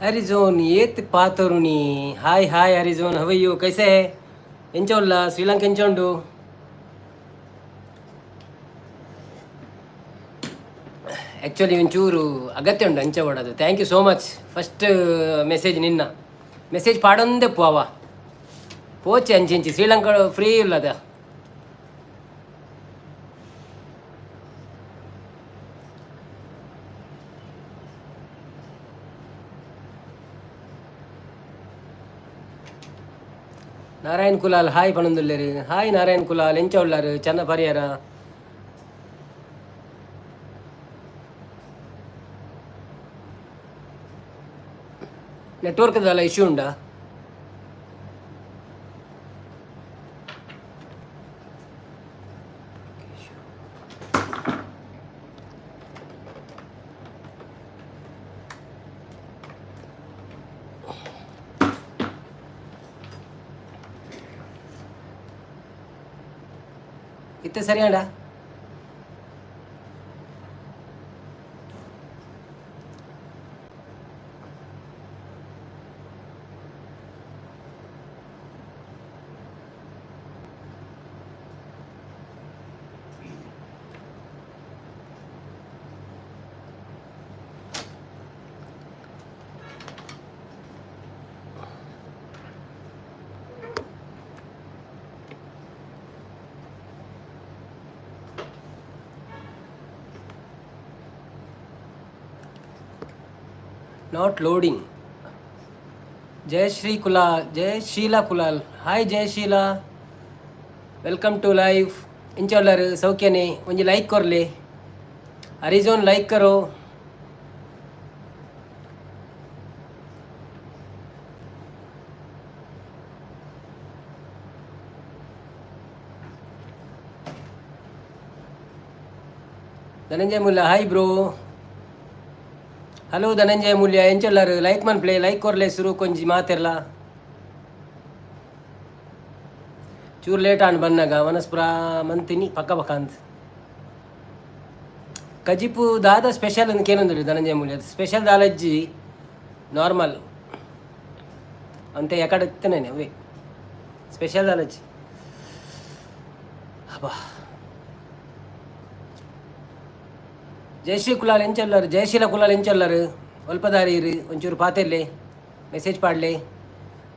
ಅರಿಜೋನ್ ಏತ್ ಪಾತರುನಿ. Hi hi ಅರಿಜೋನ್, ಹವಯ್ಯು, ಕೈಸೆ, ಎಂಚ ಉಲ್ಲ? ಶ್ರೀಲಂಕಾ ಎಂಚ ಉಂಡು? ಆ್ಯಕ್ಚುಲಿ ಒಂಚೂರು ಅಗತ್ಯ ಉಂಡು ಅಂಚ ಓಡೋದು. Thank you so much. First message ನಿನ್ನ ಮೆಸೇಜ್ ಪಾಡೊಂದೇ ಪೋವ ಪೋಚೆ ಅಂಚಿಂಚಿ ಶ್ರೀಲಂಕಾ ಫ್ರೀ ಇಲ್ಲದ. ನಾರಾಯಣ್ ಕುಲಾಲ್ ಹಾಯ್ ಪನೊಂದುಲ್ಲೆರ್. ಹಾಯ್ ನಾರಾಯಣ್ ಕುಲಾಲ್, ಎಂಚ ಉಳ್ಳಾರು? ಚನ್ನ ಪರಿಯಾರ? ನೆಟ್ವರ್ಕ್ ದಾಲ ಇಶ್ಯೂ ಉಂಡಾ? ಇತ್ತೆ ಸರಿಯಾಂಡ? Not loading. Jayashree Kulal, Jayasheela Kulal, hi Jayasheela, welcome to live. ಇಂಚ ಉಲ್ಲರ್? ಸೌಖ್ಯನೆ? ಒಂಜಿ ಲೈಕ್ ಕೊರ್ಲೆ ಅರಿಜೋನ್, ಲೈಕ್ ಕರೋ. Dhananjaya Mulla, hi bro. Hello Dhananjaya Moolya, ಎಂಚೊಲ್ಲಾರು? ಲೈಕ್ ಮನ್ಪ್ಲೆ, ಲೈಕ್ ಕೊರ್ಲೆ. ಸುರು ಕೊಂಜಿ ಮಾತೆರ್ಲ. ಚೂರು ಲೇಟ್ ಆಂಡ್ ಬನ್ನಾಗ ಮನಸ್ಪುರ ಮಂತಿನಿ ಪಕ್ಕ ಪಕ್ಕ ಅಂತ. ಕಜಿಪು ದಾದ ಸ್ಪೆಷಲ್ ಅಂತ ಕೇನೊಂದುರಿ ಧನಂಜಯ ಮೂಲ್ಯ. ಸ್ಪೆಷಲ್ ದಾಲಜ್ಜಿ, ನಾರ್ಮಲ್ ಅಂತೆ. ಎಕಡೆ ಇತ್ತನೇನೆ ಅವೇ ಸ್ಪೆಷಲ್ ದಾಲಜ್ಜಿ. ಅಬ್ಬಾ. ಜಯಶ್ರೀ ಕುಲಾಲ್ ಎಂಚೊಲ್ಲಾರು? ಜಯಶೀಲ ಕುಲಾಲ್ ಎಂಚೊಲ್ಲಾರು? ಒಲ್ಪದಾರೀರು? ಒಂಚೂರು ಪಾತೆರ್ಲೆ, ಮೆಸೇಜ್ ಪಾಡ್ಲೆ.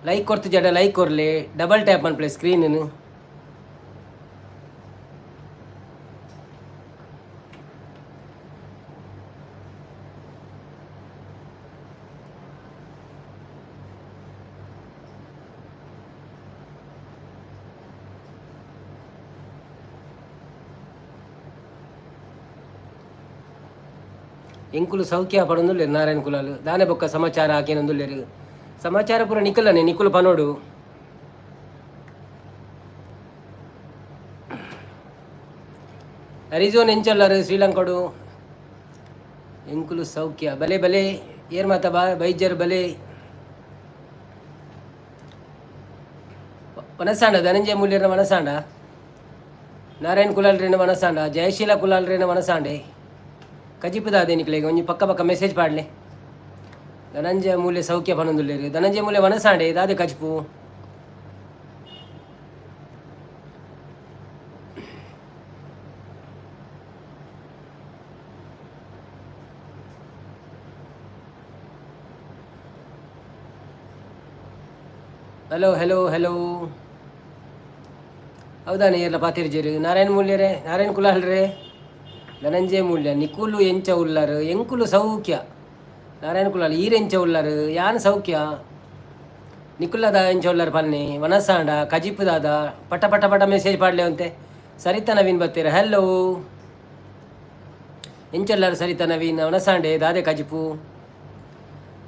ಲೈಕ್ ಕೊರ್ತು ಜಡ ಲೈಕ್ ಕೊರ್ಲೆ, ಡಬಲ್ ಟ್ಯಾಪ್ ಮನ್ಪ್ಲೆ ಸ್ಕ್ರೀನ್. ಎಂಕುಲು ಸೌಖ್ಯ ಪಡೊಂದುಲ್ಲೆರ್. ನಾರಾಯಣ ಕುಲಾಲು, ದಾನೆ ಬೊಕ್ಕ ಸಮಾಚಾರ? ಆಕೇನೊಂದುಲ್ಲೆರ್. ಸಮಾಚಾರ ಪೂರ ನಿಕುಲನೆ, ನಿಕುಲು ಪನೋಡು. ಅರಿಜೋನ್ ಎಂಚೊಲ್ಲರು ಶ್ರೀಲಂಕಾಡು? ಎಂಕುಲು ಸೌಖ್ಯ. ಬಲೆ ಬಲೆ, ಏರ್ ಮಾತ ಬಾ ಬೈಜರ್ ಬಲೆ. ವನಸಾಂಡ ಧನಂಜಯ ಮೂಲ್ಯರ ವನಸಾಂಡ, ನಾರಾಯಣ ಕುಲಾಲ್ರೇನ ವನಸಾಂಡ, ಜಯಶೀಲ ಕುಲಾಲ್ರೇನ ವನಸಾಂಡೆ. ಕಜಿಪುದಾದೆ ನಿಕ್ಲೆಗ್? ಒಂಜಿ ಪಕ್ಕ ಪಕ್ಕ ಮೆಸೇಜ್ ಪಾಡ್ಲೆ. ಧನಂಜಯ ಮೂಲ್ಯ ಸೌಖ್ಯ ಪನೊಂದುಲ್ಲೆರ್. ಧನಂಜಯ ಮೂಲ್ಯ ವನಸಾಂಡೆ, ದಾದೆ ಕಜಿಪು? ಹಲೋ ಹಲೋ ಹಲೋ, ಹೌದಾನೆ ಎಲ್ಲ ಪಾತಿರ್ಜೇರು? ನಾರಾಯಣ ಮೂಲ್ಯರೇ, ನಾರಾಯಣ ಕುಲಾಲ್ರೇ, ಧನಂಜಯ ಮೂಲ್ಯ, ನಿಕುಲು ಎಂಚ ಉಲ್ಲರು? ಎಂಕುಲು ಸೌಖ್ಯ. ನಾರಾಯಣ ಕುಲಾಲ್, ಈರ್ ಎಂಚ ಉಲ್ಲರು? ಯಾನ್ ಸೌಖ್ಯ. ನಿಕುಲ್ಲದ ಎಂಚ ಉಲ್ಲರು ಪನ್ನೆ. ವನಸಾಂಡ? ಕಜಿಪು ದಾದ? ಪಟ ಪಟ ಪಟ ಮೆಸೇಜ್ ಪಾಡ್ಲೆ ಅಂತೆ. ಸರಿತಾ ನವೀನ್ ಬತ್ತೀರ, ಹಲೋ. ಎಂಚೊಲ್ಲಾರು ಸರಿತಾ ನವೀನ್? ವನಸಾಂಡೆ? ದಾದೆ ಕಜಿಪು?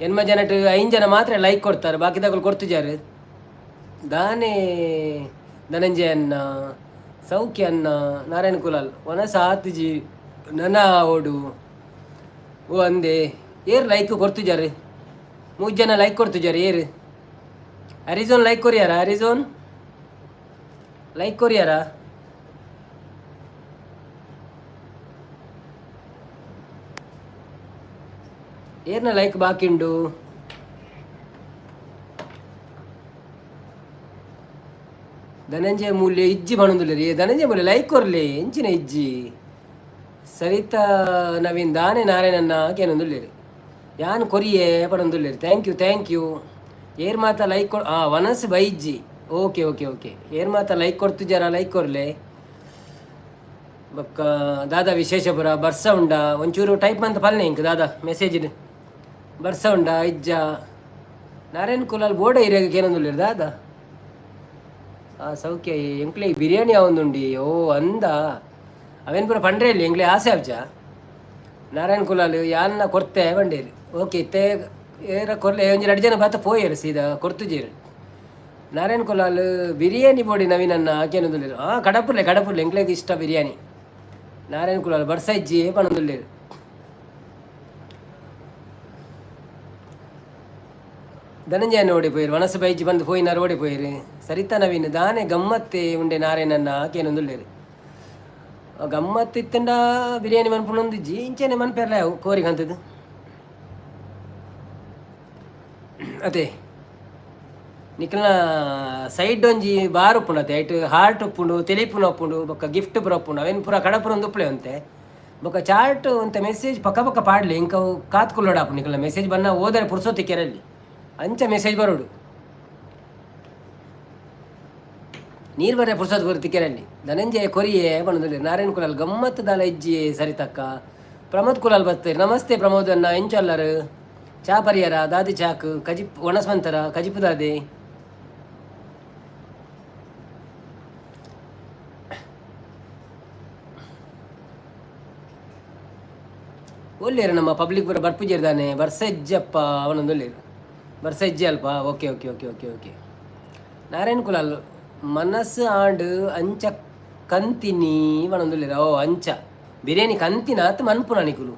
ಎನ್ಮ ಜನಟ್ ಐನ್ ಜನ ಮಾತ್ರ ಲೈಕ್ ಕೊಡ್ತಾರೆ, ಬಾಕಿದಕುಲು ಕೊಡ್ತಿಜಾರು. ದಾನೆ ಧನಂಜಯ ಅನ್ನ? ಸೌಖ್ಯ ಅನ್ನ. ನಾರಾಯಣ ಕುಲಾಲ್, ವನಸ ಆತಿಜಿ, ನನ ಓಡು. ಓ ಅಂದೆ, ಏರ್ ಲೈಕ್ ಕೊಡ್ತಿಜಾರು? ಮೂರು ಜನ ಲೈಕ್ ಕೊಡ್ತಿಜಾರು ಏರ್? ಅರಿಜೋನ್ ಲೈಕ್ ಕೊರಿಯಾರ? ಅರಿಜೋನ್ ಲೈಕ್ ಕೊರಿಯಾರ? ಏರ್ನ ಲೈಕ್ ಬಾಕಿ ಉಂಡು? ಧನಂಜಯ ಮೂಲ್ಯ ಇಜ್ಜಿ ಪಣೊಂದುಲ್ಲೆರ್. ಧನಂಜಯ ಮೂಲ್ಯ ಲೈಕ್ ಕೊರ್ಲೆ, ಎಂಚಿನ ಇಜ್ಜಿ? ಸರಿತಾ ನವೀನ್ ದಾನೆ ನಾರಾಯಣನ್ನ ಕೇನೊಂದುಲ್ಲೆರ್. ಯಾನ್ ಕೊರಿಯೆ ಪಣೊಂದುಲ್ಲೆರ್. Thank you, thank you. ಏರ್ ಮಾತ ಲೈಕ್ ಕೊರ್ ಆ ವನಸ್ ಬೈಜ್ಜಿ. ಓಕೆ ಓಕೆ ಓಕೆ, ಏರ್ ಮಾತ ಲೈಕ್ ಕೊಡ್ತಿದ್ದಾರ, ಲೈಕ್ ಕೊರ್ಲೆ. ಬೊಕ್ಕ ದಾದಾ ವಿಶೇಷ ಪುರ? ಬರ್ಸ ಉಂಡಾ? ಒಂಚೂರು ಟೈಪ್ ಮಂತ್ ಪಲ್ನೆ ಇಂಕ್ ದಾದಾ ಮೆಸೇಜ್. ಬರ್ಸ ಉಂಡಾ ಇಜ್ಜ? ನಾರಾಯಣ್ ಕುಲಾಲ್ ಬೋಡ ಇರೆಗ್ ಕೇನೊಂದುಲ್ಲೆರ್ ದಾದಾ. ಆ ಸೌಖ್ಯ, ಎಂಕ್ಲೆ ಬಿರಿಯಾನಿ ಆವೊಂದುಂಡಿ. ಓ ಅಂದ, ಅವೇನ್ ಪೂರ ಪಂಡ್ರೆ ಇಲ್ಲಿ ಎಂಕ್ಲೆ ಆಸೆ ಆವ್ಜ. ನಾರಾಯಣ್ ಕುಲಾಲ್ ಯಾನ್ನ ಕೊರ್ತೆ ಬಂಡೇರು. ಓಕೆ, ಇತ್ತೆ ಏರ ಕೊರ್ಲೆ. ಒಂಜಿ ರಡ್ಡ್ ಜನ ಬತ್ತ ಪೋಯೆರ್, ಸೀದಾ ಕೊರ್ತುಜೇರು. ನಾರಾಯಣ್ ಕುಲಾಲ್ ಬಿರಿಯಾನಿ ಬೋಡಿ ನವೀನನ್ನ ಕೇನೊಂದುಲ್ಲೆರ್. ಆ ಕಡಪುರ್ಲೆ, ಕಡಪುರ್ಲೆ, ಎಂಕ್ಲೆಗ್ ಇಷ್ಟ ಬಿರಿಯಾನಿ. ನಾರಾಯಣ್ ಕುಲಾಲ್ ಬರ್ಸ ಇಜ್ಜಿ ಪನೊಂದುಲ್ಲೆರ್. ಧನಂಜಯನ ಓಡಿ ಪೋಯಿರು, ವನಸ ಬೈಜಿ ಬಂದು ಪೋಯಿನಾರು ಓಡಿ ಪೋಯಿರು. ಸರಿತಾ ನವೀನ್ ದಾನೆ ಗಮ್ಮತ್ತೆ ಉಂಡೆ ನಾರಾಯಣನ್ನ ಕೇನೊಂದುಲ್ಲೆರ್. ಗಮ್ಮತ್ ಇತ್ತಂಡ ಬಿರಿಯಾನಿ ಮನ್ಪುನೊಂದಿಜ್ಜಿ, ಇಂಚೆನೆ ಮನ್ಪೆರ್ಲ ಅವು ಕೋರಿ ಕಂತದ್ದು ಅದೇ. ನಿಕಲ್ನ ಸೈಡ್ ಒಂಜಿ ಬಾರ್ ಉಪ್ಪುಂಡು ಅತ್ತೆ, ಐಟ್ ಹಾರ್ಟ್ ಉಪ್ಪುಂಡು, ತೆಲಿಪುನ ಉಪ್ಪುಂಡು, ಬೊಕ್ಕ ಗಿಫ್ಟ್ ಪೂರ ಉಪ್ಪುಂಡು. ಅವೇನ್ ಪೂರ ಕಡಪುರೊಂದು ಉಪ್ಪುಲೆ ಅಂತೆ. ಬೊಕ್ಕ ಚಾರ್ಟ್ ಒಂತೆ ಮೆಸೇಜ್ ಪಕ್ಕ ಪಕ್ಕ ಪಾಡ್ಲಿ, ಇಂಕ ಅವು ಕಾತ್ ಕುಲ್ಲೋಡಾಪುಂಡು. ನಿಕಲ್ನ ಮೆಸೇಜ್ ಬನ್ನ ಓದರೆ ಪುರ್ಸೊತ್ತು ಕೆರಲ್ಲಿ, ಅಂಚ ಮೆಸೇಜ್ ಬರೋಡು. ನೀರು ಬರೆ ಪುರ್ಸೊತ್ತು ಬರುತ್ತೆ ಕೆರಲ್ಲಿ. ಧನಂಜಯ ಕೊರಿಯೆ ಪನೊಂದುಲ್ಲೆರ್. ನಾರಾಯಣ ಕುಲಾಲ್ ಗಮ್ಮತ್ತು ದಾಲ ಇಜ್ಜಿ ಸರಿತಕ್ಕ. ಪ್ರಮೋದ್ ಕುಲಾಲ್ ಬತ್ತೇರ್. ನಮಸ್ತೆ ಪ್ರಮೋದ್ ಅಣ್ಣ, ಎಂಚ ಉಲ್ಲರ್? ಚಾ ಪರಿಯರ? ದಾದಿ ಚಾಕ್ ಕಜಿಪ್ ಒಣಸ್ಮಂತರ ಕಜಿಪು ದಾದೆ? ಒಲ್ಲೇರು ನಮ್ಮ ಪಬ್ಲಿಕ್ ಪೂರ ಬರ್ಪುಜೆರ್ ದಾನೆ? ಬರ್ಸ ಇಜ್ಜಪ್ಪ ಅವನೊಂದೊಲ್ಲೇರು. ಬರ್ಸ ಇಜ್ಜಿ ಅಲ್ಪ. Okay okay okay okay okay. Narayan Kulal ಮನಸ್ಸು ಆಂಡ್ ಅಂಚ ಕಂತಿನಿ ಪನೊಂದುಲ್ಲೆರ್. ಓ ಅಂಚ ಬಿರಿಯಾನಿ ಕಂತಿನ ಅತ್ ಮನ್ಪುನ ನಿಕುಲು?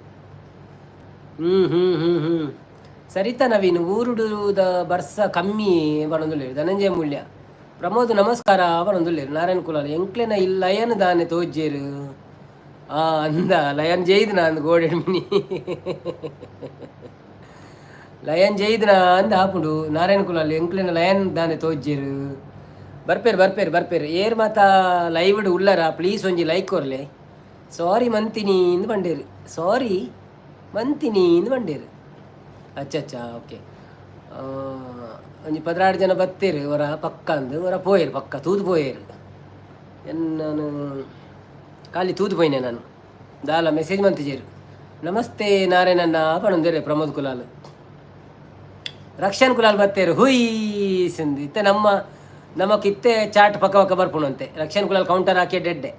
ಹ್ಞೂ ಹ್ಞೂ ಹ್ಞೂ ಹ್ಞೂ ಸರಿತಾ ನವೀನ್ ಊರುಡುದ ಬರ್ಸ ಕಮ್ಮಿ ಪನೊಂದುಲ್ಲೆರ್. ಧನಂಜಯ ಮೂಲ್ಯ ಪ್ರಮೋದ್ ನಮಸ್ಕಾರ ಪನೊಂದುಲ್ಲೆರ್. ನಾರಾಯಣ್ ಕುಲಾಲ್ ಎಂಕ್ಲೆನ ಇಲ್ಲ ಲಯನ್ ದಾನೆ ತೋಜ್ಜೇರು? ಆ ಅಂದ ಲಯನ್ ಜೈದ್ನ ಅಂದ್ ಗೋಡೆಡ್ ಮಿನಿ ಲಯನ್ ಜೈದ್ನ ಅಂದ್ ಆಪುಂಡು. ನಾರಾಯಣ್ ಕುಲಾಲ್ ಎಂಕ್ಲೆನ ಲಯನ್ ದಾನೆ ತೋಜ್ಜೇರು? ಬರ್ಪೇರು ಬರ್ಪೇರು ಬರ್ಪೇರು. ಏರ್ ಮಾತ ಲೈವ್ಡ್ ಉಲ್ಲರ, ಪ್ಲೀಸ್ ಒಂಜಿ ಲೈಕ್ ಕೊರ್ಲೆ. ಸಾರಿ ಮಂತಿನಿ ಇಂದ್ ಪಂಡೇರು. ಸಾರಿ ಮಂತಿನಿ ಇಂದ್ ಪಂಡೇರು. ಅಚ್ಚ ಅಚ್ಚ, ಓಕೆ. ಒಂಜಿ 12 ಜನ ಬತ್ತೇರು, ಒರ ಪಕ್ಕ ಅಂದ್ ಒರ ಪೋಯೆರು, ಪಕ್ಕ ತೂದು ಪೋಯೆರು. ನಾನು ಖಾಲಿ ತೂದು ಪೋಯಿನೆ ನಾನು, ದಾಲ ಮೆಸೇಜ್ ಮಂತಿಜೇರು. ನಮಸ್ತೆ ನಾರಾಯಣಣ್ಣ ಪಣೊಂದೇರೆ ಪ್ರಮೋದ್ ಕುಲಾಲ್. ರಕ್ಷಣ್ ಕುಲಾಲ್ ಬತ್ತೇರು, ಹುಯ್ ಸಿಂದ್. ಇತ್ತೆ ನಮ್ಮ ನಮಕ್ ಇತ್ತೆ ಚಾಟ್ ಪಕ್ಕ ಪಕ್ಕ ಬರ್ಪುಣಂತೆ. ರಕ್ಷಣ್ ಕುಲಾಲ್ ಕೌಂಟರ್ ಹಾಕಿ ಡೆಡ್ಡೆ.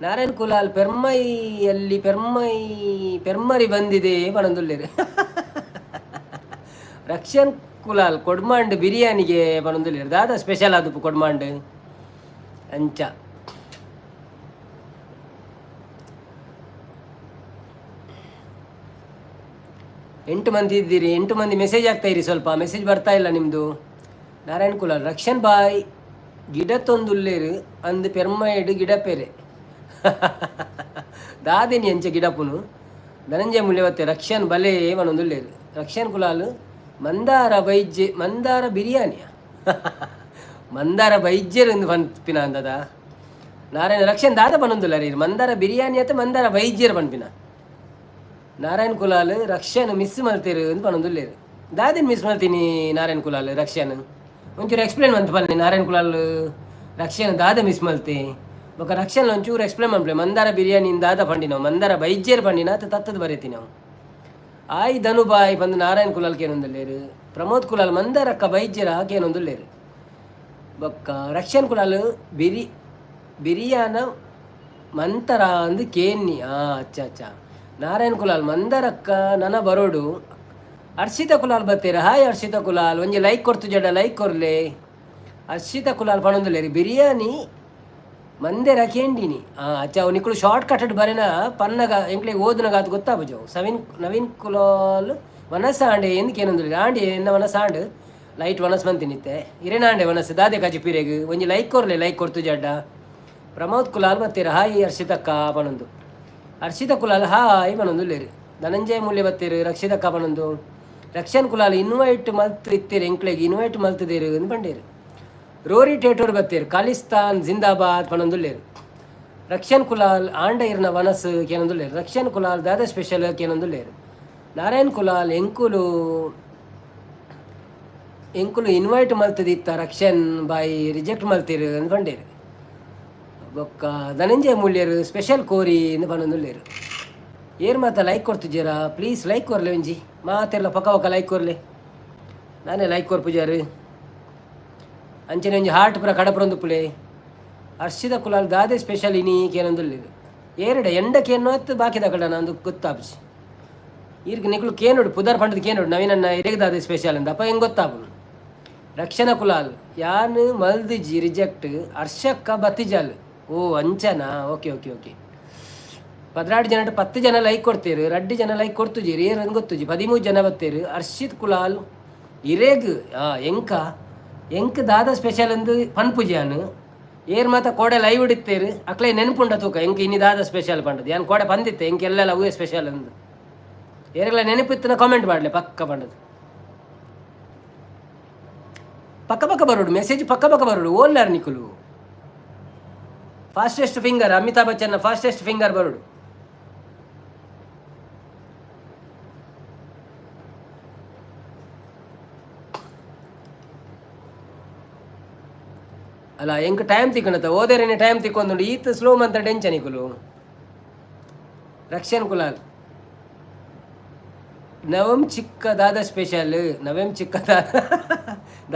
ನಾರಾಯಣ್ ಕುಲಾಲ್ ಪೆರ್ಮೈಯಲ್ಲಿ ಪೆರ್ಮೈ ಪೆರ್ಮರಿ ಬಂದಿದೆ ಪಣೊಂದುಲ್ಲೆರ್. ರಕ್ಷಣ್ ಕುಲಾಲ್ ಕೊಡ್ಮಾಂಡ್ ಬಿರಿಯಾನಿಗೆ ಪಣೊಂದುಲ್ಲೆರ್. ದಾದ ಸ್ಪೆಷಲ್ ಆದುಪ್ಪು ಕೊಡ್ಮಾಂಡ್ ಅಂಚ? ಎಂಟು ಮಂದಿ ಇದ್ದೀರಿ, ಎಂಟು ಮಂದಿ. ಮೆಸೇಜ್ ಆಗ್ತಾ ಇರಿ, ಸ್ವಲ್ಪ ಮೆಸೇಜ್ ಬರ್ತಾ ಇಲ್ಲ ನಿಮ್ಮದು. ನಾರಾಯಣ್ ಕುಲಾಲ್ ರಕ್ಷಣ್ ಬಾಯ್ ಗಿಡ ತೊಂದುಲ್ಲೇರು ಅಂದ್ ಪೆರ್ಮೈಡ್ ಗಿಡಪೆರೆ ದಾದಿನಿ ಅಂಚ ಗಿಡಪುನು. ಧನಂಜಯ ಮುಲ್ಯವತ್ತೆ ರಕ್ಷಣ್ ಬಲೆ ಪನೊಂದುಲ್ಲೆರ್. ರಕ್ಷಣ್ ಕುಲಾಲ್ ಮಂದಾರ ಬೈಜೆ ಮಂದಾರ ಬಿರಿಯಾನಿಯ ಮಂದಾರ ಬೈಜ್ಯರು ಇಂದು ಪನ್ಪಿನ ಅಂದದ. ನಾರಾಯಣ ರಕ್ಷಣ್ ದಾದ ಪನೊಂದುಲ್ಲರ್ ಮಂದಾರ ಬಿರಿಯಾನಿ ಅತ್ತ ಮಂದಾರ ಬೈಜ್ಯರು ಪನ್ಪಿನ? ನಾರಾಯಣ್ ಕುಲಾಲ್ ರಕ್ಷಣ್ ಮಿಸ್ ಮಲ್ತೆರ್ ಅಂದ್ ಪನೊಂದುಲ್ಲೆರ್. ದಾದೆನ್ ಮಿಸ್ ಮಲ್ತೀನಿ ನಾರಾಯಣ್ ಕುಲಾಲ್ ರಕ್ಷಣ್? ಒಂಚೂರು ಎಕ್ಸ್ಪ್ಲೇನ್ ಮಂತ್ ಪನ್ಲೆ. ನಾರಾಯಣ್ ಕುಲಾಲ್ ರಕ್ಷಣ್ ದಾದ ಮಿಸ್ ಮಲ್ತೆ? ಬೊಕ ರಕ್ಷಣ್ ಒಂಚೂರು ಎಕ್ಸ್ಪ್ಲೇನ್ ಮನ್ಪುಲೆ. ಮಂದಾರ ಬಿರಿಯಾನಿ ದಾದ ಪಂಡಿನವು? ಮಂದಾರ ಬೈಜ್ಯರ್ ಪಂಡಿನ ಅತ್ತ ತತ್ತದ್ ಬರೆತಿನವು? ಆಯ್ ಧನು ಬಾಯ್ ಪಂದ್ ನಾರಾಯಣ್ ಕುಲಾಲ್ ಕೇನೊಂದುಲ್ಲೆರ್. ಪ್ರಮೋದ್ ಕುಲಾಲ್ ಮಂದಾರಕ್ಕ ಬೈಜ್ಯರ ಕೇನೊಂದುಲ್ಲೆರ್. ಬೊಕ್ಕ ರಕ್ಷಣ್ ಕುಲಾಲ್ ಬಿರಿ ಬಿರಿಯಾನ ಮಂತರ ಅಂದ್ ಕೇನ್ನಿ. ಆ ಅಚ್ಚ ಅಚ್ಚ. ನಾರಾಯಣ್ ಕುಲಾಲ್ ಮಂದಾರಕ್ಕ ನನ ಬರೋಡು. ಹರ್ಷಿತಾ ಕುಲಾಲ್ ಬತ್ತೆರ್. ಹಾಯ್ ಹರ್ಷಿತಾ ಕುಲಾಲ್. ಒಂಜಿ ಲೈಕ್ ಕೊರ್ತುಜಡ ಲೈಕ್ ಕೊರ್ಲೆ. ಹರ್ಷಿತಾ ಕುಲಾಲ್ ಪನೊಂದುಲ್ಲೆರ್ ಬಿರಿಯಾನಿ ಮಂದೆರ ಕೇಂಡಿನಿ. ಆ ಅಚ್ಚ, ಅವು ನಿಕುಲು ಶಾರ್ಟ್ ಕಟ್ ಬರೆನ ಪನ್ನಗ ಎಂಕ್ಲೆಗ್ ಓದುನಗ ಅದು ಗೊತ್ತಾಪುಜವು. ಸವಿನ್ ನವೀನ್ ಕುಲಾಲ್ ವನಸ್ ಆಂಡೆ ಎಂದ್ ಕೇನೊಂದುಲ್ಲೆರ್. ಆಂಡೆ, ಎನ್ನ ವನಸ್ ಆಂಡ್, ಲೈಟ್ ವನಸ್ ಮಂತಿನಿತ್ತೆ. ಇರೆನ ಆಂಡೆ ವನಸ್? ದಾದೆ ಕಜಿಪಿರೆಗ್? ಒಂಜಿ ಲೈಕ್ ಕೊರ್ಲೆ ಲೈಕ್ ಕೊರ್ತುಜಡ್ಡ. ಪ್ರಮೋದ್ ಕುಲಾಲ್ ಬತ್ತೆರ್. ಹಾಯ್ ಹರ್ಷಿತಕ್ಕ ಪನೊಂದು. ಹರ್ಷಿತ ಕುಲಾಲ್ ಹಾಯ್ ಪನೊಂದುಲ್ಲೆರ್. ಧನಂಜಯ ಮೂಲ್ಯ ಬತ್ತೆರ್ ರಕ್ಷಿತಕ್ಕ ಪನೊಂದು. ರಕ್ಷಣ್ ಕುಲಾಲ್ ಇನ್ವೈಟ್ ಮಲ್ತ್ ಇತ್ತೆರ್, ಎಂಕ್ಲೆಗ್ ಇನ್ವೈಟ್ ಮಲ್ತ್ದೆರ್ ಅಂದ್ ಪಂಡೆರ್. ರೋರಿ ಟೇಟೋರ್ ಬತ್ತೇರು, ಖಾಲಿಸ್ತಾನ್ ಜಿಂದಾಬಾದ್ ಪನೊಂದುಲ್ಲೇರು. ರಕ್ಷನ್ ಕುಲಾಲ್ ಆಂಡ ಇರ್ನ ವನಸ್ ಕೇನೊಂದುಲ್ಲೇರು. ರಕ್ಷನ್ ಕುಲಾಲ್ ದಾದ ಸ್ಪೆಷಲ್ ಕೇನೊಂದುಲ್ಲೇರು. ನಾರಾಯಣ್ ಕುಲಾಲ್ ಎಂಕುಲು ಎಂಕುಲು ಇನ್ವೈಟ್ ಮಲ್ತದಿತ್ತ ರಕ್ಷನ್ ಬಾಯಿ, ರಿಜೆಕ್ಟ್ ಮಲ್ತೀರು ಅಂದ್ ಪಂಡೇರು. ಬೊಕ್ಕ ಧನಂಜಯ ಮೂಲ್ಯರು ಸ್ಪೆಷಲ್ ಕೋರಿ ಇಂದ್ ಪನೊಂದುಲ್ಲೇರು. ಏರ್ ಮಾತ ಲೈಕ್ ಕೊಡ್ತಿದ್ದೀರಾ? ಪ್ಲೀಸ್ ಲೈಕ್ ಕೊರ್ಲೆ ಒಂಜಿ. ಮಾತೆರ್ಲ ಪಕ್ಕ ಪಕ್ಕ ಲೈಕ್ ಕೊರ್ಲೆ. ನಾನೇ ಲೈಕ್ ಕೊರ್ಪುಜಾರು. ಅಂಚನೆ ಒಂಜಿ ಹಾರ್ಟ್ ಪೂರ ಕಡಪುರೊಂದುಪ್ಪುಲೆ. ಹರ್ಷಿದ ಕುಲಾಲ್ ದಾದೆ ಸ್ಪೆಷಲ್ ಇನಿ ಕೇನೊಂದುಲ್ಲೆರ್. ಏರೆಡ ಎಂಡ ಕೇನ್ನೋ ಅತ್ತು ಬಾಕಿದಕಲ್ಡ ಅಂದ್ ಗೊತ್ತಾಪುಜಿ. ಈರ್ಗ್ ನಿಕುಲು ಕೇನೊಡು, ಪುದರ್ ಪಂಡ್ದ್ ಕೇನೊಡು, ನವೀನಣ್ಣ ಇರೆಗ್ ದಾದೆ ಸ್ಪೆಷಲ್ ಅಂದ್. ಅಪ ಎಂಕ್ ಗೊತ್ತಾಪುಂಡು. ರಕ್ಷಣಾ ಕುಲಾಲ್ ಯಾನ್ ಮಲ್ದಿಜಿ ರಿಜೆಕ್ಟ್, ಹರ್ಷಕ್ಕ ಬತ್ತಿಜಲ್. ಓ ಅಂಚನಾ? Okay okay okay. 12 ಜನಟ್ 10 ಜನ ಲೈಕ್ ಕೊಡ್ತೇರು, ರಡ್ಡ್ ಜನ ಲೈಕ್ ಕೊಡ್ತುಜೆರ್, ಏರ್ ಗೊತ್ತುಜಿ. 13 ಜನ ಬತ್ತೇರು. ಹರ್ಷಿತ್ ಕುಲಾಲ್ ಇರೇಗ್ ಎಂಕ ಎಂಕ್ ದಾದ ಸ್ಪೆಷಲ್ ಅಂದ್ ಪನ್ಪುಜಿ ಯಾನ್. ಏರ್ ಮಾತ ಕೋಡೆ ಲೈವ್ ಇತ್ತೇರು ಅಕ್ಲೆ ನೆನಪುಂಡ ತೂಕ ಎಂಕ್ ಇನಿ ದಾದ ಸ್ಪೆಷಲ್ ಪಂಡದು. ಯಾನ್ ಕೋಡೆ ಪಂದಿತ್ತೆ ಎಂಕ್ ಎಲ್ಲೆಲ್ಲ ಅವೇ ಸ್ಪೆಷಲ್ ಅಂದ್. ಏರೆಗ್ಲ ನೆನಪಿತ್ತಿನ ಕಾಮೆಂಟ್ ಮಾಡಲೆ ಪಕ್ಕ ಪಂಡದು. ಪಕ್ಕ ಪಕ್ಕ ಬರೋಡು ಮೆಸೇಜ್, ಪಕ್ಕ ಪಕ್ಕ ಬರೋಡು. ಓಲ್ಲಾರ್ ನಿಕುಲು? Fastest finger, Amitabh Bachchan fastest finger ಬರೋಡು. ಅಲ್ಲ, ಎಂಕ್ ಟೈಮ್ ತಿಕ್ಕಣತ ಓದೇರೇನೆ ಟೈಮ್ ತಿಕ್ಕೊಂದುಂಡು. ಈತ್ ಸ್ಲೋ ಮಂತ ಡೆಂಚ ನಿಕುಲು? ರಕ್ಷನ್ ಕುಲಾಲ್ ನವಂ ಚಿಕ್ಕ ದಾದ ಸ್ಪೆಷಲ್? ನವಂ ಚಿಕ್ಕ ದಾದ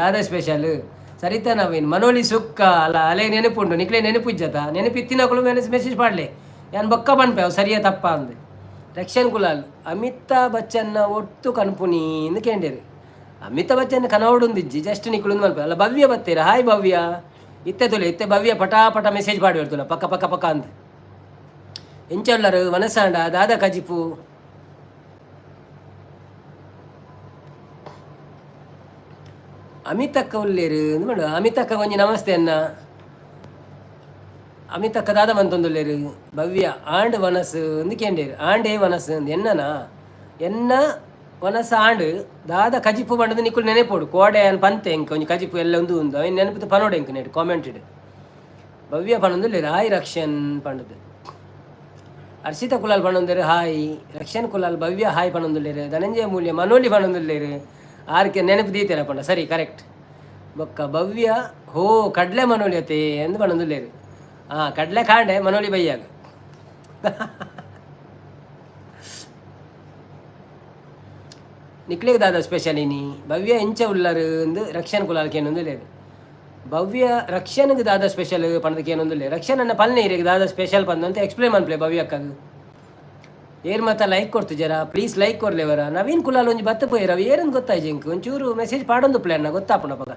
ದಾದ ಸ್ಪೆಷಲ್? ಸರಿತಾ ನವೀನ್ ಮನೋಲಿ ಸುಕ್ಕ. ಅಲ್ಲ, ಅಲೆ ನೆನಪುಂಡು ನಿಕ್ಲೆ? ನೆನಪುಜ್ಜತ? ನೆನಪಿತ್ತಿನಕುಲು ಮೇಲೆ ಮೆಸೇಜ್ ಪಾಡ್ಲೆ, ಯಾನ್ ಬೊಕ್ಕ ಪನ್ಪೆ ಅವು ಸರಿಯಾ ತಪ್ಪ ಅಂದ್. ರಕ್ಷನ್ ಕುಲಾಲ್ ಅಮಿತಾಬ್ ಬಚ್ಚನ್ನ ಒಟ್ಟು ಕನ್ಪುನಿ ಇಂದ್ ಕೇಂಡೇರು. ಅಮಿತಾಬ್ ಬಚ್ಚನ್ ಕನವಡುಂದಿಜ್ಜಿ, ಜಸ್ಟ್ ನಿಕುಲು ಮಲ್ಪ. ಅಲ್ಲ, ಭವ್ಯ ಬತ್ತೀರ. ಹಾಯ್ ಭವ್ಯ. ಇತ್ತೆ ತುಲೆ, ಇತ್ತೆ ಭವ್ಯ ಪಟಾ ಪಟ ಮೆಸೇಜ್ ಪಾಡ್ವೇರ್ ಪಕ್ಕ ಪಕ್ಕ ಪಕ್ಕ ಅಂದ್. ಎಂಚೊಲ್ಲರು? ವನಸಾಂಡ? ದಾದ ಕಜಿಪು? ಅಮಿತಕ್ಕ ಉಲ್ಲೇರು ಅಂದ್. ಅಮಿತಕ್ಕ ಒಂಜಿ ನಮಸ್ತೆ ಅನ್ನ. ಅಮಿತಕ್ಕ ದಾದ ಮಂತೊಂದುಲ್ಲೇರು? ಭವ್ಯ ಆಂಡ್ ವನಸ್ ಅಂದ್ ಕೇಂಡೇರು. ಆಂಡೇ ವನಸ್ ಅಂದ್. ಎನ್ನನಾ? ಎನ್ನ ವನಸ್ ಆಂಡ್. ದಾದ ಕಜಿಪು ಪಂಡದು ನಿಕುಲು ನೆನೆಪೋಡು. ಕೋಡೆ ಅನ್ ಪಂತೆ ಎಂಕ್ ಒಂಜಿ ಕಜಿಪು ಎಲ್ಲ ಉಂದು ಉಂದು. ಅವೆನ್ ನೆನಪು ಪನೋಡು ಎಂಕ್ ನೆಟ್ ಕಾಮೆಂಟೆಡ್. ಭವ್ಯ ಪನೊಂದುಲ್ಲೇರು ಹಾಯ್ ರಕ್ಷನ್ ಪಂಡದು. ಹರ್ಷಿತ ಕುಲಾಲ್ ಪನೊಂದೇರು ಹಾಯ್. ರಕ್ಷನ್ ಕುಲಾಲ್ ಭವ್ಯ ಹಾಯ್ ಪನೊಂದುಲ್ಲೇರು. ಧನಂಜಯ ಮೂಲ್ಯ ಮನೋಲಿ ಪನೊಂದುಲ್ಲೇರು. ಆರ್ಕೆ ನೆನಪು ದೀತೇರ ಪಂಡ ಸರಿ, ಕರೆಕ್ಟ್. ಬೊಕ್ಕ ಭವ್ಯ ಹೋ ಕಡ್ಲೆ ಮನೋಲಿ ಅತೆ ಎಂದು ಪನೊಂದುಲ್ಲೇರು. ಹಾಂ, ಕಡ್ಲೆ ಕಾಂಡೆ, ಮನೋಲಿ ಬಯ್ಯಾಗ. ನಿಕ್ಲೆಗ್ ದಾದ ಸ್ಪೆಷಲ್ ಇನಿ? ಭವ್ಯ ಎಂಚ ಉಲ್ಲರು ಅಂದ್ ರಕ್ಷನ್ ಕುಲಾಲ್ ಕೇನೊಂದುಲ್ಲೇರು. ಭವ್ಯ ರಕ್ಷಣಗೆ ದಾದ ಸ್ಪೆಷಲ್ ಪಂದ್ ಕೇನೊಂದುಲ್ಲೆ. ರಕ್ಷಣ್ ಅನ್ನ ಪಲ್ನೆ ಇರೆಗ್ ದಾದ ಸ್ಪೆಷಲ್ ಪಂದ್ ಅಂತ ಎಕ್ಸ್ಪ್ಲೇನ್ ಮನ್ಪುಲೆ ಭವ್ಯ ಅಕ್ಕಗ್. ಏರ್ ಮಾತ ಲೈಕ್ ಕೊಡ್ತಿಜಾರ? ಪ್ಲೀಸ್ ಲೈಕ್ ಕೊರ್ಲೆವರ. ನವೀನ್ ಕುಲಾಲ್ ಒಂಜಿ ಬತ್ತ ಪೋಯೆರ್, ಅವು ಏರಂದ್ ಗೊತ್ತಾಯ್ಜಿ ಎಂಕ್. ಒಂಚೂರು ಮೆಸೇಜ್ ಪಾಡೊಂದು ಅಣ್ಣ, ಗೊತ್ತಾಪುಂಡು ಅಪಗ.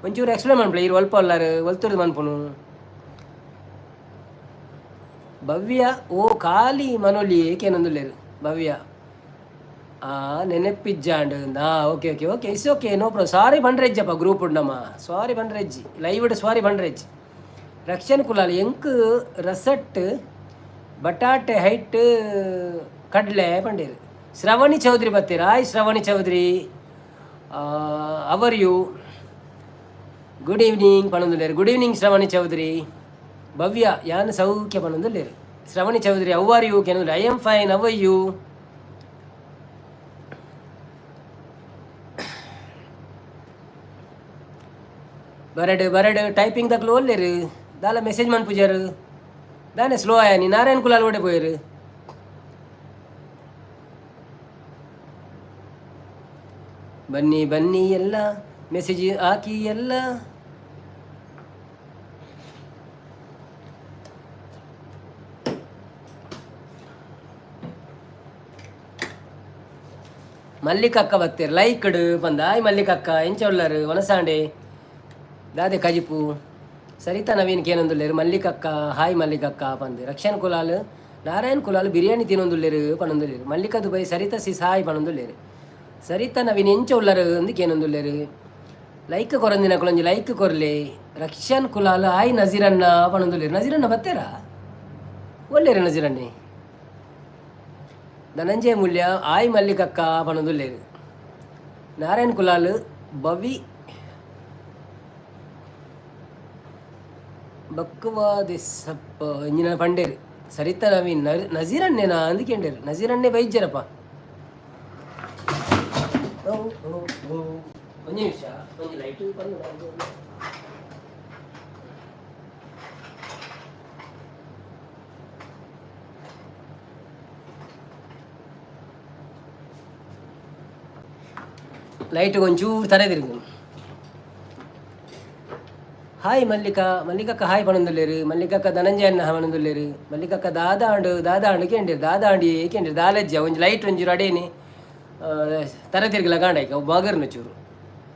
ಒಂಚೂರು ಎಕ್ಸ್ಪ್ಲೇನ್ ಮನ್ಪುಲೆ, ಈರ್ ಒಲ್ಪ ಉಲ್ಲರ್, ಒಲ್ತುರ್ದು ಮನ್ಪುನು. ಭವ್ಯ ಓ ಖಾಲಿ ಮನೋಲಿ ಕೇನೊಂದುಲ್ಲೇರು. ಭವ್ಯ ಆ ನೆನಪಿಜ್ಜಾಂಡ್. ಹಾ, okay okay okay, it's okay, no pro. Sorry ಬಂಡ್ರೆಜ್ಜಪ್ಪ, group ಉಂಡಮ್ಮ. ಸಾರಿ ಬಂಡ್ರೆಜ್ಜಿ, ಲೈವ್ ಸಾರಿ ಬಂಡ್ರೆಜ್ಜಿ. ರಕ್ಷಣ್ ಕುಲಾಲ್ ಎಂಕ್ ರಸಟ್ ಬಟಾಟೆ ಹೈಟ್ ಕಡಲೆ ಪಂಡೇರು. ಶ್ರವಣಿ Chaudhary ಬತ್ತೀರ. Hi Shravani Chaudhary, how are you? Good evening ಪನೊಂದುಲ್ಲೇರು. Good evening Shravani Chaudhary. ಭವ್ಯ ಯಾನ್ ಸೌಖ್ಯ ಪನೊಂದುಲ್ಲೇರು. ಶ್ರವಣಿ Chaudhary how are you ಕೆನೊಂದುಲ್ಲೆ. I am fine, how are you? ಬರಡು ಬರಡು ಟೈಪಿಂಗ್ ದಕ್ಲು ಒಲ್ಲೇರು? ದಾಲ ಮೆಸೇಜ್ ಮನ್ಪುಜಾರು? ದಾನೆ ಸ್ಲೋ ಆಯಾನಿ? ನಾರಾಯಣ್ ಕುಲಾಲ್ ಓಡೆ ಪೋಯೆರು? ಬನ್ನಿ ಬನ್ನಿ ಎಲ್ಲ, ಮೆಸೇಜ್ ಹಾಕಿ ಎಲ್ಲ. ಮಲ್ಲಿಕಕ್ಕ ಬತ್ತೀರ್, ಲೈಕ್ಡ್ ಪಂದ. ಆಯ್ ಮಲ್ಲಿಕಕ್ಕ, ಎಂಚ ಉಲ್ಲರು? ವನಸಾಂಡೆ? ದಾದೆ ಕಜಿಪು? ಸರಿತಾ ನವೀನ್ ಕೇನೊಂದುಲ್ಲೇರು. ಮಲ್ಲಿಕಕ್ಕ ಹಾಯ್ ಮಲ್ಲಿಕಕ್ಕ ಪಂದ್. ರಕ್ಷಣ್ ಕುಲಾಲ್ ನಾರಾಯಣ್ ಕುಲಾಲ್ ಬಿರಿಯಾನಿ ತಿನ್ನೊಂದುಲ್ಲೇರು ಪನೊಂದುಲ್ಲೇರು. Mallika Dubai Sarita sis hi ಪನೊಂದುಲ್ಲೇರು. ಸರಿತಾ ನವೀನ್ ಎಂಚ ಉಲ್ಲರು ಅಂದ್ ಕೇನೊಂದುಲ್ಲೇರು. ಲೈಕ್ ಕೊರಂದಿನಕುಲು ಒಂಜಿ ಲೈಕ್ ಕೊರ್ಲೆ. ರಕ್ಷಣ್ ಕುಲಾಲ್ ಹಾಯ್ ನಜೀರಣ್ಣ ಪನೊಂದುಲ್ಲೇರು. ನಜೀರಣ್ಣ ಬತ್ತೇರಾ? ಒಲ್ಲೇರು ನಜೀರಣ್ಣೆ? ಧನಂಜಯ ಮೂಲ್ಯ ಆಯ್ ಮಲ್ಲಿಕಕ್ಕ ಪನೊಂದುಲ್ಲೇರು. ನಾರಾಯಣ್ ಕುಲಾಲ್ ಭವಿ ಬಕ್ಕುವಾದೆಸಪ್ಪ ಇಂಜಿನ ಪಂಡೇರು. ಸರಿತಾ ನವೀನ್, ನಜೀರಣ್ಣೇನಾ ಅಂದ್ಕೊಂಡೇರು. ನಜೀರಣ್ಣೆ ಬೈಜ್ಜರಪ್ಪ. ಓ ಓ ಓ, ಒಂಜಿ ನಿಮಿಷ, ಒಂಜಿ ಲೈಟ್ ಬಂದು. ಲೈಟ್ ಒಂಚೂರು ತರೆದಿರುಗು. ಹಾಯ್ ಮಲ್ಲಿಕಾ, ಮಲ್ಲಿಕಕ್ಕ ಹಾಯ್ ಪಣೊಂದುಲ್ಲೆರ್. ಮಲ್ಲಿಕಕ್ಕ ಧನಂಜಯ ಅಣ್ಣ ಪಣೊಂದುಲ್ಲೆರ್. ಮಲ್ಲಿಕಕ್ಕ ದಾದಾಂಡು ದಾದಾಂಡು ಕೇಂಡಿರ್, ದಾದಾಂಡಿ ಕೇಂಡಿರ್. ದಾಲಜ್ಜ ಒಂಜಿ ಲೈಟ್ ಒಂಜಿ ಅಡೇನಿ ತರೆ ತಿರ್ಗಲ ಗಾಂಡೈಕ ಮಗರ್ನ ಚೂರು.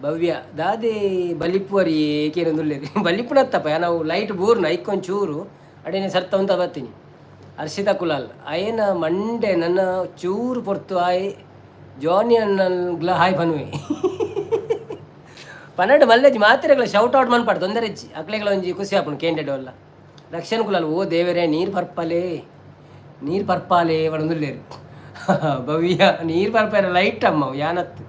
ಭವ್ಯ ದಾದೆ ಬಲಿಪುವರಿ ಕೇನೊಂದುಲ್ಲೆರ್. ಬಲಿಪುನತ್ತಪ್ಪ, ನಾವು ಲೈಟ್ ಬೂರ್ನ ಐಕೊಂಚೂರು ಅಡೇನೆ ಸರ್ತ ಉಂತ ಬತ್ತೀನಿ. ಹರ್ಷಿತಾ ಕುಲಾಲ್, ಅಯನ ಮಂಡೆ ನನ್ನ ಚೂರು ಪೊರ್ತು ಆಯ್ ಜಾನಿ ಅಣ್ಣನ್ಗ್ಲ ಹಾಯ್ ಪನುವೆ. 12 ಮಲ್ಲೆಜ್ ಮಾತ್ರೆಗಳ ಶೌಟ್ ಔಟ್ ಮನ್ಪಾಡು, ತೊಂದರೆ ಹೆಚ್ಚಿ ಅಕ್ಲೆಗಳ ಒಂಜಿ ಖುಷಿ ಆಪುಂಡು ಕೇಂಡೆಡ್ ಅಲ್ಲ. ರಕ್ಷಣ್ ಕುಲಾಲ್, ಓ ದೇವರೇ, ನೀರು ಪರ್ಪಲೆ ನೀರು ಪರ್ಪಾಲೆ ಪಣೊಂದುಲ್ಲೆರ್. ಭವ್ಯ, ನೀರು ಪರ್ಪಾರೆ ಲೈಟ್ ಅಮ್ಮ ಯಾನತ್.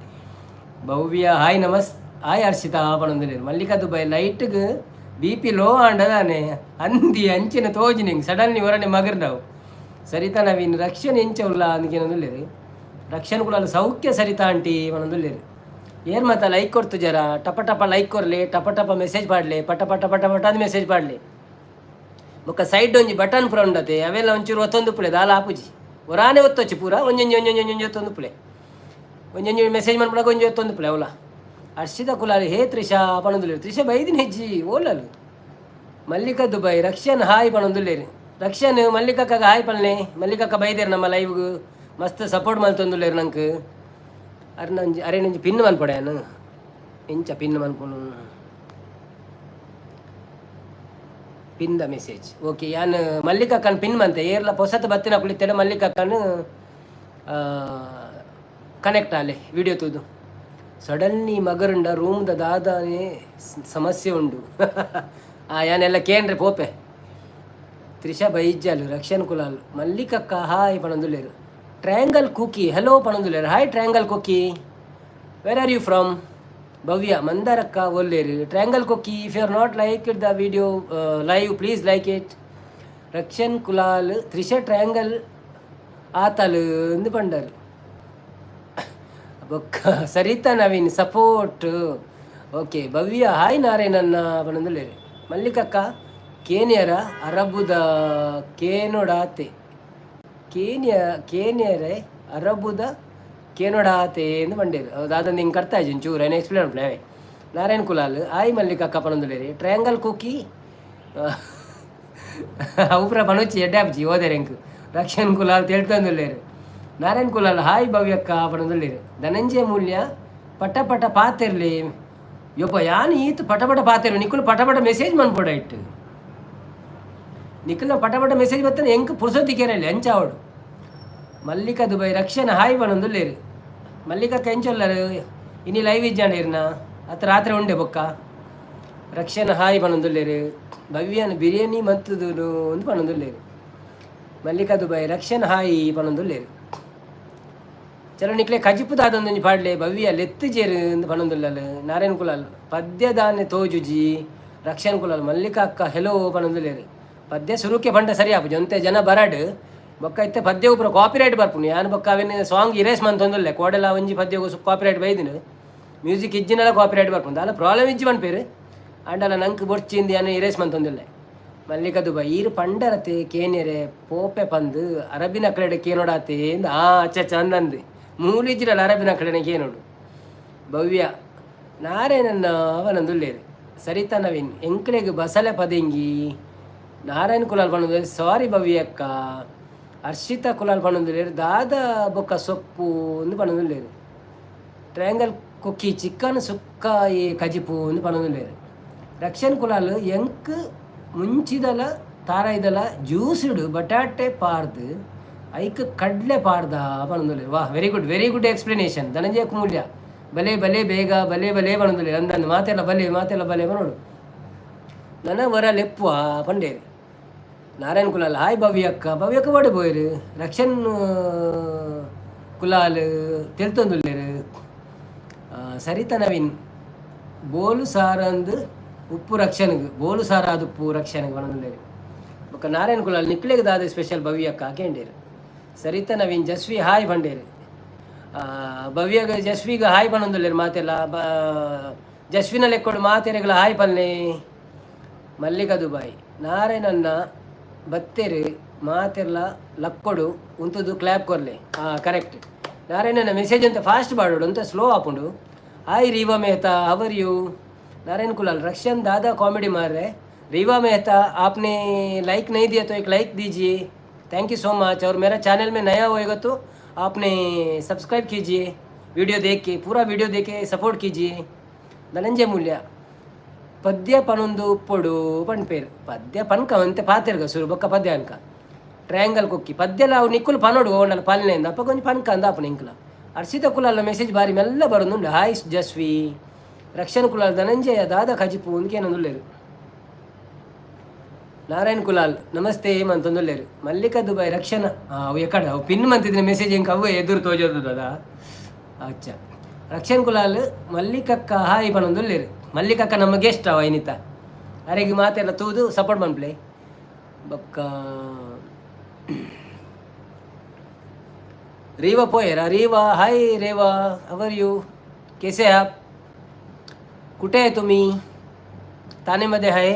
ಭವ್ಯ ಹಾಯ್, ನಮಸ್ ಹಾಯ್ ಹರ್ಷಿತಾ ಪಣೊಂದುಲ್ಲೆರ್. ಮಲ್ಲಿಕಾ ದುಬೈ, ಲೈಟ್ಗ್ ಬಿಪಿ ಲೋ ಆಂಡದಾನೆ ಅಂದಿ ಅಂಚಿನ ತೋಜಿನಿಂಗ್ ಸಡನ್ಲಿ ಹೊರನೆ ಮಗರ್ನವು. ಸರಿತಾ ನವೀನ್, ರಕ್ಷಣೆ ಎಂಚ ಉಲ್ಲ ಅಂದ್ಕೇನೊಂದುಲ್ಲೆರ್. ರಕ್ಷಣ್ ಕುಲಾಲ್, ಸೌಖ್ಯ ಸರಿತಾ ಆಂಟಿ ಪಣೊಂದುಲ್ಲೆರ್. ಏರ್ ಮಾತ ಲೈಕ್ ಕೊಡ್ತು ಜರ, ಟಪ ಟಪ ಲೈಕ್ ಕೊರ್ಲಿ, ಟಪ ಟಪ ಮೆಸೇಜ್ ಪಾಡ್ಲಿ, ಪಟ ಪಟ ಪಟ ಪಟ ಅಂದ್ ಮೆಸೇಜ್ ಪಾಡ್ಲಿ. ಬೊಕ್ಕ ಸೈಡ್ ಒಂಜಿ ಬಟನ್ ಪೂರ ಉಂಡತೆ, ಅವೆಲ್ಲ ಒಂಚೂರು ಒತ್ತೊಂದು ಪುಲೆ ದಾಲ ಆಪುಜಿ. ಒರಾನೆ ಒತ್ತೊಚ್ಚಿ ಪೂರ ಒಂಜೊಂಜಿ ಒಂಜೊಂಜಿ ಒಂಜೊಂಜಿ ಒತ್ತೊಂದು ಪುಲೆ. ಒಂಜೊಂಜಿ ಮೆಸೇಜ್ ಮನ್ಪುನಗ ಒಂಜಿ ಒತ್ತೊಂದು ಪುಲೆ ಅವಲ. ಹರ್ಷಿತ ಕುಲಾಲ್, ಹೇ ತ್ರಿಷಾ ಪಣೊಂದುಲ್ಲೆರ್. ತ್ರಿಷಾ ಬೈದಿನ ಹೆಜ್ಜಿ ಓಲಲು. ಮಲ್ಲಿಕಾ ದುಬೈ, ರಕ್ಷನ್ ಹಾಯ್ ಪಣೊಂದುಲ್ಲೆರ್. ರಕ್ಷನ್, ಮಲ್ಲಿಕಕ್ಕ ಹಾಯ್ ಪನ್ಲೆ. ಮಲ್ಲಿಕಕ್ಕ ಬೈದೇರ್, ನಮ್ಮ ಲೈವ್ಗ್ ಮಸ್ತ್ ಸಪೋರ್ಟ್ ಮಲ್ತೊಂದುಲ್ಲೆರ್ ನಂಕ್. ಅರ್ನಂಜಿ ಅರೇನಂಜಿ ಪಿನ್ ಮನ್ಪೊಡೆ. ಇಂಚ ಪಿನ್ ಮನ್ಪುನು? Pin the message. Okay, ಯಾನ್ ಮಲ್ಲಿಕಕ್ಕನ್ ಪಿನ್ ಮಂತೆ. ಏರ್ಲ ಪೊಸತ್ ಬತ್ತಿನ ಕುಳಿತೆಡ ಮಲ್ಲಿಕಕ್ಕನ್ ಕನೆಕ್ಟ್ ಆಲೆ ವಿಡಿಯೋ ತೂದು. ಸಡನ್ಲಿ ಮಗರುಂಡ ರೂಮ್ದ ದಾದಾನೆ ಸಮಸ್ಯೆ ಉಂಡು. ಆ ಯಾನೆಲ್ಲ ಕೇಂದ್ರ ಪೋಪೆ. ತ್ರಿಷಾ ಬೈಜಾಲು. ರಕ್ಷನ್ ಕುಲಾಲ್, ಮಲ್ಲಿಕಕ್ಕ ಹಾಯ್ ಪಣೊಂದುಲ್ಲೆರ್. ಟ್ರಯಾಂಗಲ್ ಕುಕಿ ಹಲೋ ಪಣೊಂದುಲ್ಲೆರ್. Hi triangle cookie, where are you from? Bhavya ಮಂದಾರಕ್ಕ ಒಲ್ಲೇರು. Triangle cookie, if you are not like it the video live, please like it. Rakshan Kulal, Trisha triangle ಆತಲ್ ಅಂದು ಪಂಡರ್. ಬೊಕ್ಕ ಸರಿತಾ ನವೀನ್ ಸಪೋರ್ಟ್. ಓಕೆ. ಭವ್ಯ hi ನಾರಾಯಣನ್ನ ಪಣೊಂದುಲ್ಲೆರ್. ಮಲ್ಲಿಕಕ್ಕ ಕೇನಿಯರ ಅರಬುದ ಕೇನೊಡಾತೆ, ಕೇನಿಯ ಕೇನಿಯರೆ ಅರಬುದ ಕೇನೊಡಾತೆ ಎಂದು ಪಂಡೇರು. ದಾದ ನಿಂಗೆ ಕರ್ತಾ ಇಜ್ಜಿ ಒಂಚೂರು ಏನ ಎಕ್ಸ್ಪ್ಲೇನ್ ಮಲ್ಪುಲೆ. ನಾರಾಯಣ್ ಕುಲಾಲ್ ಆಯ್ ಮಲ್ಲಿಕಕ್ಕ ಪಣೊಂದುಲ್ಲೆರ್. ಟ್ರಯಾಂಗಲ್ ಕುಕಿ ಅವು ಪೂರ ಪನೊಚ್ಚಿ ಎಡ್ಡೆ ಆಪುಜಿ ಓದೆರೆ ಎಂಕ್. ರಕ್ಷನ್ ಕುಲಾಲ್ ತೆಳ್ತೊಂದುಲ್ಲೆರ್. ನಾರಾಯಣ್ ಕುಲಾಲ್ ಹಾಯ್ ಭವ್ಯಕ್ಕ ಪಣೊಂದುಲ್ಲೆರ್. ಧನಂಜಯ ಮೂಲ್ಯ, ಪಟ ಪಟ ಪಾತೆರ್ಲಿ. ಯೊಪ್ಪ, ಯಾನ್ ಈತ್ ಪಟ ಪಟ ಪಾತೆರು, ನಿಕುಲು ಪಟ ಪಟ ಮೆಸೇಜ್ ಮನ್ಪೊಡ ಇಟ್ಟು. ನಿಕುಲ್ನ ಪಟ ಪಟ ಮೆಸೇಜ್ ಬತ್ತನೆ ಎಂಕ್ ಪುರ್ಸೊತ್ತಿకేರಲ್ಲಿ ಅಂಚ ಆವಡು. ಮಲ್ಲಿಕಾ ದುಬೈ, ರಕ್ಷಣ ಹಾಯ್ ಪಣೊಂದುಲ್ಲೆರ್. ಮಲ್ಲಿಕಕ್ಕ ಎಂಚೊಲ್ಲರು? ಇನಿ ಲೈವ್ ಇಜ್ಜಾಂಡ ಇರ್ನ ಅತ್ತ ರಾತ್ರಿ ಉಂಡೆ ಬೊಕ್ಕ. ರಕ್ಷಣ ಹಾಯ್ ಪಣೊಂದುಲ್ಲೆರ್. ಭವ್ಯನ ಬಿರಿಯಾನಿ ಮಂತುದು ಅಂದ್ ಪಣೊಂದುಲ್ಲೆರ್. ಮಲ್ಲಿಕಾ ದುಬೈ, ರಕ್ಷಣ್ ಹಾಯ್ ಪಣೊಂದುಲ್ಲೆರ್. ಚಲೋ, ನಿಕ್ಲೆ ಕಜಿಪು ದಾದೊಂದೊಂಜಿ ಪಾಡ್ಲೆ. ಭವ್ಯ ಲೆತ್ತುಜೆರ್ ಅಂದ್ ಪಣೊಂದುಲ್ಲಲ್. ನಾರಾಯಣ ಕುಲಾಲ್ ಪದ್ಯ ದಾನೆ ತೋಜುಜಿ. ರಕ್ಷಣ್ ಕುಲಾಲ್, ಮಲ್ಲಿಕಾ ಅಕ್ಕ ಹೆಲೋ ಪಣೊಂದುಲ್ಲೆರ್. ಪದ್ಯ ಸುರುಕೆ ಪಂಡ ಸರಿ ಆಪುಜಿ, ಒಂತೆ ಜನ ಬರಡ್ ಬೊಕ್ಕ. ಇತ್ತೆ ಪದ್ಯ ಪೂರ ಕಾಪಿರೈಟ್ ಬರ್ಪುಂಡು. ಯಾನ್ ಬೊಕ್ಕ ಅವೆನ್ ಸಾಂಗ್ ಇರೇಸ್ ಮಂತೊಂದುಲ್ಲೆ. ಕೋಡೆಲ ಒಂಜಿ ಪದ್ಯಗ್ ಕಾಪಿರೈಟ್ ಬೈದಿನ. ಮ್ಯೂಸಿಕ್ ಇಜ್ಜಿನಲ ಕಾಪಿರೈಟ್ ಬರ್ಪುಂಡು. ದಾಲ ಪ್ರಾಬ್ಲಮ್ ಇಜ್ಜಿ ಪನ್ಪೆರ್, ಆಂಡಲ ನಂಕ್ ಬೊಡ್ಚಿಂದು ಯಾನ್ ಇರೇಸ್ ಮಂತೊಂದುಲ್ಲೆ. ಮಲ್ಲಿಕಾ ದುಬೈ, ಈರ್ ಪಂಡರತೆ ಕೇನೆರೆ ಪೋಪೆ ಪಂದ್ ಅರಬಿನ ಕಡೆ ಕೇನೋಡಾತೆ. ಆ ಅಚ್ಚ ಚಂದಂದು ಮೂಲು ಇಜ್ಜಿಡಲ ಅರಬಿನ ಕಡೆನೆ ಕೇನೋಡು. ಭವ್ಯ ನಾರಾಯಣನ ಅವನಂದುಲ್ಲೇರು. ಸರಿತಾ ನವೀನ್, ಎಂಕ್ಲೆಗ್ ಬಸಲೆ ಪದೆಂಗಿ. ನಾರಾಯಣ ಕುಲಾಲ್ ಪನೊಂದು ಸಾರಿ ಭವ್ಯಕ್ಕ. ಹರ್ಷಿತಾ ಕುಲಾಲ್ ಪನೊಂದುಲ್ಲೆರ್, ದಾದ ಬೊಕ್ಕ ಸೊಪ್ಪು ಅಂದ್ ಪನೊಂದುಲ್ಲೆರ್. ಟ್ರಯಾಂಗಲ್ ಕುಕ್ಕಿ, ಚಿಕನ್ ಸುಕ್ಕ ಈ ಕಜಿಪು ಅಂದ್ ಪನೊಂದುಲ್ಲೆರ್. ರಕ್ಷನ್ ಕುಲಾಲ್, ಎಂಕ್ ಮುಂಚಿದಲ ತಾರಾಯ್ದಲ ಜ್ಯೂಸ್ಡ್ ಬಟಾಟೆ ಪಾರ್ದ್ ಐಕ್ ಕಡ್ಲೆ ಪಾರ್ದ ಪನೊಂದುಲ್ಲೆರ್. ವಾಹ್, very good, very good explanation. Dhananjaya ಕುಮೂಲ್ಯ, ಬಲೆ ಬಲೆ ಬೇಗ ಬಲೆ ಬಲೆ ಪನೊಂದುಲ್ಲೆರ್. ಅಂದಂದು ಮಾತೆಲ್ಲ ಬಲೆ ಮಾತೆಲ್ಲ ಬಲೆ ಪನೊಡು. ನನ ವರ ಲೆಪ್ಪುವ ಪಂಡೇರು. ನಾರಾಯಣ ಕುಲಾಲ್ ಹಾಯ್ ಭವ್ಯಕ್ಕ. ಭವ್ಯಕ್ಕ ಓಡೆ ಪೋಯೆರ್? ರಕ್ಷನ್ ಕುಲಾಲ್ ತೆಲ್ತೊಂದುಲ್ಲೆರ್. ಸರಿತಾ ನವೀನ್, ಬೋಲು ಸಾರಂದು ಉಪ್ಪು ರಕ್ಷಣೆಗೆ ಬೋಲು ಸಾರಾದ ಉಪ್ಪು ರಕ್ಷಣೆಗೆ ಪನೊಂದುಲ್ಲೆರ್. ಬೊಕ್ಕ ನಾರಾಯಣ ಕುಲಾಲ್ ನಿಕ್ಲೆಗ್ ದಾದ ಸ್ಪೆಷಲ್ ಭವ್ಯಕ್ಕ ಕೇಂಡೇರು. ಸರಿತಾ ನವೀನ್, ಜಸ್ವಿ ಹಾಯ್ ಪಂಡೇರು. ಭವ್ಯಗ ಜಸ್ವಿಗ ಹಾಯ್ ಪನೊಂದುಲ್ಲೆರ್ ಮಾತೆಲ್ಲ. ಜಸ್ವಿನ ಲೆಕ್ಕೊಡು ಮಾತೆರೆಗ್ಲ ಹಾಯ್ ಪನ್ಲೆ. ಮಲ್ಲಿಕಾ ದುಬಾಯ್, ನಾರಾಯಣನ್ನ ಬತ್ತೆರ್, ಮಾತೆರ್ಲ ಲಕ್ಕೊಡು ಉಂತುದು ಕ್ಲಾಪ್ ಕೊರ್ಲೆ. ಹಾಂ, ಕರೆಕ್ಟ್. ನಾರಾಯಣನ ಮೆಸೇಜ್ ಅಂತ ಫಾಸ್ಟ್ ಮಾಡೋಡು ಅಂತ ಸ್ಲೋ ಆಪುಂಡು. Hi Reeva Mehta, how are you? Narayan Kulal, Rakshan Dada comedy मार रहे. रीवा मेहता, आपने लाइक नहीं दिया तो एक लाइक दीजिए। Thank you so much. और मेरा चैनल में नया होएगा तो आपने सब्सक्राइब कीजिए। वीडियो देख के, पूरा वीडियो देख के सपोर्ट कीजिए। ಧನಂಜಯ ಮೂಲ್ಯ, ಪದ್ಯ ಪನೊಂದು ಉಪ್ಪೊಡು ಪನ್ಪೇರು. ಪದ್ಯ ಪನ್ಕ ಅಂತೆ ಪಾತೆರ್ಗ ಸುರು, ಬೊಕ್ಕ ಪದ್ಯ ಅನ್ಕ. ಟ್ರಯಾಂಗಲ್ ಕುಕ್ಕಿ, ಪದ್ಯಲ ಅವು ನಿಕ್ಕುಲು ಪನೊಡು ಓಂಡಲ ಪಲ್ನೆ ಅಪ್ಪ ಕೊಂಚ ಪನ್ಕ ಅಂದ ಅಪ್ಪನ ಇಂಕ್ಲ. ಅರ್ಷಿತ ಕುಲಾಲ ಮೆಸೇಜ್ ಬಾರಿ ಮೆಲ್ಲ ಬರೋದುಂಡು. ಹಾಯ್ ಜಸ್ವಿ. ರಕ್ಷಣ್ ಕುಲಾಲ್, ಧನಂಜಯ ದಾದ ಕಜಿಪು ಅಂದ್ಕೇನಂದುಲ್ಲೇರು. ನಾರಾಯಣ್ ಕುಲಾಲ್, ನಮಸ್ತೆ ಮಂತೊಂದುಲ್ಲೇರು. ಮಲ್ಲಿಕಾ ದುಬೈ, ರಕ್ಷಣ ಅವು ಎಕ್ಕಡ ಅವು ಪಿನ್ ಮಂತಿದ್ರೆ ಮೆಸೇಜ್ ಇಂಕ ಅವು ಎದುರು ತೋಜೋದು ಅದ. ಅಚ್ಚ. ರಕ್ಷಣ್ ಕುಲಾಲ್, ಮಲ್ಲಿಕಕ್ಕ ಹಾಯ್ ಪನೊಂದುಲ್ಲೇರು. ಮಲ್ಲಿಕಕ್ಕ ನಮ್ಮ ಗೆಸ್ಟ್ ಅವ ಐನಿತ. ಅರೆಗೆ ಮಾತೆಲ್ಲ ತೂದು ಸಪೋರ್ಟ್ ಮನ್ಪ್ಲೆ. ಬೊಕ್ಕ रीवा पोयरा. रीवा, हाय रेवा, how are you? कैसे हैं आप? कुठे आहे तुम्ही? ठाणेमध्ये आहे.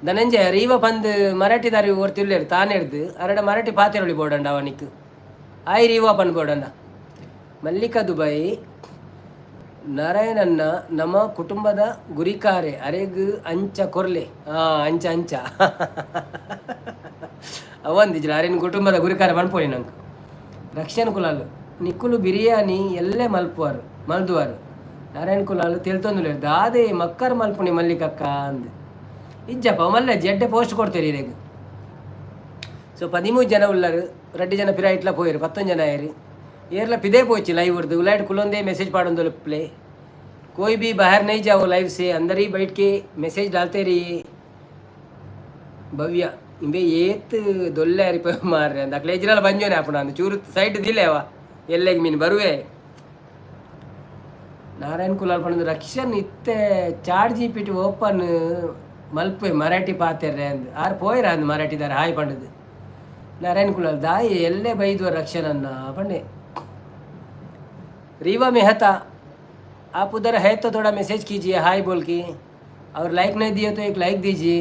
ಧನಂಜಯ, ರೀವಾ ಪಂದ್ ಮರಾಠಿದಾರಿ ಒರ್ತಿಲ್ಲೇರು ತಾನೆಡ್ದು ಅರಡ ಮರಾಠಿ ಪಾತೆರೊಳಿ ಬೋಡಂಡ ಅವನಿಕ್. ಹಾಯ್ ರೀವಾ ಪನ್ ಬೋಡಂಡ. ಮಲ್ಲಿಕಾ ದುಬೈ, ನಾರಾಯಣನ್ನ ನಮ್ಮ ಕುಟುಂಬದ ಗುರಿಕಾರೆ, ಅರೆಗ್ ಅಂಚ ಕೊರ್ಲೆ. ಹಾ, ಅಂಚ ಅಂಚ ಅವಂದಿಜ್ರ ಅರೆನ ಕುಟುಂಬದ ಗುರಿಕಾರೆ ಪನ್ಪೊಲಿ ನಂಗೆ. ರಕ್ಷಣ್ ಕುಲಾಲ್, ನಿಕ್ಕುಲು ಬಿರಿಯಾನಿ ಎಲ್ಲೇ ಮಲ್ಪುವಾರು ಮಲ್ದುವಾರು. ನಾರಾಯಣ್ ಕುಲಾಲ್ ತೆಲ್ತೊಂದುಲ್ಲೇರು. ದಾದೆ ಮಕ್ಕರ್ ಮಲ್ಪುನಿ ಮಲ್ಲಿಕಕ್ಕ ಅಂದ್. ಇಜ್ಜಪ್ಪ, ಮಲ್ಲ ಜಡ್ಡೆ ಪೋಸ್ಟ್ ಕೊಡ್ತೇರಿ ಇರೆಗ್. ಸೊ 13 ಜನ ಉಲ್ಲರು. ರಡ್ಡು ಜನ ಪಿರ ಇಟ್ಲ ಪೋಯಿರು, 19 ಜನ ಆಯರು. ಏರ್ಲ ಪಿದೇ ಪೋಚಿ ಲೈವ್ ಉರ್ದು ಉಲಾಯ್ಟ್ ಕುಲೊಂದೇ ಮೆಸೇಜ್ ಪಾಡೊಂದು ಪ್ಲೇ. कोई भी बाहर नहीं जाओ लाइव से, अंदर ही बैठ के मैसेज डालते रहिए। ಭವ್ಯ, ಇಂಬೆ ಏತ್ ದೊಲ್ಲೆ ಅರಿಪ ಮಾರ್ರೆ ಅಂದ. ಅಕ್ಲೆ ಎಜ್ರಲ ಬಂಜೋನೆ ಆಪುಣ ಅಂದ್ ಚೂರು ಸೈಡ್ ದಿಲ್ಲೇವ ಎಲ್ಲೆಗ್ ಮೀನು ಬರುವೆ. ನಾರಾಯಣ್ ಕುಲಾಲ್ ಪಂಡ, ರಕ್ಷನ್ ಇತ್ತೆ ಚಾಟ್ ಜಿಪಿಟಿ ಓಪನ್ ಮಲ್ಪೆ ಮರಾಠಿ ಪಾತೆರ್ರೆ ಅಂದ್. ಆರ್ ಪೋಯ್ರ ಅಂದ್ ಮರಾಠಿದಾರ ಹಾಯ್ ಪಂಡದು. ನಾರಾಯಣ್ ಕುಲಾಲ್, ದಾಯಿ ಎಲ್ಲೆ ಬೈದುವ ರಕ್ಷಣನ್ನ ಪಂಡೆ. रीवा मेहता, आप उधर है तो थोड़ा मैसेज कीजिए हाय बोल के, और लाइक नहीं दिए तो एक लाइक दीजिए।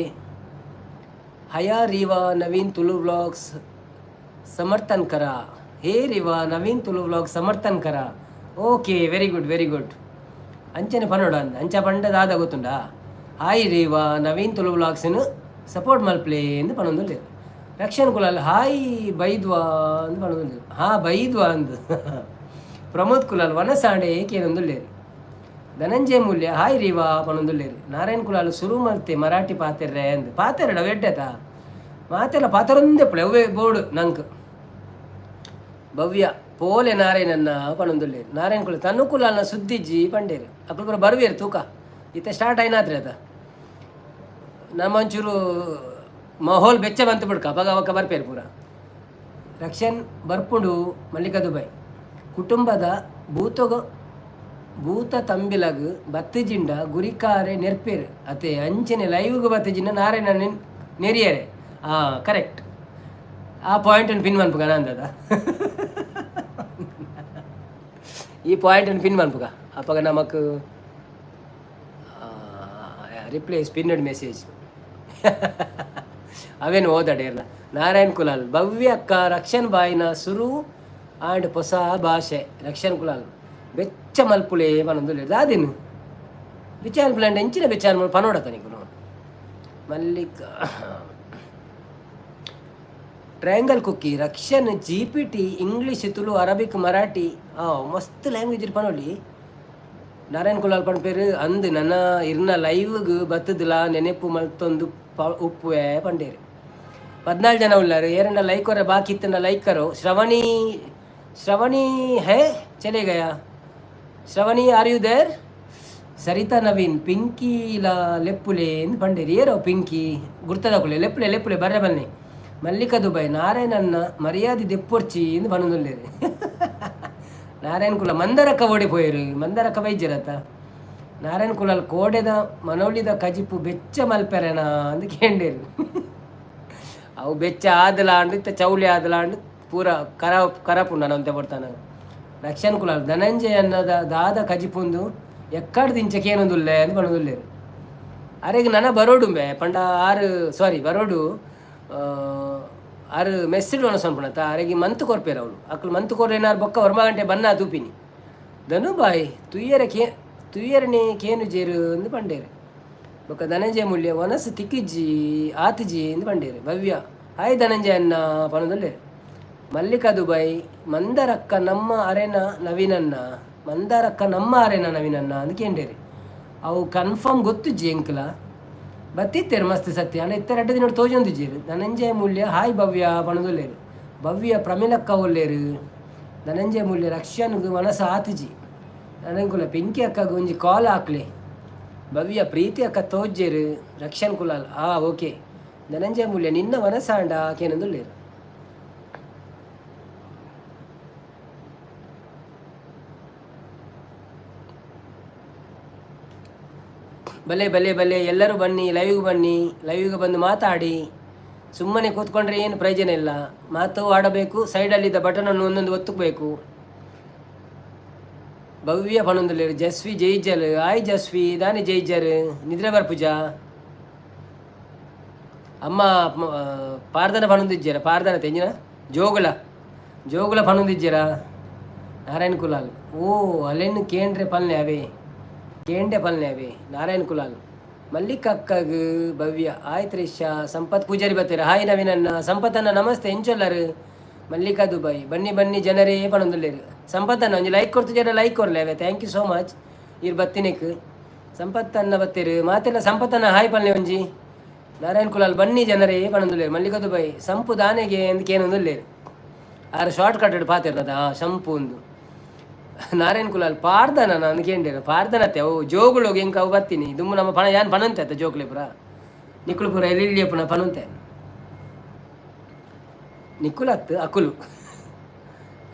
हया रीवा, नवीन तुलु व्लॉग्स समर्थन करा. हे रीवा, नवीन तुलु व्लॉग समर्थन करा. Okay, very good, very good. ಅಂಚನೆ ಪನೋಡ ಅಂದ. ಅಂಚ ಪಂಡ ದಾದ ಗೊತ್ತುಂಡಾ? ಹಾಯ್ ರೇವಾ, ನವೀನ್ ತುಳು ವ್ಲಾಗ್ಸ್ನು ಸಪೋರ್ಟ್ ಮಲ್ಪ್ಲೆ ಎಂದು ಪನೊಂದುಲ್ಲೆರ್. ರಕ್ಷಣ್ ಕುಲಾಲ್, ಹಾಯ್ ಬೈದ್ವಾ ಅಂದ್ ಪನೊಂದುಲ್ಲೆರ್. ಹಾ, ಬೈದ್ವಾ ಅಂದ್. ಪ್ರಮೋದ್ ಕುಲಾಲ್, ವನಸಾಂಡೆ ಏಕೇನೊಂದುಲ್ಲೆರ್. ಧನಂಜಯ ಮೂಲ್ಯ, ಹಾಯ್ ರೀವಾ ಪನೊಂದುಲ್ಲೆರ್. ನಾರಾಯಣ್ ಕುಲಾಲ್, ಸುರು ಮಲ್ತೆ ಮರಾಠಿ ಪಾತೆರ್ರೆ ಅಂದ್. ಪಾತೆರಡ ಎಡ್ಡೆತ ಮಾತೆಲ್ಲ ಪಾತೆರೊಂದೇ ಪುಳೆ ಅವೇ ಬೋರ್ಡ್ ನಂಕ್. ಭವ್ಯ, ಪೋಲೆ ನಾರಾಯಣನ್ನ ಪನೊಂದುಲ್ಲೆರ್. ನಾರಾಯಣ ಕುಲ ತನ್ನು ಕುಲಾಲ್ನ ಸುದ್ದಿಜ್ಜಿ ಪಂಡೇರು. ಅಕುಲು ಪೂರ ಬರುವೇರು ತೂಕ. ಇತ್ತೆ ಸ್ಟಾರ್ಟ್ ಆಯ್ನಾತ್ರಿ ಅದ. ನಮ್ಮ ಒಂಚೂರು ಮಾಹೋಲ್ ಬೆಚ್ಚ ಬಂತು ಬಿಡ್ಕ, ಅವಾಗ ಅವಕ್ಕ ಬರ್ಪೇರು ಪೂರ. ರಕ್ಷನ್ ಬರ್ಪುಂಡು. ಮಲ್ಲಿಕಾ ದುಬೈ, ಕುಟುಂಬದ ಭೂತಗ ಭೂತ ತಂಬಿಲಗ್ ಬತ್ತಿಜಿಂಡ ಗುರಿಕಾರೆ ನೆರ್ಪೇರು ಅತೆ. ಅಂಚನೆ ಲೈವ್ಗ್ ಬತ್ತಿಜಿಂಡ ನಾರಾಯಣ ನೆರಿಯರೆ. ಆ, ಕರೆಕ್ಟ್. ಆ ಪಾಯಿಂಟ್ ಪಿನ್ ಮನ್ಪುಗ ನಂದದ. ಈ ಪಾಯಿಂಟ್ ಪಿನ್ ಮನ್ಪುಗ. ಅಪ್ಪಗ ನಮಕ್ ರಿಪ್ಲೇಸ್ ಪಿನ್ನಡ್ ಮೆಸೇಜ್ ಅವೇನು ಓದಾಡೇರ್ಲ. ನಾರಾಯಣ್ ಕುಲಾಲ್, ಭವ್ಯ ಅಕ್ಕ ರಕ್ಷನ್ ಬಾಯಿನ ಸುರು ಆಂಡ್ ಹೊಸ ಭಾಷೆ. ರಕ್ಷನ್ ಕುಲಾಲ್, ಬೆಚ್ಚ ಮಲ್ಪುಲೆ ಪನೊಂದುಲ್ಲೆರ್. ದಾದಿನು ಬೆಚ್ಚ ಮಲ್ಪುಲೆ ಅಂಡ ಎಂಚಿನ ಬೆಚ್ಚ ಪನೋಡತ ನಿಕುಲು? Mallik, triangle cookie, Rakshan GPT English, Tulu, Arabic, Marathi, ಮಸ್ತ್ ಲ್ಯಾಂಗ್ವೇಜ್ ಪನೊಲಿ. ನಾರಾಯಣ್ ಕುಲಾಲ್ ಪನ್ಪೇರು, ಅಂದ್ ನನ್ನ ಇರ್ನ ಲೈವ್ಗ್ ಬತ್ತದಲ ನೆನೆಪು ಮಲ್ತೊಂದು ಉಪ್ಪುವೆ ಪಂಡೇರು. 14 ಜನ ಉಲ್ಲಾರು. ಏರಂಡ ಲೈಕ್ ಕೊರ ಬಾಕಿ ಇತ್ತಂಡ ಲೈಕ್ ಕರೋ. ಶ್ರವಣಿ, ಶ್ರವಣಿ ಹೇ ಚಲೆ ಗಯಾ. Shravani, are you there? Sarita Naveen, Pinki ಲಾ ಲೆಪ್ಪುಲೆ ಎಂದು ಪಂಡೇರು. ಏರೋ ಪಿಂಕಿ ಗುರ್ತದಕುಲೆ. ಲೆಪ್ಪುಲೆ ಲೆಪ್ಪುಲೆ ಬರ್ರೆ ಬನ್ನಿ. ಮಲ್ಲಿಕಾ ದುಬೈ, ನಾರಾಯಣನ್ನ ಮರ್ಯಾದೆ ದೆಪ್ಪೊರ್ಚಿ ಎಂದು ಪನೊಂದುಲ್ಲೆರ್. ನಾರಾಯಣ ಕುಲ, ಮಂದರಕ್ಕ ಓಡಿ ಪೋಯರು. ಮಂದರಕ್ಕ ಬೈಜರತ್ತ. ನಾರಾಯಣ ಕುಲಾಲ್ ಕೋಡೆದ ಮನೋಳಿದ ಕಜಿಪು ಬೆಚ್ಚ ಮಲ್ಪೆರೆನಾ ಅಂದ್ ಕೇಂಡೇರು. ಅವು ಬೆಚ್ಚ ಆದಲಾಂಡ್, ಇತ್ತ ಚೌಲಿ ಆದಲಾಂಡ್, ಪೂರ ಕರ ಕರಪುಂಡು ಅಂತೆ ಪಡ್ತಾನ. ರಕ್ಷಣ್ ಕುಲಾಲ್ ಧನಂಜಯ ಅನ್ನದ ದಾದ ಕಜಿಪುಂದು ಎಕ್ಕಡ್ದಿಂಚ ಕೇನೊಂದುಲ್ಲೆ ಅಂದ್ ಪನೊಂದುಲ್ಲೆರ್. ಅರೆಗ್ ನನ ಬರೋಡುಂಬೆ ಪಂಡ ಆರು ಸಾರಿ ಬರೋಡು, ಆರು ಮೆಸ್ಸಿಡ್ ಒಣಸ್ ಪನ್ಪುನತ. ಅರೆಗ್ ಮಂತ್ ಕೊರ್ಪೆರ್ ಅವ್ಲು. ಅಕ್ಲು ಮಂತ್ ಕೊರ್ರೆನಾರ್ ಬೊಕ್ಕ ಒರ್ಂಬ ಗಂಟೆ ಬನ್ನ ತೂಪಿನಿ. ಧನು ಬಾಯ್ ತೂಯರೆ ಕೇ ತೂಯೆರೆನೆ ಕೇನುಜೆರ್ ಅಂದ್ ಪಂಡೆರ್. ಬೊಕ್ಕ ಧನಂಜಯ ಮೂಲ್ಯ ವನಸ್ ತಿಕ್ಕಿಜ್ಜಿ ಆತಿಜಿ ಅಂದ್ ಪಂಡೆರ್. ಭವ್ಯ ಹಾಯ್ ಧನಂಜಯ ಅಣ್ಣ ಪನೊಂದುಲ್ಲೆರ್. ಮಲ್ಲಿಕಾ ದುಬೈ ಮಂದರಕ್ಕ ನಮ್ಮ ಅರೆನ ನವೀನಣ್ಣ, ಮಂದಾರಕ್ಕ ನಮ್ಮ ಅರೆನ ನವೀನಣ್ಣ ಅಂದ್ ಕೇಂಡೆರ್. ಅವು ಕನ್ಫರ್ಮ್ ಗೊತ್ತುಜ್ಜಿ ಎಂಕ್ಲ. ಬತ್ತಿತ್ತೆರ್ ಮಸ್ತ್ ಸತ್ಯ, ಆಂಡ ಇತ್ತೆ ರಡ್ಡ್ ದಿನೊಡು ತೋಜೊಂದಿಜ್ಜೆರ್. ಧನಂಜಯ ಮೂಲ್ಯ ಹಾಯ್ ಭವ್ಯ ಪನೊಂದುಲ್ಲೆರ್. ಭವ್ಯ ಪ್ರಮೀಳಕ್ಕ ಉಲ್ಲೆರ್. ಧನಂಜಯ ಮೂಲ್ಯ ರಕ್ಷನ್ಗ್ ವನಸ್ ಆತಿಜಿ. ನನಂಕುಲ ಪಿಂಕಿ ಅಕ್ಕಗ್ ಒಂಜಿ ಕಾಲ್ ಹಾಕ್ಲೆ. ಭವ್ಯ ಪ್ರೀತಿ ಅಕ್ಕ ತೋಜ್ಜೆರ್. ರಕ್ಷನ್ ಕುಲಾಲ್ ಆ ಓಕೆ. ಧನಂಜಯ ಮೂಲ್ಯ ನಿನ್ನ ವನಸಾಂಡ ಕೇನೊಂದುಲ್ಲೆರ್. ಬಲೆ ಬಲೆ ಬಲೆ, ಎಲ್ಲರೂ ಬನ್ನಿ, ಲೈವ್ಗೆ ಬನ್ನಿ, ಲೈವ್ಗೆ ಬಂದು ಮಾತಾಡಿ. ಸುಮ್ಮನೆ ಕೂತ್ಕೊಂಡ್ರೆ ಏನು ಪ್ರಯೋಜನ ಇಲ್ಲ. ಮಾತು ಆಡಬೇಕು, ಸೈಡಲ್ಲಿದ್ದ ಬಟನನ್ನು ಒಂದೊಂದು ಒತ್ತಬೇಕು. ಭವ್ಯ ಪನೊಂದುಲ್ಲೆರ್. ಜಸ್ವಿ ಜೈಜಲ್ ಆಯ್ ಜಸ್ವಿ ದಾನೆ ಜೈಜರ್ ನಿದ್ರೆ ಬರ್ಪುಜ ಅಮ್ಮ ಪಾರ್ದನ ಪನೊಂದಿಜ್ಜೆರ? ಪಾರ್ದನ ತೆಂಜಿನ ಜೋಗುಲ ಜೋಗುಲ ಪನೊಂದಿಜ್ಜೆರ? ನಾರಾಯಣ ಕುಲಾಲ್ ಓ ಅಲೆನ್ ಕೇಂಡ್ರೆ ಪಲ್ನೆ ಅವೇ ಕೇಂಡೆ ಪಲ್ನೆ ಅವೇ. ನಾರಾಯಣ ಕುಲಾಲ್ ಮಲ್ಲಿಕಕ್ಕಗ್ ಭವ್ಯ ಆಯ್ ತ್ರಿಷಾ. ಸಂಪತ್ ಪೂಜಾರಿ ಬತ್ತೆರ್. ಹಾಯ್ ನವೀನಣ್ಣ, ಸಂಪತ್ ಅಣ್ಣ ನಮಸ್ತೆ, ಎಂಚೊಲ್ಲರು? ಮಲ್ಲಿಕಾ ದುಬೈ ಬನ್ನಿ ಬನ್ನಿ ಜನರೇ ಪನೊಂದುಲ್ಲೆರ್. ಸಂಪತ್ ಅಣ್ಣ ಒಂಜಿ ಲೈಕ್ ಕೊರ್ತು ಜನ ಲೈಕ್ ಕೊರ್ಲೆ ಅವೇ. Thank you so much ಈರ್ ಬತ್ತಿನೆಕ್. ಸಂಪತ್ ಅಣ್ಣ ಬತ್ತೆರ್. ಮಾತೆಲ್ಲ ಸಂಪತ್ ಅಣ್ಣ ಹಾಯ್ ಪಲ್ನೆ ಒಂಜಿ. ನಾರಾಯಣ್ ಕುಲಾಲ್ ಬನ್ನಿ ಜನರೇ ಪನೊಂದುಲ್ಲೆರ್. ಮಲ್ಲಿಕಾ ದುಬೈ ಸಂಪು ದಾನೆಗೆ ಅಂದ್ ಕೇನೊಂದುಲ್ಲೆರ್. ಆರ್ ಶಾರ್ಟ್ ಕಟ್ ಪಾತೆರ್ನದ ಸಂಪು ಉಂದು. ನಾರಾಯಣ್ ಕುಲಾಲ್ ಪಾರ್ದನ ನಾನು ಕೇಂಡೆರ್. ಪಾರ್ದನತೆ ಅವು ಜೋಗುಳು ಎಂಕ್ ಅವು ಬತ್ತೀನಿ. ದುಂಬು ನಮ್ಮ ಪಣ ಯಾನ್ ಪನಂತೆ ಅತ್ತ ಜೋಕ್ಲೆ ಪುರ ನಿಕುಲು ಪುರ ಎಲ್ಲಿ ಪುನ ಪನಂತೆ. ನಿಕುಲತ್ತು ಅಕುಲು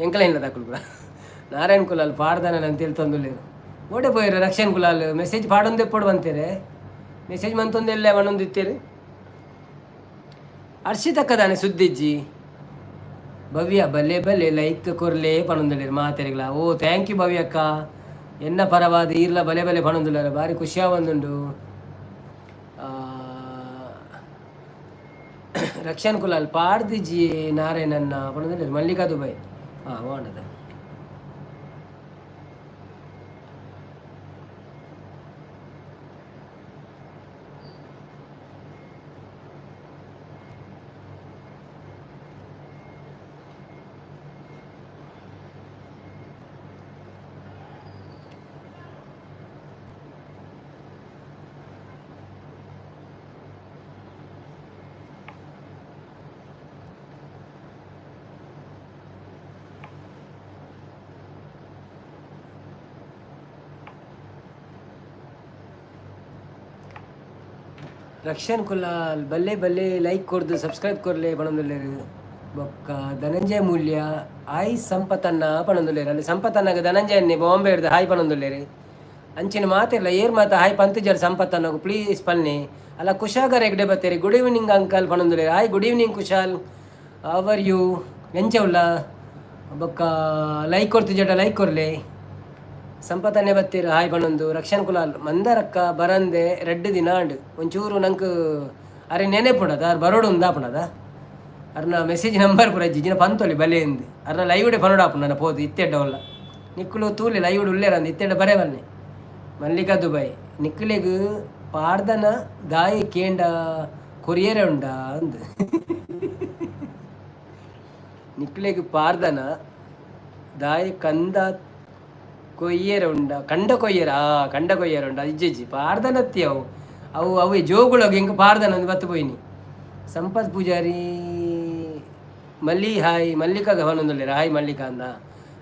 ಎಂಕಲ ಇಲ್ಲದ ಅಕುಲು ಪುರ. ನಾರಾಯಣ್ ಕುಲಾಲ್ ಪಾಡ್ದನ ಅಂತ ಹೇಳ್ತೊಂದುಲ್ಲೆರ್. ಓಡೆ ಪೋಯೆರ್ ರಕ್ಷಣ್ ಕುಲಾಲ್? ಮೆಸೇಜ್ ಪಾಡೊಂದೆಪ್ಪೊಡು ಬಂತೇರೆ, ಮೆಸೇಜ್ ಮಂತೊಂದೆಲ್ಲ ಪನೊಂದಿತ್ತೆರ್. ಹರ್ಷಿತಕ್ಕ ದಾನೆ ಸುದ್ದಿಜ್ಜಿ? ಭವ್ಯ ಬಲೆ ಬಲೆ ಲೈಕ್ ಕೊರ್ಲೆ ಪನೊಂದುಲ್ಲೆರ್ ಮಾತೆರೆಗ್ಲ. ಓ thank you ಭವ್ಯಕ್ಕ, ಎನ್ನ ಪರವಾದ ಈರ್ಲ ಬಲೆ ಬಲೆ ಪನೊಂದುಲ್ಲೆರ್, ಬಾರಿ ಖುಷಿ ಆವೊಂದುಂಡು. ರಕ್ಷಣ್ ಕುಲಾಲ್ ಪಾಡ್ದಿಜಿ ನಾರಾಯಣನ್ನ ಪನೊಂದುಲ್ಲೆರ್. ಮಲ್ಲಿಕಾ ದುಬೈ ಹಾಂ ವಾಂಡದ. ರಕ್ಷಣ್ ಕುಲಾಲ್ ಬಲ್ಲೆ ಬಲ್ಲೆ ಲೈಕ್ ಕೊರ್ದು ಸಬ್ಸ್ಕ್ರೈಬ್ ಕೊರ್ಲೆ ಪನೊಂದುಲ್ಲೆರ್. ಬೊಕ್ಕ ಧನಂಜಯ ಮೂಲ್ಯ ಆಯ್ ಸಂಪತನ್ನ ಪನೊಂದುಲ್ಲೆರ್. ಅಲ್ಲಿ ಸಂಪತನ್ನಗ ಧನಂಜಯ ಅನ್ನೆ ಬಾಂಬೆ ಹಿಡ್ದು ಹಾಯ್ ಪನೊಂದುಲ್ಲೆರ್. ಅಂಚಿನ ಮಾತೆರ್ಲ ಏರ್ ಮಾತ ಹಾಯ್ ಪಂತುಜರ್ ಸಂಪತ್ತನ್ನಗ ಪ್ಲೀಸ್ ಪನ್ನೆ. ಅಲ್ಲ ಕುಶಾಗರ್ ಹೆಗ್ಡೆ ಬತ್ತೇರಿ. ಗುಡ್ ಈವ್ನಿಂಗ್ ಅಂಕಲ್ ಪನೊಂದುಲ್ಲೆರ್. Hi, good evening Kushal, how are you? ಎಂಚ ಉಲ್ಲ? ಬೊಕ್ಕ ಲೈಕ್ ಕೊರ್ತಿಜಡ ಲೈಕ್ ಕೊರ್ಲೆ. ಸಂಪತನ್ನೇ ಬತ್ತೀರ್ ಹಾಯ್ ಪನೊಂದು. ರಕ್ಷಣ್ ಕುಲಾಲ್ ಮಂದರಕ್ಕ ಬರಂದೆ ರಡ್ಡ್ ದಿನ ಆಂಡ್. ಒಂಚೂರು ನಂಕ್ ಅರೆ ನೆನೆಪುಡದ ಆರ್ ಬರೋಡು ಉಂದಾಪುಣದ. ಅರ್ನ ಮೆಸೇಜ್ ನಂಬರ್ ಪೂರ ಇಜ್ಜಿ ಜಿನ ಪಂತೊಲಿ ಬಲೆ ಇಂದ್. ಅರ್ನ ಲೈವ್ ಡೆ ಪನೊಡಾಪುಂಡು ನನ ಪೋದು ಇತ್ತೆಡ್ಡ ಉಲ್ಲ ನಿಕ್ಕುಲು ತೂಲೆ ಲೈವ್ ಡ್ ಉಲ್ಲೆರಂದ್ ಇತ್ತೆಡ್ಡ ಬರೆ ಬನ್ನೆ. ಮಲ್ಲಿಕಾ ದುಬೈ ನಿಕ್ಕುಲೆಗ್ ಪಾಡ್ದನ ದಾಯೆ ಕೇಂಡ ಕೊರಿಯೆರೆ ಉಂಡಾ ಅಂದ್. ನಿಕ್ಲೆಗ್ ಪಾಡ್ದನ ದಾಯೆ ಕಂದ ಕೊಯ್ಯೆರೆ ಉಂಡ ಕಂಡ ಕೊಯ್ಯೆರ ಆ ಕಂಡ ಕೊಯ್ಯೆರೆ ಉಂಡ? ಇಜ್ಜಿ, ಪಾಡ್ದನತ್ತಿ ಅವು ಅವು ಅವು ಜೋಗುಳಗ್ ಎಂಕ್ ಪಾಡ್ದನ ಅಂದ್ ಬತ್ತ್ ಪೋಯಿನಿ. ಸಂಪತ್ ಪೂಜಾರಿ ಮಲ್ಲಿ ಹಾಯ್ ಮಲ್ಲಿಕಾ ಪನೊಂದುಲ್ಲೆರ್. ಹಾಯ್ ಮಲ್ಲಿಕಾ ಅಂದ.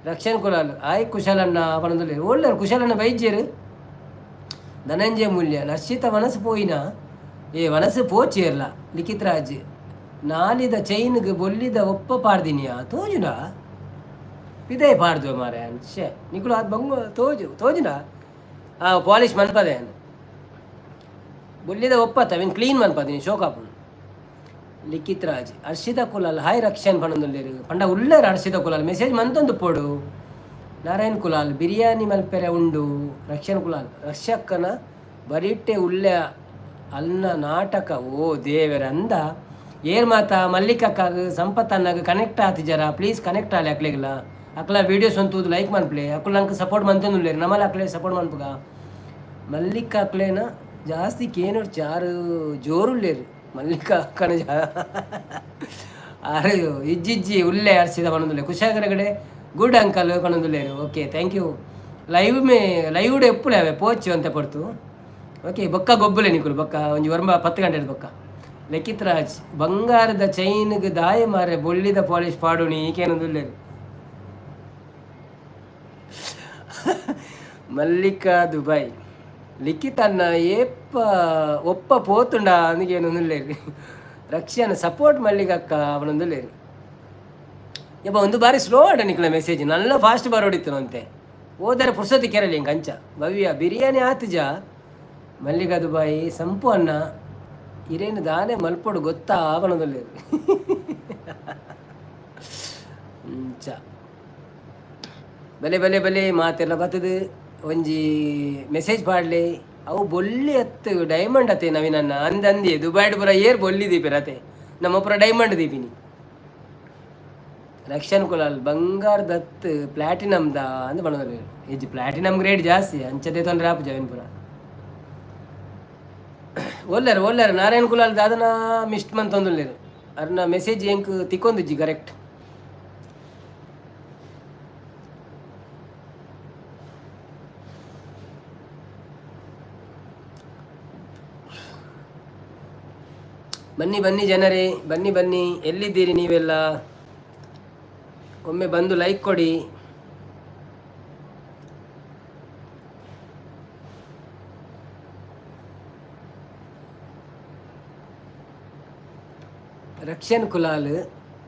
ರಕ್ಷಣ್ ಕುಲಾಲ್ ಹಾಯ್ ಕುಶಲಣ್ಣ ಪನೊಂದುಲ್ಲೆರ್. ಓಲ್ಲೆರ್ ಕುಶಲಣ್ಣ ಬೈಜ್ಜೆರ್. ಧನಂಜಯ ಮೂಲ್ಯ ನರ್ಷಿತ ವನಸ್ ಪೋಯಿನ ಏ ವನಸ್ ಪೋಚೇರ್ಲ. ಲಿಖಿತ್ ರಾಜ್ ನಾಲಿದ ಚೈನ್ಗ್ ಬೊಲ್ಲಿದ ಒಪ್ಪ ಪಾಡ್ದಿನಿಯಾ ತೋಜುನಾ? ಪಿದಯಿ ಪಾಡ್ದುವೆ ಮಾರ್ರೆ ಶೇ ನಿಕುಲು ಆತ್ ಬಂಗ ತೋಜು ತೋಜುನಾ? ಆ ಪಾಲಿಶ್ ಮನ್ಪದೆ. ಬೊಲ್ಲಿದ ಒಪ್ಪತ್ತ ಅವಿನ್ ಕ್ಲೀನ್ ಮನ್ಪದಿನಿ, ಶೋಕಾಪುಂಡು. ಲಿಖಿತ್ ರಾಜ್, ಹರ್ಷಿತ ಕುಲಾಲ್ ಹಾಯ್ ರಕ್ಷನ್ ಪನೊಂದುಲ್ಲೆರ್. ಪಂಡ ಉಲ್ಲೆರ್. ಹರ್ಷಿತ ಕುಲಾಲ್ ಮೆಸೇಜ್ ಮಂತೊಂದು ಪೋಡು. ನಾರಾಯಣ್ ಕುಲಾಲ್ ಬಿರಿಯಾನಿ ಮಲ್ಪೆರೆ ಉಂಡು. ರಕ್ಷನ್ ಕುಲಾಲ್ ರಕ್ಷಕ್ಕನ ಬರಿಟ್ಟೆ ಉಲ್ಲೆ ಅಲ್ನ ನಾಟಕ. ಓ ದೇವೆರ ಅಂದ. ಏರ್ ಮಾತ ಮಲ್ಲಿಕಕ್ಕಾಗ ಸಂಪತ್ ಅಣ್ಣಗ್ connect ಆತಿಜರ, please connect Aale. ಅಕ್ಲೆಗ್ಲ ಅಕ್ಲ videos ಒಂತೂದು like ಮನ್ಪ್ಲೆ. ಅಕುಲು ನಂಗೆ ಸಪೋರ್ಟ್ ಮಂತೊಂದುಲ್ಲೆರ್, ನಮಲ ಅಕ್ಲೆ ಸಪೋರ್ಟ್ ಮನ್ಪುಗ. ಮಲ್ಲಿಕ ಅಕ್ಲೇನ ಜಾಸ್ತಿ ಕೇನೋಡ್ ಚಾರು ಜೋರುಲ್ಲೇರು ಮಲ್ಲಿಕ ಅಕ್ಕನ. ಆರು ಇಜ್ಜಿಜ್ಜಿ ಉಲ್ಲೆ. ಅರ್ಸಿದ ಪನೊಂದುಲ್ಲೆ. ಕುಶಾಗರಗಡೆ ಗುಡ್ ಅಂಕಲ್ ಪನೊಂದುಲ್ಲೇರು. Okay, thank you. Live May live ಎಪ್ಪುಲೆ ಅವೆ ಪೋಚು ಅಂತ ಪಡ್ತು. ಓಕೆ, ಬೊಕ್ಕ ಗೊಬ್ಬುಲೆ ನಿಕುಲು ಬೊಕ್ಕ ಒಂಜಿ ಒರ್ಂಬ 10 ಗಂಟೆ ಬೊಕ್ಕ. ಲಿಖಿತ್ ರಾಜ್ ಬಂಗಾರದ ಚೈನ್ಗ್ ದಾಯ ಮಾರೆ ಬೊಳ್ಳಿದ ಪಾಲಿಶ್ ಪಾಡುನಿ ಈಕೇನೊಂದುಲ್ಲೇರು. ಮಲ್ಲಿಕಾ ದುಬೈ ಲಿಖಿತ್ ಅಣ್ಣ ಏಪ್ಪ ಒಪ್ಪ ಪೋತುಂಡ ಅಂದಿಗೇನೊಂದುಲ್ಲೇರು. ರಕ್ಷಣ ಸಪೋರ್ಟ್ ಮಲ್ಲಿಗಕ್ಕ ಅವನೊಂದುಲ್ಲೇರು. ಯಪ್ಪ, ಒಂದು ಬಾರಿ ಸ್ಲೋ ಆಡ ನಿಕ್ಲ ಮೆಸೇಜ್. ನಲ್ಲ ಫಾಸ್ಟ್ ಬರೋಡಿತ್ತು ಅಂತೆ. ಓದರೆ ಪುರ್ಸತಿ ಕೆರಲಿ ಹಿಂಗೆ ಅಂಚ. ಭವ್ಯ ಬಿರಿಯಾನಿ ಆತುಜ. ಮಲ್ಲಿಕಾ ದುಬಾಯಿ ಸಂಪು ಅಣ್ಣ ಇರೇನು ದಾನೆ ಮಲ್ಪೊಡು ಗೊತ್ತಾ ಪನೊಂದುಲ್ಲೇರು ಅಂಚ. ಬಲೆ ಬಲೆ ಬಲೆ ಮಾತೆಲ್ಲ ಬತ್ತದು. ಒಂಜಿ ಮೆಸೇಜ್ ಪಾಡ್ಲಿ. ಅವು ಬೊಲ್ಲಿ ಅತ್ತು ಡೈಮಂಡ್ ಅತ್ತೆ ನವೀನನ್ನ ಅಂದ ಅಂದಿ. ದುಬೈಡ್ ಪುರ ಏರ್ ಬೊಲ್ಲಿ ದೀಪಿರ ಅತೆ, ನಮ್ಮ ಪುರ ಡೈಮಂಡ್ ದೀಪಿನಿ. ರಕ್ಷನ್ ಕುಲಾಲ್ ಬಂಗಾರದತ್ತು ಪ್ಲಾಟಿನಮ್ ದಾ ಅಂದ್ ಪನೊಂದುಲ್ಲೆರ್. ಇಜ್ಜಿ, ಪ್ಲಾಟಿನಮ್ ಗ್ರೇಡ್ ಜಾಸ್ತಿ ಅಂಚದೆ ತೊಂದರೆ ಆಪುಜ ಅವೆನ್ ಪುರ. ಒಲ್ಲೆರ್ ಒಲ್ಲೆರ್. ನಾರಾಯಣ್ ಕುಲಾಲ್ ದಾದನ ಮಿಸ್ಟ್ ಮಂತೊಂದುಲ್ಲೆರ್. ಅರ್ನ ಮೆಸೇಜ್ ಎಂಕ್ ತಿಕ್ಕೊಂದಿಜ್ಜಿ ಕರೆಕ್ಟ್. ಬನ್ನಿ ಬನ್ನಿ ಜನರೇ, ಬನ್ನಿ ಬನ್ನಿ. ಎಲ್ಲಿದ್ದೀರಿ ನೀವೆಲ್ಲ? ಒಮ್ಮೆ ಬಂದು ಲೈಕ್ ಕೊಡಿ. ರಕ್ಷನ್ ಕುಲಾಲ್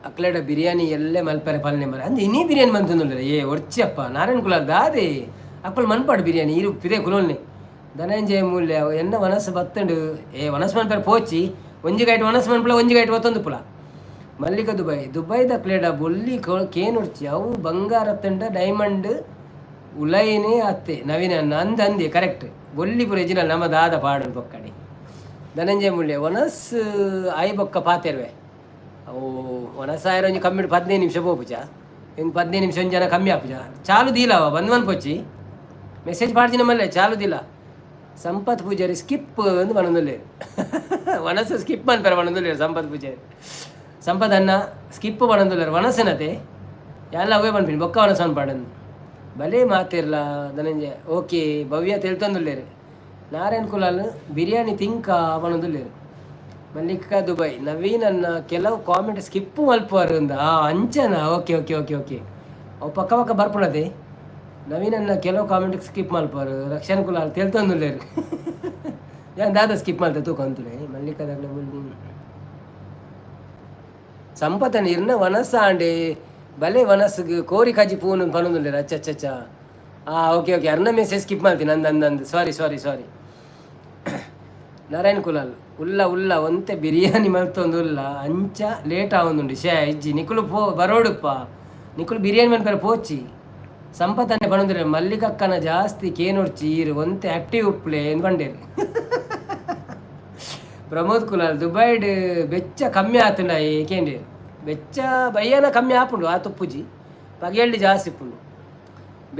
ಅಕ್ಲೆಡ ಬಿರಿಯಾನಿ ಎಲ್ಲೆ ಮಲ್ಪರೆ ಪಲ್ನೆ ಮರ ಅಂದ್. ಇನಿ ಬಿರಿಯಾನಿ ಮಂತೊಂದುಲ್ಲೆರ್. ಏ ಒರ್ಚಿಯಪ್ಪ ನಾರಾಯಣ್ ಕುಲಾಲ್ ದಾದೆ ಅಕ್ಕುಲು ಮನ್ಪಾಡು ಬಿರಿಯಾನಿ ಇರು ಪಿದೆ ಕುಲೋಲ್ನೆ. ಧನಂಜಯ ಮೂಲ್ಯ ಎನ್ನ ವನಸ್ ಬತ್ತಂಡು. ಏ ವನಸ್ ಮನ್ಪರೆ ಪೋಚಿ. ಒಂಜಿ ಗೈಟ್ ವನಸ್ ಮನ್ಪುಲ, ಒಂಜಿ ಗೈಟ್ ಒತ್ತೊಂದು ಪುಲ. ಮಲ್ಲಿಕ ದುಬೈ ದುಬೈದ ಪ್ಲೇಡ ಬೊಲ್ಲಿ ಕೇನುರ್ಚಿ, ಅವು ಬಂಗಾರ ತಂಡ ಡೈಮಂಡ್ ಉಲೈನೇ ಅತ್ತೆ. ನವೀನ ಅಂದ ಅಂದೆ ಕರೆಕ್ಟ್. ಬೊಲ್ಲಿ ಪುರ ಎಜಿನ ನಮ್ಮ ದಾದ ಪಾಡು ಬೊಕ್ಕಡಿ. ಧನಂಜಯ ಮೂಲ್ಯ ವನಸ್ ಆಯಿ ಬೊಕ್ಕ ಪಾತೆರ್ವೆ. ಅವು ವನಸ್ ಆಯರ ಒಂಜಿ ಕಮ್ಮಿ 15 ನಿಮಿಷ ಪೋಪುಜ ಹಿಂಗೆ. 15 ನಿಮಿಷ ಒಂಜಿ ಜನ ಕಮ್ಮಿ ಆಪುಜ. ಚಾಲು ದೀಲವ ಬಂದ್ ಮನ್ಪೊಚ್ಚಿ. ಮೆಸೇಜ್ ಪಾಡ್ದಿನ ಮಲ್ಲೆ ಚಾಲು ದಿಲ. ಸಂಪತ್ ಪೂಜಾರಿ ಸ್ಕಿಪ್ ಅಂದ್ ಪನೊಂದುಲ್ಲೆರ್. ವನಸ್ ಸ್ಕಿಪ್ ಮನ್ಪೆರೆ ಪನೊಂದುಲ್ಲೆರ್ ಸಂಪತ್ ಪೂಜಾರಿ. ಸಂಪತ್ ಅಣ್ಣ ಸ್ಕಿಪ್ ಪನೊಂದುಲ್ಲೆರ್ ವನಸನತೆ. ಯಾನ್ಲ ಅವೇ ಪನ್ಪಿನಿ, ಬೊಕ್ಕ ವನಸ್ ಪನ್ಪಾಡಂದು. ಬಲೆ ಮಾತಿರ್ಲ ಧನಂಜಯ. ಓಕೆ, ಭವ್ಯ ತೆಲ್ತೊಂದುಲ್ಲೆರ್. ನಾರಾಯಣ್ ಕುಲಾಲ್ ಬಿರಿಯಾನಿ ತಿಂಕ ಪನೊಂದುಲ್ಲೆರ್. ಮಲ್ಲಿಕಾ ದುಬೈ ನವೀನ್ ಅನ್ನ ಕೆಲವು ಕಾಮೆಂಟ್ ಸ್ಕಿಪ್ ಮಲ್ಪುವರು ಅಂದ. ಅಂಚನ, ಓಕೆ ಓಕೆ ಓಕೆ ಓಕೆ. ಅವು ಪಕ್ಕ ಪಕ್ಕ ಬರ್ಪುಣತೆ. ನವೀನ್ ಅನ್ನ ಕೆಲವು ಕಾಮೆಂಟ್ ಸ್ಕಿಪ್ ಮಲ್ಪುವರು. ರಕ್ಷಣ್ ಕುಲಾಲ್ ತೆಲ್ತೊಂದುಲ್ಲೆರ್. ಯಾನ್ ದಾದ ಸ್ಕಿಪ್ ಮಲ್ತೆ ತೂಕೊಂತುಲೆ. ಮಲ್ಲಿಕಾ ಸಂಪತನ ಇರ್ನ ವನಸ ಆಂಡೆ ಬಲೆ ವನಸ್ಗ್ ಕೋರಿ ಕಾಜಿ ಪೂನು ಪನೊಂದುಲ್ಲೆರ್. ಅಚ್ಚ ಅಚ್ಚ. ಆ ಓಕೆ ಓಕೆ, ಅರ್ನ ಮೆಸೇಜ್ ಸ್ಕಿಪ್ ಮಲ್ತೀನಿ. ಅಂದ ಅಂದ ಅಂದ್. Sorry sorry sorry. Narayan Kulal ಉಲ್ಲ ಉಲ್ಲ ಒಂತೆ ಬಿರಿಯಾನಿ ಮಲ್ತೊಂದು ಉಲ್ಲ, ಅಂಚ ಲೇಟ್ ಆವೊಂದುಂಡು. ಶೇ ಇಜ್ಜಿ, ನಿಕುಲು ಪೋ ಬರೋಡುಪ್ಪ. ನಿಕುಲು ಬಿರಿಯಾನಿ ಮನ್ಪೆರೆ ಪೋಚಿ. ಸಂಪತ್ತನ್ನೆ ಪನೊಂದುಲ್ಲೆರ್. ಮಲ್ಲಿಕಕ್ಕನ ಜಾಸ್ತಿ ಕೇನೊಡ್ಚಿ, ಈರ್ ಒಂತೆ ಆಕ್ಟಿವ್ ಉಪ್ಪುಲೆ ಅಂದ್ ಪಂಡೆರ್. ಪ್ರಮೋದ್ ಕುಲಾಲ್ ದುಬೈಡ್ ಬೆಚ್ಚ ಕಮ್ಮಿ ಆತುಂಡ ಏಕೆಂಡೇರು. ಬೆಚ್ಚ ಬಯ್ಯನ ಕಮ್ಮಿ ಆಪುಂಡು, ಆ ತುಪ್ಪುಜಿ. ಪಗೆಲ್ಡ್ ಜಾಸ್ತಿ ಇಪ್ಪುಂಡು.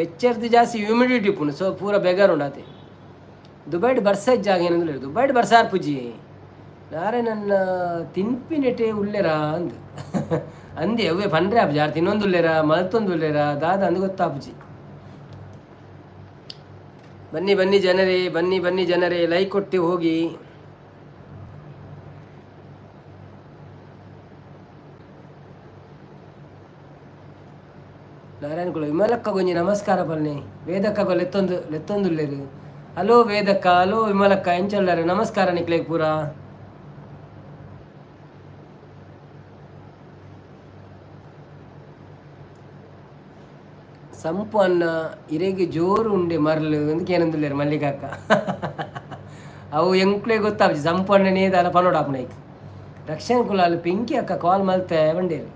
ಬೆಚ್ಚರ್ದು ಜಾಸ್ತಿ ಹ್ಯೂಮಿಡಿಟಿ ಇಪ್ಪುಂಡು. ಸೊ ಪೂರ ಬೆಗರ್ ಉಂಡು ಆತೆ. ದುಬೈಡ್ ಬರ್ಸ ಜಾಗ ಏನಂದ್ರೆ, ದುಬೈಡ್ ಬರ್ಸ ಆರ್ಪುಜಿ. ನಾರಾಯಣನ್ನ ತಿನ್ಪಿನೆಟೆ ಉಲ್ಲೆರಾ ಅಂದ್ ಅಂದೆ. ಅವೇ ಪಂಡ್ರೆ ಆಪುಜಿ. ಆರ್ ತಿನ್ನೊಂದುಲ್ಲೆರಾ ಮಲ್ತೊಂದುಲ್ಲೆರಾ ದಾದ ಅಂದ್ ಗೊತ್ತಾಪುಜಿ. ಬನ್ನಿ ಬನ್ನಿ ಜನರೇ, ಬನ್ನಿ ಬನ್ನಿ ಜನರೇ, ಲೈಕ್ ಕೊಟ್ಟು ಹೋಗಿ. ನಾರಾಯಣ ಕುಲ ವಿಮಲಕ್ಕ ಗೊಂಜಿ ನಮಸ್ಕಾರ ಪನ್ನೆ. ವೇದಕ್ಕ ಲೆತ್ತೊಂದು ಲೆತ್ತೊಂದುಲ್ಲೆರು. Hello ವೇದಕ್ಕ, hello ವಿಮಲಕ್ಕ, ಎಂಚೊಲ್ಲರು? ನಮಸ್ಕಾರ ನಿಕ್ಲೆಗ್ ಪೂರ. ಸಂಪು ಅನ್ನ ಇರೆಗ್ ಜೋರು ಉಂಡೆ ಮರ್ಲು ಅಂದ್ ಕೇನೊಂದುಲ್ಲೆರ್ ಮಲ್ಲಿಕಾಕ್ಕ. ಅವು ಎಂಕ್ಲೆ ಗೊತ್ತಾಪುಜಿ ಸಂಪು ಅಣ್ಣನೇ ದಾಲ ಪನೊಡಾಪುನ ಐಕ್. ರಕ್ಷಣ್ ಕುಲಾಲ್ ಪಿಂಕಿ ಅಕ್ಕ ಕಾಲ್ ಮಲ್ತೆ ಪಂಡೆರ್.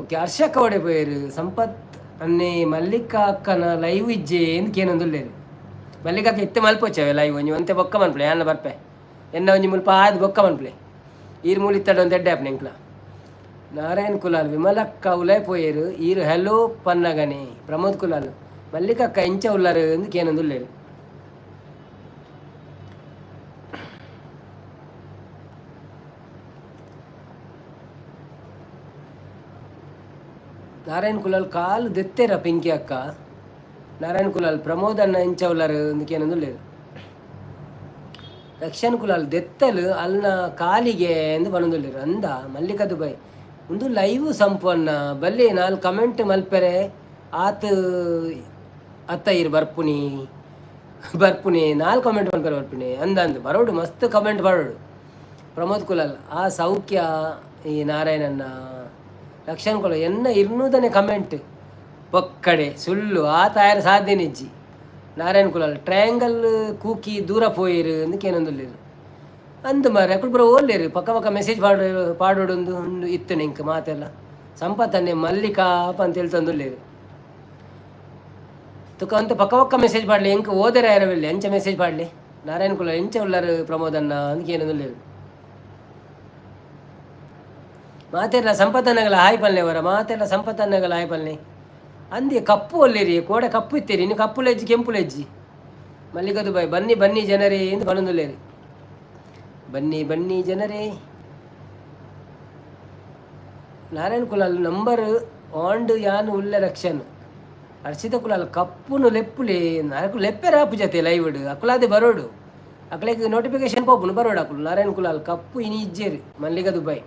ಓಕೆ, ಹರ್ಷಕ್ಕ ಒಡೆ ಪೋಯೆರ್? ಸಂಪತ್ ಅನ್ನೆ ಮಲ್ಲಿಕಾ ಅಕ್ಕನ ಲೈವ್ ಇಜ್ಜೆ ಅಂದ್ ಕೇನೊಂದುಲ್ಲೆರ್. ಮಲ್ಲಿಕಾಕ್ಕ ಇತ್ತೆ ಮಲ್ಪೊಚ್ಚವೆ ಲೈವ್? ಒಂಜಿ ಒಂತೆ ಬೊಕ್ಕ ಮನ್ಪುಲೆ, ಯಾನ್ಲ ಬರ್ಪೆ. ಎನ್ನ ಒಂಜಿ ಮುಲ್ಪ ಆದ್ ಬೊಕ್ಕ ಮನ್ಪುಲೆ. ಈರ್ ಮೂಲು ಇತ್ತಡ ಒಂತೆ ಎಡ್ಡೆ ಆಪುನೆ ಎಂಕ್ಲ. ನಾರಾಯಣ್ ಕುಲಾಲ್ ವಿಮಲಕ್ಕ ಉಲಾಯ್ ಪೋಯೆರ್ ಈರ್ ಹೆಲೋ ಪನ್ನಗನೆ. ಪ್ರಮೋದ್ ಕುಲಾಲ್ ಮಲ್ಲಿಕಕ್ಕ ಎಂಚ ಉಲ್ಲರ್ ಅಂದ್ ಕೇನೊಂದುಲ್ಲೆರ್. ನಾರಾಯಣ್ ಕುಲಾಲ್ ಕಾಲ್ ದೆತ್ತೆರ ಪಿಂಕಿ ಅಕ್ಕ? ನಾರಾಯಣ್ ಕುಲಾಲ್ ಪ್ರಮೋದ್ ಅಣ್ಣ ಎಂಚ ಉಲ್ಲರ್ ಅಂದ್ ಕೇನೊಂದುಲ್ಲೆರ್. ರಕ್ಷಣ್ ಕುಲಾಲ್ ದೆತ್ತಲ್ ಅಲ್ನ ಕಾಲಿಗೆ ಅಂದ್ ಪನೊಂದುಲ್ಲೆರ್. ಅಂದ ಮಲ್ಲಿಕಾ ದುಬೈ ಉಂದು ಲೈವ್ ಸಂಪು ಅಣ್ಣ ಬಲ್ಲೆ ನಾಲ್ ಕಮೆಂಟ್ ಮಲ್ಪೆರೆ ಆತ್ ಅತ್ತ ಈರ್ ಬರ್ಪುನಿ ಬರ್ಪುನಿ ನಾಲ್ ಕಮೆಂಟ್ ಮಲ್ಪೆರೆ ಬರ್ಪುನಿ ಅಂದ ಅಂದ್ ಬರೋಡು, ಮಸ್ತ್ ಕಮೆಂಟ್ ಬರೋಡು. ಪ್ರಮೋದ್ ಕುಲಾಲ್ ಆ ಸೌಖ್ಯ ಈ ನಾರಾಯಣಣ್ಣ. ರಕ್ಷಣ್ ಕುಲಾಲ್ ಎನ್ನ ಇರ್ನೂದನೆ ಕಮೆಂಟ್ ಪೊಕ್ಕಡೆ ಸುಳ್ಳು ಆತ ಆಯೆರೆ ಸಾಧ್ಯನೇ ಇಜ್ಜಿ. ನಾರಾಯಣ್ ಕುಲಾಲ್ ಟ್ರಯಾಂಗಲ್ ಕೂಕಿ ದೂರ ಪೋಯೆರ್ ಅಂದ್ ಕೇನೊಂದುಲ್ಲೆರ್. ಅಂದ್ ಮಾರ್ರೆ ಅಕುಲು ಪೂರ ಓಲ್ಲೆರ್? ಪಕ್ಕ ಪಕ್ಕ ಮೆಸೇಜ್ ಪಾಡೊಡು ಪಾಡೊಡುಂದು ಉಂಡು ಇತ್ತ್ಂಡ್ ಎಂಕ್ ಮಾತೆರ್ಲ. ಸಂಪತ್ ಅಣ್ಣೆ ಮಲ್ಲಿಕಾ ಪಂದ್ ತೆಲ್ತೊಂದುಲ್ಲೆರ್. ತುಕ ಒಂತೆ ಪಕ್ಕ ಪಕ್ಕ ಮೆಸೇಜ್ ಪಾಡ್ಲೆ, ಎಂಕ್ ಓದೆರೆ ಆಯೆರೆ ಅಂಚ ಮೆಸೇಜ್ ಪಾಡ್ಲೆ. ನಾರಾಯಣ್ ಕುಲಾಲ್ ಎಂಚ ಉಲ್ಲರ್ ಪ್ರಮೋದ್ ಅಣ್ಣ ಅಂದ್ ಕೇನೊಂದುಲ್ಲೆರ್. ಮಾತೆರ್ಲ ಸಂಪತ್ ಅಣ್ಣಗಳ ಹಾಯ್ ಪನ್ಲೆ ಒರ. ಮಾತೆರ್ಲ ಸಂಪತ್ ಅಣ್ಣಗಳ ಹಾಯ್ ಪನ್ಲೆ. ಅಂದೆ ಕಪ್ಪು ಒಲ್ಲೆರಿ? ಕೋಡೆ ಕಪ್ಪು ಇತ್ತೆರಿ, ಇನಿ ಕಪ್ಪು ಲೆಜ್ಜಿ ಕೆಂಪು ಲೆಜ್ಜಿ. ಮಲ್ಲಿಕಾ ದುಬೈ ಬನ್ನಿ ಬನ್ನಿ ಜನರೇ ಎಂದು ಪನೊಂದುಲ್ಲೆರ್. ಬನ್ನಿ ಬನ್ನಿ ಜನರೇ. ನಾರಾಯಣ್ ಕುಲಾಲ್ ನಂಬರ್ ಆಂಡ್ ಯಾನ್ ಉಲ್ಲೆ ರಕ್ಷಣ್. ಹರ್ಷಿತ ಕುಲಾಲ್ ಕಪ್ಪುನು ಲೆಪ್ಪುಲೆ. ಅಕುಲು ಲೆಪ್ಪೆರೆ ಆಪುಜತೆ ಲೈವ್ ಅಕುಲಾದೆ ಬರೋಡು, ಅಕ್ಲೆಗ್ ನೋಟಿಫಿಕೇಶನ್ ಪೋಪುಂಡು, ಬರೋಡು ಅಕುಲು. ನಾರಾಯಣ್ ಕುಲಾಲ್ ಕಪ್ಪು ಇನಿ ಇಜ್ಜೆರ್. ಮಲ್ಲಿಕಾ ದುಬೈ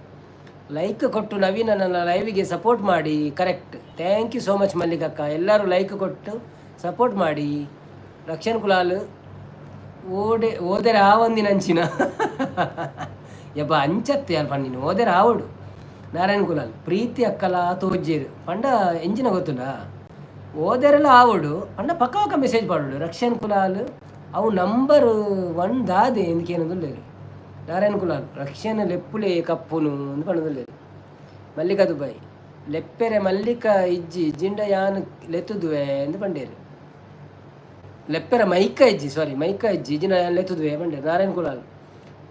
ಲೈಕ್ ಕೊಟ್ಟು ನವೀನ ನನ್ನ ಲೈವಿಗೆ ಸಪೋರ್ಟ್ ಮಾಡಿ. Correct, thank you so much ಮಲ್ಲಿಕಕ್ಕ. ಎಲ್ಲರೂ ಲೈಕ್ ಕೊಟ್ಟು ಸಪೋರ್ಟ್ ಮಾಡಿ. ರಕ್ಷಣ್ ಕುಲಾಲ್ ಓಡೆ ಓದೆರೆ ಆವಂದಿನಂಚಿನ ಯಬ್ಬ ಅಂಚತ್ತೆ ಅಲ್ಪ ನೀನು ಓದೆರೆ ಆವಡು. ನಾರಾಯಣ್ ಕುಲಾಲ್ ಪ್ರೀತಿ ಅಕ್ಕಲ ತೋಜ್ಜೇರು ಪಂಡ ಎಂಚಿನ ಗೊತ್ತುಂಡಾ? ಓದೆರೆಲ ಆವೊಡು ಪಂಡ ಪಕ್ಕ ಪಕ್ಕ ಮೆಸೇಜ್ ಪಾಡೊಡು. ರಕ್ಷಣ್ ಕುಲಾಲ್ ಅವು ನಂಬರ್ ಒನ್ ದಾದೆ ಇಂದ್ ಕೇನೊಂದುಲ್ಲೆರ್. ನಾರಾಯಣ್ ಕುಲಾಲ್ ರಕ್ಷಣ್ ಲೆಪ್ಪುಲೆ ಕಪ್ಪುನು ಅಂದ್ ಪಂಡೊಂದುಲ್ಲೆರ್. ಮಲ್ಲಿಕಾ ದುಬೈ ಲೆಪ್ಪೆರೆ ಮಲ್ಲಿಕಾ ಇಜ್ಜಿ ಇಜ್ಜಿಂಡ ಯಾನ್ ಲೆತ್ತುದುವೆ ಅಂದ್ ಪಂಡೆರ್. ಲೆಪ್ಪೆರೆ ಮೈಕ ಇಜ್ಜಿ, ಸಾರಿ, ಮೈಕ ಇಜ್ಜಿ, ಇಜ್ಜಿಂಡ ಯಾನ್ ಲೆತ್ತುದುವೆ ಪಂಡೆರ್. ನಾರಾಯಣ್ ಕುಲಾಲ್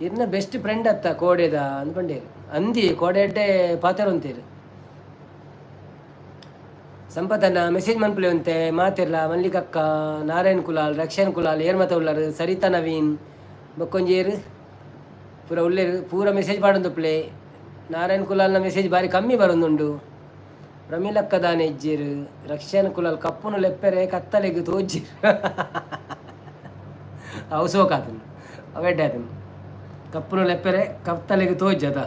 ಇರ್ನ ಬೆಸ್ಟ್ ಫ್ರೆಂಡ್ ಅತ್ತ ಕೋಡೆದ ಅಂದ್ ಪಂಡೆರ್. ಅಂದಿ ಕೋಡೆ ಎಡ್ಡೆ ಪಾತೆರೊಂತೆರ್. ಸಂಪತಣ್ಣ ಮೆಸೇಜ್ ಮನ್ಪುಲೆ ಒಂತೆ ಮಾತೆರ್ಲ. ಮಲ್ಲಿಕಕ್ಕ, ನಾರಾಯಣ್ ಕುಲಾಲ್, ರಕ್ಷಣ್ ಕುಲಾಲ್, ಏರ್ ಮಾತ ಉಲ್ಲರ್? ಸರಿತಾ ನವೀನ್ ಬೊಕ್ಕೊಂಜಿ ಏರ್ ಪೂರ ಉಲ್ಲೆರ್? ಪೂರ ಮೆಸೇಜ್ ಪಾಡೊಂದುಪ್ಪುಲೆ. ನಾರಾಯಣ್ ಕುಲಾಲ್ನ ಮೆಸೇಜ್ ಬಾರಿ ಕಮ್ಮಿ ಬರೊಂದುಂಡು. ಪ್ರಮೀಲಕ್ಕ ದಾನೆ ಇಜ್ಜೆರ್? ರಕ್ಷಣ್ ಕುಲಾಲ್ ಕಪ್ಪುನು ಲೆಪ್ಪೆರೆ ಕತ್ತಲೆಗ್ ತೋಜ್ಜೆರ್. ಅವು ಸೋಕಾತುಂಡು, ಅವು ಎಡ್ಡೆ ಆತುಂಡು. ಕಪ್ಪುನು ಲೆಪ್ಪೆರೆ ಕತ್ತಲೆಗ್ ತೋಜ್ಜದ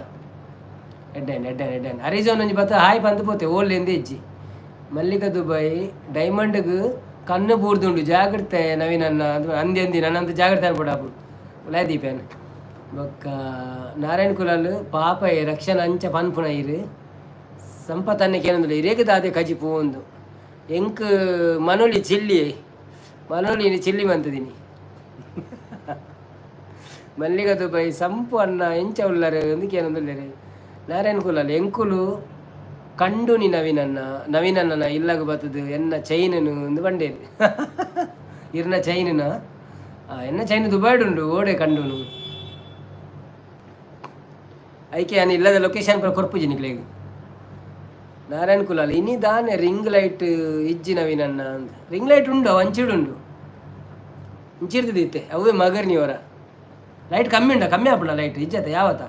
ಎಡ್ಡೆ ಎಡ್ಡೆ ಎಡ್ಡೆ. ಅರಿಜೋನ್ ಒಂಜಿ ಬತ್ತ ಹಾಯ್ ಪಂದ್ ಪೋತೆ, ಓಲ್ ಎಂದೇ ಇಜ್ಜಿ. ಮಲ್ಲಿಕ ದುಬೈ ಡೈಮಂಡ್ಗ್ ಕಣ್ಣು ಬೂರ್ದುಂಡು ಜಾಗ್ರತೆ ನವೀನ್ ಅಣ್ಣ ಅಂದಿ. ಅಂದಿ ನನ್ನಂತ ಜಾಗ್ರತೆ ಅನ್ಪೊಡಾಪು ಉಲಾಯ್ ದೀಪೇನ್. ಬೊಕ್ಕ ನಾರಾಯಣ್ ಕುಲಾಲ್ ಪಾಪ ರಕ್ಷಣೆ ಅಂಚ ಪನ್ಪುನ ಇರು. ಸಂಪತ್ ಅಣ್ಣೆ ಕೇನೊಂದುಲ್ಲೆ ಇರೆಗ್ ದಾದೆ ಕಜಿಪು ಉಂದು. ಎಂಕ್ ಮನೊಲಿ ಚಿಲ್ಲಿ, ಮನೊಲಿ ಚಿಲ್ಲಿ ಮಂತುದಿನಿ. ಮಲ್ಲಿಗ ದುಬೈ ಸಂಪು ಅಣ್ಣ ಎಂಚ ಉಲ್ಲರ್ ಅಂದ್ ಕೇನೊಂದುಲ್ಲೆರ್. ನಾರಾಯಣ್ ಕುಲಾಲ್ ಎಂಕುಲು ಕಂಡುನಿ ನವೀನಣ್ಣ, ನವೀನಣ್ಣನ ಇಲ್ಲಗ್ ಬತ್ತುದು ಎನ್ನ ಚೈನನು ಅಂದ್ ಪಂಡೇರ್. ಇರ್ನ ಚೈನನ? ಎನ್ನ ಚೈನ್ ದುಬೈಡ್ ಉಂಡು, ಓಡೆ ಕಂಡುನು? ಐಕೆ ಯಾನ್ ಇಲ್ಲದ ಲೊಕೇಶನ್ ಪೂರ ಕೊರ್ಪುಜಿ ನಿಕ್ಲೆಗ್. ನಾರಾಯಣ್ ಕುಲಾಲ್ ಇನಿ ದಾನೆ ರಿಂಗ್ ಲೈಟ್ ಇಜ್ಜಿ ನವೀನಣ್ಣ ಅಂದ್. ರಿಂಗ್ ಲೈಟ್ ಉಂಡು, ಅಂಚಿಡ್ ಉಂಡು, ಇಂಚಿರ್ದು ಇತ್ತೆ ಅವೇ ಮಗರ್ನಿ ಅವರ. ಲೈಟ್ ಕಮ್ಮಿ ಉಂಡ? ಕಮ್ಮಿ ಆಪುಂಡ ಲೈಟ್ ಇಜ್ಜತ ಯಾವತ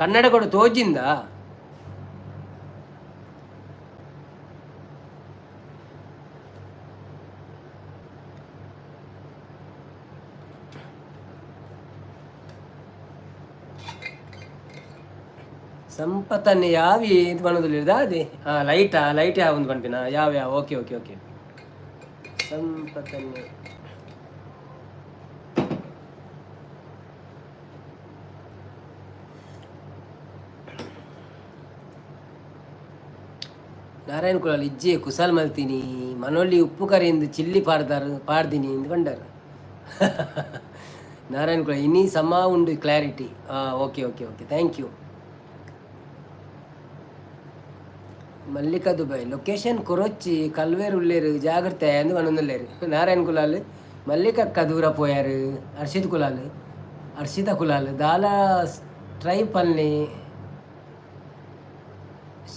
ಕನ್ನಡ ಕೊಡು ತೋಜಿಂದ. ಸಂಪತನ್ನೇ ಯಾವಿ ಇದು ಪನೊಂದುಲ್ಲೆರ್ ದಾದೆ? ಆ ಲೈಟಾ? ಲೈಟ್ ಯಾವೊಂದು ಪನ್ಪಿನ ಯಾವ ಯಾವ? ಓಕೆ ಓಕೆ ಓಕೆ ಸಂಪತನ್ನೇ ನಾರಾಯಣ ಕುಲಾಲ್ ಇಜ್ಜೆ, ಕುಸಾಲ್ ಮಲ್ತೀನಿ. ಮನೊಳ್ಳಿ ಉಪ್ಪು ಕರೆಂದು ಚಿಲ್ಲಿ ಪಾಡ್ದಾರು, ಪಾಡ್ದಿನಿ ಇಂದು ಪಂಡಾರು. ನಾರಾಯಣ ಕುಲಾಲ್, ಇನಿ ಸಮ ಉಂಡು ಕ್ಲಾರಿಟಿ. ಹಾಂ, okay okay okay thank you. Mallika Dubai, location ಕೊರೊಚ್ಚಿ, ಕಲ್ವೇರು ಉಳ್ಳೇರು, ಜಾಗ್ರತೆ ಅಂದು ಪನೊಂದುಲ್ಲೇರು. ನಾರಾಯಣ ಕುಲಾಲ್, ಮಲ್ಲಿಕಕ್ಕ ದೂರ ಪೋಯಾರು. ಹರ್ಷಿತ್ ಕುಲಾಲ್, ಹರ್ಷಿತಾ ಕುಲಾಲ್, ದಾಲ ಸ್ಟ್ರೈ ಪಲ್ನಿ,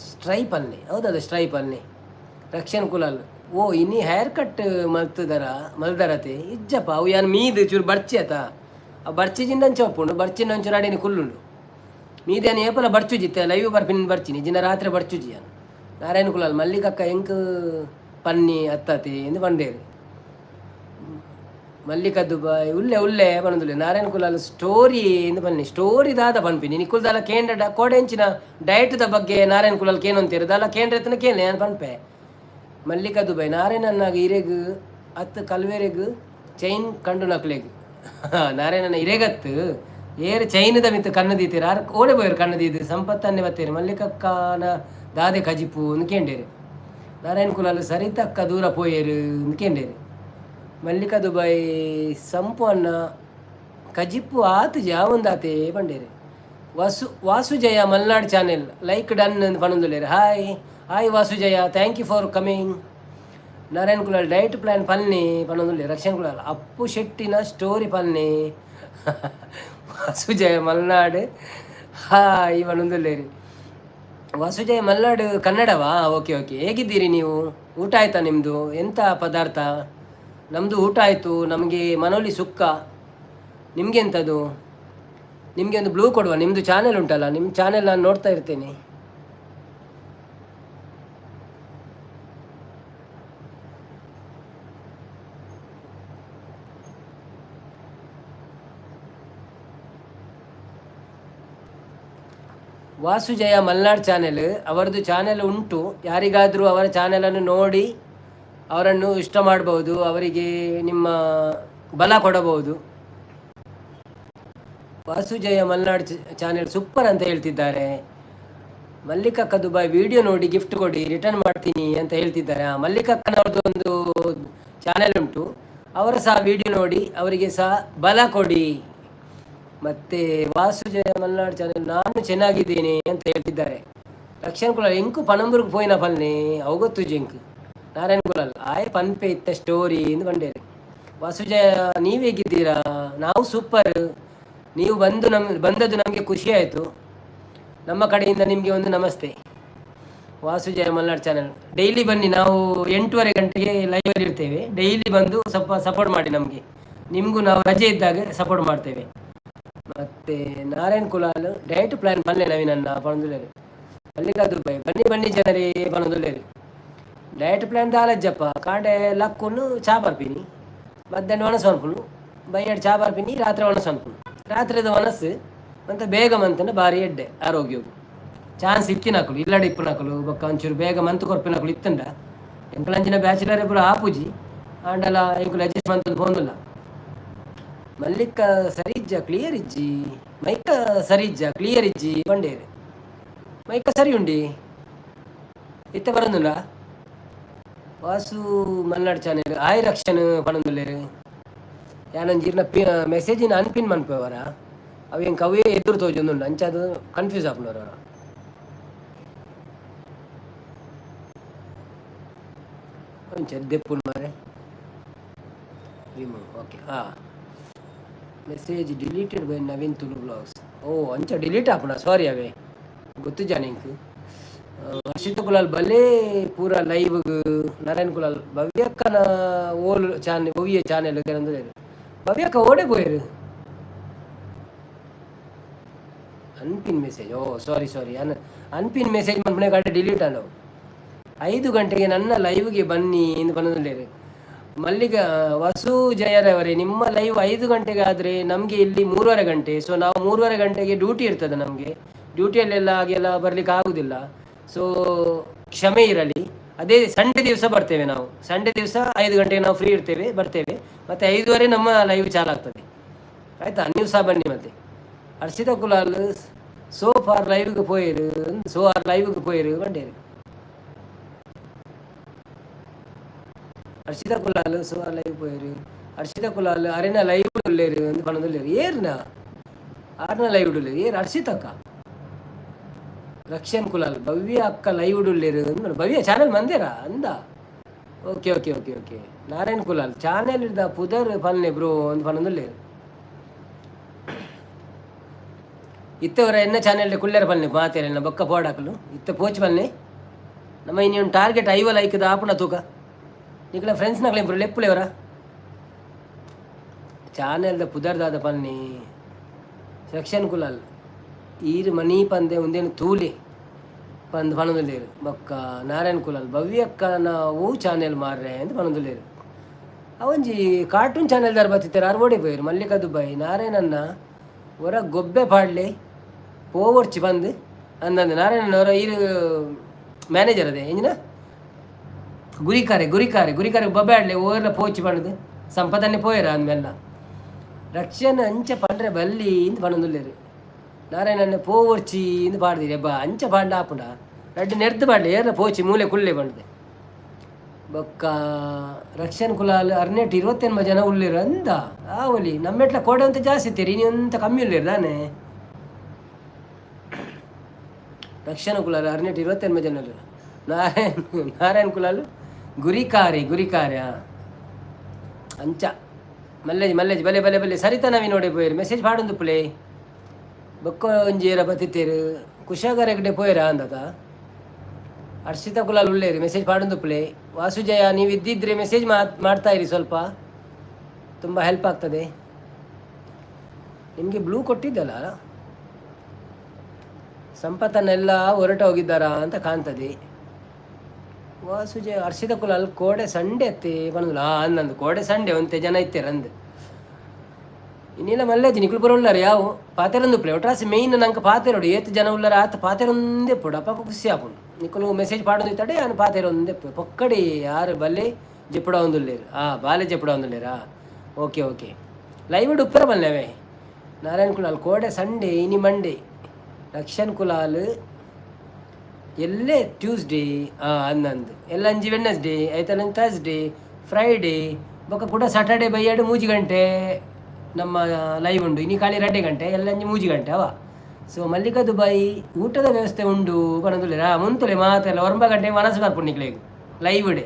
ಸ್ಟ್ರೈ ಪಲ್ನಿ, ಹೌದದ, ಸ್ಟ್ರೈ ಪಲ್ನಿ. ರಕ್ಷಣ್ ಕುಲಾಲ್, ಓ ಇನಿ ಹೇರ್ ಕಟ್ ಮಲ್ತದರ ಮಲ್ದರತೆ? ಇಜ್ಜಪ್ಪ, ಅವು ಯಾನ್ ಮೀದ್ ಚೂರು ಬರ್ಚಿ ಆತ. ಆ ಬರ್ಚಿ ಜಿಂದಂಚ ಉಪ್ಪುಂಡು, ಬರ್ಚಿನ ಒಂಚೂರು ಅಡೇನಿ ಕುಲ್ಲುಂಡು. ಮೀದ ಯಾನ್ ಏಪಲ ಬರ್ಚುಜಿ, ಲೈವ್ ಬರ್ಪಿನ ಬರ್ಚಿನಿ ಜಿನ, ರಾತ್ರಿ ಬರ್ಚುಜಿ ಯಾನ್. ನಾರಾಯಣ ಕುಲಾಲ್, ಮಲ್ಲಿಕಕ್ಕ ಎಂಕ್ ಪನ್ನಿ ಅತ್ತಾತಿ ಎಂದು ಪಂಡೇರು. ಮಲ್ಲಿಕ ದುಬಾಯ್, ಉಲ್ಲೆ ಉಲ್ಲೆ ಪನೊಂದುಲ್ಲೆ. ನಾರಾಯಣ ಕುಲಾಲ್, ಸ್ಟೋರಿ ಇಂದು ಬನ್ನಿ. ಸ್ಟೋರಿ ದಾದ ಪನ್ಪಿನಿ? ನಿಕುಲ್ ದಾಲ ಕೇಂದ್ರ ಕೋಡೆಂಚಿನ ಡಯಟ್ದ ಬಗ್ಗೆ ನಾರಾಯಣ ಕುಲಾಲ್ ಕೇನೊಂತೀರು, ದಾಲ ಕೇಂದ್ರ ಎತ್ತನ ಕೇನೆ ಯಾನ್ ಪನ್ಪೆ. ಮಲ್ಲಿಕಾ ದುಬೈ, ನಾರಾಯಣನ್ನಾಗ ಇರೆಗ್ ಅತ್ತು ಕಲ್ವೇರೆಗ್ ಚೈನ್ ಕಂಡು ನಕ್ಲೆಗ್? ನಾರಾಯಣನ ಇರೆಗತ್ತು ಏರ್ ಚೈನದ ಮಿತ್ತು ಕಣ್ಣು ದೀತೀರ? ಆರ್ ಓಡೆ ಪೋಯರು ಕಣ್ಣು ದೀದು? ಸಂಪತ್ತನ್ನೇ ಬತ್ತೇರು. ಮಲ್ಲಿಕಕ್ಕನ ದಾದೆ ಕಜಿಪು ಅಂದ್ ಕೇಂಡೇರು. ನಾರಾಯಣ ಕುಲಾಲ್, ಸರಿತಕ್ಕ ದೂರ ಪೋಯೇರು ಅಂದ್ ಕೇಂಡೇರು. ಮಲ್ಲಿಕಾ ದುಬೈ, ಸಂಪು ಅನ್ನ ಕಜಿಪ್ಪು ಆತು ಜಾವೊಂದಾತೆ ಪಂಡೇರು. Vasu Vasujaya Malnad channel, like done ಅಂದ್ ಪನೊಂದುಲ್ಲೇರು. Hi hi Vasujaya, thank you for coming. Narayan Kulal, diet plan ಪಲ್ನಿ ಪನೊಂದುಲ್ಲೆ. ರಕ್ಷಣ್ ಕುಲಾಲ್, ಅಪ್ಪು ಶೆಟ್ಟಿನ ಸ್ಟೋರಿ ಪಲ್ನಿ. ವಾಸುಜಯ ಮಲ್ನಾಡ್, ಹಾಯ್ ಪನೊಂದುಲ್ಲೇರು. ವಾಸುಜಯ ಮಲ್ನಾಡ್ ಕನ್ನಡವಾ? ಓಕೆ ಓಕೆ ಹೇಗಿದ್ದೀರಿ ನೀವು? ಊಟ ಆಯ್ತಾ ನಿಮ್ಮದು? ಎಂಥ ಪದಾರ್ಥ? ನಮ್ಮದು ಊಟ ಆಯಿತು. ನಮಗೆ ಮನೋಲಿ ಸುಕ್ಕ. ನಿಮಗೆ ಎಂಥದ್ದು? ನಿಮಗೆ ಒಂದು ಬ್ಲೂ ಕೊಡುವ. ನಿಮ್ಮದು ಚಾನೆಲ್ ಉಂಟಲ್ಲ, ನಿಮ್ಮ ಚಾನೆಲ್ ನಾನು ನೋಡ್ತಾ ಇರ್ತೇನೆ. ವಾಸುಜಯ ಮಲ್ನಾಡ್ ಚಾನೆಲ್, ಅವರದ್ದು ಚಾನೆಲ್ ಉಂಟು. ಯಾರಿಗಾದರೂ ಅವರ ಚಾನೆಲನ್ನು ನೋಡಿ ಅವರನ್ನು ಇಷ್ಟ ಮಾಡಬಹುದು, ಅವರಿಗೆ ನಿಮ್ಮ ಬಲ ಕೊಡಬಹುದು. ವಾಸುಜಯ ಮಲ್ನಾಡ್ ಚಾನೆಲ್ ಸೂಪರ್ ಅಂತ ಹೇಳ್ತಿದ್ದಾರೆ. ಮಲ್ಲಿಕಕ್ಕ ದುಬಾಯ್, ವಿಡಿಯೋ ನೋಡಿ ಗಿಫ್ಟ್ ಕೊಡಿ, ರಿಟರ್ನ್ ಮಾಡ್ತೀನಿ ಅಂತ ಹೇಳ್ತಿದ್ದಾರೆ. ಮಲ್ಲಿಕಕ್ಕನವ್ರದ್ದು ಒಂದು ಚಾನೆಲ್ ಉಂಟು, ಅವರ ಸಹ ವಿಡಿಯೋ ನೋಡಿ ಅವರಿಗೆ ಸಹ ಬಲ ಕೊಡಿ. ಮತ್ತೆ ವಾಸುಜಯ ಮಲ್ನಾಡ್ ಚಾನೆಲ್, ನಾನು ಚೆನ್ನಾಗಿದ್ದೇನೆ ಅಂತ ಹೇಳ್ತಿದ್ದಾರೆ. ರಕ್ಷಣ್ ಕುಲಾಲ್, ಎಂಕು ಪಣಂಬೂರ್ಗ್ ಪೋಯಿನ ಪಲ್ನೆ, ಅವು ಗೊತ್ತು ಎಂಕ್. ನಾರಾಯಣ್ ಕುಲಾಲ್, ಆಯ್ ಪನ್ಪೆ ಇತ್ತ ಸ್ಟೋರಿ ಎಂದು ಪಂಡೇರು. ವಾಸುಜಯ, ನೀವು ಹೇಗಿದ್ದೀರಾ? ನಾವು ಸೂಪರ್. ನೀವು ಬಂದು ಬಂದದ್ದು ನಮಗೆ ಖುಷಿ ಆಯಿತು. ನಮ್ಮ ಕಡೆಯಿಂದ ನಿಮಗೆ ಒಂದು ನಮಸ್ತೆ. ವಾಸುಜಯ ಮಲ್ನಾಡ್ ಚಾನೆಲ್, ಡೈಲಿ ಬನ್ನಿ. ನಾವು 8:30 ಗಂಟೆಗೆ ಲೈವಲ್ಲಿ ಇರ್ತೇವೆ. ಡೈಲಿ ಬಂದು ಸ್ವಲ್ಪ ಸಪೋರ್ಟ್ ಮಾಡಿ ನಮಗೆ. ನಿಮಗೂ ನಾವು ರಜೆ ಇದ್ದಾಗ ಸಪೋರ್ಟ್ ಮಾಡ್ತೇವೆ. ಮತ್ತೆ ನಾರಾಯಣ್ ಕುಲಾಲ್, ಡಯಟ್ ಪ್ಲಾನ್ ಪಲ್ಲೆ ನವೀನನ್ನ ಪನೊಂದುಲ್ಲೇರು. ಮಲ್ಲಿಕಾ ದುಬೈ, ಬನ್ನಿ ಬನ್ನಿ ಜನರೇ ಪನೊಂದುಲ್ಲೇರು. ಡಯಟ್ ಪ್ಲಾನ್ ದಾಲಜ್ಜಪ್ಪ, ಕಾಂಡೆ ಲಕ್ಕುನು ಚಾ ಬರ್ಪಿನಿ, ಮಧ್ಯಾಹ್ನ ಒಣಸು ಅನ್ಪುನು, ಬಯ್ಯಡ್ ಚಾ ಬರ್ಪಿನಿ, ರಾತ್ರಿ ಒಣಸು ಅನ್ಪುನು. ರಾತ್ರಿದ ಒಣಸು ಮಂತ ಬೇಗ ಮಂತನ ಬಾರಿ ಎಡ್ಡೆ ಆರೋಗ್ಯವು. ಚಾನ್ಸ್ ಇತ್ತಿನಕುಲು, ಇಲ್ಲಡೆ ಇಪ್ಪುನಕುಲು, ಬೊಕ್ಕ ಒಂಚೂರು ಬೇಗ ಮಂತ್ ಕೊರ್ಪಿನಕುಲು ಇತ್ತಂಡ. ಎಂಕುಲಂಚಿನ ಬ್ಯಾಚುಲರ್ ಪೂರ ಆಪುಜಿ, ಆಂಡಲ ಎಂಕುಲು ಅಡ್ಜಸ್ಟ್ ಮಂತೊಂದು ಪೋಂದುಲ್ಲ. ಮಲ್ಲಿಕ ಸರಿಜ್ಜ, ಕ್ಲಿಯರ್ ಇಜ್ಜಿ. ಮೈಕ ಸರಿಜ್ಜ, ಕ್ಲಿಯರ್ ಇಜ್ಜಿ ಪಂಡೇರು. ಮೈಕ ಸರಿ ಉಂಡಿ, ಇತ್ತೆ ಬರಂದುಲ್ಲ. ವಾಸು ಮಲ್ನಾಡ್ ಚಾನೆಲ್, ಆಯ್ ರಕ್ಷಣ್ ಪನೊಂದುಲ್ಲೇರು. ಯಾನೊಂಜಿ ಇರ್ನ ಪಿ ಮೆಸೇಜಿನ ಅನ್ಪಿನ್ ಮನ್ಪುವರ, ಅವು ಎಂಕ್ ಅವೇ ಎದುರು ತೋಜೊಂದುಂಡು, ಅಂಚ ಅದು ಕನ್ಫ್ಯೂಸ್ ಆಪುಂಡು. ಒಂಚ ದೆಪ್ಪುಂಡು ಮಾರೆ. Remove, okay. ಹಾಂ, message deleted by Naveen Tulu blogs. ಓ, ಅಂಚ ಡಿಲೀಟ್ ಆಪುಂಡ? ಸಾರಿ, ಅವೇ ಗೊತ್ತಿಜ್ಜಾ ನಿಂಕ್. ಹರ್ಷಿತ್ ಕುಲಾಲ್, ಬಲೇ ಪೂರ ಲೈವ್. ನಾರಾಯಣ್ ಕುಲಾಲ್, ಭವ್ಯಕ್ಕನ ಓಲ್ ಚಾನೆಲ್, ಒವಿಯ ಚಾನೆಲ್? ಭವ್ಯಕ್ಕ ಓಡೆ ಪೋಯರು? Unpin message, oh sorry sorry, unpin message ಮನ್ಪುನೆ ಕಡೆ ಡಿಲೀಟ್ ಆಂಡವು. 5 ಗಂಟೆಗೆ ನನ್ನ ಲೈವ್ಗೆ ಬನ್ನಿ ಎಂದು ಪನೊಂದುಲ್ಲೇರು. ಮಲ್ಲಿಗ ವಸು ಜಯರವರೇ, ನಿಮ್ಮ ಲೈವ್ 5 ಗಂಟೆಗೆ ಆದರೆ ನಮಗೆ ಇಲ್ಲಿ 3:30 ಗಂಟೆ. ಸೊ ನಾವು 3:30 ಗಂಟೆಗೆ ಡ್ಯೂಟಿ ಇರ್ತದೆ ನಮಗೆ. ಡ್ಯೂಟಿಯಲ್ಲೆಲ್ಲ ಹಾಗೆಲ್ಲ ಬರಲಿಕ್ಕೆ ಆಗುದಿಲ್ಲ. ಸೊ ಕ್ಷಮೆ ಇರಲಿ. ಅದೇ ಸಂಡೇ ದಿವಸ ಬರ್ತೇವೆ ನಾವು. ಸಂಡೇ ದಿವಸ 5 ಗಂಟೆಗೆ ನಾವು ಫ್ರೀ ಇರ್ತೇವೆ, ಬರ್ತೇವೆ. ಮತ್ತು 5:30 ನಮ್ಮ ಲೈವ್ ಚಾಲು ಆಗ್ತದೆ, ಆಯಿತಾ? ನೀವು ಸಹ ಬನ್ನಿ. ಮತ್ತೆ ಹರ್ಷಿತಾ ಕುಲಾಲ್, ಸೋ ಫಾರ್ ಲೈವ್ಗೆ ಪೋಯಿರು, ಸೋ ಆರ್ ಲೈವ್ಗೆ ಪೋಯಿರು ಪಂಡೇರು. ಅರ್ಷಿತಾ ಕುಲಾಲ್ ಸೊ ಲೈವ್ ಪೋಯೆರ್. ಅರ್ಷಿತಾ ಕುಲಾಲ್ ಅರೆನ ಲೈವ್ ಉಲ್ಲೇರು ಅಂದ್ ಪನೊಂದುಲ್ಲೆರ್. ಏರ್ನ ಆರ್ನ ಲೈವ್ ಉಲ್ಲೇರ್? ಏರ್ ಅರ್ಷಿತಕ್ಕ? ರಕ್ಷನ್ ಕುಲಾಲ್, ಭವ್ಯ ಅಕ್ಕ ಲೈವ್ ಉಲ್ಲೇರು. ಭವ್ಯ ಚಾನೆಲ್ ಮಂದೇರಾ ಅಂದ. Okay okay okay okay. Narayan Kulal, channel ಇರ್ದ ಪುದರ್ ಪನ್ಲೆ ಬ್ರೋ ಅಂದ್ ಪನೊಂದುಲ್ಲೆರ್. ಇತ್ತವರ ಎನ್ನ ಚಾನೆಲ್ ಕುಲ್ಲೆರ ಪನ್ಲೆ ಮಾತೆರೆನ, ಬೊಕ್ಕ ಪೋಡಾಕಲು ಇತ್ತೆ ಪೋಚ್ ಪನ್ಲೆ. ನಮ್ಮ ಇನ್ನೊಂದು ಟಾರ್ಗೆಟ್ 50 ಲೈಕ್ ಆಪುನ ತೂಕ. ನಿಕಲ ಫ್ರೆಂಡ್ಸ್ ನಕಲೆ ಇಂಪ್ರೂವ್ ಲೆಪ್ಪುಲೆವರ. ಚಾನೆಲ್ದ ಪುದರ್ ದಾದ ಪನ್ನಿ? ಸೆಕ್ಷನ್ ಕುಲಾಲ್, ಈರ್ ಮನಿ ಪಂದೆ ಉಂದೇನು ತೂಲೆ ಪಂದ್ ಪನೊಂದುಲ್ಲೆರ್. ಬೊಕ್ಕ ನಾರಾಯಣ್ ಕುಲಾಲ್, ಭವ್ಯಕ್ಕನ ಓ ಚಾನೆಲ್ ಮಾರ್ರೆ ಅಂದ್ ಪನೊಂದುಲ್ಲೆರ್. ಅವಂಜಿ ಕಾರ್ಟೂನ್ ಚಾನೆಲ್ ದಾರ್ ಬತ್ತಿತ್ತೆರ್, ಆರ್ ಓಡೆ ಪೋಯೆರ್? ಮಲ್ಲಿಕಾ ದುಬೈ, ನಾರಾಯಣನ್ನ ಒರ ಗೊಬ್ಬೆ ಪಾಡ್ಲೆ, ಪೋವೊರ್ಚಿ ಪಂದ್ ಅಂದಂದು. ನಾರಾಯಣನ ಒರ ಈರ್ ಮ್ಯಾನೇಜರ್ ಅದೇ ಎಂಜಿನ ಗುರಿಕಾರೆ ಗುರಿಕಾರೆ ಗುರಿಕಾರೆ ಬೊಬ್ಬೆ ಆಡ್ಲೆ, ಓರ್ಲ ಪೋಚಿ ಪಂಡ್ದು ಸಂಪದನ್ನೇ ಪೋಯೆರ ಅಂದ್ಮೆಲ್ಲ. ರಕ್ಷಣೆ ಅಂಚ ಪಂಡ್ರೆ ಬಲ್ಲಿ ಇಂದ್ ಪನೊಂದುಲ್ಲೆರ್. ನಾರಾಯಣನ್ನೆ ಪೋವೊರ್ಚಿ ಇಂದ್ ಪಾಡ್ದಿರಿ ಬಾ. ಅಂಚ ಪಾಂಡ ಆಪುಂಡ? ರಡ್ಡ್ ನೆರ್ದ್ ಪಾಡ್ಲೆ, ಏರ್ಲ ಪೋಚಿ ಮೂಲೆ ಕುಲ್ಲೆ ಪಂಡ್ದೆ. ಬೊಕ್ಕ ರಕ್ಷನ್ ಕುಲಾಲ್, ಅರ್ನೆಟ್ 28 ಜನ ಉಲ್ಲೆರ್ ಅಂದ. ಆವೊಲಿ, ನಮ್ಮೆಟ್ಲ ಕೋಡೆ ಅಂತ ಜಾಸ್ತಿ ಇತ್ತೆರ್, ಇನಿ ಒಂತ ಕಮ್ಮಿ ಉಲ್ಲೆರ್ ದಾನೆ? ರಕ್ಷಣ ಕುಲಾಲ್, ಅರ್ನೆಟ್ 28 ಜನ ಉಲ್ಲೆರ್. ನಾರಾಯಣ್ ನಾರಾಯಣ್ ಕುಲಾಲ್, ಗುರಿಕಾರೆ ಗುರಿಕಾರೆ ಅಂಚ ಮಲ್ಲೇಜ್ ಮಲ್ಲೇಜ್ ಬಲೆ ಬಲೆ ಬಲೆ. ಸರಿತಾ ನವಿ ನೋಡಿ ಪೋಯೆರ್. ಮೆಸೇಜ್ ಪಾಡೊಂದುಪ್ಪುಲೆ. ಬೊಕ್ಕ ಒಂಜಿ ಏರ ಬತ್ತಿತ್ತೇರು, ಕುಶಾಗರ ಹೆಗ್ಡೆ ಪೋಯೆರಾ ಅಂದತ. ಹರ್ಷಿತಾ ಕುಲಾಲ್ ಉಲ್ಲೇರಿ, ಮೆಸೇಜ್ ಪಾಡೊಂದುಪ್ಪುಲೆ. ವಾಸುಜಯ, ನೀವು ಇದ್ದಿದ್ರೆ ಮೆಸೇಜ್ ಮಾಡ್ತಾ ಇರಿ ಸ್ವಲ್ಪ, ತುಂಬ ಹೆಲ್ಪ್ ಆಗ್ತದೆ ನಿಮಗೆ. ಬ್ಲೂ ಕೊಟ್ಟಿದ್ದಲ್ಲ. ಸಂಪತ್ತನ್ನೆಲ್ಲ ಹೊರಟ ಹೋಗಿದ್ದಾರಾ ಅಂತ ಕಾಣ್ತದೆ. ವಾಸುಜಯ, ಹರ್ಷಿತ ಕುಲಾಲ್, ಕೋಡೆ ಸಂಡೆ ಅತ್ತೆ ಪನೊಂದುಲ್ಲ. ಅಂದಂದು ಕೋಡೆ ಸಂಡೆ ಒಂತೆ ಜನ ಇತ್ತೆರ್ ಅಂದ್. ಇನ್ನಿಲ್ಲ ಮಲ್ಲೇಜಿ, ನಿಕುಲು ಪೂರ ಉಳ್ಳಾರ ಯಾವು ಪಾತೆರೊಂದು. ಒಟ್ರಾಸಿ ಮೇಯ್ನ್ ನಂಗೆ ಪಾತೆರೋಡು, ಏತ್ ಜನ ಉಳ್ಳಾರ ಆತ ಪಾತೆರೊಂದೇ ಪೋಡು. ಅಪ್ಪ ಖುಷಿ ಆಪುಂಡು. ನಿಕುಲು ಮೆಸೇಜ್ ಪಾಡೊಂದು ಇತ್ತಡೆ ಯಾನ್ ಪಾತೆರೊಂದೇ. ಪೊಕ್ಕಡಿ ಯಾರು ಬಲ್ಲೆ ಜೆಪ್ಪುಡ ಒಂದುಲ್ಲೇರು. ಬಾಲೆ ಜೆಪ್ಪುಡ ಒಂದುಲ್ಲೇರಾ? ಓಕೆ ಓಕೆ, ಲೈವ್ ಉಪ್ಪರ ಬಲ್ಲೆವೆ. ನಾರಾಯಣ್ ಕುಲಾಲ್, ಕೋಡೆ ಸಂಡೇ, ಇನಿ ಮಂಡೇ. ರಕ್ಷನ್ ಕುಲಾಲ್, ಎಲ್ಲೇ ಟ್ಯೂಸ್ಡೇ ಅಂದಂದು. ಎಲ್ಲಂಜಿ ವೆಡ್ನಸ್ಡೇ, ಐತಲಂಜಿ ಥರ್ಸ್ಡೇ, ಫ್ರೈಡೇ, ಬೊಕ್ಕ ಕೂಡ ಸ್ಯಾಟರ್ಡೆ ಬೈಯಾಡು 3 ಗಂಟೆ ನಮ್ಮ ಲೈವ್ ಉಂಡು. ಇನಿ ಖಾಲಿ 2 ಗಂಟೆ, ಎಲ್ಲಂಜಿ 3 ಗಂಟೆ ಅವ. ಸೊ ಮಲ್ಲಿಕಾ ದುಬೈ, ಊಟದ ವ್ಯವಸ್ಥೆ ಉಂಡು ಪನೊಂದುಲ್ಲೆರ್. ಮುಂತುಲೆ ಮಾತೆಲ್ಲ, 9 ಗಂಟೆ ಮನಸ್ಸು ಬರ್ಪುಂಡು ನಿಕ್ಲೆಗ್ ಲೈವ್ ಡೆ.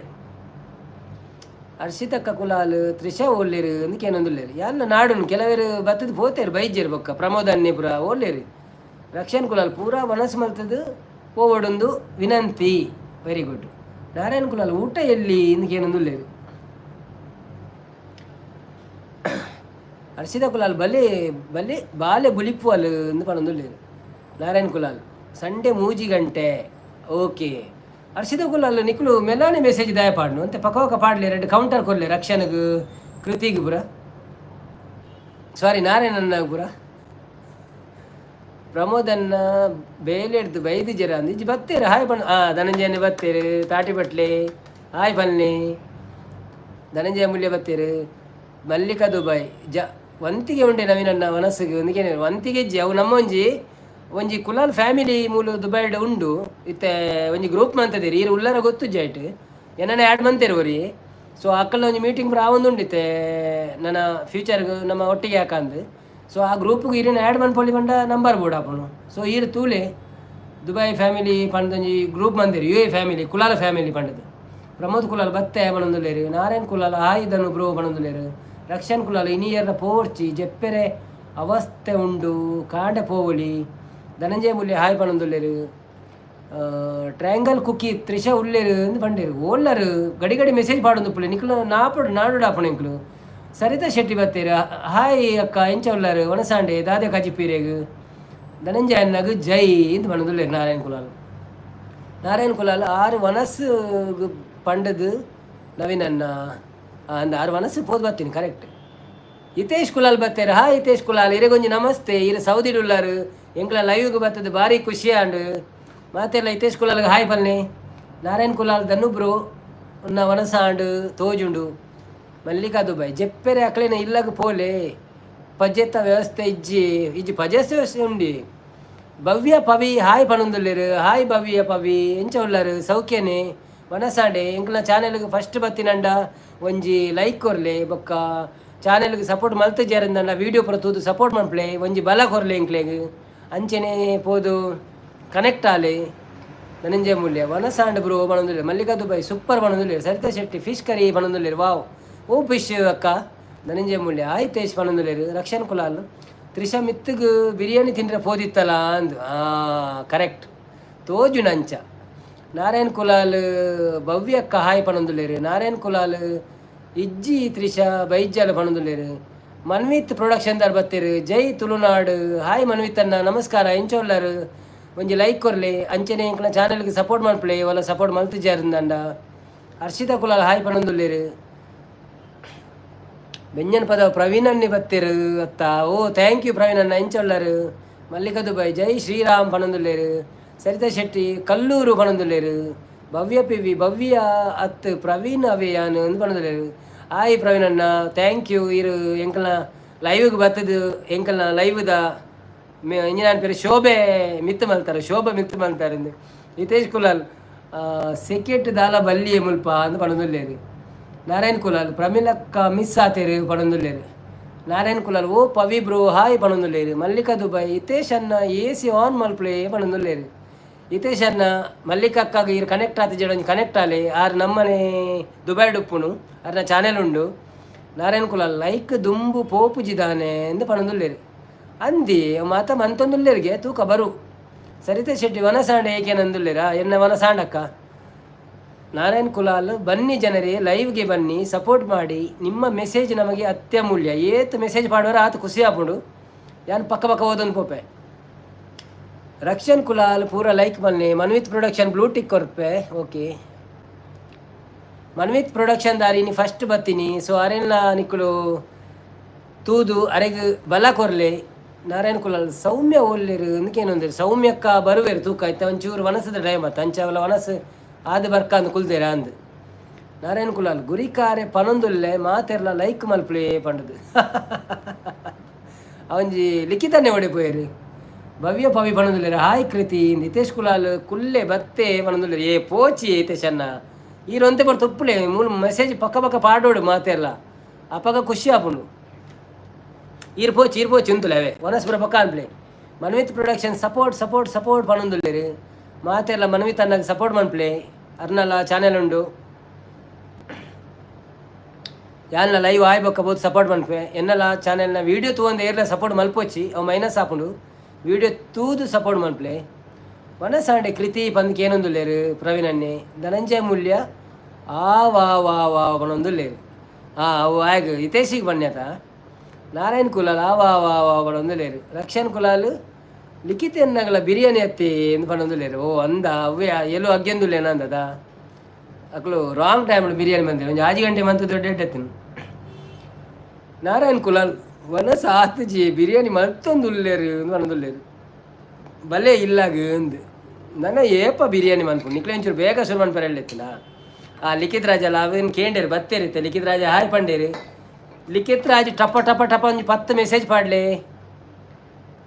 ಹರ್ಷಿತಕ್ಕ ಕುಲಾಲ್, ತ್ರಿಷಾ ಓಲ್ಲೇರು ಅಂದ್ ಕೇನೊಂದುಲ್ಲೆರ್. ಯಾನ್ನ ನಾಡುನು ಕೆಲವರು ಬತ್ತದ ಪೋತೇರು ಬೈಜೇರು. ಬೊಕ್ಕ ಪ್ರಮೋದ್ ಅನ್ನೆ ಪೂರ ಓಲ್ಲೇರು. ರಕ್ಷನ್ ಕುಲಾಲ್, ಪೂರಾ ಮನಸ್ಸು ಮಲ್ತದು ಪೋವೊಡೊಂದು ವಿನಂತಿ. Very good. Narayan Kulal, ಊಟ ಎಲ್ಲಿ ಇಂದ್ ಕೇನೊಂದುಲ್ಲೆರ್. ಹರ್ಷಿತ ಕುಲಾಲ್, ಬಲೆ ಬಲೆ ಬಾಲೆ ಬುಲಿಪುವಲ್ ಇಂದ್ ಪನೊಂದುಲ್ಲೆರ್. ನಾರಾಯಣ್ ಕುಲಾಲ್, ಸಂಡೇ 3 ಗಂಟೆ. ಓಕೆ. ಹರ್ಷಿತ ಕುಲಾಲ್, ನಿಕುಲು ಮೆಲ್ಲಾನೆ ಮೆಸೇಜ್ ದಾಯ ಪಾಡ್ನು ಅಂತೆ? ಪಕೋಕ ಪಾಡ್ಲೆ, ರಡ್ಡ್ ಕೌಂಟರ್ ಕೊರ್ಲೆ ರಕ್ಷಣಗ್ ಕೃತಿಗ್ ಪೂರ, ಸಾರಿ, ನಾರಾಯಣನ್ನ ಪೂರ. ಪ್ರಮೋದನ್ನ ಬೇಲೆಡ್ದು ಬೈದಿಜರ ಅಂದ್. ಇಜ್ಜಿ, ಬತ್ತೇರು. ಹಾಯ್ ಬಣ್ಣ. ಧನಂಜಯನ ಬತ್ತೇರು. ತಾಟಿ ಬಟ್ಲೆ ಹಾಯ್ ಬನ್ನಿ. ಧನಂಜಯ ಮೂಲ್ಯ ಬತ್ತೇರು. ಮಲ್ಲಿಕಾ ದುಬೈ, ಜ ವಂತಿಗೆ ಉಂಡೆ ನವೀನನ್ನ ಮನಸ್ಸಿಗೆ ಒಂದಿಗೆ ವಂತಿಗೆ ಇಜ್ಜಿ. ಅವು ನಮ್ಮ ಒಂಜಿ ಒಂಜಿ ಕುಲಾಲ್ ಫ್ಯಾಮಿಲಿ ಮೂಲು ದುಬೈಡ್ ಉಂಡು. ಇತ್ತೆ ಒಂಜಿ ಗ್ರೂಪ್ ಮಂತದಿರಿ. ಈರ್ ಉಲ್ಲರ ಗೊತ್ತು ಐಟ್ ಏನನ್ನ ಆ್ಯಡ್ ಮಂತೇರು ಒರಿ. ಸೊ ಅಕ್ಕಲ್ನ ಒಂಜಿ ಮೀಟಿಂಗ್ ಪೂರ ಆವೊಂದುಂಡು ಇತ್ತೆ, ನನ್ನ ಫ್ಯೂಚರ್ಗ್ ನಮ್ಮ ಒಟ್ಟಿಗೆ ಯಾಕಂದು. ಸೊ ಆ ಗ್ರೂಪ್ಗೆ ಈರಿನ ಆ್ಯಡ್ ಮನ್ಪೊಲಿ ಪಂಡ ನಂಬರ್ ಬೋರ್ಡ್ ಆಪುಂಡು. ಸೊ ಈರ್ ತೂಲೆ, Dubai family ಪಂಡೊಂಜಿ group ಮಂದಿರಿ, U A family, Kulala family ಪಂಡದು. Pramod Kulal ಬತ್ತೆ ಪನೊಂದುಲ್ಲೆರ್. ನಾರಾಯಣ್ ಕುಲಾಲ್, ಹಾಯ್ ಧನು ಬ್ರೋ ಪನೊಂದುಲ್ಲೆರ್. ರಕ್ಷನ್ ಕುಲಾಲ್, ಇನಿಯರ್ನ ಪೋರ್ಚಿ, ಜೆಪ್ಪೆರೆ ಅವಸ್ಥೆ ಉಂಡು, ಕಾಂಡೆ ಪೋವೊಲಿ. ಧನಂಜಯ ಮೂಲ್ಯ ಹಾಯ್ ಪನೊಂದುಲ್ಲೆರ್. ಟ್ರಯಾಂಗಲ್ ಕುಕ್ಕಿ, ತ್ರಿಷಾ ಉಲ್ಲೇರು ಅಂದ್ ಪಂಡೇರು. ಓಲ್ಲರು? ಗಡಿ ಗಡಿ ಮೆಸೇಜ್ ಪಾಡೊಂದುಪ್ಪುಲೆ. ನಿಕುಲು ನಾಪೊಡು ನಾಡುಡು ಆಪುಂಡು ಎಂಕುಲು. ಸರಿತಾ ಶೆಟ್ಟಿ ಬತ್ತೇರು. ಹಾಯ್ ಅಕ್ಕ, ಎಂಚ ಉಲ್ಲರು? ವನಸಾಂಡೆ ದಾದೆ ಕಜಿಪೀರೆಗ್? ಧನಂಜಯ ಅಣ್ಣಗ್ ಜೈ ಇಂದ್ ಪನೊಂದುಲ್ಲೆರ್ ನಾರಾಯಣ್ ಕುಲಾಲ್. ನಾರಾಯಣ್ ಕುಲಾಲ್, ಆರು ವನಸ್ ಪಂಡದು ನವೀನ್ ಅಣ್ಣ ಅಂದ. ಆರು ವನಸ್ಸು ಪೋದು ಬರ್ತೀನಿ, ಕರೆಕ್ಟ್. ಹಿತೇಶ್ ಕುಲಾಲ್ ಬತ್ತೇರು. ಹಾಯ್ ಹಿತೇಶ್ ಕುಲಾಲ್, ಇರೆಗೊಂಜಿ ನಮಸ್ತೆ. ಇರು ಸೌದಿಡ್ ಉಲ್ಲಾರು, ಎಂಕ್ಲ ಲೈವ್ಗೆ ಬತ್ತದ ಭಾರಿ ಖುಷಿ ಆಂಡ್. ಮಾತೆಲ್ಲ ಹಿತೇಶ್ ಕುಲಾಲ್ಗೆ ಹಾಯ್ ಪನ್ನೆ. ನಾರಾಯಣ್ ಕುಲಾಲ್, ಧನುಬ್ರು ಉನ್ನ ವನಸಾಂಡ್ ತೋಜುಂಡು. ಮಲ್ಲಿಕಾ ದುಬೈ, ಜೆಪ್ಪೆರೆ ಅಕ್ಲೆನ ಇಲ್ಲಗ್ ಪೋಲೆ, ಪಜೆತ ವ್ಯವಸ್ಥೆ ಇಜ್ಜಿ. ಇಜ್ಜಿ, ಪಜೆತ ವ್ಯವಸ್ಥೆ ಉಂಡಿ. ಭವ್ಯ ಪವಿ ಹಾಯ್ ಪನೊಂದುಲ್ಲೆರ್. ಹಾಯ್ ಭವ್ಯ ಪವಿ, ಎಂಚ ಉಲ್ಲರು? ಸೌಖ್ಯನೆ? ವನಸಾಂಡೆ. ಎಂಕ್ಲ ಚಾನೆಲ್ಗೆ ಫಸ್ಟ್ ಬತ್ತಿನಂಡ ಒಂಜಿ ಲೈಕ್ ಕೊರ್ಲೆ. ಬೊಕ್ಕ ಚಾನೆಲ್ಗೆ ಸಪೋರ್ಟ್ ಮಲ್ತುಜೆರಂದನ್ನ ವೀಡಿಯೋ ಪೂರ ತೂದು ಸಪೋರ್ಟ್ ಮನ್ಪುಲೆ. ಒಂಜಿ ಬಲ ಕೊರ್ಲೆ ಎಂಕ್ಲೆಗ್. ಅಂಚೆನೆ ಪೋದು ಕನೆಕ್ಟ್ ಆಲೆ. ಧನಂಜಯ ಮೂಲ್ಯ ವನಸಾಂಡ್ ಬ್ರೋ ಪನೊಂದುಲ್ಲೆರ್. ಮಲ್ಲಿಕಾ ದುಬೈ ಸೂಪರ್ ಪನೊಂದುಲ್ಲೆರ್. ಸರಿತಾ ಶೆಟ್ಟಿ ಫಿಶ್ ಕರಿ ಪನೊಂದುಲ್ಲೆರ್. ವಾವ್, ಓ ಫಿಶ್ ಅಕ್ಕ. ಧನಂಜಯ ಮೂಲ್ಯ ಆಯ್ತೇಶ್ ಪನೊಂದುಲ್ಲೆರ್. ರಕ್ಷನ್ ಕುಲಾಲ್ ತ್ರಿಷಾ ಮಿತ್ತುಗ್ ಬಿರಿಯಾನಿ ತಿಂದ್ರೆ ಪೋದಿತ್ತಲ್ಲ ಅಂದ್. ಆ ಕರೆಕ್ಟ್, ತೋಜುನಂಚ. ನಾರಾಯಣ್ ಕುಲಾಲ್ ಭವ್ಯಕ್ಕ ಹಾಯ್ ಪನೊಂದುಲ್ಲೆರ್. ನಾರಾಯಣ್ ಕುಲಾಲ್ ಇಜ್ಜಿ ತ್ರಿಷಾ ಬೈಜಾಲ ಪನೊಂದುಲ್ಲೆರ್. ಮನ್ವಿತ್ ಪ್ರೊಡಕ್ಷನ್ ದಾರ್ ಬತ್ತೆರ್. ಜೈ ತುಳುನಾಡು. ಹಾಯ್ ಮನ್ವಿತ್ ಅಣ್ಣ, ನಮಸ್ಕಾರ. ಎಂಚ ಉಲ್ಲರ್? ಒಂಜಿ ಲೈಕ್ ಕೊರ್ಲೆ. ಅಂಚನೆ ಎಂಕ್ಲ ಚಾನೆಲ್ಗೆ ಸಪೋರ್ಟ್ ಮನ್ಪುಲೆ, ಒಲ್ಲ ಸಪೋರ್ಟ್ ಮಲ್ತಿಜಾರಿಂದಂಡ. ಹರ್ಷಿತಾ ಕುಲಾಲ್ ಹಾಯ್ ಪನೊಂದುಲ್ಲೆರ್. ಬೆಂಜನ್ ಪದ ಪ್ರವೀಣ್ ಬತ್ತೆರ್ ಅತ್ತ. ಓ, thank you Praveen ಅಣ್ಣ. ಎಂಚ ಉಲ್ಲರ್? ಮಲ್ಲಿಕಾ ದುಬೈ ಜೈ ಶ್ರೀರಾಮ್ ಪನೊಂದುಲ್ಲೆರ್. ಸರಿತಾ ಶೆಟ್ಟಿ ಕಲ್ಲೂರು ಪನೊಂದುಲ್ಲೆರ್. ಭವ್ಯ ಪಿ ವಿ ಭವ್ಯ ಅತ್ ಪ್ರವೀಣ್ ಅವೇಯಾನ್ ಅಂದ್ ಪನೊಂದುಲ್ಲೆರ್. ಆಯ್ ಪ್ರವೀಣ್ ಅಣ್ಣ, thank you. ಇರು ಎಂಕಲ್ನ ಲೈವ್ಗೆ ಬತ್ತದು ಎಂಕಲ್ನ ಲೈವ್ದ ಇಂಜಿನ ಪೇರು ಶೋಭೆ ಮಿತ್ತು ಮಲ್ತಾರೆ, ಶೋಭೆ ಮಿತ್ತು ಮಲ್ತಾರೆ. ಹಿತೇಶ್ ಕುಲಾಲ್ ಸೆಕೆಟ್ ದಾಲ ಬಲ್ಲಿಯೇ ಮುಲ್ಪ ಅಂದ್ ಪನೊಂದುಲ್ಲೆರ್. ನಾರಾಯಣ್ ಕುಲಾಲ್ ಪ್ರಮಿಲಕ್ಕ ಮಿಸ್ ಆತೇರು ಪನೊಂದುಲ್ಲೆರ್. ನಾರಾಯಣ್ ಕುಲಾಲ್ ಓ ಪವಿ ಬ್ರೋ ಹಾಯ್ ಪನೊಂದುಲ್ಲೆರ್. ಮಲ್ಲಿಕಾ ದುಬೈ ಹಿತೇಶ್ ಅಣ್ಣ ಎ ಸಿ ಆನ್ ಮಲ್ಪುಲೆ ಪನೊಂದುಲ್ಲೆರ್. ಹಿತೇಶ್ ಅಣ್ಣ, ಮಲ್ಲಿಕಕ್ಕಾಗ ಇರು ಕನೆಕ್ಟ್ ಆತಿಜಡ, ಒಂಜಿ ಕನೆಕ್ಟ್ ಆಲೆ. ಆರ್ ನಮ್ಮನೆ ದುಬೈಡ್ ಉಪ್ಪುನು, ಅರ್ನ ಚಾನೆಲ್ ಉಂಡು. ನಾರಾಯಣ್ ಕುಲಾಲ್ ಲೈಕ್ ದುಂಬು ಪೋಪುಜಿದಾನೆ ಎಂದು ಪನೊಂದುಲ್ಲೆರ್. ಅಂದಿ ಮಾತ ಮಂತೊಂದುಲ್ಲೆರ್ಗೆ ತೂಕ ಬರು. ಸರಿತಾ ಶೆಟ್ಟಿ ವನಸಾಂಡ ಏಕೇನಂದುಲ್ಲೆರಾ? ಎನ್ನ ವನಸಾಂಡಕ್ಕ. ನಾರಾಯಣ್ ಕುಲಾಲ್ ಬನ್ನಿ ಜನರೇ, ಲೈವ್ಗೆ ಬನ್ನಿ, ಸಪೋರ್ಟ್ ಮಾಡಿ. ನಿಮ್ಮ ಮೆಸೇಜ್ ನಮಗೆ ಅತ್ಯಮೂಲ್ಯ. ಏತ್ ಮೆಸೇಜ್ ಪಾಡುವರ ಆತ ಖುಷಿ ಆಪುಂಡು. ಯಾನ್ ಪಕ್ಕ ಪಕ್ಕ ಓದೊಂದು ಪೋಪೆ. ರಕ್ಷನ್ ಕುಲಾಲ್ ಪೂರ ಲೈಕ್ ಬನ್ನಿ. ಮನ್ವಿತ್ ಪ್ರೊಡಕ್ಷನ್ ಬ್ಲೂ ಟಿಕ್ ಕೊರ್ಪೆ. ಓಕೆ, ಮನ್ವಿತ್ ಪ್ರೊಡಕ್ಷನ್ ದಾರಿ ನೀ ಫಸ್ಟ್ ಬತ್ತೀನಿ. ಸೊ ಅರೆಲ್ಲ ನಿಕ್ಕುಲು ತೂದು ಅರೆಗ್ ಬಲ ಕೊರ್ಲೆ. ನಾರಾಯಣ ಕುಲಾಲ್ ಸೌಮ್ಯ ಒಲ್ಲೆರು ಅಂದಕೇನೊಂದೇರು? ಸೌಮ್ಯಕ್ಕ ಬರುವೆರು ತೂಕ. ಇತ್ತ ಒಂಚೂರು ವನಸದ ಟೈಮ್ ಆತ, ಅಂಚ ಅವಲ ವನಸು ಆದ್ ಬರ್ಕ ಅಂದ್ ಕುಲ್ದೇರ ಅಂದ್. ನಾರಾಯಣ ಕುಲಾಲ್ ಗುರಿಕಾರೆ ಪನೊಂದುಲ್ಲೆ, ಮಾತೆರ್ಲ ಲೈಕ್ ಮಲ್ಪುಲೆ ಪಂಡದು. ಅವಂಜಿ ಲಿಖಿತನೆ ಒಡೆ ಪೋಯೆರು. ಭವ್ಯ ಪವಿ ಪನೊಂದುಲ್ಲೆರ್. ಹಾಯ್ ಕೃತಿ. ನಿತೇಶ್ ಕುಲಾಲ್ ಕುಲ್ಲೆ ಬತ್ತೆ ಪನೊಂದುಲ್ಲೆರ್. ಏ ಪೋಚಿ ಹಿತೇಶ್ ಅಣ್ಣ, ಈರೊಂತೆ ಬರ್ ತುಪ್ಪುಲೆ. ಮೂಲು ಮೆಸೇಜ್ ಪಕ್ಕ ಪಕ್ಕ ಪಾಡೋಡು ಮಾತೆರ್ಲ, ಅಪಗ ಖುಷಿ ಆಪುಂಡು. ಈರ್ ಪೋಚಿ, ಈರ್ ಪೋಚಿ ಉಂತುಲೆ. ಅವೇ ವನಸ್ಪುರ ಪಕ್ಕ ಅನ್ಪ್ಲೆ. Manvith production support support support ಪನೊಂದುಲ್ಲೆರ್. ಮಾತೆರ್ಲ ಮನ್ವಿತ್ ಅಣ್ಣಗ್ ಸಪೋರ್ಟ್ ಮನ್ಪ್ಲೆ. ಅರ್ನಲ ಚಾನೆಲ್ ಉಂಡು. ಯಾನ್ಲ ಲೈವ್ ಆಯ್ ಬೊಕ್ಕ ಬೋದು ಸಪೋರ್ಟ್ ಮನ್ಪೆ. ಎನ್ನಲ ಚಾನೆಲ್ನ ವೀಡಿಯೋ ತೂವಂದೆ ಏರ್ಲ ಸಪೋರ್ಟ್ ಮಲ್ಪೊಚ್ಚಿ, ಅವು ಮೈನಸ್ ಆಪುಂಡು. ವೀಡಿಯೋ ತೂದು ಸಪೋರ್ಟ್ ಮನ್ಪ್ಲೆ. ವನಸಾಂಡೆ ಕೃತಿ ಪಂದ್ ಕೇನೊಂದುಲ್ಲೆರ್. ಪ್ರವೀಣ್ ಅಣ್ಣೆ ಧನಂಜಯ ಮೂಲ್ಯ ಆ ವಾ ವಾ ವಾ ಪನೊಂದುಲ್ಲೆರ್. ಆ ಅವು ಆಯಗ್ ಹಿತೇಶಿಗೆ ಬನ್ಯತ. ನಾರಾಯಣ್ ಕುಲಾಲ್ ಆ ವಾ ವಾ ವಾ ಪನೊಂದುಲ್ಲೆರ್. ರಕ್ಷನ್ ಕುಲಾಲ್ ಲಿಖಿತ ಎನ್ನಗಲ ಬಿರಿಯಾನಿ ಅತ್ತಿ ಎಂದು ಪನೊಂದುಲ್ಲೆರ್. ಓ ಅಂದ, ಅವೇ ಎಲ್ಲೋ ಅಗ್ಗೆಂದುಲ್ಲೇನ ಅಂದದ. ಅಕ್ಲು ರಾಂಗ್ ಟೈಮ್ ಬಿರಿಯಾನಿ ಬಂದಿಲ್ಲ. ಒಂಜಿ 6 ಗಂಟೆ ಮಂತ್ ದೊಡ್ಡ ಎಡ್ಡೆತ್ತಿನ. ನಾರಾಯಣ್ ಕುಲಾಲ್ ವನಸ ಆತುಜಿ, ಬಿರಿಯಾನಿ ಮಲ್ತೊಂದುಲ್ಲೆರ್ ಪನೊಂದುಲ್ಲೆರ್. ಬಲೆ ಇಲ್ಲಾಗ ಅಂದ್. ನನ ಏಪ ಬಿರಿಯಾನಿ ಮನ್ಪು? ನಿಕ್ಲೆ ಒಂಚೂರು ಬೇಗ ಶುರು ಮನ್ಪರೆ ಹೇಳತ್ತಿನ. ಆ ಲಿಖಿತ್ ರಾಜ ಅಲ್ಲ, ಅವೇನು ಕೇಂಡೇರು ಬತ್ತೇರಿತ್ತೆ. ಲಿಖಿತ್ ರಾಜ ಹಾಯ್ ಪಂಡೇರು. ಲಿಖಿತ್ ರಾಜ್ ಟಪ ಟಪ ಟಪ ಒಂಜಿ 10 ಮೆಸೇಜ್ ಪಾಡ್ಲೆ.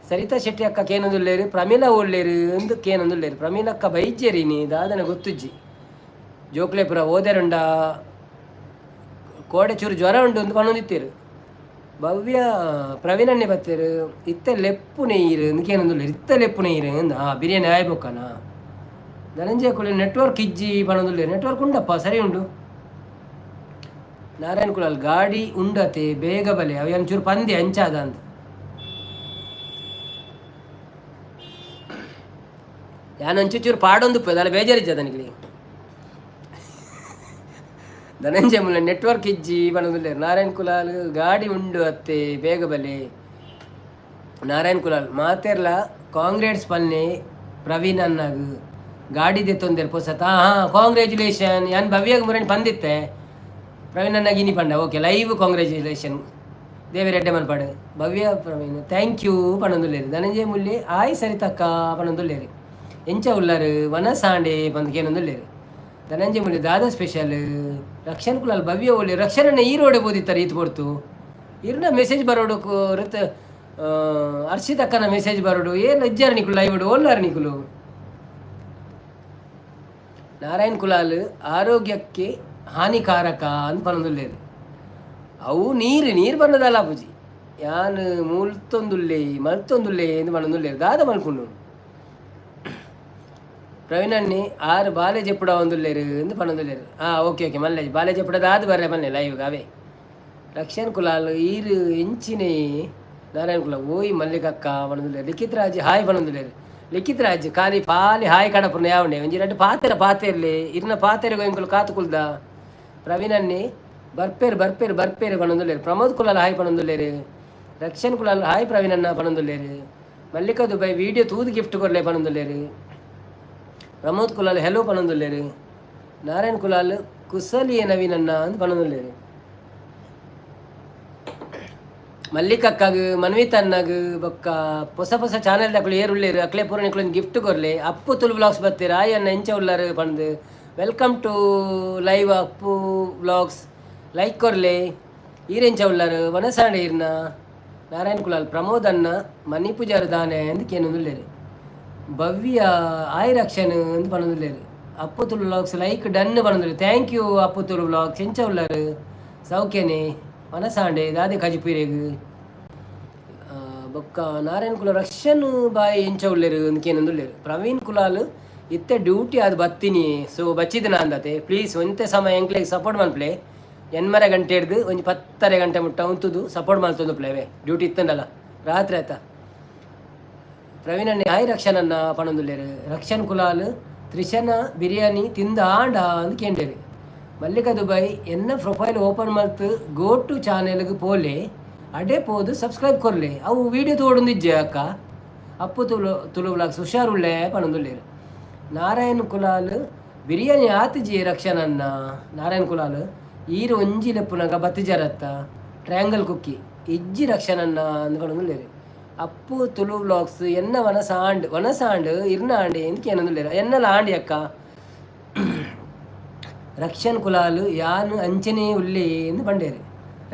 ಸರಿತಾ ಶೆಟ್ಟಿ ಅಕ್ಕ ಕೇನೊಂದುಲ್ಲೇರು. ಪ್ರಮೀಳಾ ಒಲ್ಲೇರು ಅಂದು ಕೇನೊಂದುಲ್ಲೇರು. ಪ್ರಮೀಳಕ್ಕ ಬೈಜೇರಿನಿ ದಾದನ ಗೊತ್ತುಜ್ಜಿ. ಜೋಕ್ಲೆ ಪುರ ಓದೆರುಂಡ, ಕೋಡೆ ಚೂರು ಜ್ವರ ಉಂಡು ಅಂದು ಪನೊಂದಿತ್ತೇರು. ಭವ್ಯ ಪ್ರವೀಣನ್ನೇ ಬತ್ತೇರು. ಇತ್ತೆ ಲೆಪ್ಪು ನೀರು ಅಂದ್ ಕೇನೊಂದುಲ್ಲೇರು. ಇತ್ತೆ ಲೆಪ್ಪು ನೀರು ಅಂದ್. ಆ ಬಿರಿಯಾನಿ ಆಯ್ಬೊಕ್ಕನ. ಧನಂಜಯ ಕುಲೆ ನೆಟ್ವರ್ಕ್ ಇಜ್ಜಿ ಪನೊಂದುಲ್ಲೇರು. ನೆಟ್ವರ್ಕ್ ಉಂಡಪ್ಪ, ಸರಿ ಉಂಡು. ನಾರಾಯಣ ಕುಲಾಲ್ ಗಾಡಿ ಉಂಡತೆ, ಬೇಗ ಬಲೆ. ಅವು ಒಂಚೂರು ಪಂದಿ ಅಂಚಾದ ಅಂತ. ಯಾನ್ ಒಂಚೂರು ಪಾಡೊಂದು ಅದಲ್ಲ, ಬೇಜಾರಿಜ್ಜ ನನಗೆ. ಧನಂಜಯ ಮುಲ್ಲ ನೆಟ್ವರ್ಕ್ ಇಜ್ಜಿ ಪನೊಂದುಲ್ಲೇರು. ನಾರಾಯಣ್ ಕುಲಾಲ್ ಗಾಡಿ ಉಂಡು ಅತ್ತೆ, ಬೇಗ ಬಲೆ. ನಾರಾಯಣ್ ಕುಲಾಲ್ ಮಾತೆರ್ಲ ಕಾಂಗ್ರೆಸ್ ಪಲ್ನೆ ಪ್ರವೀಣ್ ಅನ್ನಾಗ, ಗಾಡಿ ದೆತ್ತೊಂದೇರು ಪೊಸತ. ಹಾಂ, ಕಾಂಗ್ರ್ಯಾಚುಲೇಷನ್. ಯಾನ್ ಭವ್ಯಗ್ ಮುರಣಿ ಪಂದಿತ್ತೆ, ಪ್ರವೀಣ್ ಅನ್ನಾಗ ಇನಿ ಪಂಡ. Okay, live congratulation. ದೇವೆರ್ ಎಡ್ಡೆ ಮನ್ಪಡ್. ಭವ್ಯ ಪ್ರವೀಣ್ thank you ಪನೊಂದುಲ್ಲೇರು. ಧನಂಜಯ ಮುಲ್ಲೆ ಆಯ್ ಸರಿತಕ್ಕ ಪನೊಂದುಲ್ಲೇರು. ಎಂಚ ಉಲ್ಲರು, ವನಸಾಂಡೆ ಪಂದ್ ಕೇನೊಂದುಲ್ಲೇರು. ಧನಂಜಯ ಮುಲ್ಲೆ ದಾದ ಸ್ಪೆಷಲ್? ರಕ್ಷಣ್ ಕುಲಾಲ್ ಭವ್ಯ ಒಳ್ಳೆ. ರಕ್ಷಣನ ಈ ರೋಡೆ ಬೋದಿತ್ತಾರೆ ಈತ್ ಪೊರ್ತು. ಇರ್ನ ಮೆಸೇಜ್ ಬರೋಡು ಋತ ಅರ್ಷಿತಕ್ಕನ ಮೆಸೇಜ್ ಬರೋಡು. ಏನ್ ಇಜ್ಜಾರ ನಿಕುಲು ಲೈವ್ ಓಲ್ಲಾರ ನಿಕುಲು? ನಾರಾಯಣ್ ಕುಲಾಲ್ ಆರೋಗ್ಯಕ್ಕೆ ಹಾನಿಕಾರಕ ಅಂದ್ ಪನೊಂದುಲ್ಲೆರ್. ಅವು ನೀರು ನೀರು ಬನ್ನದಲ್ಲ ಪೂಜಿ. ಯಾನ್ ಮುಲ್ತೊಂದುಲ್ಲೆ ಮಲ್ತೊಂದುಲ್ಲೆ ಇಂದ್ ಪನೊಂದುಲ್ಲೆರ್. ದಾದ ಮಲ್ಪುಂಡು? ಪ್ರವೀಣಣ್ಣೆ ಆರು ಬಾಲೆ ಜೆಪ್ಪುಡ ಒಂದುಲ್ಲೆರ್ ಇಂದ್ ಪನೊಂದುಲ್ಲೆರ್. ಹಾ, ಓಕೆ ಓಕೆ, ಮಲ್ಲೆ ಬಾಲೆ ಜೆಪ್ಪುಡ ದಾದ ಬರ್ರೆ ಮಲ್ಲೆ ಲೈವ್ ಅವೇ. ರಕ್ಷಣ್ ಕುಲಾಲ್ ಈರ್ ಎಂಚಿನೆ. ನಾರಾಯಣ ಕುಲಾಲ್ ಓಯ್ ಮಲ್ಲಿಕಕ್ಕ ಪನೊಂದುಲ್ಲೆರ್. ಲಿಖಿತ್ ರಾಜ್ ಹಾಯ್ ಪನೊಂದುಲ್ಲೆರ್. ಲಿಖಿತ್ ರಾಜ್, ಖಾಲಿ ಪಾಲಿ ಹಾಯ್ ಕಡಪುನ ಯಾವುಂಡೆ? ಒಂಜಿ ರಡ್ಡ್ ಪಾತೆರ ಪಾತೆರ್ಲೆ. ಇರ್ನ ಪಾತೆರಗ ಎಂಕುಲು ಕಾತು ಕುಲ್ದ. ಪ್ರವೀಣಣ್ಣೆ ಬರ್ಪೇರು ಬರ್ಪೇರು ಬರ್ಪೇರು ಪನೊಂದುಲ್ಲೆರ್. ಪ್ರಮೋದ್ ಕುಲಾಲ್ ಹಾಯ್ ಪನೊಂದುಲ್ಲೆರ್. ರಕ್ಷಣ್ ಕುಲಾಲ್ ಹಾಯ್ ಪ್ರವೀಣಣ್ಣ ಪನೊಂದುಲ್ಲೆರ್. ಮಲ್ಲಿಕಾ ದುಬೈ ವಿಡಿಯೋ ತೂದು ಗಿಫ್ಟ್ ಕೊರ್ಲೆ ಪನೊಂದುಲ್ಲೆರ್. ಪ್ರಮೋದ್ ಕುಲಾಲ್ ಹೆಲೋ ಪನೊಂದುಲ್ಲೆರ್. ನಾರಾಯಣ್ ಕುಲಾಲ್ ಕುಸಲಿಯ ನವೀನಣ್ಣ ಅಂದ್ ಪನೊಂದುಲ್ಲೆರ್. ಮಲ್ಲಿಕಕ್ಕಗ್, ಮನ್ವಿತ್ ಅಣ್ಣಗ್, ಬೊಕ್ಕ ಪೊಸ ಪೊಸ ಚಾನೆಲ್ ದಕುಲು ಏರುಲ್ಲೆರ್ ಅಕ್ಲೆ ಪೂರ ನಿಕ್ಲೊಂಜಿ ಗಿಫ್ಟ್ ಕೊರ್ಲೆ. ಅಪ್ಪು ತುಳು ವ್ಲಾಗ್ಸ್ ಬತ್ತೆರ್. ಆಯ್ ಅಣ್ಣ, ಎಂಚ ಉಲ್ಲರ್ ಪಂದ್. Welcome to live Appu vlogs, like ಕೊರ್ಲೆ. ಈರೆಂಚ ಉಲ್ಲರ್? ವನಸಾಂಡೆ ಇರ್ನ. ನಾರಾಯಣ್ ಕುಲಾಲ್ ಪ್ರಮೋದ್ ಅಣ್ಣ ಮಣಿಪುಜಾರು ದಾನೆ ಅಂದ್ ಕೇನೊಂದುಲ್ಲೆರ್. ಭವ್ಯ ಆಯ್ ರಕ್ಷಣ್ ಅಂದ್ ಪನೊಂದುಲ್ಲೆರ್. Appu Tulu vlogs like done ಪನೊಂದುಲ್ಲೆರ್. Thank you. Appu Tulu vlogs, ಎಂಚ ಉಲ್ಲರ್? ಸೌಖ್ಯನೆ? ಮನಸಾಂಡೆ ದಾದೆ ಕಜಿಪೀರೆಗ್? ಬೊಕ್ಕ ನಾರಾಯಣ್ ಕುಲಾಲ್ ರಕ್ಷನ್ ಬಾಯ್ ಎಂಚ ಉಲ್ಲೆರ್ ಅಂದ್ ಕೇನೊಂದುಲ್ಲೆರ್. ಪ್ರವೀಣ್ ಕುಲಾಲ್ ಇತ್ತೆ ಡ್ಯೂಟಿ ಆದ್ ಬತ್ತಿನಿ, ಸೊ ಬಚ್ಚಿದ್ ಅಂದತೆ. ಪ್ಲೀಸ್ ಒಂತೆ ಸಮಯ ಎಂಕ್ಲೆಗ್ ಸಪೋರ್ಟ್ ಮಲ್ಪಲೆ. 8:30 ಗಂಟೆಡ್ದು ಒಂಜಿ 10:30 ಗಂಟೆ ಮುಟ್ಟ ಉಂತುದು ಸಪೋರ್ಟ್ ಮಲ್ತೊಂದು ಪ್ಲೇವೆ. ಡ್ಯೂಟಿ ಇತ್ತಂಡಲ್ಲ ರಾತ್ರಿ ಆಯ್ತಾ. ಪ್ರವೀಣ್ ಅಣ್ಣೆ ಹಾಯ್ ರಕ್ಷಣ್ ಅಣ್ಣ ಪನೊಂದುಲ್ಲೆರ್. ರಕ್ಷಣ್ ಕುಲಾಲ್ ತ್ರಿಶನ ಬಿರಿಯಾನಿ ತಿಂದ ಆಂಡ ಅಂದ್ ಕೇಂಡೆರ್. ಮಲ್ಲಿಕಾ ದುಬೈ ಎನ್ನ ಪ್ರೊಫೈಲ್ ಓಪನ್ ಮಲ್ತ್ ಗೋ ಟು ಚಾನೆಲ್ಗ್ ಪೋಲೆ, ಅಡೆ ಪೋದು ಸಬ್ಸ್ಕ್ರೈಬ್ ಕೊರ್ಲೆ. ಅವು ವಿಡಿಯೋ ತೋಡೊಂದಿಜ್ಜೆ ಅಕ್ಕ. ಅಪ್ಪು ತುಳು ತುಳು ವ್ಲಾಗ್ಸ್ ಹುಷಾರುಳ್ಳೆ ಪನೊಂದುಲ್ಲೆರ್. ನಾರಾಯಣ್ ಕುಲಾಲ್ ಬಿರಿಯಾನಿ ಆತಿಜಿ ರಕ್ಷಣ್ ಅಣ್ಣ. ನಾರಾಯಣ್ ಕುಲಾಲ್ ಈರ್ ಒಂಜಿ ಲೆಪ್ಪುನಗ ಬತ್ತಿಜರತ್ತ. ಟ್ರಯಾಂಗಲ್ ಕುಕ್ಕಿ ಇಜ್ಜಿ ರಕ್ಷಣ್ ಅಣ್ಣ ಅಂದ್ ಪನೊಂದುಲ್ಲೆರ್. ಅಪ್ಪು ತುಳು ವ್ಲಾಗ್ಸ್ ಎನ್ನ ವನಸ ಆಂಡ್, ವನಸ ಆಂಡ್, ಇರ್ನ ಆಂಡೆ ಎಂದ್ ಕೇನೊಂದುಲ್ಲೆರ್. ಎನ್ನಲ ಆಂಡಿ ಅಕ್ಕ. ರಕ್ಷಣ್ ಕುಲಾಲ್ ಯಾನ್ ಅಂಚನೆ ಉಲ್ಲೆ ಎಂದು ಪಂಡೇರು.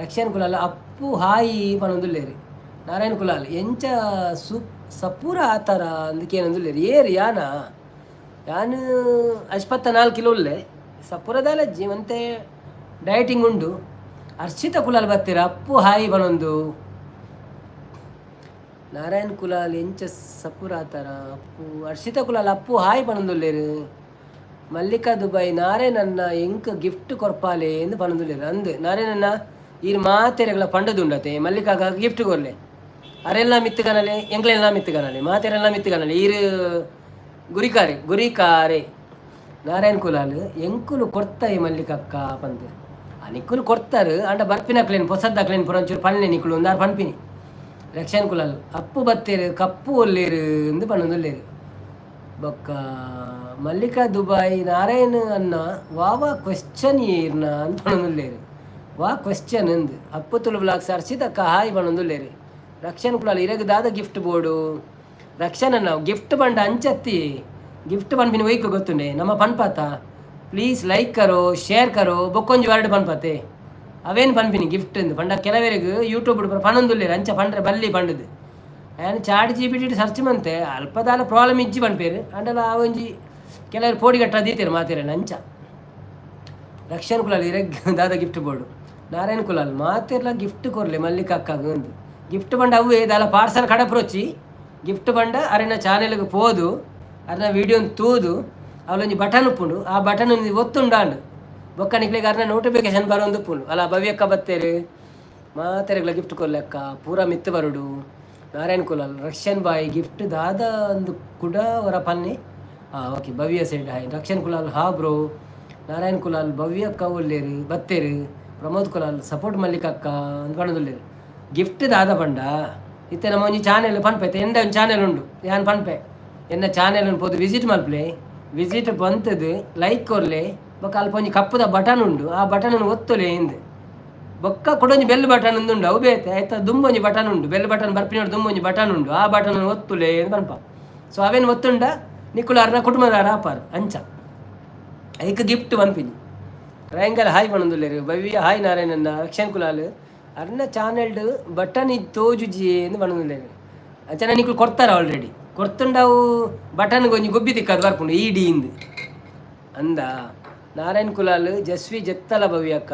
ರಕ್ಷಣ್ ಕುಲಾಲ್ ಅಪ್ಪು ಹಾಯಿ ಪನೊಂದುಲ್ಲೆರ್. ನಾರಾಯಣ್ ಕುಲಾಲ್ ಎಂಚ ಸು ಸಪೂರ ಆತರ ಅಂದ್ ಕೇನೊಂದುಲ್ಲೆರ್. ಏರ್ ಯಾನ? ಯಾನ್ 54 ಕಿಲೋ ಉಲ್ಲೆ. ಸಪೂರದಾಲ ಒಂತೆ ಡಯಟಿಂಗ್ ಉಂಡು. ಅರ್ಷಿತ ಕುಲಾಲ್ ಬತ್ತೀರ ಅಪ್ಪು ಹಾಯಿ ಪನೊಂದು. ನಾರಾಯಣ್ ಕುಲಾಲ್ ಎಂಚ ಸಪೂರ ಆತರ ಅಪ್ಪು. ಅರ್ಷಿತ ಕುಲಾಲ್ ಅಪ್ಪು ಹಾಯ್ ಪನೊಂದುಲ್ಲೆರ್. ಮಲ್ಲಿಕಾ ದುಬೈ ನಾರಾಯಣನ್ನ ಎಂಕ್ ಗಿಫ್ಟ್ ಕೊರ್ಪಾಲೆ ಎಂದು ಪನೊಂದುಲ್ಲೆರ್. ಅಂದ್ ನಾರಾಯಣನ್ನ, ಈರ್ ಮಾತೆರೆಗ್ಲ ಪಂಡದುಂಡತೆ. ಮಲ್ಲಿಕಾಗ ಗಿಫ್ಟ್ ಕೊರ್ಲೆ. ಅರೆಲ್ಲ ಮಿತ್ತು ಕನಲೆ, ಎಂಕ್ಲೆಲ್ಲ ಮಿತ್ತು ಕನಲೆ, ಮಾತೆರೆಲ್ಲ ಮಿತ್ತು ಕನಲೆ. ಈರ್ ಗುರಿಕಾರೆ ಗುರಿಕಾರೆ. ನಾರಾಯಣ್ ಕುಲಾಲ್ ಎಂಕುಲು ಕೊರ್ತಾಯಿ ಮಲ್ಲಿಕಕ್ಕ ಪಂದ್. ಆ ನಿಕ್ಕುಲು ಕೊರ್ತಾರು ಅಂಡ ಬರ್ಪಿನಕ್ಲೇನು ಪೊಸದ್ದಾಕ್ಲೇನು ಪುರ ಒಂಚೂರು ಪನ್ಲೆ ನಿಕ್ಕುಲು ಒಂದಾರು ಪನ್ಪಿನಿ. ರಕ್ಷಣ್ ಕುಲಾಲ್ ಅಪ್ಪು ಬತ್ತೇರು ಕಪ್ಪು ಒಲ್ಲೇರು ಅಂದ್ ಪನೊಂದುಲ್ಲೆರ್. ಬೊಕ್ಕ ಮಲ್ಲಿಕಾ ದುಬೈ ನಾರಾಯಣ್ ಅನ್ನ ವಾವಾ ಕ್ವೆಶ್ಚನ್ ಏರ್ನ ಅಂದ್ ಪನೊಂದುಲ್ಲೆರ್. ವಾ ಕ್ವೆಶ್ಚನ್ ಅಂದ್. ಅಪ್ಪು ತುಳು ವ್ಲಾಗ್ಸ್ ಅರ್ಷಿತಕ್ಕ ಹಾಯ್ ಪನೊಂದುಲ್ಲೆರ್. ರಕ್ಷಣ್ ಕುಲಾಲ್ ಇರಗ್ ದಾದ ಗಿಫ್ಟ್ ಬೋಡು? ರಕ್ಷಣ್ ಅನ್ನ, ಗಿಫ್ಟ್ ಪಂಡ ಅಂಚತ್ತಿ. ಗಿಫ್ಟ್ ಪನ್ಪಿನ ಒಯ್ಕ್ ಗೊತ್ತುಂಡೆ ನಮ್ಮ ಪನ್ಪಾತ? ಪ್ಲೀಸ್ ಲೈಕ್ ಕರೋ, ಶೇರ್ ಕರೋ, ಬೊಕ್ಕೊಂಜಿ ವರ್ಡ್ ಪನ್ಪತೆ. ಅವೇನು ಪನ್ಪಿನಿ ಗಿಫ್ಟ್ ಅಂದ್ ಪಂಡ ಕೆಲವರಿಗೆ ಯೂಟ್ಯೂಬ್ ಪನೊಂದುಲ್ಲೆರ್, ಅಂಚ ಪಂಡ್ರೆ ಬಲ್ಲಿ ಪಂಡದು. ಯಾನ್ ಚಾಟ್ ಜಿಪಿಟಿ ಸರ್ಚ್ ಮಂತೆ, ಅಲ್ಪದಾಲ ಪ್ರಾಬ್ಲಮ್ ಇಜ್ಜಿ ಪನ್ಪೇರು. ಅಂಡಲ ಆ ಒಂಜಿ ಕೆಲವರು ಪೋಡಿಗಟ್ಟ ದೀತೆರ್ ಮಾತೆರೆನ ಅಂಚ. ರಕ್ಷಣ್ ಕುಲಾಲ್ ಇರೆಗ್ ದಾದ ಗಿಫ್ಟ್ ಬೋಡು? ನಾರಾಯಣ್ ಕುಲಾಲ್ ಮಾತೆರ್ಲ ಗಿಫ್ಟ್ ಕೊರ್ಲೆ ಮಲ್ಲಿಕ ಅಕ್ಕಗ್ ಅಂದ್. ಗಿಫ್ಟ್ ಪಂಡ ಅವ್ವೇ ದಾಲ ಪಾರ್ಸಲ್ ಕಡಪ್ರೊಚ್ಚಿ. ಗಿಫ್ಟ್ ಪಂಡ ಅರೆನ ಚಾನೆಲ್ಗ್ ಪೋದು ಅರೆನ ವಿಡಿಯೋನ್ ತೂದು ಅವಲೊಂಜಿ ಬಟನ್ ಉಪ್ಪುಂಡು, ಆ ಬಟನ್ ಒತ್ತುಂಡಾಂಡ್ ಬೊಕ್ಕ ನಿಕ್ಲೆಗ್ ಅರ್ನ ನೋಟಿಫಿಕೇಶನ್ ಬರೊಂದು ಉಪ್ಪುಂಡು. ಅಲ್ಲ ಭವ್ಯಕ್ಕ ಬತ್ತೇರು. ಮಾತೆರೆಗ್ಲ ಗಿಫ್ಟ್ ಕೊರ್ಲೆಕ್ಕ ಪೂರ ಮಿತ್ತು ಬರುಡು. ನಾರಾಯಣ್ ಕುಲಾಲ್ ರಕ್ಷನ್ ಬಾಯ್ ಗಿಫ್ಟ್ ದಾದ ಅಂದು ಕುಡ ಅವರ ಪನ್ನೆ. ಹಾಂ, ಓಕೆ. ಭವ್ಯ ಸೈಡ್ ಹಾಯ್. ರಕ್ಷನ್ ಕುಲಾಲ್ ಹಾ ಬ್ರೋ. ನಾರಾಯಣ್ ಕುಲಾಲ್ ಭವ್ಯಕ್ಕ ಒಲ್ಲೇರು ಬತ್ತೇರು. ಪ್ರಮೋದ್ ಕುಲಾಲ್ ಸಪೋರ್ಟ್ ಮಲ್ಲಿಕಕ್ಕ ಅಂದ್ ಪನೊಂದುಲ್ಲೆರ್. ಗಿಫ್ಟ್ ದಾದ ಪಂಡ ಇತ್ತೆ ನಮ್ಮ ಒಂಜಿ ಚಾನೆಲ್ ಪನ್ಪೆ, ಎಂದ ಒಂಜಿ ಚಾನೆಲ್ ಉಂಡು. ಯಾನ್ ಪನ್ಪೆ, ಎನ್ನ ಚಾನೆಲ್ ಪೋದು ವಿಸಿಟ್ ಮಲ್ಪಲೆ. ವಿಸಿಟ್ ಬಂತದು ಲೈಕ್ ಕೊರ್ಲೆ. ಬೊಕ್ಕ ಅಲ್ಪ ಒಂಜಿ ಕಪ್ಪುದ ಬಟನ್ ಉಂಡು, ಆ ಬಟನ್ ಒತ್ತೊಲೆ ಇಂದ್. ಬೊಕ್ಕ ಕುಡೊಂಜಿ ಬೆಲ್ ಬಟನ್ ಉಂಡು, ಅವು ಬೇತೆ ಆಯ್ತಾ. ದುಂಬೊಂಜಿ ಬಟನ್ ಉಂಡು, ಬೆಲ್ ಬಟನ್ ಬರ್ಪಿನೋಡು ದುಂಬೊಂಜಿ ಬಟನ್ ಉಂಡು, ಆ ಬಟನ್ ಒತ್ತುಲೆ ಅಂದ್ ಪನ್ಪ. ಸೊ ಅವೇನು ಒತ್ತುಂಡ ನಿಕುಲು ಅರ್ನ ಕುಟುಂಬದಾರ ಆಪಾರ್. ಅಂಚ ಐಕ್ ಗಿಫ್ಟ್ ಪನ್ಪಿನಿ. ಟ್ರಯಾಂಗಲ್ ಹಾಯ್ ಪನೊಂದುಲ್ಲೆರ್. ಭವ್ಯ ಹಾಯ್ ನಾರಾಯಣನ್ನ. ರಕ್ಷಣ್ ಕುಲಾಲ್ ಅರ್ನ ಚಾನೆಲ್ಡ್ ಬಟನ್ ಇದ್ ತೋಜುಜಿ ಅಂದ್ ಪನೊಂದುಲ್ಲೆರ್. ಅಂಚನೆ ನಿಕುಲು ಕೊರ್ತಾರ ಆಲ್ರೆಡಿ. ಕೊರ್ತುಂಡ ಅವು ಬಟನ್ ಒಂಜಿ ಗೊಬ್ಬಿ ತಿಕ್ಕದು ಬರ್ಪುಂಡು ಇಡಿ ಇಂದ್ ಅಂದ. ನಾರಾಯಣ್ ಕುಲಾಲ್, ಜಸ್ವಿ ಜತ್ತಲ ಭವ್ಯಕ್ಕ,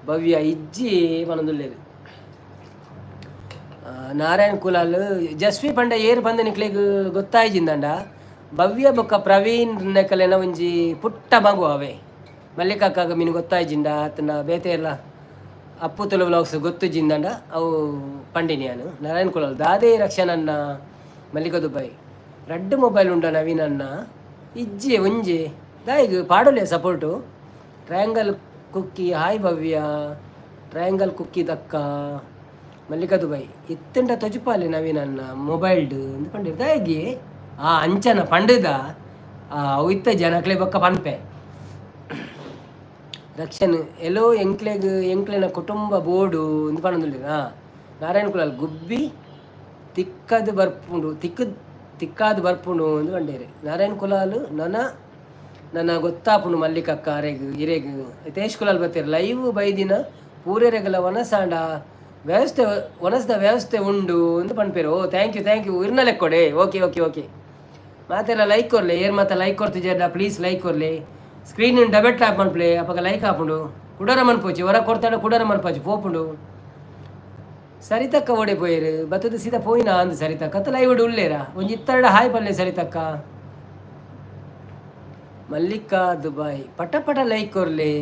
ಭವ್ಯ ಇಜ್ಜಿ ಪನೊಂದುಲ್ಲೆರ್. ನಾರಾಯಣ್ ಕುಲಾಲ್, ಜಸ್ವಿ ಪಂಡ ಏರ್ ಪಂದ್ ನಿಕ್ಲೆಗ್ ಗೊತ್ತಾಯ್ಜಿಂದಂಡ, ಭವ್ಯ ಬೊಕ್ಕ ಪ್ರವೀಣ್ ನೆಕಲೆನ ಒಂಜಿ ಪುಟ್ಟ ಮಗು ಅವೆ. ಮಲ್ಲಿಕಾಕ್ಕಾಗ ಮೀನು ಗೊತ್ತಾಯ್ಜಿಂಡ ಆತನ ಬೇತೆ ಎಲ್ಲ ಅಪ್ಪು ತುಳು ವ್ಲಾಗ್ಸ್ ಗೊತ್ತುಜಿಂದಂಡ ಅವು ಪಂಡಿನಿ ಯಾನು. ನಾರಾಯಣ್ ಕುಲಾಲ್, ದಾದೆ ರಕ್ಷಣನ್ನ. ಮಲ್ಲಿಕ ದುಬೈ, ರಡ್ಡ್ ಮೊಬೈಲ್ ಉಂಡ ನವೀನನ್ನ? ಇಜ್ಜಿ, ಒಂಜಿ. ದಾಯಿಗ್ ಪಾಡೊಲೆ ಸಪೋರ್ಟು. ಟ್ರಯಾಂಗಲ್ ಕುಕ್ಕಿ, ಹಾಯ್ ಭವ್ಯ. ಟ್ರಯಾಂಗಲ್ ಕುಕ್ಕಿ ದಕ್ಕ. ಮಲ್ಲಿಕಾ ದುಬೈ, ಇತ್ತಂಡ ತೊಜುಪಾಲೆ ನವೀನನ್ನ ಮೊಬೈಲ್ಡ್ ಅಂದ್ ಪಂಡೆರ್. ದಾಯಿಗೆ ಆ ಅಂಚನ ಪಂಡದ ಅವು ಇತ್ತ ಜನಕ್ಲೆ ಬೊಕ್ಕ ಪನ್ಪೆ. ರಕ್ಷಣ್, ಎಲ್ಲೋ ಎಂಕ್ಲೆಗ್ ಎಂಕ್ಲೆನ ಕುಟುಂಬ ಬೋಡು ಇಂದ್ ಪನೊಂದುಲ್ಲೆರ್. ನಾರಾಯಣ ಕುಲಾಲ್, ಗುಬ್ಬಿ ತಿಕ್ಕದ್ ಬರ್ಪುಂಡು, ತಿಕ್ಕ ತಿಕ್ಕಾದ್ ಬರ್ಪುಂಡು ಅಂದ್ ಪಂಡೆರ್. ನಾರಾಯಣ ಕುಲಾಲ್, ನನ ನನ್ನ ಗೊತ್ತಾಪುಂಡು ಮಲ್ಲಿಕಕ್ಕ ಅರೆಗ್ ಇರೆಗ್. ತೇಶ್ ಕುಲಾಲ್ ಬತ್ತೆರ್. ಲೈವ್ ಬೈದಿನ ಪೂರೆರೆಗಲ ವನಸಾಂಡ ವ್ಯವಸ್ಥೆ, ವನಸ್ದ ವ್ಯವಸ್ಥೆ ಉಂಡು ಅಂದ್ ಪನ್ಪೆರ್. ಓ, thank you, thank you. ಇರ್ನ ಲೆಕ್ಕೊಡೆ. ಓಕೆ ಓಕೆ ಓಕೆ, ಮಾತೆಲ್ಲ ಲೈಕ್ ಕೊರ್ಲೆ. ಏರ್ ಮಾತ ಲೈಕ್ ಕೊರ್ತಿಜೆರ್ಡ ಪ್ಲೀಸ್ ಲೈಕ್ ಕೊರ್ಲೆ. ಸ್ಕ್ರೀನ್ ಡಬಲ್ ಟ್ಯಾಪ್ ಮನ್ಪುಲೆ, ಅಪಗ ಲೈಕ್ ಆಪುಂಡು. ಕುಡರ ಮನ್ಪೋಚಿ, ಹೊರ ಕೊಡ್ತಾಡ ಕುಡರ ಮನ್ಪೋಚಿ ಪೋಪುಂಡು. ಸರಿತಕ್ಕ ಓಡೆ ಪೋಯೆರ್? ಬತ್ತದ ಸೀದಾ ಪೋಯಿನ ಅಂದ್. ಸರಿತಕ್ಕ ಅತ್ತ ಲೈವ್ ಉಲ್ಲೇರಾ? ಒಂಜಿ ಇತ್ತರಡ ಹಾಯ್ ಪಲ್ಲೆ ಸರಿತಕ್ಕ. ಮಲ್ಲಿಕಾ ದುಬಾಯ್, ಪಟ ಪಟ ಲೈಕ್ ಕೊರ್ಲೆ.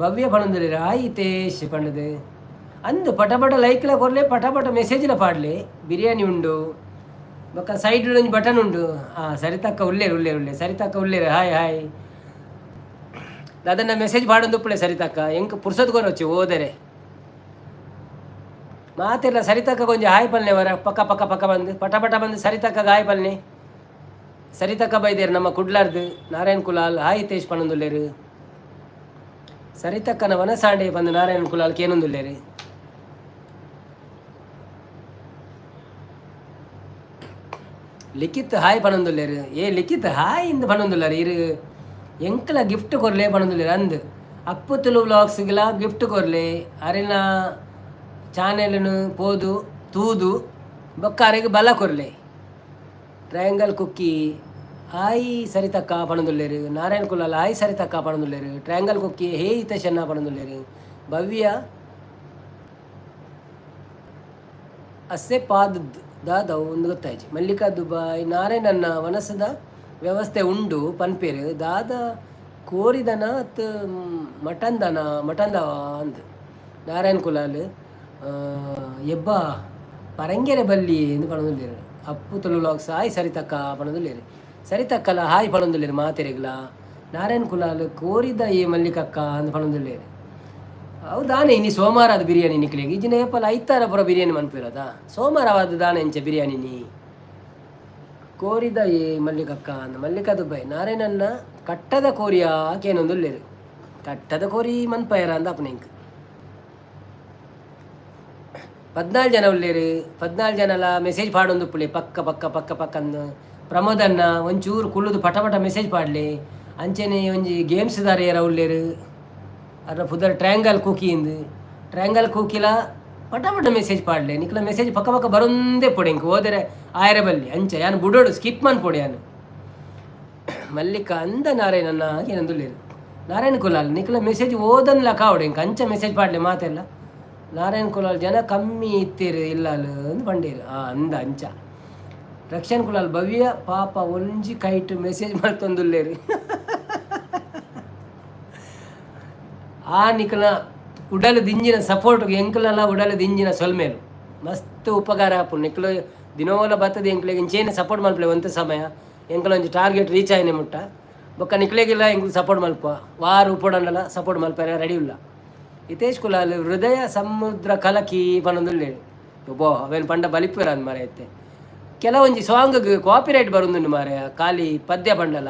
ಭವ್ಯ ಪಣಂದುಲ್ಲೆರ್, ಹಾಯ್ ತೇಶ್ ಪಂಡದು. ಅಂದು ಪಟ ಪಟ ಲೈಕ್ಲ ಕೊರ್ಲೆ, ಪಟ ಪಟ ಮೆಸೇಜ್ಲ ಪಾಡ್ಲೆ. ಬಿರಿಯಾನಿ ಉಂಡು ಬೊಕ್ಕ ಸೈಡ್ ಒಂಜಿ ಬಟನ್ ಉಂಡು. ಹಾಂ, ಸರಿತಕ್ಕ ಉಲ್ಲೇರು ಉಲ್ಲೇರು ಉಲ್ಲೇರು. ಸರಿತಕ್ಕ ಉಲ್ಲೇರು. Hi hi. ದಾದನ್ನ ಮೆಸೇಜ್ ಪಾಡೊಂದುಪ್ಪುಲೆ ಸರಿತಕ್ಕ, ಎಂಕ್ ಪುರ್ಸೊತ್ ಕೊರೊಚ್ಚಿ ಓದರೆ. ಮಾತೆಲ್ಲ ಸರಿತಕ್ಕ ಕೊಂಚ ಹಾಯ್ ಪಲ್ನೆ ವರ. ಪಕ್ಕ ಪಕ್ಕ ಪಕ್ಕ ಬಂದು, ಪಟ ಪಟ ಬಂದು ಸರಿತಕ್ಕ ಹಾಯ್ ಪಲ್ನೆ. ಸರಿತಕ್ಕ ಬೈದೇರು ನಮ್ಮ ಕುಡ್ಲಾರ್ದು. ನಾರಾಯಣ್ ಕುಲಾಲ್, ಹಾಯ್ ತೇಶ್ ಪನೊಂದುಲ್ಲೇರು. ಸರಿತಕ್ಕನ ವನಸಾಂಡೆ ಬಂದು ನಾರಾಯಣ್ ಕುಲಾಲ್ ಕೇನೊಂದುಲ್ಲೇರು. ಲಿಖಿತ್ ಹಾಯ್ ಪನೊಂದುಲ್ಲೇರು. ಏ ಲಿಖಿತ್, ಹಾಯ್ ಇಂದ್ ಪನೊಂದುಲ್ಲಾರ ಇರು. ಎಂಕಲ ಗಿಫ್ಟ್ ಕೊರ್ಲೆ ಪನೊಂದುಲ್ಲೇರು. ಅಂದ್ ಅಪ್ಪು ತುಳು ವ್ಲಾಗ್ಸ್ಗೆಲ ಗಿಫ್ಟ್ ಕೊರ್ಲೆ. ಅರೆನ ಚಾನೆಲ್ನು ಪೋದು ತೂದು ಬೊಕ್ಕ ಅರೆಗ್ ಬಲ ಕೊರ್ಲೆ. ಟ್ರಯಾಂಗಲ್ ಕುಕ್ಕಿ, ಹಾಯ್ ಸರಿತಕ್ಕ ಪನೊಂದುಲ್ಲೇರು. ನಾರಾಯಣ್ ಕುಲಾಲ್, ಹಾಯ್ ಸರಿತಕ್ಕ ಪನೊಂದುಲ್ಲೇರು. ಟ್ರಯಾಂಗಲ್ ಕುಕ್ಕಿ, ಹೇ ಹಿತೇಶನ್ನ ಪನೊಂದುಲ್ಲೇರು. ಭವ್ಯ, ಅಸ್ಸೆ ಪಾದ್ ದಾದವು ಒಂದು ಗೊತ್ತಾಯ್ತು. ಮಲ್ಲಿಕಾ ದುಬಾಯ್, ನಾರಾಯಣನ್ನ ವನಸದ ವ್ಯವಸ್ಥೆ ಉಂಡು ಪನ್ಪೇರು. ದಾದ ಕೋರಿದನ ಅತ್ ಮಟನ್ ದನ ಮಟನ್ ದವ ಅಂದ್. ನಾರಾಯಣ್ ಕುಲಾಲ್, ಎಬ್ಬ ಪರಂಗೆರೆ ಬಲ್ಲಿ ಎಂದು ಪನೊಂದುಲ್ಲೆರ್. ಅಪ್ಪು ತುಳು ವ್ಲಾಗ್ಸ್, ಹಾಯ್ ಸರಿತಕ್ಕ ಪನೊಂದುಲ್ಲೆರ್. ಸರಿತಕ್ಕಲ ಹಾಯ್ ಪನೊಂದುಲ್ಲೆರ್ ಮಾತೆರೆಗ್ಲ. ನಾರಾಯಣ್ ಕುಲಾಲ್, ಕೋರಿದ ಏ ಮಲ್ಲಿಕಕ್ಕ ಅಂದ್ ಪನೊಂದುಲ್ಲೆರ್. ಅವು ದಾನೆ ಇನಿ ಸೋಮವಾರ ಅದು ಬಿರಿಯಾನಿ ನಿಕ್ಲೆಗ್? ಇಜ್ಜಿಂಡ ಏಪಲ ಐತಾರ ಪೂರ ಬಿರಿಯಾನಿ ಮನ್ಪಿರೋದ? ಸೋಮವಾರವಾದ ದಾನೆ ಇಂಚ ಬಿರಿಯಾನಿ ನೀ? ಕೋರಿದ ಏ ಮಲ್ಲಿಕಕ್ಕ ಅಂದ್. ಮಲ್ಲಿಕಾ ದುಬೈ, ನಾರಾಯಣನ್ನ ಕಟ್ಟದ ಕೋರಿಯ ಕೇನೊಂದುಲ್ಲೆರ್. ಕಟ್ಟದ ಕೋರಿ ಮನ್ಪಯರ ಅಂದ ಅಪನ ಎಂಕ್. 14 ಜನ ಉಲ್ಲೇರು. 14 ಜನಲ ಮೆಸೇಜ್ ಪಾಡೊಂದುಪ್ಪುಲೆ ಪಕ್ಕ ಪಕ್ಕ ಪಕ್ಕ ಪಕ್ಕ ಅಂದ್. ಪ್ರಮೋದನ್ನ, ಒಂಚೂರು ಕುಲ್ಲುದು ಪಟ ಪಟ ಮೆಸೇಜ್ ಪಾಡ್ಲೆ. ಅಂಚನೆ ಒಂಜಿ ಗೇಮ್ಸ್ ದಾರ ಏರ ಉಲ್ಲೇರು, ಅರ್ನ ಪುದರ್ ಟ್ರಯಾಂಗಲ್ ಕುಕಿ ಇಂದ್. ಟ್ರಯಾಂಗಲ್ ಕುಕಿಲ ಪಟ ಪಟ ಮೆಸೇಜ್ ಪಾಡ್ಲೆ. ನಿಕ್ಲ ಮೆಸೇಜ್ ಪಕ್ಕ ಪಕ್ಕ ಬರೊಂದೇ ಪೊಡೆ, ಇಂಕ್ ಓದರೆ ಆಯರೆ ಬಲ್ಲಿ. ಅಂಚ ಯಾನ್ ಬುಡೋಡು, ಸ್ಕಿಪ್ ಮನ್ಪೊಡು ಯಾನ್. ಮಲ್ಲಿಕ ಅಂದ ನಾರಾಯಣನ್ನ ಏನಂದುಲ್ಲೇರು. ನಾರಾಯಣ ಕುಲಾಲ್, ನಿಕ್ಲ ಮೆಸೇಜ್ ಓದನ್ಲ ಕಾವಡೆ ಇಂಕ್, ಅಂಚ ಮೆಸೇಜ್ ಪಾಡ್ಲೆ ಮಾತೆಲ್ಲ. ನಾರಾಯಣ ಕುಲಾಲ್, ಜನ ಕಮ್ಮಿ ಇತ್ತೀರು ಇಲ್ಲಾಲ್ ಅಂದ್ ಪಂಡೇರು. ಆ ಅಂದ ಅಂಚ. ರಕ್ಷಣ್ ಕುಲಾಲ್, ಭವ್ಯ ಪಾಪ ಒಂಜಿ ಕೈಟ್ ಮೆಸೇಜ್ ಮಲ್ತೊಂದುಲ್ಲೇರು. ಆ ನಿಕಲ ಉಡಲ್ ದಿಂಜಿನ ಸಪೋರ್ಟ್, ಎಂಕಲಲ ಉಡಲ್ ದಿಂಜಿನ ಸೊಲ್ಮೆಲು. ಮಸ್ತ್ ಉಪಕಾರ ಆಪುಂಡು. ನಿಕ್ಲು ದಿನೋಲ ಬತ್ತದ ಎಂಕ್ಲೆಗ್ ಇಂಚೇನೆ ಸಪೋರ್ಟ್ ಮಲ್ಪಲೆ. ಒಂತೆ ಸಮಯ ಎಂಕಲ ಒಂಜಿ ಟಾರ್ಗೆಟ್ ರೀಚ್ ಆಯಿನೆ ಮುಟ್ಟ. ಬೊಕ್ಕ ನಿಕ್ಲೆಗೆಲ್ಲ ಎಂಕ್ಲು ಸಪೋರ್ಟ್ ಮಲ್ಪ, ವಾರ ಉಪ್ಪೊಡಂಡಲ ಸಪೋರ್ಟ್ ಮಲ್ಪರೆ ರೆಡಿ ಉಲ್ಲ. ಹಿತೇಶ್ ಕುಲಾಲ್, ಹೃದಯ ಸಮುದ್ರ ಕಲಕಿ ಪನೊಂದುಲ್ಲೇರು. ಒಬ್ಬೋ ಅವೇನು ಪಂಡ ಬಲಿಪುರ ಅಂದ್ ಮಾರೆ. ಐತೆ ಕೆಲವೊಂಜಿ ಸಾಂಗ್ ಕಾಪಿರೈಟ್ ಬರುಂದುಂಡು ಮಾರೆ, ಖಾಲಿ ಪದ್ಯ ಪಂಡಲ.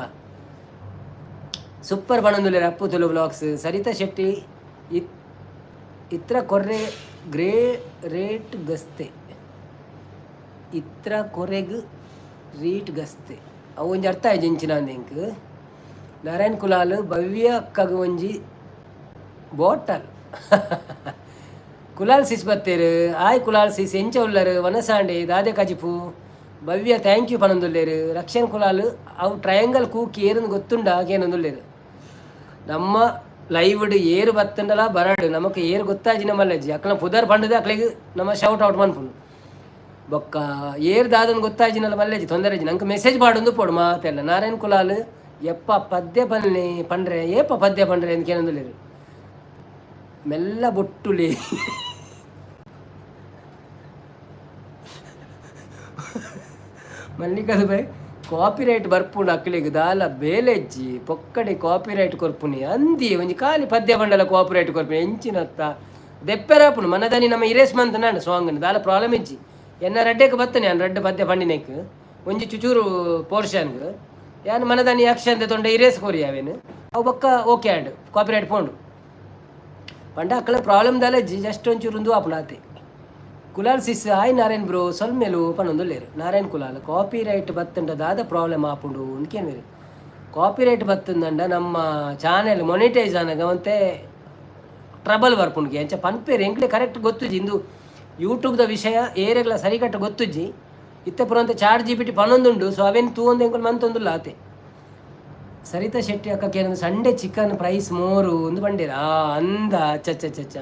Super ಪನೊಂದುಲ್ಲೆರ್ Appu Tulu vlogs. ಸರಿತಾ ಶೆಟ್ಟಿ, ಇತ್ರ ಕೊರ್ರೆ ಗ್ರೇ ರೇಟ್ ಗಸ್ತೆ, ಇತ್ರ ಕೊರೆಗ್ ರೀಟ್ ಗಸ್ತೆ. ಅವು ಒಂಜಿ ಅರ್ಥ ಆಯ್ತು ಇಂಚಿನ ಅಂದ್ ಎಂಕ್. ನಾರಾಯಣ್ ಕುಲಾಲ್, ಭವ್ಯ ಅಕ್ಕಗ್ ಒಂಜಿ ಬೋಟಲ್. ಕುಲಾಲ್ ಸಿಸ್ ಬತ್ತೇರು. ಆಯ್ ಕುಲಾಲ್ ಸಿಸ್, ಎಂಚ ಉಲ್ಲರು? ವನಸಾಂಡೆ ದಾದೆ ಕಜಿಪು? ಭವ್ಯ thank you ಪನೊಂದುಲ್ಲೇರು. ರಕ್ಷಣ್ ಕುಲಾಲ್, ಅವು ಟ್ರಯಾಂಗಲ್ ಕೂಕಿ ಏರಂದು ಗೊತ್ತುಂಡ ಕೇನೊಂದುಲ್ಲೇರು. ನಮ್ಮ ಲೈವ್ಡ್ ಏರು ಬತ್ತಂಡಲ ಬರಡು, ನಮಕ್ ಏರು ಗೊತ್ತಾಜಿ ನಮ್ಮಲ್ಲಜ್ಜಿ. ಅಕ್ಲ ಪುದರ್ ಪಂಡದೆ ಅಕ್ಲೆಗ್ ನಮ್ಮ ಶೌಟ್ ಔಟ್ ಮನ್ಪುನು. ಬೊಕ್ಕ ಏರ್ ದಾದನ್ ಗೊತ್ತಾಜಿನಲ್ಲ ಮಲ್ಲೆಜ್ಜಿ, ತೊಂದರೆ ಇಜ್ಜಿ. ನಂಗೆ ಮೆಸೇಜ್ ಪಾಡೊಂದು ಪೋಡು ಮಾತೆಲ್ಲ. ನಾರಾಯಣ್ ಕುಲಾಲ್ ಎಪ್ಪ ಪದ್ಯ ಪನ್ನೆ ಪಂಡ್ರೆ, ಏಪ ಪದ್ಯ ಪಂಡ್ರೆ ಅಂತ ಕೇನೊಂದುಲ್ಲೆರ್. ಮೆಲ್ಲ ಬೊಟ್ಟುಲಿ ಮಲ್ಲಿಕದ ಬೈ ಕಾಪಿರೈಟ್ ಬರ್ಪುಂಡು ಅಕ್ಲೆಗ್ ದಾಲ ಬೇಲೆಜ್ಜಿ, ಪೊಕ್ಕಡೆ ಕಾಪಿರೈಟ್ ಕೊರ್ಪುನಿ ಅಂದಿ. ಒಂಜಿ ಖಾಲಿ ಪದ್ಯ ಪಂಡಲ ಕಾಪಿರೈಟ್ ಕೊರ್ಪುನಿ ಎಂಚಿನತ್ತ ದೆಪ್ಪೆರಾಪುಂಡು. ಮನದಾನಿ ನಮ್ಮ ಇರೇಸ್ ಮಂತನಾಂಡ ಸಾಂಗ್ ದಾಲ ಪ್ರಾಬ್ಲಮ್ ಇಜ್ಜಿ. ಎನ್ನ ರಡ್ಡೆಗ್ ಬತ್ತನೆ ಯಾನ್ ರಡ್ಡ್ ಪದ್ಯ ಪಂಡಿನೇಕ್ ಒಂಜಿ ಚುಚೂರು ಪೋರ್ಷನ್ಗ್ ಯಾನ್ ಮನದಾನಿ ಆಕ್ಷನ್ ದೆತೊಂಡೆ ಇರೇಸ್ ಕೊರಿ ಅವೇನು ಅವು ಬೊಕ್ಕ ಓಕೆ ಆಂಡ್ ಕಾಪಿರೈಟ್ ಪೋಂಡು. ಪಂಡ ಅಕಲ ಪ್ರಾಬ್ಲಮ್ ದಾಲ ಇಜ್ಜಿ, ಜಸ್ಟ್ ಒಂಚೂರು ಉಂದು ಆಪುಂಡು ಆತೆ. ಕುಲಾಲ್ ಸಿಸ್ ಆಯ್ ನಾರಾಯಣ್ ಬ್ರೋ ಸೊಲ್ಮೆಲು ಪನೊಂದುಲ್ಲೆರ್. ನಾರಾಯಣ್ ಕುಲಾಲ್ ಕಾಪಿ ರೈಟ್ ಬತ್ತಂಡ ದಾದ ಪ್ರಾಬ್ಲಮ್ ಆಪುಂಡು ಅಂದ್ ಕೇನ್ವೆರ್. ಕಾಪಿ ರೈಟ್ ಬತ್ತಂದಂಡ ನಮ್ಮ ಚಾನೆಲ್ ಮೊನಿಟೈಸ್ ಆನಗ ಒಂತೆ ಟ್ರಬಲ್ ಬರ್ಪುಂಡುಗೆ ಅಂಚ ಪನ್ಪೆರ್. ಎಂಕ್ಲೆ ಕರೆಕ್ಟ್ ಗೊತ್ತುಜಿ ಇಂದು ಯೂಟ್ಯೂಬ್ದ ವಿಷಯ, ಏರೆಗ್ಲ ಸರಿಕಟ್ಟ ಗೊತ್ತುಜ್ಜಿ. ಇತ್ತೆ ಪುರಂತ ಚಾಟ್ ಜಿಪಿಟಿ ಪನೊಂದುಂಡು. ಸೊ ಅವೇನು ತೂವೊಂದು ಎಂಕುಲು ಮಂತೊಂದುಲ್ಲ ಆತೆ. ಸರಿತಾ ಶೆಟ್ಟಿ ಅಕ್ಕ ಕೇನೊಂದು ಸಂಡೆ ಚಿಕನ್ ಪ್ರೈಸ್ ಮೋರು ಅಂದ್ ಪಂಡೆರ್. ಆ ಅಂದ ಚ ಚ ಚ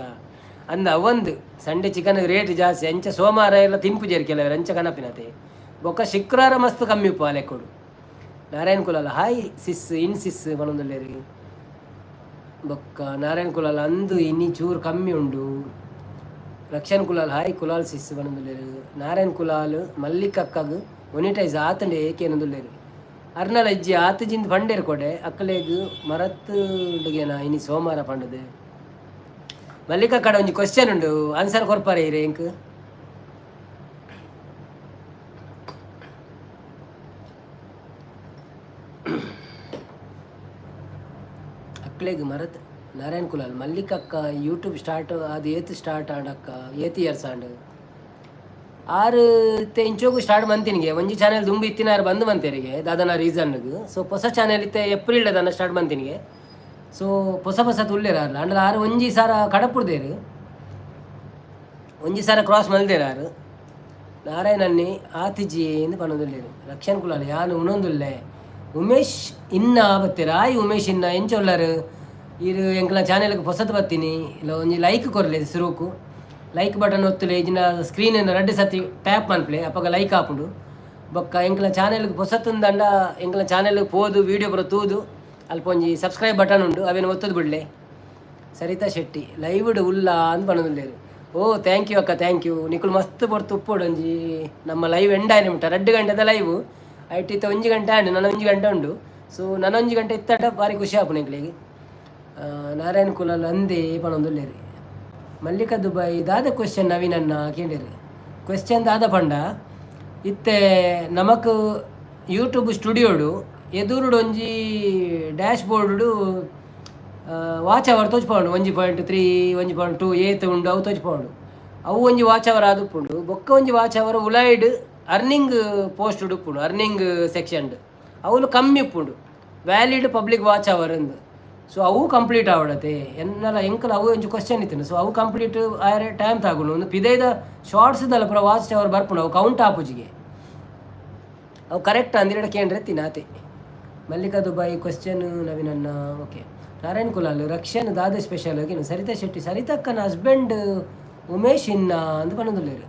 ಅಂದ ಅವಂದು ಸಂಡೆ ಚಿಕನ್ ರೇಟ್ ಜಾಸ್ತಿ ಅಂಚ. ಸೋಮವಾರ ಎಲ್ಲ ತಿನ್ಪುಜೆರ್ ಕೆಲವರು, ಅಂಚ ಕನಪಿನತೆ. ಬೊಕ್ಕ ಶುಕ್ರವಾರ ಮಸ್ತ್ ಕಮ್ಮಿ ಉಪ್ಪು ಆ ಲೆಕ್ಕೊಡು. ನಾರಾಯಣ್ ಕುಲಾಲ್ ಹಾಯ್ ಸಿಸ್ ಇನ್ ಸಿಸ್ ಪನೊಂದುಲ್ಲೆರ್. ಬೊಕ್ಕ ನಾರಾಯಣ್ ಕುಲಾಲ್ ಅಂದು ಇನಿ ಚೂರು ಕಮ್ಮಿ ಉಂಡು. Rakshan Kulal hi Kulal sis ಪನೊಂದುಲ್ಲೆರ್. Narayan Kulal ಮಲ್ಲಿಕಕ್ಕಗ್ monetise ಆತಂಡೆ ಏಕೇನೊಂದುಲ್ಲೆರ್. ಅರ್ನಲ ಇಜ್ಜಿ ಆತಜಿಂದ್ ಪಂಡೇರ್ ಕೊಡೆ ಅಕ್ಕಲೆಗ್ ಮರತ್ ಉಂಡುಗೇನ ಇನಿ ಸೋಮವಾರ ಪಂಡದು. ಮಲ್ಲಿಕಾ ಕಡೆ ಒಂಜಿ ಕ್ವಶನ್ ಉಂಡು, ಆನ್ಸರ್ ಕೊರ್ಪಾರೆ ಇರೆ ಎಂಕ್? ಅಕ್ಲೆಗ್ ಮರತ್. ನಾರಾಯಣ್ ಕುಲಾಲ್ ಮಲ್ಲಿಕಕ್ಕ ಯೂಟ್ಯೂಬ್ ಸ್ಟಾರ್ಟ್ ಅದು ಏತ್ ಸ್ಟಾರ್ಟ್ ಆಂಡಕ್ಕ, ಏತ್ ಇಯರ್ಸ್ ಆಂಡ್? ಆರು ಇತ್ತೆ ಇಂಚೋಗು ಸ್ಟಾರ್ಟ್ ಮಂತಿನಿಗೆ. ಒಂಜಿ ಚಾನೆಲ್ ದುಂಬು ಇತ್ತಿನಾರು ಬಂದ್ ಮಂತೇರಿಗೆ ದಾದನ ರೀಸನ್ಗ್. ಸೊ ಹೊಸ ಚಾನೆಲ್ ಇತ್ತೆ ಏಪ್ರಿಲ್ ದಾನ ಸ್ಟಾರ್ಟ್ ಮಂತಿನಿಗೆ. ಸೊ ಹೊಸ ಹೊಸ ತುಲ್ಲೇರ್ ಆರ್ಲ. ಅಂಡಲ ಆರು ಒಂಜಿ ಸಾರ ಕಡಪುಡ್ದೇರು, ಒಂಜಿ ಸಾರ ಕ್ರಾಸ್ ಮಲ್ದೇರು ಆರು. ನಾರಾಯಣನ್ನಿ ಆತಿಜಿ ಇಂದು ಪನೊಂದುಲ್ಲೆರ್. ರಕ್ಷಣ್ ಕುಲಾಲ್ ಯಾನ್ ಉಣೊಂದುಲ್ಲೆ. ಉಮೇಶ್ ಇನ್ನ ಬತ್ತೆರ್. ಆಯ್ ಉಮೇಶ್ ಇನ್ನ, ಎಂಚ ಉಲ್ಲರ್ ಈರ್? ಎಂಕ್ಲ ಚಾನೆಲ್ಗ್ ಪೊಸತ್ ಬತ್ತೀನಿ. ಇಲ್ಲ ಒಂಜಿ ಲೈಕ್ ಕೊರ್ಲೆ. ಸುರುಕು ಲೈಕ್ ಬಟನ್ ಒತ್ತುಲೆ, ಇಜಿಂಡ ಸ್ಕ್ರೀನ್ ರಡ್ಡ್ ಸತಿ ಟ್ಯಾಪ್ ಮನ್ಪುಲೆ, ಅಪಗ ಲೈಕ್ ಆಪುಂಡು. ಬೊಕ್ಕ ಎಂಕ್ಲ ಚಾನೆಲ್ಗ್ ಪೊಸತುಂದಂಡ ಎಂಕ್ಲ ಚಾನೆಲ್ ಪೋದು ವೀಡಿಯೋ ಪೂರ ತೂದು ಅಲ್ಪ ಒಂಜಿ ಸಬ್ಸ್ಕ್ರೈಬ್ ಬಟನ್ ಉಂಡು, ಅವೇನು ಒತ್ತುದು ಬಿಡ್ಲೆ. ಸರಿತಾ ಶೆಟ್ಟಿ ಲೈವ್ಡ್ ಉಲ್ಲ ಅಂದ್ ಪನೊಂದುಲ್ಲೆರ್. ಓ thank you ಅಕ್ಕ, thank you. ನಿಕುಲು ಮಸ್ತ್ ಪೊರ್ತು ಉಪ್ಪೊಡು. ಒಂಜಿ ನಮ್ಮ ಲೈವ್ ಎಂಡ್ ಆಯ್ನ ಮುಟ್ಟ 2 ಗಂಟೆದ ಲೈವ್ ಐಟ್ ಇತ್ತೆ 1 ಗಂಟೆ ಆಂಡ್, ನನ 1 ಗಂಟೆ ಉಂಡು. ಸೊ ನನೊಂಜಿ ಗಂಟೆ ಇತ್ತಟ ಭಾರಿ ಖುಷಿ ಆಪುಂಡು ಎಂಕ್ಲೆಗ್. ನಾರಾಯಣ್ ಕುಲಾಲ್ ಅಂದೇ ಪನೊಂದುಲ್ಲೆರ್. ಮಲ್ಲಿಕಾ ದುಬೈ ದಾದ ಕ್ವಶನ್ ನವೀನನ್ನ ಕೇಂಡೇರು. ಕ್ವಶನ್ ದಾದ ಪಂಡ, ಇತ್ತೆ ನಮಕ್ ಯೂಟ್ಯೂಬ್ ಸ್ಟುಡಿಯೋಡು ಎದುರುಡು ಒಂಜಿ ಡ್ಯಾಶ್ ಬೋರ್ಡು ವಾಚ್ ಅವರ್ ತೋಜ್ಪಾವುಂಡು. 1.3, 1.2 ಏತ್ ಉಂಡು ಅವು ತೋಜ್ಪಾವುಂಡು. ಅವು ಒಂಜಿ ವಾಚ್ ಅವರ್ ಆದುಪ್ಪುಂಡು. ಬೊಕ್ಕ ಒಂಜಿ ವಾಚ್ ಅವರ್ ಉಲಾಯಿಡ್ ಅರ್ನಿಂಗ್ ಪೋಸ್ಟ್ ಉಪ್ಪುಂಡು, ಅರ್ನಿಂಗ್ ಸೆಕ್ಷನ್. ಅವುಲು ಕಮ್ಮಿ ಉಪ್ಪುಂಡು, ವ್ಯಾಲಿಡ್ ಪಬ್ಲಿಕ್ ವಾಚ್ ಅವರ್ ಅಂದ್. ಸೊ ಅವು ಕಂಪ್ಲೀಟ್ ಆವಡತೆ ಎನ್ನಲ ಎಂಕಲ ಅವು ಒಂಜಿ ಕ್ವಶನ್ ಇತ್ತು. ಸೊ ಅವು ಕಂಪ್ಲೀಟ್ ಆಯರೆ ಟೈಮ್ ತಾಗುಂಡು. ಒಂದು ಪಿದೈದ ಶಾರ್ಟ್ಸ್ ದಲ್ಲ ಪೂರ ವಾಚ್ ಅವರ್ ಬರ್ಪುಂಡು, ಅವು ಕೌಂಟ್ ಆಪುಜಿಗೆ. ಅವು ಕರೆಕ್ಟ್ ಅಂದಿರಡ ಕೇಂದ್ರ ತಿನ್ನಾತೆ. ಮಲ್ಲಿಕಾ ದುಬೈ ಕ್ವಶನ್ ನವೀನನ್ನ ಓಕೆ. ನಾರಾಯಣ್ ಕುಲಾಲ್ ರಕ್ಷಣ್ ದಾದ ಸ್ಪೆಷಲ್ ಏನು? ಸರಿತಾ ಶೆಟ್ಟಿ ಸರಿತಕ್ಕನ ಹಸ್ಬೆಂಡ್ ಉಮೇಶ್ ಇನ್ನ ಅಂದ್ ಪನೊಂದುಲ್ಲೆರ್.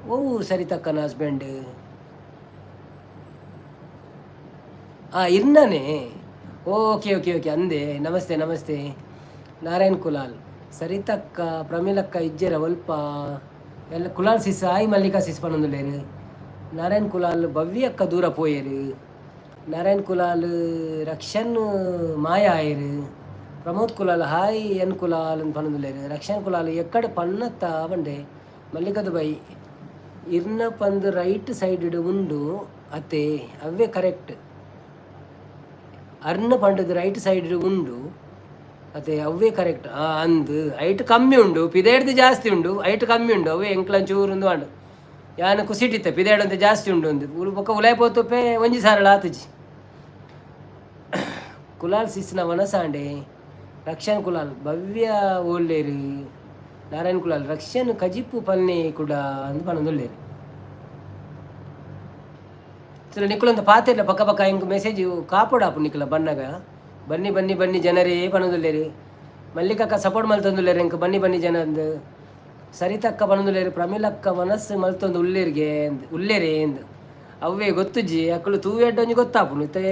ಓ ಸರಿತಕ್ಕನ ಹಸ್ಬೆಂಡ್ ಆ ಇರ್ನನೇ? ಓಕೆ ಓಕೆ ಓಕೆ ಅಂದೆ. ನಮಸ್ತೆ ನಮಸ್ತೆ ನಾರಾಯಣ್ ಕುಲಾಲ್. ಸರಿತಕ್ಕ ಪ್ರಮೀಲಕ್ಕ ಇಜ್ಜೆರ ಒಲ್ಪ ಎಲ್ಲ? ಕುಲಾಲ್ ಸಿಸ್ ಆಯ್ ಮಲ್ಲಿಕಾ ಸಿಸ್ ಪನೊಂದುಲ್ಲೆರ್. ನಾರಾಯಣ್ ಕುಲಾಲ್ ಭವ್ಯಕ್ಕ ದೂರ ಪೋಯೆರ್. ನಾರಾಯಣ್ ಕುಲಾಲ್ ರಕ್ಷನ್ ಮಾಯ ಆಯೆರ್. ಪ್ರಮೋದ್ ಕುಲಾಲ್ ಹಾಯ್ ಎನ್ ಕುಲಾಲ್ ಅಂದ್ ಪನೊಂದುಲ್ಲೆರ್. ರಕ್ಷನ್ ಕುಲಾಲ್ ಎಕ್ಕಡೆ ಪನ್ನತ್ತ ಪಂಡೆ. ಮಲ್ಲಿಕಾ ದುಬೈ ಇರ್ನ ಪಂದ್ ರೈಟ್ ಸೈಡ್ ಉಂಡು ಅತೆ, ಅವೇ ಕರೆಕ್ಟ್. ಅರ್ನ ಪಂಡದು ರೈಟ್ ಸೈಡ್ ಉಂಡು ಅತೆ, ಅವೇ ಕರೆಕ್ಟ್. ಆ ಅಂದ್ ಐಟ್ ಕಮ್ಮಿ ಉಂಡು, ಪಿದೇಡ್ದು ಜಾಸ್ತಿ ಉಂಡು, ಐಟ್ ಕಮ್ಮಿ ಉಂಡು. ಅವೇ ಎಂಕ್ಲಂಚೂರು ಉಂದು ಅಂಡು. ಯಾನ್ ಕುಸಿಟಿತ್ತೆ ಪಿದೇಡ್ ಅಂತ ಜಾಸ್ತಿ ಉಂಡು ಅಂದು. ಬೊಕ್ಕ ಉಲಾಯ್ ಪೋತುಪೆ ಒಂಜಿ ಸಾರಳ ಆತುಜಿ. ಕುಲಾಲ್ ಸಿಸ್ನ ವನಸಾಂಡೆ. ರಕ್ಷನ್ ಕುಲಾಲ್ ಭವ್ಯ ಓಲ್ಲೇರು. ನಾರಾಯಣ್ ಕುಲಾಲ್ ರಕ್ಷನ್ ಕಜಿಪು ಪಲ್ನೆ ಕೂಡ ಅಂದ್ ಪನೊಂದುಲ್ಲೆರ್. ಸರಿ, ನಿಕುಲೊಂದು ಪಾತೆರ್ಲ ಪಕ್ಕ ಪಕ್ಕ. ಎಂಕ್ ಮೆಸೇಜ್ ಕಾಪೊಡಾಪು ನಿಕುಲ ಬನ್ನಗ. ಬನ್ನಿ ಬನ್ನಿ ಬನ್ನಿ ಜನರೇ ಪನೊಂದುಲ್ಲೆರ್. ಮಲ್ಲಿಕಕ್ಕ ಸಪೋರ್ಟ್ ಮಲ್ತೊಂದುಲ್ಲೆರ್ ಎಂಕ್ ಬನ್ನಿ ಬನ್ನಿ ಜನ ಅಂದ್. ಸರಿತಕ್ಕ ಪನೊಂದುಲ್ಲೆರ್ ಪ್ರಮೀಳಕ್ಕ ವನಸ್ ಮಲ್ತೊಂದು ಉಲ್ಲೆರ್ಗೆ ಅಂದ್ ಉಲ್ಲೆರೇ ಅಂದ್. ಅವ್ವೇ ಗೊತ್ತುಜ್ಜಿ ಅಕುಲು ತೂವೆಡ್ಡ ಒಂಜಿ ಗೊತ್ತಾಪುಂಡು ಇತ್ತೆ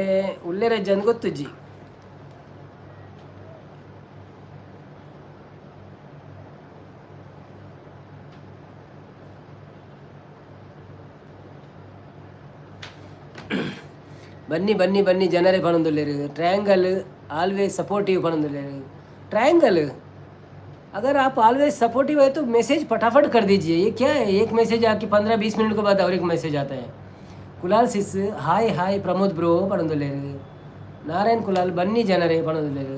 ಉಲ್ಲೆರಜ್ಜಿ ಅಂದ್ ಗೊತ್ತುಜ್ಜಿ. ಬನ್ನಿ ಬನ್ನಿ ಬನ್ನಿ ಜನರೇ ಪನೊಂದುಲ್ಲೆರ್. ಟ್ರಯಾಂಗಲ್ ಆಲ್ವೇಸ್ ಸಪೋರ್ಟಿವ್ ಪನೊಂದುಲ್ಲೆರ್. ट्रायंगल अगर आप ऑलवेज सपोर्टिव है तो मैसेज फटाफट कर दीजिए। ये क्या है, एक मैसेज आके 15-20 मिनट के बाद और एक मैसेज आता है। Kulal sis hi hi Pramod bro ಪನೊಂದುಲ್ಲೆರ್. ನಾರಾಯಣ್ ಕುಲಾಲ್ ಬನ್ನಿ ಜನರೇ ಪನೊಂದುಲ್ಲೆರ್.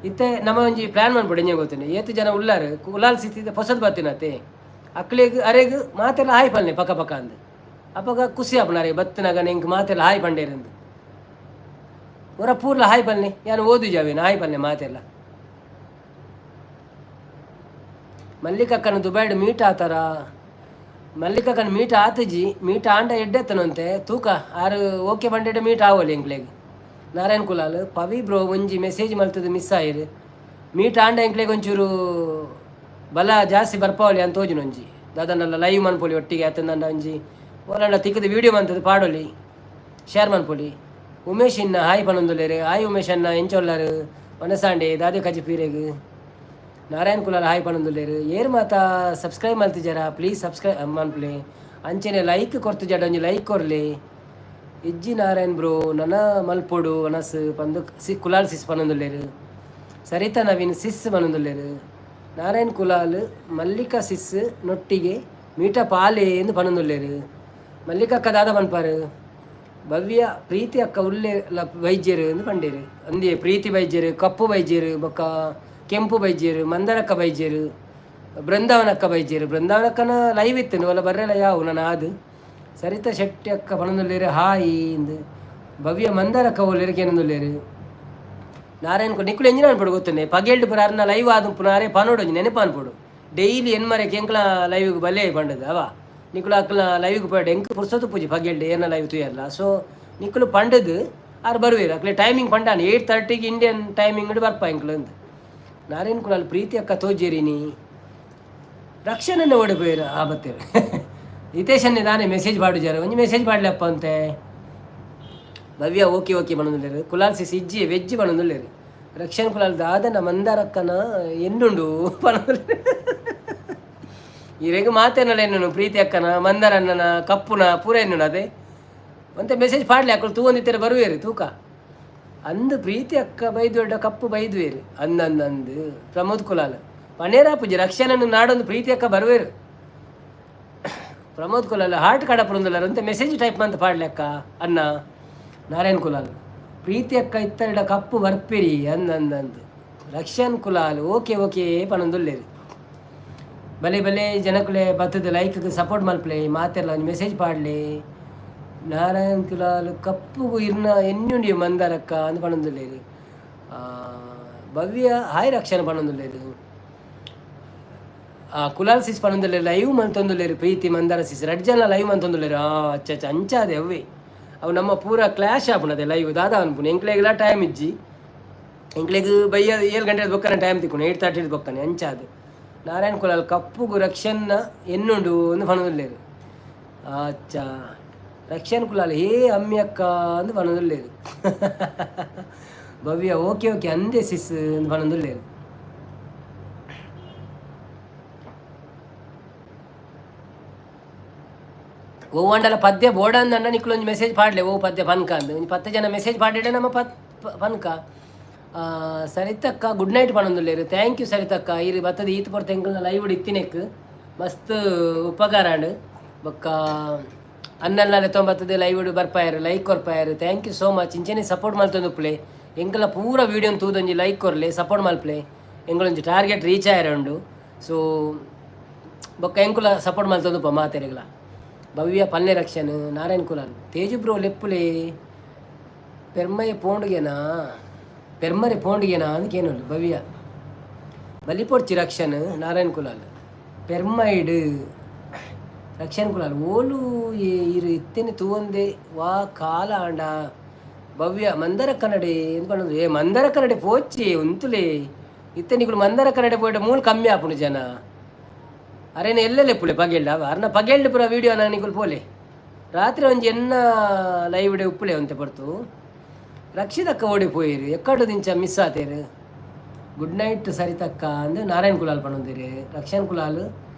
ಇತ್ತೆ ನಮ ಒಂಜಿ ಪ್ಲ್ಯಾನ್ ಮನ್ಪೊಡು. ಎಂಚ ಗೊತ್ತುಂಡೆ? ಏತ್ ಜನ ಉಲ್ಲಾರ್? ಕುಲಾಲ್ ಸಿಸ್ ಇತ್ತೆ ಪೊಸತ್ ಬತ್ತಿನತೆ. ಅಕ್ಲೆಗ್ ಅರೆಗ್ ಮಾತೆಲ್ಲ ಹಾಯ್ ಪನ್ಲೆ ಪಕ್ಕ ಪಕ್ಕ ಅಂದ್. ಅಪಗ ಖುಷಿ ಆಪುಂಡು ಅರೆಗ್ ಬತ್ತಿನಾಗ ಎಂಕ್ ಮಾತೆಲ್ಲ ಹಾಯ್ ಪಂಡೇರಂದು. ಒರ ಪೂರ್ಲ ಹಾಯ್ ಪನ್ಲೆ. ಯಾನ್ ಓದುಜಿ ಅವೇನು. ಹಾಯ್ ಪನ್ಲೆ ಮಾತೆಲ್ಲ. ಮಲ್ಲಿಕಕ್ಕನ ದುಬೈಡ್ ಮೀಟ್ ಆತಾರ? ಮಲ್ಲಿಕಕ್ಕನ ಮೀಟ್ ಆತುಜಿ. ಮೀಟ್ ಆಂಡ ಎಡ್ಡೆತ್ತನಂತೆ ತೂಕ. ಆರು ಓಕೆ ಬಂಡೆಡ್ ಮೀಟ್ ಆವೊಲಿ ಎಂಕ್ಲೆಗ್. ನಾರಾಯಣ್ ಕುಲಾಲ್ ಪವಿ ಬ್ರೋ ಒಂಜಿ ಮೆಸೇಜ್ ಮಲ್ತದ ಮಿಸ್ ಆಯಿರು. ಮೀಟ್ ಆಂಡ ಎಂಕ್ಲೆಗ್ ಒಂಚೂರು ಬಲ ಜಾಸ್ತಿ ಬರ್ಪಾವಲಿ ಅಂತ ತೋಜುನ. ಒಂಜಿ ದಾದನಲ್ಲ ಲೈವ್ ಮನ್ಪೊಲಿ ಒಟ್ಟಿಗೆ ಅತ್ತಂದಂಡ ಒಂಜಿ ಓಲಾಂಡ ತಿಕ್ಕದ ವೀಡಿಯೋ ಮಂತದ ಪಾಡೊಲಿ, ಶೇರ್ ಮನ್ಪೊಲಿ. ಉಮೇಶ್ ಇನ್ನ ಹಾಯ್ ಪನೊಂದುಲ್ಲೆರ್. ಹಾಯ್ ಉಮೇಶ್ ಅಣ್ಣ, ಎಂಚೊಲ್ಲಾರು? ವನಸಾಂಡೆ ದಾದೆ ಕಜಿಪೀರೆಗ್? ನಾರಾಯಣ್ ಕುಲಾಲ್ ಹಾಯ್ ಪನೊಂದುಲ್ಲೆರ್. ಏರ್ ಮಾತ ಸಬ್ಸ್ಕ್ರೈಬ್ ಮಲ್ತಿಜಾರ, ಪ್ಲೀಸ್ ಸಬ್ಸ್ಕ್ರೈಬ್ ಮನ್ಪುಲೆ. ಅಂಚನೆ ಲೈಕ್ ಕೊರ್ತುಜಾಡ ಒಂಜಿ ಲೈಕ್ ಕೊರ್ಲೆ. ಇಜ್ಜಿ ನಾರಾಯಣ್ ಬ್ರೋ, ನನ ಮಲ್ಪೊಡು ವನಸ್ ಪಂದು ಸಿ ಕುಲಾಲ್ ಸಿಸ್ ಪನೊಂದುಲ್ಲೆರ್. ಸರಿತಾ ನವೀನ್ ಸಿಸ್ ಪನೊಂದುಲ್ಲೆರ್. ನಾರಾಯಣ್ ಕುಲಾಲ್ ಮಲ್ಲಿಕಾ ಸಿಸ್ ನೊಟ್ಟಿಗೆ ಮೀಟಪ್ ಆಲೆ ಎಂದು ಪನೊಂದುಲ್ಲೆರ್. ಮಲ್ಲಿಕಕ್ಕ ದಾದ ಪನ್ಪಾರು? ಭವ್ಯ ಪ್ರೀತಿ ಅಕ್ಕ ಉಲ್ಲೆ ಬೈಜೆರ್ ಎಂದು ಪಂಡೇರು. ಅಂದೇ ಪ್ರೀತಿ ಬೈಜೆರ್, ಕಪ್ಪು ಬೈಜೆರ್, ಬೊಕ್ಕ ಕೆಂಪು ಬೈಜೆರ್, ಮಂದರಕ್ಕ ಬೈಜೆರ್, ಬೃಂದಾವನಕ್ಕ ಬೈಜೆರ್. ಬೃಂದಾವನಕ್ಕನ ಲೈವ್ ಇತ್ತು ಒಲ್ಲ ಬರ್ರೆಲ ಯಾವು ನನ್ನ ಆದು. ಸರಿತಾ ಶೆಟ್ಟಿ ಅಕ್ಕ ಪನೊಂದುಲ್ಲೆರ್ ಹಾಯ್ ಇಂದು. ಭವ್ಯ ಮಂದರಕ್ಕ ಓಲೇರು ಕೇನೊಂದುಲ್ಲೆರ್. ನಾರಾಯಣ್ ನಿಕ್ಕುಲು ಎಂಜಿನ ಅನ್ಪೊಡು ಗೊತ್ತುಂಡೆ? ಪಗೆಲ್ಡ್ ಪುರ ಅರ್ನ ಲೈವ್ ಆದುಂಪುನ ಅರೆ ಪನೊಡು, ಒಂಜಿ ನೆನಪು ಅನ್ಪೊಡು. ಡೈಲಿ ಎನ್ಮರೆ ಎಂಕ್ಲ ಲೈವ್ಗೆ ಬಲೆ ಪಂಡದು ಅವ. ನಿಕುಲು ಅಕ್ಲ ಲೈವ್ಗೆ ಪೋಯಡ್. ಎಂಕ್ ಪುರ್ಸೊತ್ತು ಪೂಜಿ ಪಗೆಲ್ಡ್ ಏನ ಲೈವ್ ತೂಯರ್ಲ. ಸೊ ನಿಕುಲು ಪಂಡದು ಆರು ಬರುವೇರು. ಅಕ್ಲೆ ಟೈಮಿಂಗ್ ಪಂಡಾನೆ, 8:30ಗೆ ಇಂಡಿಯನ್ ಟೈಮಿಂಗ್ ಬರ್ಪ ಎಂಕ್ಲು ಅಂದ್. ನಾರಾಯಣ್ ಕುಲಾಲ್ ಪ್ರೀತಿ ಅಕ್ಕ ತೋಜೇರಿನಿ. ರಕ್ಷಣೆ ಓಡಿ ಪೋಯೆರ್. ಆ ಬತ್ತೇರು ಹಿತೇಶನ್ನೇ ದಾನೆ ಮೆಸೇಜ್ ಪಾಡುಜಾರ? ಒಂಜಿ ಮೆಸೇಜ್ ಪಾಡ್ಲಪ್ಪ ಅಂತೆ. ಭವ್ಯ ಓಕೆ ಓಕೆ ಪನೊಂದುಲ್ಲೆರ್. ಕುಲಾಲ್ ಸಿಸ್ ಇಜ್ಜಿ ವೆಜ್ ಪನೊಂದುಲ್ಲೆರ್. ರಕ್ಷಣ್ ಕುಲಾಲ್ ದಾದನ ಮಂದಾರಕ್ಕನ ಎನ್ನುಂಡು ಪನೊಂದುಲ್ಲೆರ್. ಈರೆಗ್ ಮಾತೇನಲ್ಲ ಎನ್ನುನು. ಪ್ರೀತಿ ಅಕ್ಕನ, ಮಂದಾರಣ್ಣನ, ಕಪ್ಪುನ ಪೂರ ಎನ್ನುನು. ಅದೇ ಒಂತೆ ಮೆಸೇಜ್ ಪಾಡ್ಲೆ. ಅಕ್ಕಳು ತೂವೊಂದಿತ್ತಾರೆ ಬರುವೇರು ತೂಕ. ಅಂದು ಪ್ರೀತಿ ಅಕ್ಕ ಬೈದುವೆಡ ಕಪ್ಪು ಬೈದುವೇರು ಅಂದ್ ಅಂದ್ ಅಂದ್. ಪ್ರಮೋದ್ ಕುಲಾಲ್ ಪನೇರಾಪುಜಿ. ರಕ್ಷಣನ್ನು ನಾಡೊಂದು ಪ್ರೀತಿ ಅಕ್ಕ ಬರುವೇರು. ಪ್ರಮೋದ್ ಕುಲಾಲ್ ಹಾರ್ಟ್ ಕಡಪುರಂದುಲ್ಲಾರ. ಅಂತೆ ಮೆಸೇಜ್ ಟೈಪ್ ಮಂತ್ ಪಾಡ್ಲೆ ಅಕ್ಕ ಅನ್ನ. ನಾರಾಯಣ್ ಕುಲಾಲ್ ಪ್ರೀತಿ ಅಕ್ಕ ಇತ್ತರಡ ಕಪ್ಪು ಬರ್ಪಿರಿ ಅಂದ್ ಅಂದ್ ಅಂದ್. ರಕ್ಷನ್ ಕುಲಾಲ್ ಓಕೆ ಓಕೆ ಪನೊಂದುಲ್ಲೆರ್. ಬಲೆ ಬಲೆ ಜನಕುಲೆ, ಬತ್ತದ ಲೈಕ್ ಸಪೋರ್ಟ್ ಮಲ್ಪಲೆ. ಮಾತೆರ್ಲ ಒಂಜಿ ಮೆಸೇಜ್ ಪಾಡ್ಲೆ. ನಾರಾಯಣ್ ಕುಲಾಲ್ ಕಪ್ಪುಗು ಇರ್ನ ಎನ್ನುಂಡಿ ಮಂದಾರಕ್ಕ ಅಂದ್ ಪನೊಂದುಲ್ಲೆರ್. ಭವ್ಯ ಹಾಯ್ ರಕ್ಷಣ ಪನೊಂದುಲ್ಲೆರ್. ಕುಲಾಲ್ ಸಿಸ್ ಪನೊಂದುಲ್ಲೆರ್ ಲೈವ್ ಮಲ್ತೊಂದುಲ್ಲೆರ್. ಪ್ರೀತಿ ಮಂದಾರ ಸಿಸ್ ರಡ್ಡ್ ಜನ ಲೈವ್ ಮಲ್ತೊಂದುಲ್ಲೆರ್. ಆ ಅಚ್ಚ ಅಚ್ಚ, ಅಂಚಾದೆ ಅವ್ವೆ. ಅವು ನಮ್ಮ ಪೂರ ಕ್ಲಾಶ್ ಆಪುಂಡು. ಲೈವ್ ದಾದ ಅನ್ಪುನು. ಎಂಕ್ಲೆಗ್ಲ ಟೈಮ್ ಇಜ್ಜಿ. ಎಂಕ್ಲೆಗ್ ಬಯ್ಯ 7 ಗಂಟೆ ಬೊಕ್ಕನೆ ಟೈಮ್ ತಿಕ್ಕುಂಡು, 8:30 ಬೊಕ್ಕನೆ. ಅಂಚಾದ್ ನಾರಾಯಣ್ ಕುಲಾಲ್ ಕಪ್ಪುಗು ರಕ್ಷನ್ನ ಎನ್ನುಂಡು ಅಂದ್ ಪನೊಂದುಲ್ಲೆರ್. ಅಚ್ಚಾ, ರಕ್ಷನ್ ಕುಲಾಲ್ ಹೇ ಅಮ್ಮಿ ಅಕ್ಕ ಅಂದ್ ಪನೊಂದುಲ್ಲೆರ್. ಭವ್ಯ ಓಕೆ ಓಕೆ ಅಂದೆ ಸಿಸ್ ಅಂದ್ ಪನೊಂದುಲ್ಲೆರ್. ಓವಂಡಲ ಪದ್ಯ ಬೋಡಂದಂಡ ನಿಕ್ಕುಲು ಒಂಜಿ ಮೆಸೇಜ್ ಪಾಡ್ಲೆ. ಓ ಪದ್ಯ ಪನ್ಕ ಅಂದ್ ಒಂಜಿ 10 ಜನ ಮೆಸೇಜ್ ಪಾಡಿಡೆ ನಮ್ಮ ಪತ್ ಪನ್ಕ. ಸರಿತಕ್ಕ ಗುಡ್ ನೈಟ್ ಪನೊಂದುಲ್ಲೆರ್. Thank you ಸರಿತಕ್ಕ. ಇರು ಬತ್ತದ ಈತ್ ಪೊರ್ತು ಎಂಕಲ್ನ ಲೈವ್ ಇತ್ತಿನೆಕ್ ಮಸ್ತ್ ಉಪಕಾರ ಆಂಡ್. ಬೊಕ್ಕ ಅನ್ನಲ್ಲ ಲೆತ್ತೊಂಬತ್ತದ ಲೈವ್ ಬರ್ಪಾಯರು, ಲೈಕ್ ಕೊರ್ಪಾಯರು. Thank you so much. ಇಂಚೆನೆ ಸಪೋರ್ಟ್ ಮಲ್ತೊಂದುಪ್ಪುಲೆ. ಎಂಕಲ ಪೂರ ವೀಡಿಯೋನ್ ತೂದೊಂಜಿ ಲೈಕ್ ಕೊರ್ಲೆ, ಸಪೋರ್ಟ್ ಮಲ್ಪಲೆ. ಎಂಕಲೊಂಜಿ ಟಾರ್ಗೆಟ್ ರೀಚ್ ಆಯರೆ ಉಂಡು. ಸೊ ಬೊಕ್ಕ ಎಂಕುಲ ಸಪೋರ್ಟ್ ಮಲ್ತೊಂದುಪ್ಪ ಮಾತೆರೆಗ್ಲ. ಭವ್ಯ ಪಲ್ಲೆ ರಕ್ಷಣ್. ನಾರಾಯಣ್ ಕುಲಾಲ್ ತೇಜು ಬ್ರೋ ಲೆಪ್ಪುಲೆ. ಪೆರ್ಮಯ ಪೋಂಡುಗೆನಾ, ಪೆರ್ಮರೆ ಪೋಂಡುಗೆನಾ ಅಂತ ಕೇನೋಲು. ಭವ್ಯ ಬಲಿಪೊಡ್ಚಿ ರಕ್ಷಣ್. ನಾರಾಯಣ್ ಕುಲಾಲ್ ಪೆರ್ಮೈಡ್. ರಕ್ಷಣ್ ಕುಲಾಲ್ ಓಲು ಇರು ಇತ್ತೇನೆ ತೂವಂದೆ ವಾ ಕಾಲ ಆಂಡ. ಭವ್ಯ ಮಂದರ ಕನ್ನಡಿ ಎಂದ್. ಏ ಮಂದರ ಕನ್ನಡಿ ಪೋಚಿ ಉಂತುಲೆ. ಇತ್ತೆ ನಿಕುಲು ಮಂದರ ಕನ್ನಡಿ ಪೋಯಿಟ ಮೂಲು ಕಮ್ಮಿ ಆಪುಂಡು ಜನ. ಅರೇನ ಎಲ್ಲೆಲ್ಲ ಪುಲೆ ಪಗೆಲ್ಡ ಅರ್ನ ಪಗೆಲ್ಡ್ ಪೂರ ವೀಡಿಯೋ ನಿಕುಲು ಪೋಲೆ. ರಾತ್ರಿ ಒಂಜಿ ಎನ್ನ ಲೈವ್ ಡೆ ಉಪ್ಪುಲೆ ಒಂತೆ ಪೊರ್ತು. ರಕ್ಷಿತಕ್ಕ ಓಡಿ ಪೋಯಿರು, ಎಕ್ಕಡು ದಿಂಚ ಮಿಸ್ ಆತೇರು. ಗುಡ್ ನೈಟ್ ಸರಿತಕ್ಕ ಅಂದ್ ನಾರಾಯಣ್ ಕುಲಾಲ್ ಪನೊಂದಿರು. ರಕ್ಷಣ್ ಕುಲಾಲ್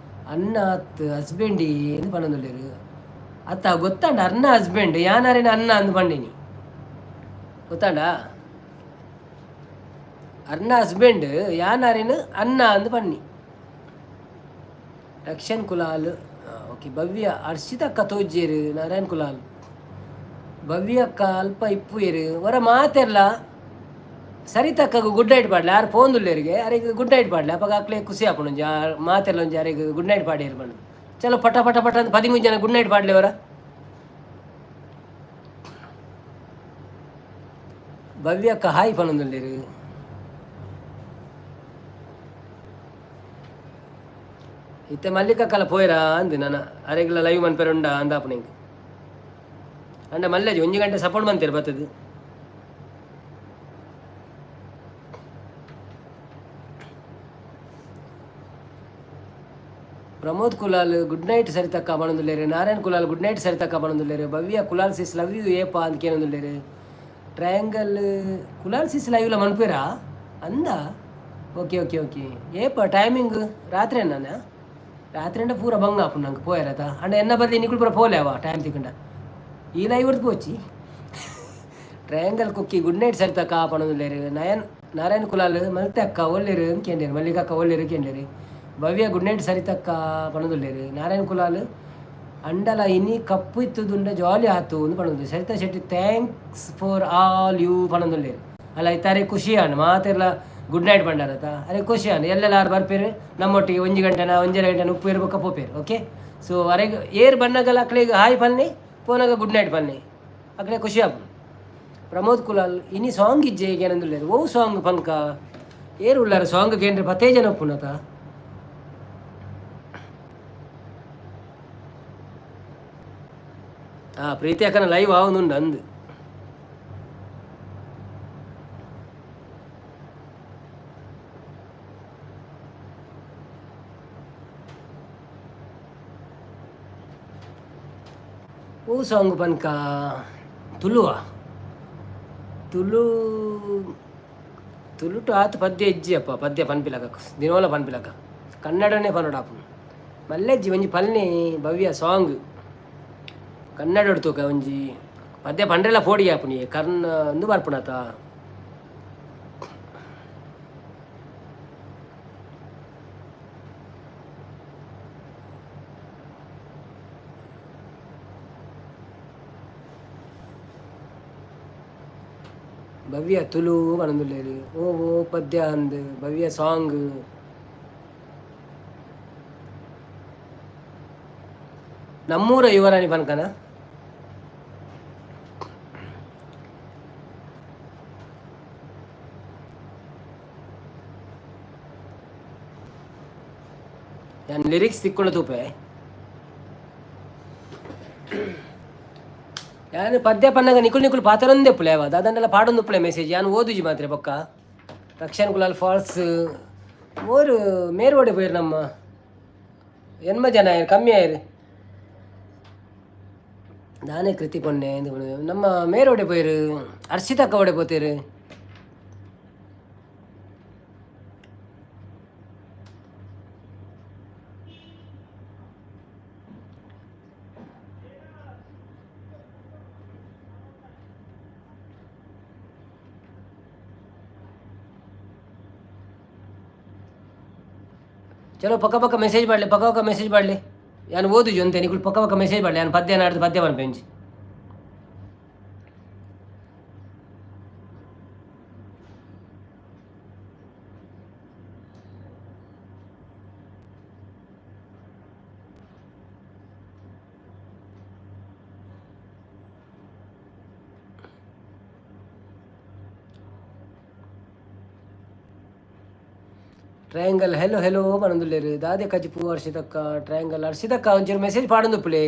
ಅಣ್ಣ ಅತ್ ಹಸ್ಬೆಂಡಿ ಅಂದ್ ಪನೊಂದುಲ್ಲೆರ್. ಅತ್ತ ಗೊತ್ತಾಂಡ ಅರ್ನ ಹಸ್ಬೆಂಡ್ ಯಾನಾರೇನ ಅಣ್ಣ ಅಂದ್ ಪಂಡಿನಿ ಗೊತ್ತಾಂಡ. ಅರ್ನ ಹಸ್ಬೆಂಡ್ ಯಾನಾರೇನು ಅಣ್ಣ ಅಂದ್ ಪನ್ನಿ ರಕ್ಷಣ್ ಕುಲಾಲ್. ಓಕೆ, ಭವ್ಯ ಅರ್ಷಿತಕ್ಕ ತೋಜ್ಜೇರು. ನಾರಾಯಣ್ ಕುಲಾಲ್ ಭವ್ಯ ಅಕ್ಕ ಅಲ್ಪ ಇಪ್ಪುಯೆರು. ಹೊರ ಮಾತೆರ್ಲ ಸರಿತಕ್ಕಗ್ ಗುಡ್ ನೈಟ್ ಪಾಡ್ಲೆ. ಆರ್ ಪೋಂದುಲ್ಲೆರಿಗೆ, ಅರೆಗ್ ಗುಡ್ ನೈಟ್ ಪಾಡ್ಲೆ. ಅಪಗ ಅಕ್ಲೆ ಖುಷಿ ಆಪುಂಡು. ಒಂಜಿ ಮಾತೆರ್ಲ ಒಂಜಿ ಅರೆಗ್ ಗುಡ್ ನೈಟ್ ಪಾಡಿಯೆರ್ ಪಂದ್. ಚಲೋ, ಪಟ ಪಟ ಪಟ ಅಂತ 13 ಜನ ಗುಡ್ ನೈಟ್ ಪಾಡ್ಲೆ ಅವರ. ಭವ್ಯ ಅಕ್ಕ ಹಾಯ್ ಪನೊಂದುಲ್ಲೆರ್. ಇತ್ತೆ ಮಲ್ಲಿಕಕ್ಕಲ ಪೋಯರಾ ಅಂದ್ ನನ ಅರೆಗ್ಲ ಲೈವ್ ಮನ್ಪೆರೆ ಉಂಡಾ ಅಂದಾಪುನ ಎಂಕ್. ಅಂಡ ಮಲ್ಲೆಜಿ ಒಂಜಿ ಗಂಟೆ ಸಪೋರ್ಟ್ ಮಂತೇರು ಬತ್ತದು. ಪ್ರಮೋದ್ ಕುಲಾಲ್ ಗುಡ್ ನೈಟ್ ಸರಿತಕ್ಕ ಪನೊಂದುಲ್ಲೆರ್. ನಾರಾಯಣ್ ಕುಲಾಲ್ ಗುಡ್ ನೈಟ್ ಸರಿತಕ್ಕ ಪನೊಂದುಲ್ಲೆರ್. Bhavya Kulal sis love you ಏಪ ಅಂದ್ ಕೇನೊಂದುಲ್ಲೆರ್. ಟ್ರಯಾಂಗಲ್ ಕುಲಾಲ್ ಸಿಸ್ ಲೈವ್ಲ ಮನ್ಪುವೆರಾ ಅಂದ. ಓಕೆ ಓಕೆ ಓಕೆ, ಏಪ ಟೈಮಿಂಗ್? ರಾತ್ರಿ ನಾನ ರಾತ್ರಿ ಅಂಡ ಪೂರ ಬಂಗ ಆಪುಂಡು ನಂಗೆ ಪೋಯರತ. ಅಂಡ ಎನ್ನ ಬದಲಿ ನಿಕುಲು ಪೂರ ಪೋಲೆ ಅವ ಟೈಮ್ ತಿಕ್ಕಂಡ ಈ ಲೈವ್ ಪೋಚಿ. ಟ್ರಯಾಂಗಲ್ ಕುಕ್ಕಿ ಗುಡ್ ನೈಟ್ ಸರಿತಕ್ಕ ಪನೊಂದುಲ್ಲೆರ್. ನಯನ್ ನಾರಾಯಣ್ ಕುಲಾಲ್ ಮಲ್ತೆ ಅಕ್ಕ ಒಲ್ಲೆರ್ ಕೇಂಡೇರು. ಮಲ್ಲಿಕಕ್ಕ ಒಲ್ಲೆರ್ ಕೇಂಡೇರು. ಭವ್ಯ ಗುಡ್ ನೈಟ್ ಸರಿತಕ್ಕ ಪನೊಂದುಲ್ಲೆರ್. ನಾರಾಯಣ್ ಕುಲಾಲ್ ಅಂಡಲ ಇನಿ ಕಪ್ಪು ಇತ್ತುದುಂಡ ಜಾಲಿ ಆತು ಅಂದ್ ಪನೊಂದು. Saritha Shetty thanks for all you ಪನೊಂದುಲ್ಲೆರ್. ಅಲ್ಲ ಇತ್ತೆ ಖುಷಿ ಆಂಡ್, ಮಾತೆರ್ಲ ಗುಡ್ ನೈಟ್ ಪಂಡಾರತ, ಅರೆ ಖುಷಿ ಆಂಡ್. ಎಲ್ಲೆಲ್ಲ ಆರು ಬರ್ಪೇರು ನಮ್ಮೊಟ್ಟಿಗೆ, ಒಂಜಿ ಗಂಟೆನ ಒಂಜರೆ ಗಂಟೆನ ಉಪ್ಪೇರು ಬೊಕ್ಕ ಪೋಪೇರು. ಓಕೆ, ಸೊ ಅರೆಗ್ ಏರ್ ಬನ್ನಗಲ ಅಕ್ಲೆಗ್ ಹಾಯ್ ಪನ್ನಿ, ಪೋನಾಗ ಗುಡ್ ನೈಟ್ ಪನ್ನಿ, ಅಕ್ಲೆ ಖುಷಿ ಆಪುಂಡು. ಪ್ರಮೋದ್ ಕುಲಾಲ್ ಇನಿ ಸಾಂಗ್ ಇಜ್ಜೆ ಏನಂದುಲ್ಲೆರ್. ಓ ಸಾಂಗ್ ಪನ್ಕ? ಏರ್ ಉಲ್ಲಾರ ಸಾಂಗ್ ಕೇಂದ್ರ? ಪತ್ತೇ ಜನ ಉಪ್ಪುನತ. ಆ ಪ್ರೀತಿ ಅಕ್ಕನ ಲೈವ್ ಆವೊಂದುಂಡು ಅಂದ್. ಓ ಸಾಂಗ್ ಪನ್ಕ? ತುಳುವ? ತುಳು ತುಳುಟು ಆತ್ ಪದ್ಯ ಇಜ್ಜಿ ಅಪ್ಪ. ಪದ್ಯ ಪನ್ಪಿಲಕ ದಿನೋಲ ಪನ್ಪಿಲಕ ಕನ್ನಡನೇ ಪನೊಡಾಪುಂಡು. ಮಲ್ಲೆಜ್ಜಿ ಒಂಜಿ ಪಲ್ನಿ ಭವ್ಯ ಸಾಂಗ್ ಕನ್ನಡ ತೂಕ. ಒಂಜಿ ಪದ್ಯ ಪಂಡ್ರೆಲ ಪೋಡಿ ಆಪುನಿ ಕರ್ಣ ಅಂದು ಬರ್ಪುಣತ. ಭವ್ಯ ತುಳು ಪನೊಂದುಲ್ಲೆರ್. ಓ ಓ ಪದ್ಯ ಅಂದ್ ಭವ್ಯ ಸಾಂಗ್. ನಮ್ಮೂರ ಯುವರಾಣಿ ಪನ್ಕನ. ಯಾನ್ ಲಿರಿಕ್ಸ್ ತಿಕ್ಕೊಂಡ ತೂಪೆ. ಯಾನ್ ಪದ್ಯ ಪನ್ನಗ ನಿಕುಲು ನಿಕುಲು ಪಾತೆರೊಂದೇ ಪುಲೆ ಅವ ದಾದಂಡಲ ಪಾಡೊಂದು ಮೆಸೇಜ್ ಯಾನ್ ಓದುಜಿ ಮಾತ್ರೆ ಬೊಕ್ಕ. ರಕ್ಷಣ್ ಕುಲಾಲ್ ಫಾಲ್ಸ್ ಓರು ಮೇರ್ವಡೆ ಪೋಯಿರ್. ನಮ್ಮ ಎನ್ಮ ಜನ ಆಯೆರ್, ಕಮ್ಮಿ ಆಯೆರ್. ನಾನೇ ಕೃತಿ ಪೊನ್ನೆ ನಮ್ಮ ಮೇರೋಡೆ ಪೋಯಿರು. ಅರ್ಷಿತಕ್ಕ ಓಡೆ ಪೋತೇರು? ಚಲೋ, ಪಕ್ಕ ಪಕ್ಕ ಮೆಸೇಜ್ ಮಾಡಲಿ, ಪಕ್ಕ ಪಕ್ಕ ಮೆಸೇಜ್ ಮಾಡಲಿ. ಯಾನ್ ಓದುಜಿ ಒಂತೆ, ನಿಕುಲು ಪಕ್ಕ ಪಕ್ಕ ಮೆಸೇಜ್ ಮಾಡಲಿ. ಯಾನ್ ಪದ್ಯ ನಾಡ್ದು ಪದ್ಯ ಪನ್ಪೆಂಜಿ. ಟ್ರಯಾಂಗಲ್ ಹೆಲೋ ಹೆಲೋ ಪನೊಂದುಲ್ಲೆರ್. ದಾದೆ ಕಜಿಪು ಅರ್ಷಿತಕ್ಕ? ಟ್ರಯಾಂಗಲ್ ಅರ್ಷಿತಕ್ಕ ಒಂಚೂರು ಮೆಸೇಜ್ ಪಾಡೊಂದುಪ್ಪುಲೆ.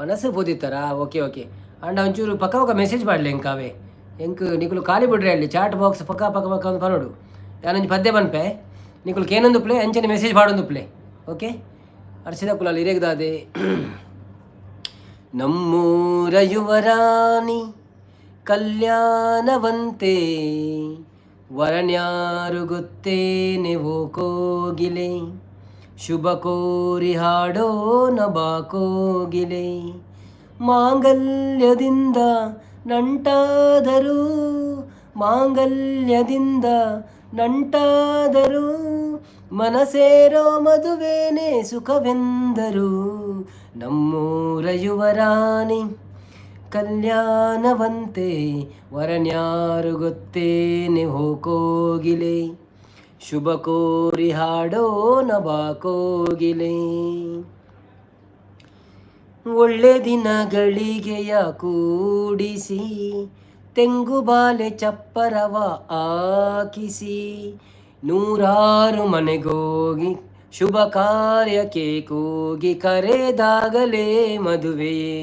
ಮನಸ್ಸು ಪೋದಿತ್ತಾರಾ? ಓಕೆ ಓಕೆ, ಆಂಡ ಒಂಚೂರು ಪಕ್ಕ ಪಕ್ಕ ಮೆಸೇಜ್ ಪಾಡ್ಲೆ ಎಂಕಾವೆ. ಎಂಕ್ ನಿಕುಲು ಖಾಲಿ ಬಿಡ್ರಿ ಅಲ್ಲಿ ಚಾಟ್ ಬಾಕ್ಸ್ ಪಕ್ಕ ಪಕ್ಕ ಪಕ್ಕ ಒಂದು ಪನೋಡು. ಯಾನೊಂಜಿ ಪದ್ಯ ಪನ್ಪೆ, ನಿಕುಲು ಕೇನೊಂದು ಪ್ಲೇ, ಅಂಚನೆ ಮೆಸೇಜ್ ಪಾಡೊಂದು ಪ್ಲೇ. ಓಕೆ, ಅರ್ಷಿತ ಕುಲಾಲ್ ಇರೆಗ್ ದಾದೆ. ನಮ್ಮೂರ ಯುವರಾಣಿ ಕಲ್ಯಾಣವಂತೆ, ವರನ್ಯಾರು ಗೊತ್ತೇನೆ ಓ ಕೋಗಿಲೆ, ಶುಭ ಕೋರಿ ಹಾಡೋಣ ಬಾ ಕೋಗಿಲೆ. ಮಾಂಗಲ್ಯದಿಂದ ನಂಟಾದರೂ, ಮಾಂಗಲ್ಯದಿಂದ ನಂಟಾದರೂ, ಮನಸೇರೋ ಮದುವೇನೆ ಸುಖವೆಂದರು. ನಮ್ಮೂರ ಯುವರಾಣಿ ಕಲ್ಯಾಣವಂತೆ, ವರನ್ಯಾರು ಗೊತ್ತೇನೆ ಹೋ ಕೋಗಿಲೆ, ಶುಭ ಕೋರಿ ಹಾಡೋಣ ಬಾ ಕೋಗಿಲೆ. ಒಳ್ಳೆ ದಿನಗಳಿಗೆಯ ಕೂಡಿಸಿ, ತೆಂಗು ಬಾಲೆ ಚಪ್ಪರವ ಹಾಕಿಸಿ, ನೂರಾರು ಮನೆಗೋಗಿ ಶುಭ ಕಾರ್ಯಕ್ಕೆ ಕೂಗಿ ಕರೆದಾಗಲೇ ಮದುವೆಯೇ.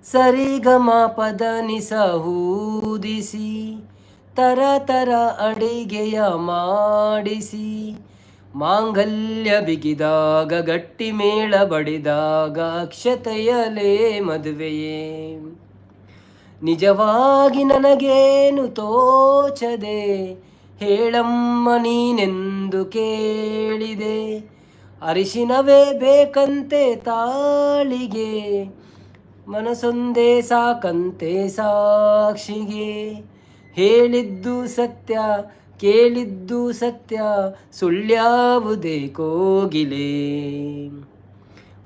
ಸರಿಗಮ ಪದ ನಿಸ ಊದಿಸಿ, ತರ ತರ ಅಡಿಗೆಯ ಮಾಡಿಸಿ, ಮಾಂಗಲ್ಯ ಬಿಗಿದಾಗ, ಗಟ್ಟಿ ಮೇಳ ಬಡಿದಾಗ, ಅಕ್ಷತೆಯಲೇ ಮದುವೆಯೇ. ನಿಜವಾಗಿ ನನಗೇನು ತೋಚದೆ, ಹೇಳಮ್ಮ ನೀನೆಂದು ಕೇಳಿದೆ. ಅರಿಶಿನವೇ ಬೇಕಂತೆ ತಾಳಿಗೆ, ಮನಸ್ಸೊಂದೇ ಸಾಕಂತೆ ಸಾಕ್ಷಿಗೆ. ಹೇಳಿದ್ದು ಸತ್ಯ, ಕೇಳಿದ್ದು ಸತ್ಯ, ಸುಳ್ಯಾವುದೇ ಕೋಗಿಲೆ.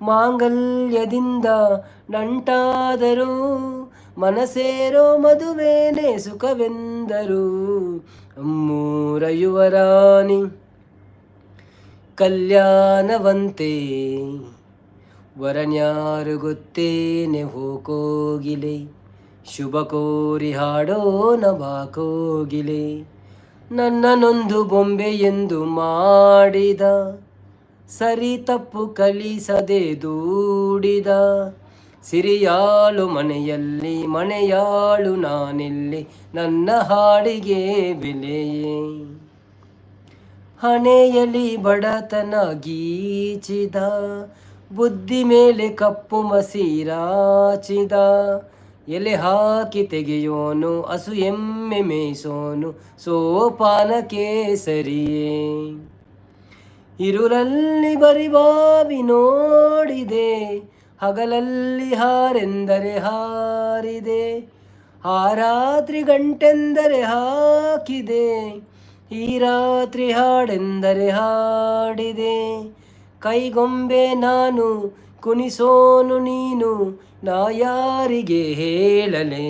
ಮಾಂಗಲ್ಯದಿಂದ ನಂಟಾದರೂ, ಮನಸೇರೋ ಮದುವೇನೆ ಸುಖವೆಂದರು. ನಮ್ಮೂರ ಯುವರಾಣಿ ಕಲ್ಯಾಣವಂತೆ, ವರನ್ಯಾರು ಗೊತ್ತೇನೆ ಹೋ ಕೋಗಿಲೆ, ಶುಭ ಕೋರಿ ಹಾಡೋಣ ಬಾ ಕೋಗಿಲೆ. ನನ್ನನೊಂದು ಬೊಂಬೆ ಎಂದು ಮಾಡಿದ, ಸರಿ ತಪ್ಪು ಕಲಿಸದೆ ದೂಡಿದ. ಸಿರಿಯಾಳು ಮನೆಯಲ್ಲಿ ಮನೆಯಾಳು ನಾನಿಲ್ಲಿ, ನನ್ನ ಹಾಡಿಗೆ ಬೆಲೆಯೇ. ಹಣೆಯಲಿ ಬಡತನ ಗೀಚಿದ, ಬುದ್ಧಿ ಮೇಲೆ ಕಪ್ಪು ಮಸಿರಾಚಿದ. ಎಲೆ ಹಾಕಿ ತೆಗೆಯೋನು, ಹಸು ಎಮ್ಮೆ ಮೇಯ್ಸೋನು, ಸೋಪಾನಕ್ಕೆ ಸರಿಯೇ. ಇರುಳಲ್ಲಿ ಬರಿಬಾವಿ ನೋಡಿದೆ, ಹಗಲಲ್ಲಿ ಹಾರೆಂದರೆ ಹಾರಿದೆ. ಆ ರಾತ್ರಿ ಗಂಟೆಂದರೆ ಹಾಕಿದೆ, ಈ ರಾತ್ರಿ ಹಾಡೆಂದರೆ ಹಾಡಿದೆ. ಕೈಗೊಂಬೆ ನಾನು, ಕುಣಿಸೋನು ನೀನು, ನಾ ಯಾರಿಗೆ ಹೇಳಲೆ.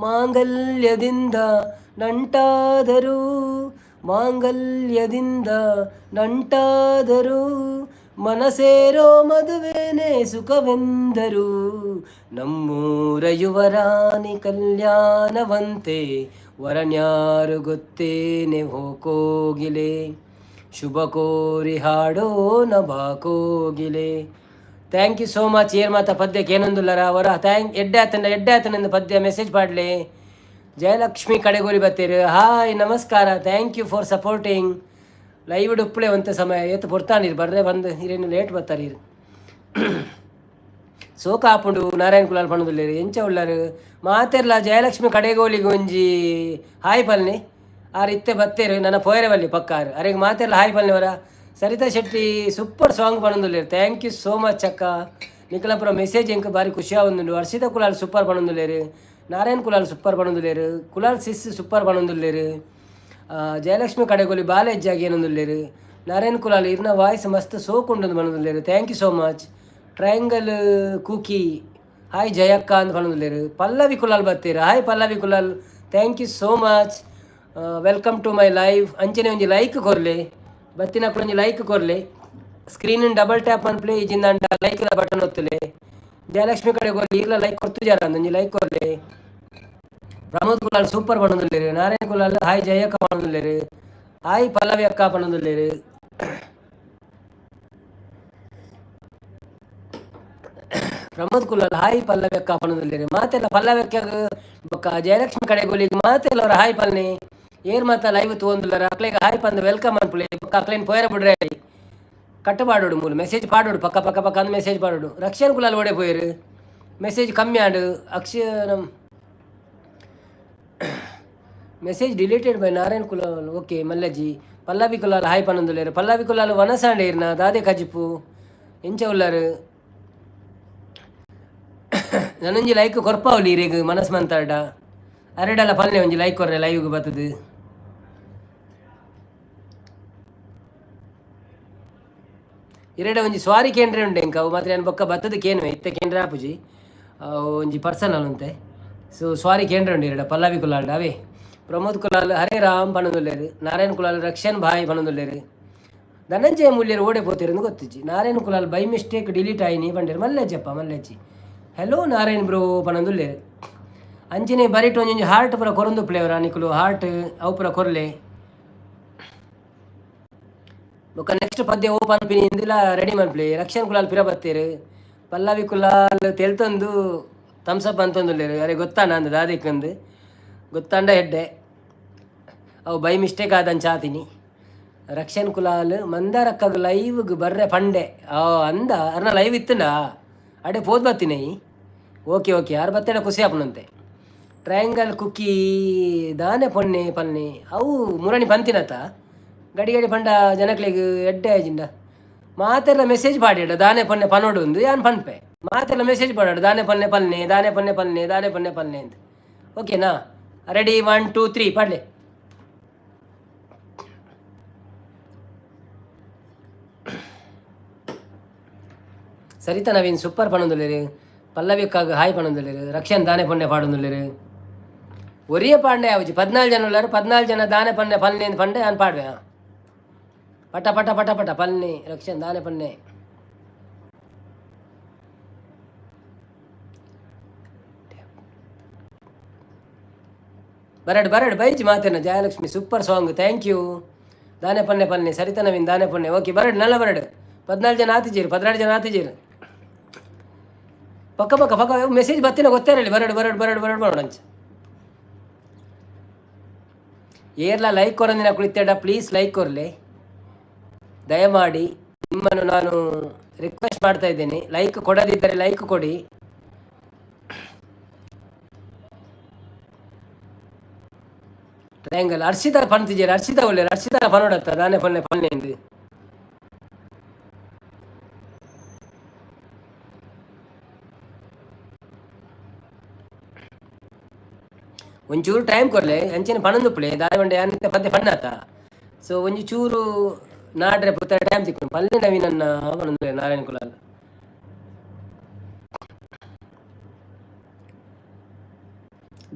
ಮಾಂಗಲ್ಯದಿಂದ ನಂಟಾದರೂ, ಮಾಂಗಲ್ಯದಿಂದ ನಂಟಾದರೂ, ಮನಸೇರೋ ಮದುವೆನೇ ಸುಖವೆಂದರು. ನಮ್ಮೂರ ಯುವರಾಣಿ ಕಲ್ಯಾಣವಂತೆ, ವರನ್ಯಾರು ಗೊತ್ತೇನೆ ಹೋ ಕೋಗಿಲೆ, ಶುಭ ಕೋರಿ ಹಾಡೋಣ ಬಾ ಕೋಗಿಲೆ. Thank you so much. ಏರ್ ಮಾತ ಪದ್ಯಕ್ಕೆ ಏನೊಂದುಲ್ಲರ ಅವರ thank ಎಡ್ಡೆ ಆತನ, ಎಡ್ಡೆ ಆತನೆಂದು ಪದ್ಯ ಮೆಸೇಜ್ ಪಾಡ್ಲೆ. ಜಯಲಕ್ಷ್ಮಿ ಕಡೆಗೋಲಿ ಬತ್ತೀರಿ, ಹಾಯ್, ನಮಸ್ಕಾರ. Thank you for supporting. Live ಉಪ್ಪಳೆ ಒಂತ ಸಮಯ ಏತು ಪೊರ್ತಾನಿರು ಬರ್ರೆ ಬಂದು ಇರೇನು ಲೇಟ್ ಬರ್ತಾರೆ ಇರು. ಸೋಕ ಆಪುಂಡು. ನಾರಾಯಣ ಕುಲಾಲ್ ಪಣದುಲ್ಲೇರು, ಎಂಚ ಉಳ್ಳಾರು ಮಾತೆರ್ಲ? ಜಯಲಕ್ಷ್ಮಿ ಕಡೆಗೋಲಿಗೆ ಒಂಜಿ ಹಾಯ್ ಪಲ್ನಿ. ಆರ್ ಇತ್ತೆ ಬತ್ತೇರು, ನನ್ನ ಪೋಯರೆ ಬಲ್ಲಿ ಪಕ್ಕ ಆರು. ಅರೆಗೆ ಮಾತೆರ್ಲ ಹಾಯ್ ಪಲ್ನಿ ಅವರ. ಸರಿತಾ ಶೆಟ್ಟಿ ಸೂಪರ್ ಸಾಂಗ್ ಪಣೊಂದುಲ್ಲೇರು, thank you so much ಅಕ್ಕ. ನಿಕಲಪುರ ಮೆಸೇಜ್ ಎಂಕ್ ಬಾರಿ ಖುಷಿ ಆವೊಂದುಂಡು. ಹರ್ಷಿತಾ ಕುಲಾಲ್ ಸೂಪರ್ ಪಣೊಂದುಲ್ಲೇರು, ನಾರಾಯಣ್ ಕುಲಾಲ್ ಸೂಪರ್ ಪಣೊಂದುಲ್ಲೇರು, ಕುಲಾಲ್ ಸಿಸ್ ಸೂಪರ್ ಪಣೊಂದುಲ್ಲೇರು. ಜಯಲಕ್ಷ್ಮಿ ಕಡೆಗೋಲಿ ಬಾಲ ಹೆಜ್ಜಾಗಿ ಏನೊಂದುಲ್ಲೇರು. ನಾರಾಯಣ್ ಕುಲಾಲ್ ಇರ್ನ ವಾಯ್ಸ್ ಮಸ್ತ್ ಸೋಕುಂಡು ಪಣೊಂದುಲ್ಲೇರು, thank you so much. Triangle cookie hi Jayakka ಅಂತ ಪಣೊಂದುಲ್ಲೇರು. ಪಲ್ಲವಿ Kulal ಬತ್ತೀರು, hi Pallavi Kulal, thank you so much, welcome to my live. ಅಂಚನೆ ಒಂಜಿ ಲೈಕ್ ಕೊರ್ಲೆ, ಬತ್ತಿನಕುಲು ಒಂಜಿ ಲೈಕ್ ಕೊರ್ಲೆ. ಸ್ಕ್ರೀನ್ ಡಬಲ್ ಟ್ಯಾಪ್ ಮನ್ಪುಲೆ, ಇಜಿಂದಾಂಡ ಲೈಕ್ the button ಒತ್ತುಲೆ. ಜಯಲಕ್ಷ್ಮಿ ಕಡೆ ಕೊರ್ಲಿ, ಇರ್ಲ ಲೈಕ್ ಕೊರ್ತುಜಾರ, ಒಂಜಿ ಲೈಕ್ ಕೊರ್ಲೆ. ಪ್ರಮೋದ್ ಕುಲಾಲ್ ಸೂಪರ್ ಪಣೊಂದುಲ್ಲೇರು. ನಾರಾಯಣ್ ಕುಲಾಲ್ ಹಾಯ್ ಜಯಕ್ಕ ಪಣೊಂದುಲ್ಲೇರು, ಹಾಯ್ ಪಲ್ಲವಿ ಅಕ್ಕ ಪಣೊಂದುಲ್ಲೇರು. ಪ್ರಮೋದ್ ಕುಲಾಲ್ ಹಾಯ್ ಪಲ್ಲವೆಕ್ಕ ಪನೊಂದುಲ್ಲೆರ್. ಮಾತೆರ್ಲ ಪಲ್ಲವೆಕ್ಕಗ್ ಬೊಕ್ಕ ಜಯಲಕ್ಷ್ಮಿ ಕಡೆಗೋಲಿಗ್ ಮಾತೆರ್ಲ ಒರ ಹಾಯ್ ಪನ್ಲೆ. ಏರ್ ಮಾತ ಲೈವ್ ತೂವೊಂದುಲ್ಲೆರ್ ಅಕ್ಲೆಗ್ ಹಾಯ್ ಪಂದ್ welcome ಮನ್ಪುಲೆ. ಬೊಕ್ಕ ಅಕ್ಲೆನ್ ಪೋಯೆರೆ ಬುಡ್ರೆ ಕಟ್ ಪಾಡೊಡು ಮೂಲು ಮೆಸೇಜ್ ಪಾಡೊಡು ಪಕ್ಕ ಪಕ್ಕ ಪಕ್ಕ ಅಂದ್ ಮೆಸೇಜ್ ಪಾಡೊಡು. ರಕ್ಷಣ್ ಕುಲಾಲ್ ಓಡೆ ಪೋಯೆರ್? ಮೆಸೇಜ್ ಕಮ್ಮಿ ಆಂಡ್. ಅಕ್ಷರ message deleted by Narayan Kulal. Okay ಮಲ್ಲಜ್ಜಿ. Pallavi Kulal hi ಪನೊಂದುಲ್ಲೆರ್. ಪಲ್ಲವಿ ಕುಲಾಲ್ ವನಸಾಂಡ್ ಇರ್ನ ದಾದೆ ಕಜಿಪು ಎಂಚ ಉಲ್ಲರ್? ನನೊಂಜಿ ಲೈಕ್ ಕೊರ್ಪಾವೊಲಿ ಇರೆಗ್ ಮನಸ್ ಮಂತಾರ್ಡ. ಅರೆಡಲ ಪಲ್ಲೆ ಒಂಜಿ ಲೈಕ್ ಕೊರ್ರೆ ಲೈವ್ಗ್ ಬತ್ತುದು. ಇರೆಡ ಒಂಜಿ ಸ್ವಾರಿ ಕೇಂಡ್ರೆ ಉಂಡು ಎಂಕ್ ಅವು ಮಾತ್ರ ಯಾನ್ ಬೊಕ್ಕ ಬತ್ತುದು ಕೇನುವೆ ಇತ್ತೆ ಕೇಂಡ್ರೆ ಆಪುಜಿ. ಅವು ಒಂಜಿ ಪರ್ಸನಲ್ ಉಂತೆ. ಸೊ ಸ್ವಾರಿ ಕೇಂಡ್ರೆ ಉಂಡು ಇರೆಡ ಪಲ್ಲವಿ ಕುಲಾಲ್ಡ ಅವೇ. ಪ್ರಮೋದ್ ಕುಲಾಲ್ ಹರೇ ರಾಮ್ ಪನೊಂದುಲ್ಲೆರ್. ನಾರಾಯಣ್ ಕುಲಾಲ್ ರಕ್ಷನ್ ಭಾಯ್ ಪನೊಂದುಲ್ಲೆರ್. ಧನಂಜಯ ಮೂಲ್ಯೆರ್ ಓಡೆ ಪೋತೆರ್ ಗೊತ್ತಿಜ್ಜಿ. Narayan Kulal by mistake delete ಆಯಿನಿ ಪಂಡೆರ್. ಮಲ್ಲೆಜ್ಜಪ್ಪ ಮಲ್ಲೆಜ್ಜಿ. ಹೆಲೋ ನಾರಾಯಣ್ ಬ್ರೋ ಪನೊಂದುಲ್ಲೆರ್. ಅಂಚನೆ ಬರಿಟ್ ಒಂಜೊಂಜಿ ಹಾರ್ಟ್ ಪೂರ ಕೊರೊಂದುಪ್ಪುಲೆ ಅವರ ನಿಕುಲು ಹಾರ್ಟ್ ಅವು ಪೂರ ಕೊರ್ಲೆ. ಬೊಕ್ಕ ನೆಕ್ಸ್ಟ್ ಪದ್ಯ ಓ ಪನ್ಪಿನಿ ಇಂದಿಲ ರೆಡಿ ಮನ್ಪುಲೆ. ರಕ್ಷನ್ ಕುಲಾಲ್ ಪಿರ ಬತ್ತೆರ್. ಪಲ್ಲವಿ ಕುಲಾಲ್ ತೆಲ್ತೊಂದು ಥಮ್ಸ್ ಅಪ್ ಅಂತೊಂದುಲ್ಲೆರ್. ಅರೆ ಗೊತ್ತಾಂಡ ಅಂದ್ ದಾದೆಕ್ಕಂದ್ ಗೊತ್ತಾಂಡ ಎಡ್ಡೆ. ಅವು ಬೈ ಮಿಸ್ಟೇಕ್ ಆದಂಚ ಆತಿನಿ. ರಕ್ಷನ್ ಕುಲಾಲ್ ಮಂದಾರಕ್ಕಗ್ ಲೈವ್ಗ್ ಬರ್ರೆ ಪಂಡೆ. ಆ ಅಂದ ಅರ್ನ ಲೈವ್ ಇತ್ತುಂಡ ಅಡೆ ಪೋದ್ ಬತ್ತಿನೈ. ಓಕೆ ಓಕೆ ಆರ್ ಬತ್ತೆಡ ಖುಷಿ ಆಪುನಂತೆ. ಟ್ರಯಾಂಗಲ್ ಕುಕ್ಕಿ ದಾನೆ ಪೊನ್ನೆ ಪನ್ನೆ ಅವು ಮುರಣಿ ಪಂತಿನತ ಗಡಿ ಗಡಿ ಪಂಡ ಜನಕ್ಲೆಗ್ ಎಡ್ಡೆ ಆಜಿಂಡ ಮಾತೆರ್ಲ ಮೆಸೇಜ್ ಪಾಡ್ಯಡ ದಾನೆ ಪೊನ್ನೆ ಪನೊಡು ಉಂದು ಯಾನ್ ಪನ್ಪೆ. ಮಾತೆರ್ಲ ಮೆಸೇಜ್ ಪಾಡೋಡು ದಾನೆ ಪೊನ್ನೆ ಪನ್ನೆ ದಾನೆ ಪೊನ್ನೆ ಪನ್ನೆ ದಾನೆ ಪೊನ್ನೆ ಪನ್ನೆ ಅಂತ. ಓಕೆನಾ? ರೆಡಿ 1 2 3 ಪಾಡ್ಲೆ. ಸರಿತಾ ನವೀನ್ ಸೂಪರ್ ಪನೊಂದುಲ್ಲೆರ್. ಪಲ್ಲವಿಕ್ಕಾಗ್ ಹಾಯ್ ಪನೊಂದುಲ್ಲೆರ್. ರಕ್ಷನ್ ದಾನೆ ಪೊನ್ನೆ ಪಾಡೊಂದುಲ್ಲೆರ್. ಒರಿಯೇ ಪಾಡ್ನೆ ಆವುಜಿ 14 ಜನ ಉಲ್ಲೆರ್. 14 ಜನ ದಾನೆ ಪನ್ನೆ ಪನ್ನೆ ಪಂಡೆ ಯಾನ್ ಪಾಡ್ವೆ. ಪಟ ಪಟ ಪಟ ಪಟ ಪನ್ನೆ ರಕ್ಷನ್ ದಾನೆ ಪನ್ನೆ. ಬರಡ್ ಬರಡ್ baiji ಮಾತೇನ Jayalakshmi super song thank you. ದಾನೆ ಪನ್ನೆ ಪನ್ನೆ ಸರಿತಾ ನವೀನ್ ದಾನೆ ಪನ್ನೆ ಓಕೆ ಬರಡ್ ನಲ್ಲ ಬರಡ್. 14 ಜನ ಆತಿಜೀರು 12 ಜನ ಆತಿಜೀರು. ಪಕ್ಕ ಪಕ್ಕ ಪಕ್ಕ ಮೆಸೇಜ್ ಬತ್ತಿನ ಗೊತ್ತೇ ಬರಡ್ ಬರಡ್ ಬರಡ್ ಬರಡ್ ಬರಡ್ ಅಂಚ. ಏರ್ಲ ಲೈಕ್ ಕೊರಂದಿನ ಕುಳಿತೇಡ ಪ್ಲೀಸ್ ಲೈಕ್ ಕೊರ್ಲೆ. ದಯಮಾಡಿ ನಿಮ್ಮನ್ನು ನಾನು ರಿಕ್ವೆಸ್ಟ್ ಮಾಡ್ತಾ ಇದ್ದೇನೆ. ಲೈಕ್ ಕೊಡದಿದ್ದರೆ ಲೈಕ್ ಕೊಡಿ. ಟ್ರಯಾಂಗಲ್ ಅರ್ಷಿತಾ ಪಂತಿಜೇರು. ಅರ್ಷಿತಾ ಒಳ್ಳೆ ಅರ್ಷಿತಾ ಪನೋಡತ್ತ ದಾನೆ ಪನ್ನೆ ಪನ್ನೆ ಎಂದು. ಒಂಚೂರು ಟೈಮ್ ಕೊರ್ಲೆ ಅಂಚನೆ ಪನೊಂದುಪ್ಪುಲೆ ದಾದ ಪಂಡ ಯಾನ್ ಇತ್ತೆ ಪದ್ಯ ಪಣ್ಣಾತ. ಸೊ ಒಂಜಿ ಚೂರು ನಾಡ್ರೆ ಪುತ್ತ ಟೈಮ್ ತಿಕ್ಕುಂಡು. ಪಲ್ಲೆ ನವೀನನ್ನ ಪನೊಂದುಲ್ಲೆ ನಾರಾಯಣ ಕುಲಾಲ್.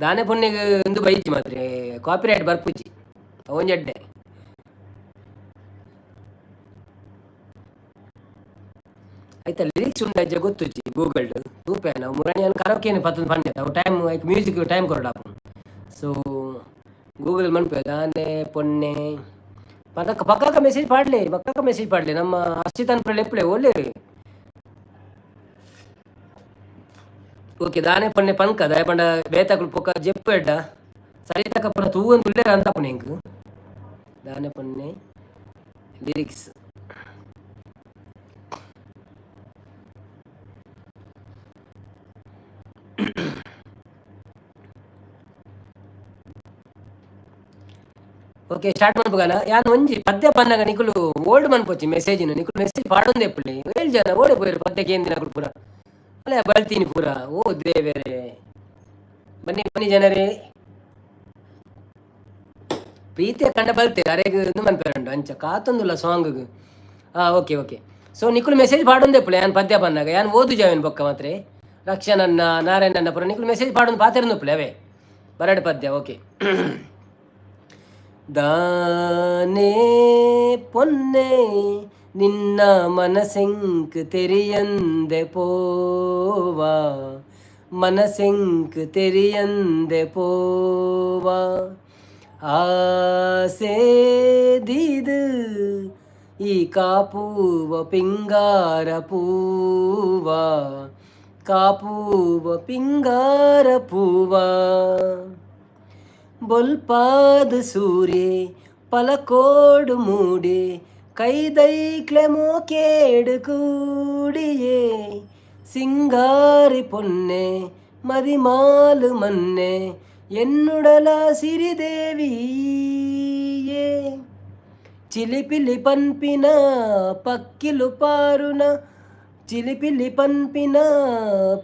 ದಾನೆ ಪೊನ್ನೆಗ್ ಉಂದು ಬೈಜಿ ಮಾತ್ರೆ ಕಾಪಿರೈಟ್ ಬರ್ಪುಜಿ ಅವೊಂಜಿ ಎಡ್ಡೆ. ಐತ ಲಿರಿಕ್ಸ್ ಉಂಡಜ್ಜ ಗೊತ್ತುಜ್ಜಿ ಗೂಗಲ್ಡ್ ತೂಪೆ ನಾವು ಮುರಣಿ ಯಾನ್ ಕರೋಕೆನ್ ಪತ್ತೊಂದು ಪಂಡೆ ಅವು ಟೈಮ್ ಐಕ್ ಮ್ಯೂಸಿಕ್ ಟೈಮ್ ಕೊರೊಡಾಪುಂಡು. ಸೊ ಗೂಗಲ್ ಮನ್ಪುವೆ ದಾನೆ ಪೊನ್ನೆ ಪದಕ ಪಕ್ಕಕ್ಕ ಮೆಸೇಜ್ ಪಾಡ್ಲೆ ಪಕ್ಕಕ್ಕ ಮೆಸೇಜ್ ಪಾಡ್ಲೆ ನಮ್ಮ ಅರ್ಚಿತನ್ ಲೆಪ್ಪುಲೆ ಒಲ್ಲೆರ್. ಓಕೆ ದಾನೆ ಪನ್ನೆ ಪನ್ಕ ದಾಯೆ ಪಂಡ ಬೇತಕುಲು ಪೊಕ್ಕ ಜೆಪ್ಪು ಎಡ್ಡ ಸರಿತಕ್ಕ ಪೂರ ತೂವೊಂದು ಉಲ್ಲೆರ್ ಅಂತಪುನ ಎಂಕ್ ದಾನೆ ಪನ್ನೆ ಲಿರಿಕ್ಸ್. ಓಕೆ ಸ್ಟಾರ್ಟ್ ಮನ್ಪುಗನ ಯಾನ್ ಒಂಜಿ ಪದ್ಯ ಪನ್ನಗ ನಿಕುಲು ಓಲ್ಡ್ ಮನ್ಪೊಚ್ಚಿ ಮೆಸೇಜಿನ ನಿಕುಲು ಮೆಸೇಜ್ ಪಾಡೊಂದೇ ಇಪ್ಪುಲೆ. ಏಳ್ ಜನ ಓಡೆ ಪೋಯೆರ್ ಪದ್ಯ ಕೇಂದಿನಕುಲು ಪೂರ ಅಲ್ಲ ಬಲ್ತೀನಿ ಪೂರ. ಓ ದೇವೆರೆ ಬನ್ನಿ ಬನ್ನಿ ಜನರೇ. ಪ್ರೀತಿಯ ಕಂಡ ಬಲ್ತೇರು ಅರೆಗ್ ಉಂದು ಮನ್ಪೆರುಂಡು ಅಂಚ ಕಾತೊಂದುಲ್ಲ ಸಾಂಗ್. ಹಾ ಓಕೆ ಓಕೆ ಸೊ ನಿಕುಲು ಮೆಸೇಜ್ ಪಾಡೊಂದೇ ಇಪ್ಪುಲೆ ಯಾನ್ ಪದ್ಯ ಪನ್ನಗ ಯಾನ್ ಓದುಜಾವೇನ್ ಬೊಕ್ಕ ಮಾತ್ರೆ. ರಕ್ಷಣನ್ನ ನಾರಾಯಣನ್ನ ಪೂರ ನಿಕುಲು ಮೆಸೇಜ್ ಪಾಡೊಂದು ಪಾತೆರೊಂದು ಉಪ್ಪುಲೆ ಅವೇ ಬರಡ್ ಪದ್ಯ. ಓಕೆ ದಾನೆ ಪೊನ್ನೆ ನಿನ್ನ ಮನಸೆಂಕ್ ತೆರಿಯಂದೆ ಪೋವಾ ಮನಸೆಂಕ್ ತೆರಿಯಂದೆ ಪೋವಾ ಆಸೆ ದೀದ್ ಈ ಕಾಪುವ ಪಿಂಗಾರ ಪೂವ ಕಾಪೂವ ಪಿಂಗಾರ ಪೂವ. ಬೊಲ್ಪಾದ ಸೂರ್ಯೆ ಪಲಕೋಡು ಮೂಡೆ ಕೈದೈಕ್ಲೆ ಮೋಕೇಡು ಕೂಡಿಯೇ. ಸಿಂಗಾರಿ ಪೊನ್ನೆ ಮದಿಮಾಲು ಮನ್ನೆ ಎನ್ನುಡಲ ಸಿರಿದೇವಿಯೇ. ಚಿಲಿಪಿಲಿ ಪನ್ಪಿನ ಪಕ್ಕಿಲು ಪಾರುನ, ಚಿಲಿಪಿಲಿ ಪನ್ಪಿನ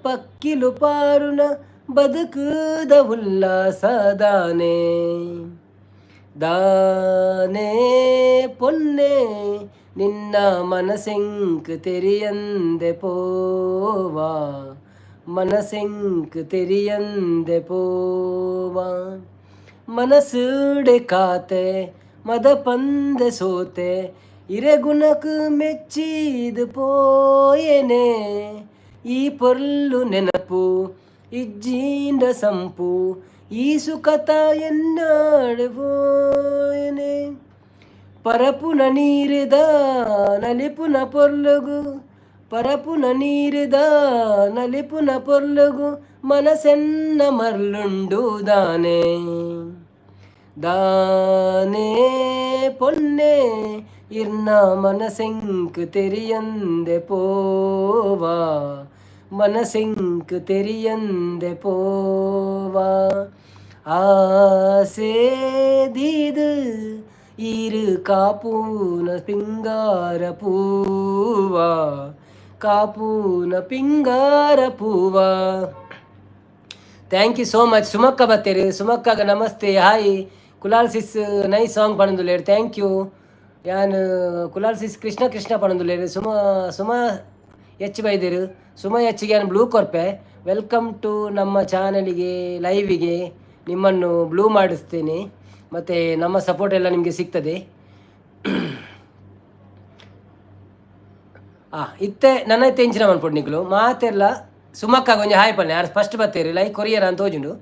ಪಕ್ಕಿಲು ಪಾರುನ ಬದುಕುದ ಉಲ್ಲಾಸದಾನೆ. ದಾನೆ ಪೊನ್ನೆ ನಿನ್ನ ಮನಸೆಂಕ್ ತೆರಿಯಂದೆ ಪೋವಾ, ಮನಸೆಂಕ್ ತೆರಿಯಂದೆ ಪೋವಾ. ಮನಸ್ಸುಡೆ ಕಾತೆ ಮದ ಪಂದೆ ಸೋತೆ ಇರೆಗುಣಕ್ ಮೆಚ್ಚಿದ ಪೋಯೆನೆ. ಈ ಪೊರ್ಲು ನೆನಪು ಇಜ್ಜೀಂಡ ಸಂಪು ಈ ಸುಖತ ಎನ್ನಾಡು ಪೋಯೆನೆ. ಪರಪುನ ನೀರುದ ನಲಿಪುನ ಪೊರ್ಲುಗು, ಪರಪುನ ನೀರುದ ನಲಿಪುನ ಪೊರ್ಲುಗು ಮನಸೆನ್ನ ಮರ್ಲುಂಡು ದಾನೆ. ದಾನೆ ಪೊನ್ನೆ ಇರ್ನ ಮನಸೆಂಕ್ ತೆರಿಯಂದೆ ಪೋವಾ, ಮನಸೆಂಕ್ ತೆರಿಯಂದೆ ಪೋವಾ. ಆಸೆ ದೀದು ಈರು ಕಾಪೂನ ಪಿಂಗಾರ ಪೂವ, ಕಾಪೂನ ಪಿಂಗಾರ ಪೂವ. Thank you so much. ಸುಮಕ್ಕ ಬತ್ತೇರಿ, ಸುಮಕ್ಕಾಗ ನಮಸ್ತೆ, hi. Kulal sis nice song ಪಣಂದುಲ್ಲೇರು, thank you. ಯಾನ್ ಕುಲಾಲ್ ಸಿಸ್ ಕೃಷ್ಣ ಕೃಷ್ಣ ಪಣಂದುಲ್ಲೇರು. ಸುಮ ಸುಮ ಎಚ್ ಬೈದೇರು, ಸುಮ ಎಚ್ಗೆ ಯಾನ್ ಬ್ಲೂ ಕೊರ್ಪೆ. Welcome to ನಮ್ಮ ಚಾನಲಿಗೆ, ಲೈವಿಗೆ ನಿಮ್ಮನ್ನು ಬ್ಲೂ ಮಾಡಿಸ್ತೇನೆ ಮತ್ತು ನಮ್ಮ ಸಪೋರ್ಟ್ ಎಲ್ಲ ನಿಮಗೆ ಸಿಗ್ತದೆ. ಇತ್ತೆ ನನ್ನ ಎಂಚಿನ ಮನ್ಪೊಡು ನಿಕುಲು ಮಾತೆಲ್ಲ ಸುಮಕ್ಕಾಗ ಒಂಜಿ ಹಾಯ್ ಪನ್ನೆ. ಯಾರು ಫಸ್ಟ್ ಬತ್ತೇರಿ ಲೈಕ್ ಕೊರಿಯರ್ ಅಂತ ತೋಜುಂಡು.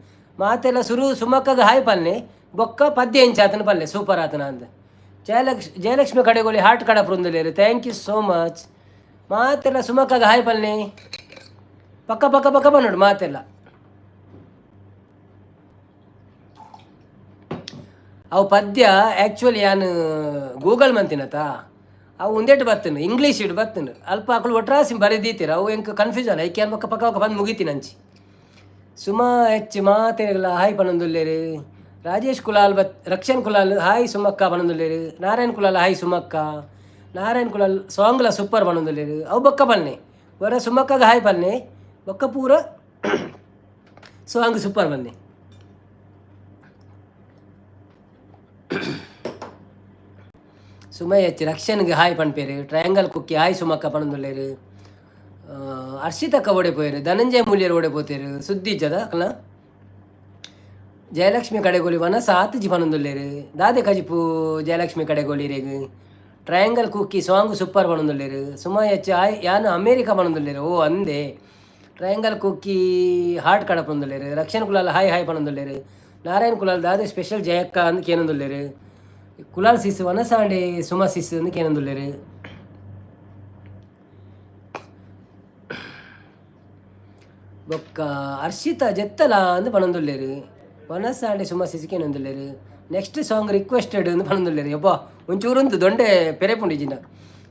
ಮಾತೆಲ್ಲ ಸುರು ಸುಮಕ್ಕಾಗ ಹಾಯ್ ಪನ್ನೆ, ಬೊಕ್ಕ ಪದ್ಯ ಎಂಚ ಆತನ ಪಲ್ಲೆ, ಸೂಪರ್ ಆತನ ಅಂದ್. ಜಯಲಕ್ಷ್ಮಿ ಕಡೆಗೋಳಿ ಹಾರ್ಟ್ ಕಡಪ್ರುಂದುಲೇರು, thank you so much. ಮಾತೆಲ್ಲ ಸುಮಕ್ಕಾಗ ಹಾಯ್ ಪಲ್ನೆ, ಪಕ್ಕ ಪಕ್ಕ ಪಕ್ಕ ಬನ್ನೋಡು ಮಾತೆಲ್ಲ. ಅವು ಪದ್ಯ ಆ್ಯಕ್ಚುಲಿ ಯಾನ್ ಗೂಗಲ್ ಮಂತಿನತ ಅವು ಉಂದೆಟ್ ಬತ್ತನು, ಇಂಗ್ಲೀಷ್ ಇಡ್ ಬತ್ತನು. ಅಲ್ಪ ಅಕುಲು ಒಟ್ರಾಸಿ ಬರೆದೀತೀರ, ಅವು ಎಂಕ್ ಕನ್ಫ್ಯೂಷನ್ ಐಕೆ ಪಕ್ಕ ಪಕ್ಕ ಪಕ್ಕ ಬಂದು ಮುಗಿತೀನಿ ಅಂಚಿ. ಸುಮಾ ಹೆಚ್ಚು ಮಾತೆರೆಗ್ಲ ಹಾಯ್ ಪನೊಂದುಲ್ಲೇರು. ರಾಜೇಶ್ ಕುಲಾಲ್ ಬತ್, ರಕ್ಷಣ್ ಕುಲಾಲ್ ಹಾಯ್ ಸುಮಕ್ಕ ಪನೊಂದುಲ್ಲೇರು. ನಾರಾಯಣ್ ಕುಲಾಲ್ ಹಾಯ್ ಸುಮಕ್ಕ. ನಾರಾಯಣ್ ಕುಲಾಲ್ ಸಾಂಗ್ಲ ಸೂಪರ್ ಪನೊಂದುಲ್ಲೇರು. ಅವು ಬೊಕ್ಕ ಪನ್ನೆ ವರ ಸುಮಕ್ಕಗ ಹಾಯ್ ಪನ್ನೆ, ಬೊಕ್ಕ ಪೂರ ಸಾಂಗ್ ಸೂಪರ್ ಬನ್ನಿ. ಸುಮಯ್ ಎಚ್ ರಕ್ಷನ್ಗೆ ಹಾಯ್ ಪನ್ಪೇರು. ಟ್ರಯಾಂಗಲ್ ಕುಕ್ಕಿ ಹಾಯ್ ಸುಮಕ್ಕ ಪನೊಂದುಲ್ಲೇರು. ಹರ್ಷಿತಕ್ಕ ಓಡೆ ಪೋಯೆರು, ಧನಂಜಯ ಮೂಲ್ಯರು ಓಡೆ ಪೋತೇರು, ಸುದ್ದಿ ಇಜ್ಜದ ಅಕಲ್ನ. ಜಯಲಕ್ಷ್ಮಿ ಕಡೆಗೋಲಿ ವನಸ ಆತುಜಿ ಪನೊಂದುಲ್ಲೇರು. ದಾದೆ ಕಜಿಪು ಜಯಲಕ್ಷ್ಮಿ ಕಡೆಗೋಲಿ ರೇಗ್. ಟ್ರಯಾಂಗಲ್ ಕುಕ್ಕಿ ಸಾಂಗ್ ಸೂಪರ್ ಪನೊಂದುಲ್ಲೇರು. ಸುಮಾ ಎಚ್ ಆಯ್ ಯಾನ್ ಅಮೇರಿಕ ಪನೊಂದುಲ್ಲೇರು. ಓ ಅಂದೆ. ಟ್ರಯಾಂಗಲ್ ಕುಕ್ಕಿ ಹಾರ್ಟ್ ಕಡಪೊಂದುಲ್ಲೇರು. ರಕ್ಷಣ್ ಕುಲಾಲ್ ಹಾಯ್ ಹಾಯ್ ಪನೊಂದುಲ್ಲೇರು. ನಾರಾಯಣ್ ಕುಲಾಲ್ ದಾದೆ ಸ್ಪೆಷಲ್ ಜಯಕ್ಕ ಅಂದ್ ಕೇನೊಂದುಲ್ಲೇರು. ಕುಲಾಲ್ ಸಿಸ್ ವನಸಾಂಡೆ ಸುಮಾ ಸಿಸ್ ಅಂದ್ ಕೇನೊಂದುಲ್ಲೇರು. ಬೊಕ್ಕ ಹರ್ಷಿತಾ ಜೆತ್ತಲ ಅಂದ್ ಪನೊಂದುಲ್ಲೇರು. ವನಸಾಂಡೆ ಸುಮಾ ಸಿಸ್ ಕೇನೊಂದುಲ್ಲೇರು. Next song requested ಅಂದ್ ಪನೊಂದುಲ್ಲೇರು. ಯಬ್ಬಾ ಒಂಚೂರುಂತು ದೊಂಡೆ ಪೆರೆಪುಂಡು ಇಜ್ಜಿಂಡ.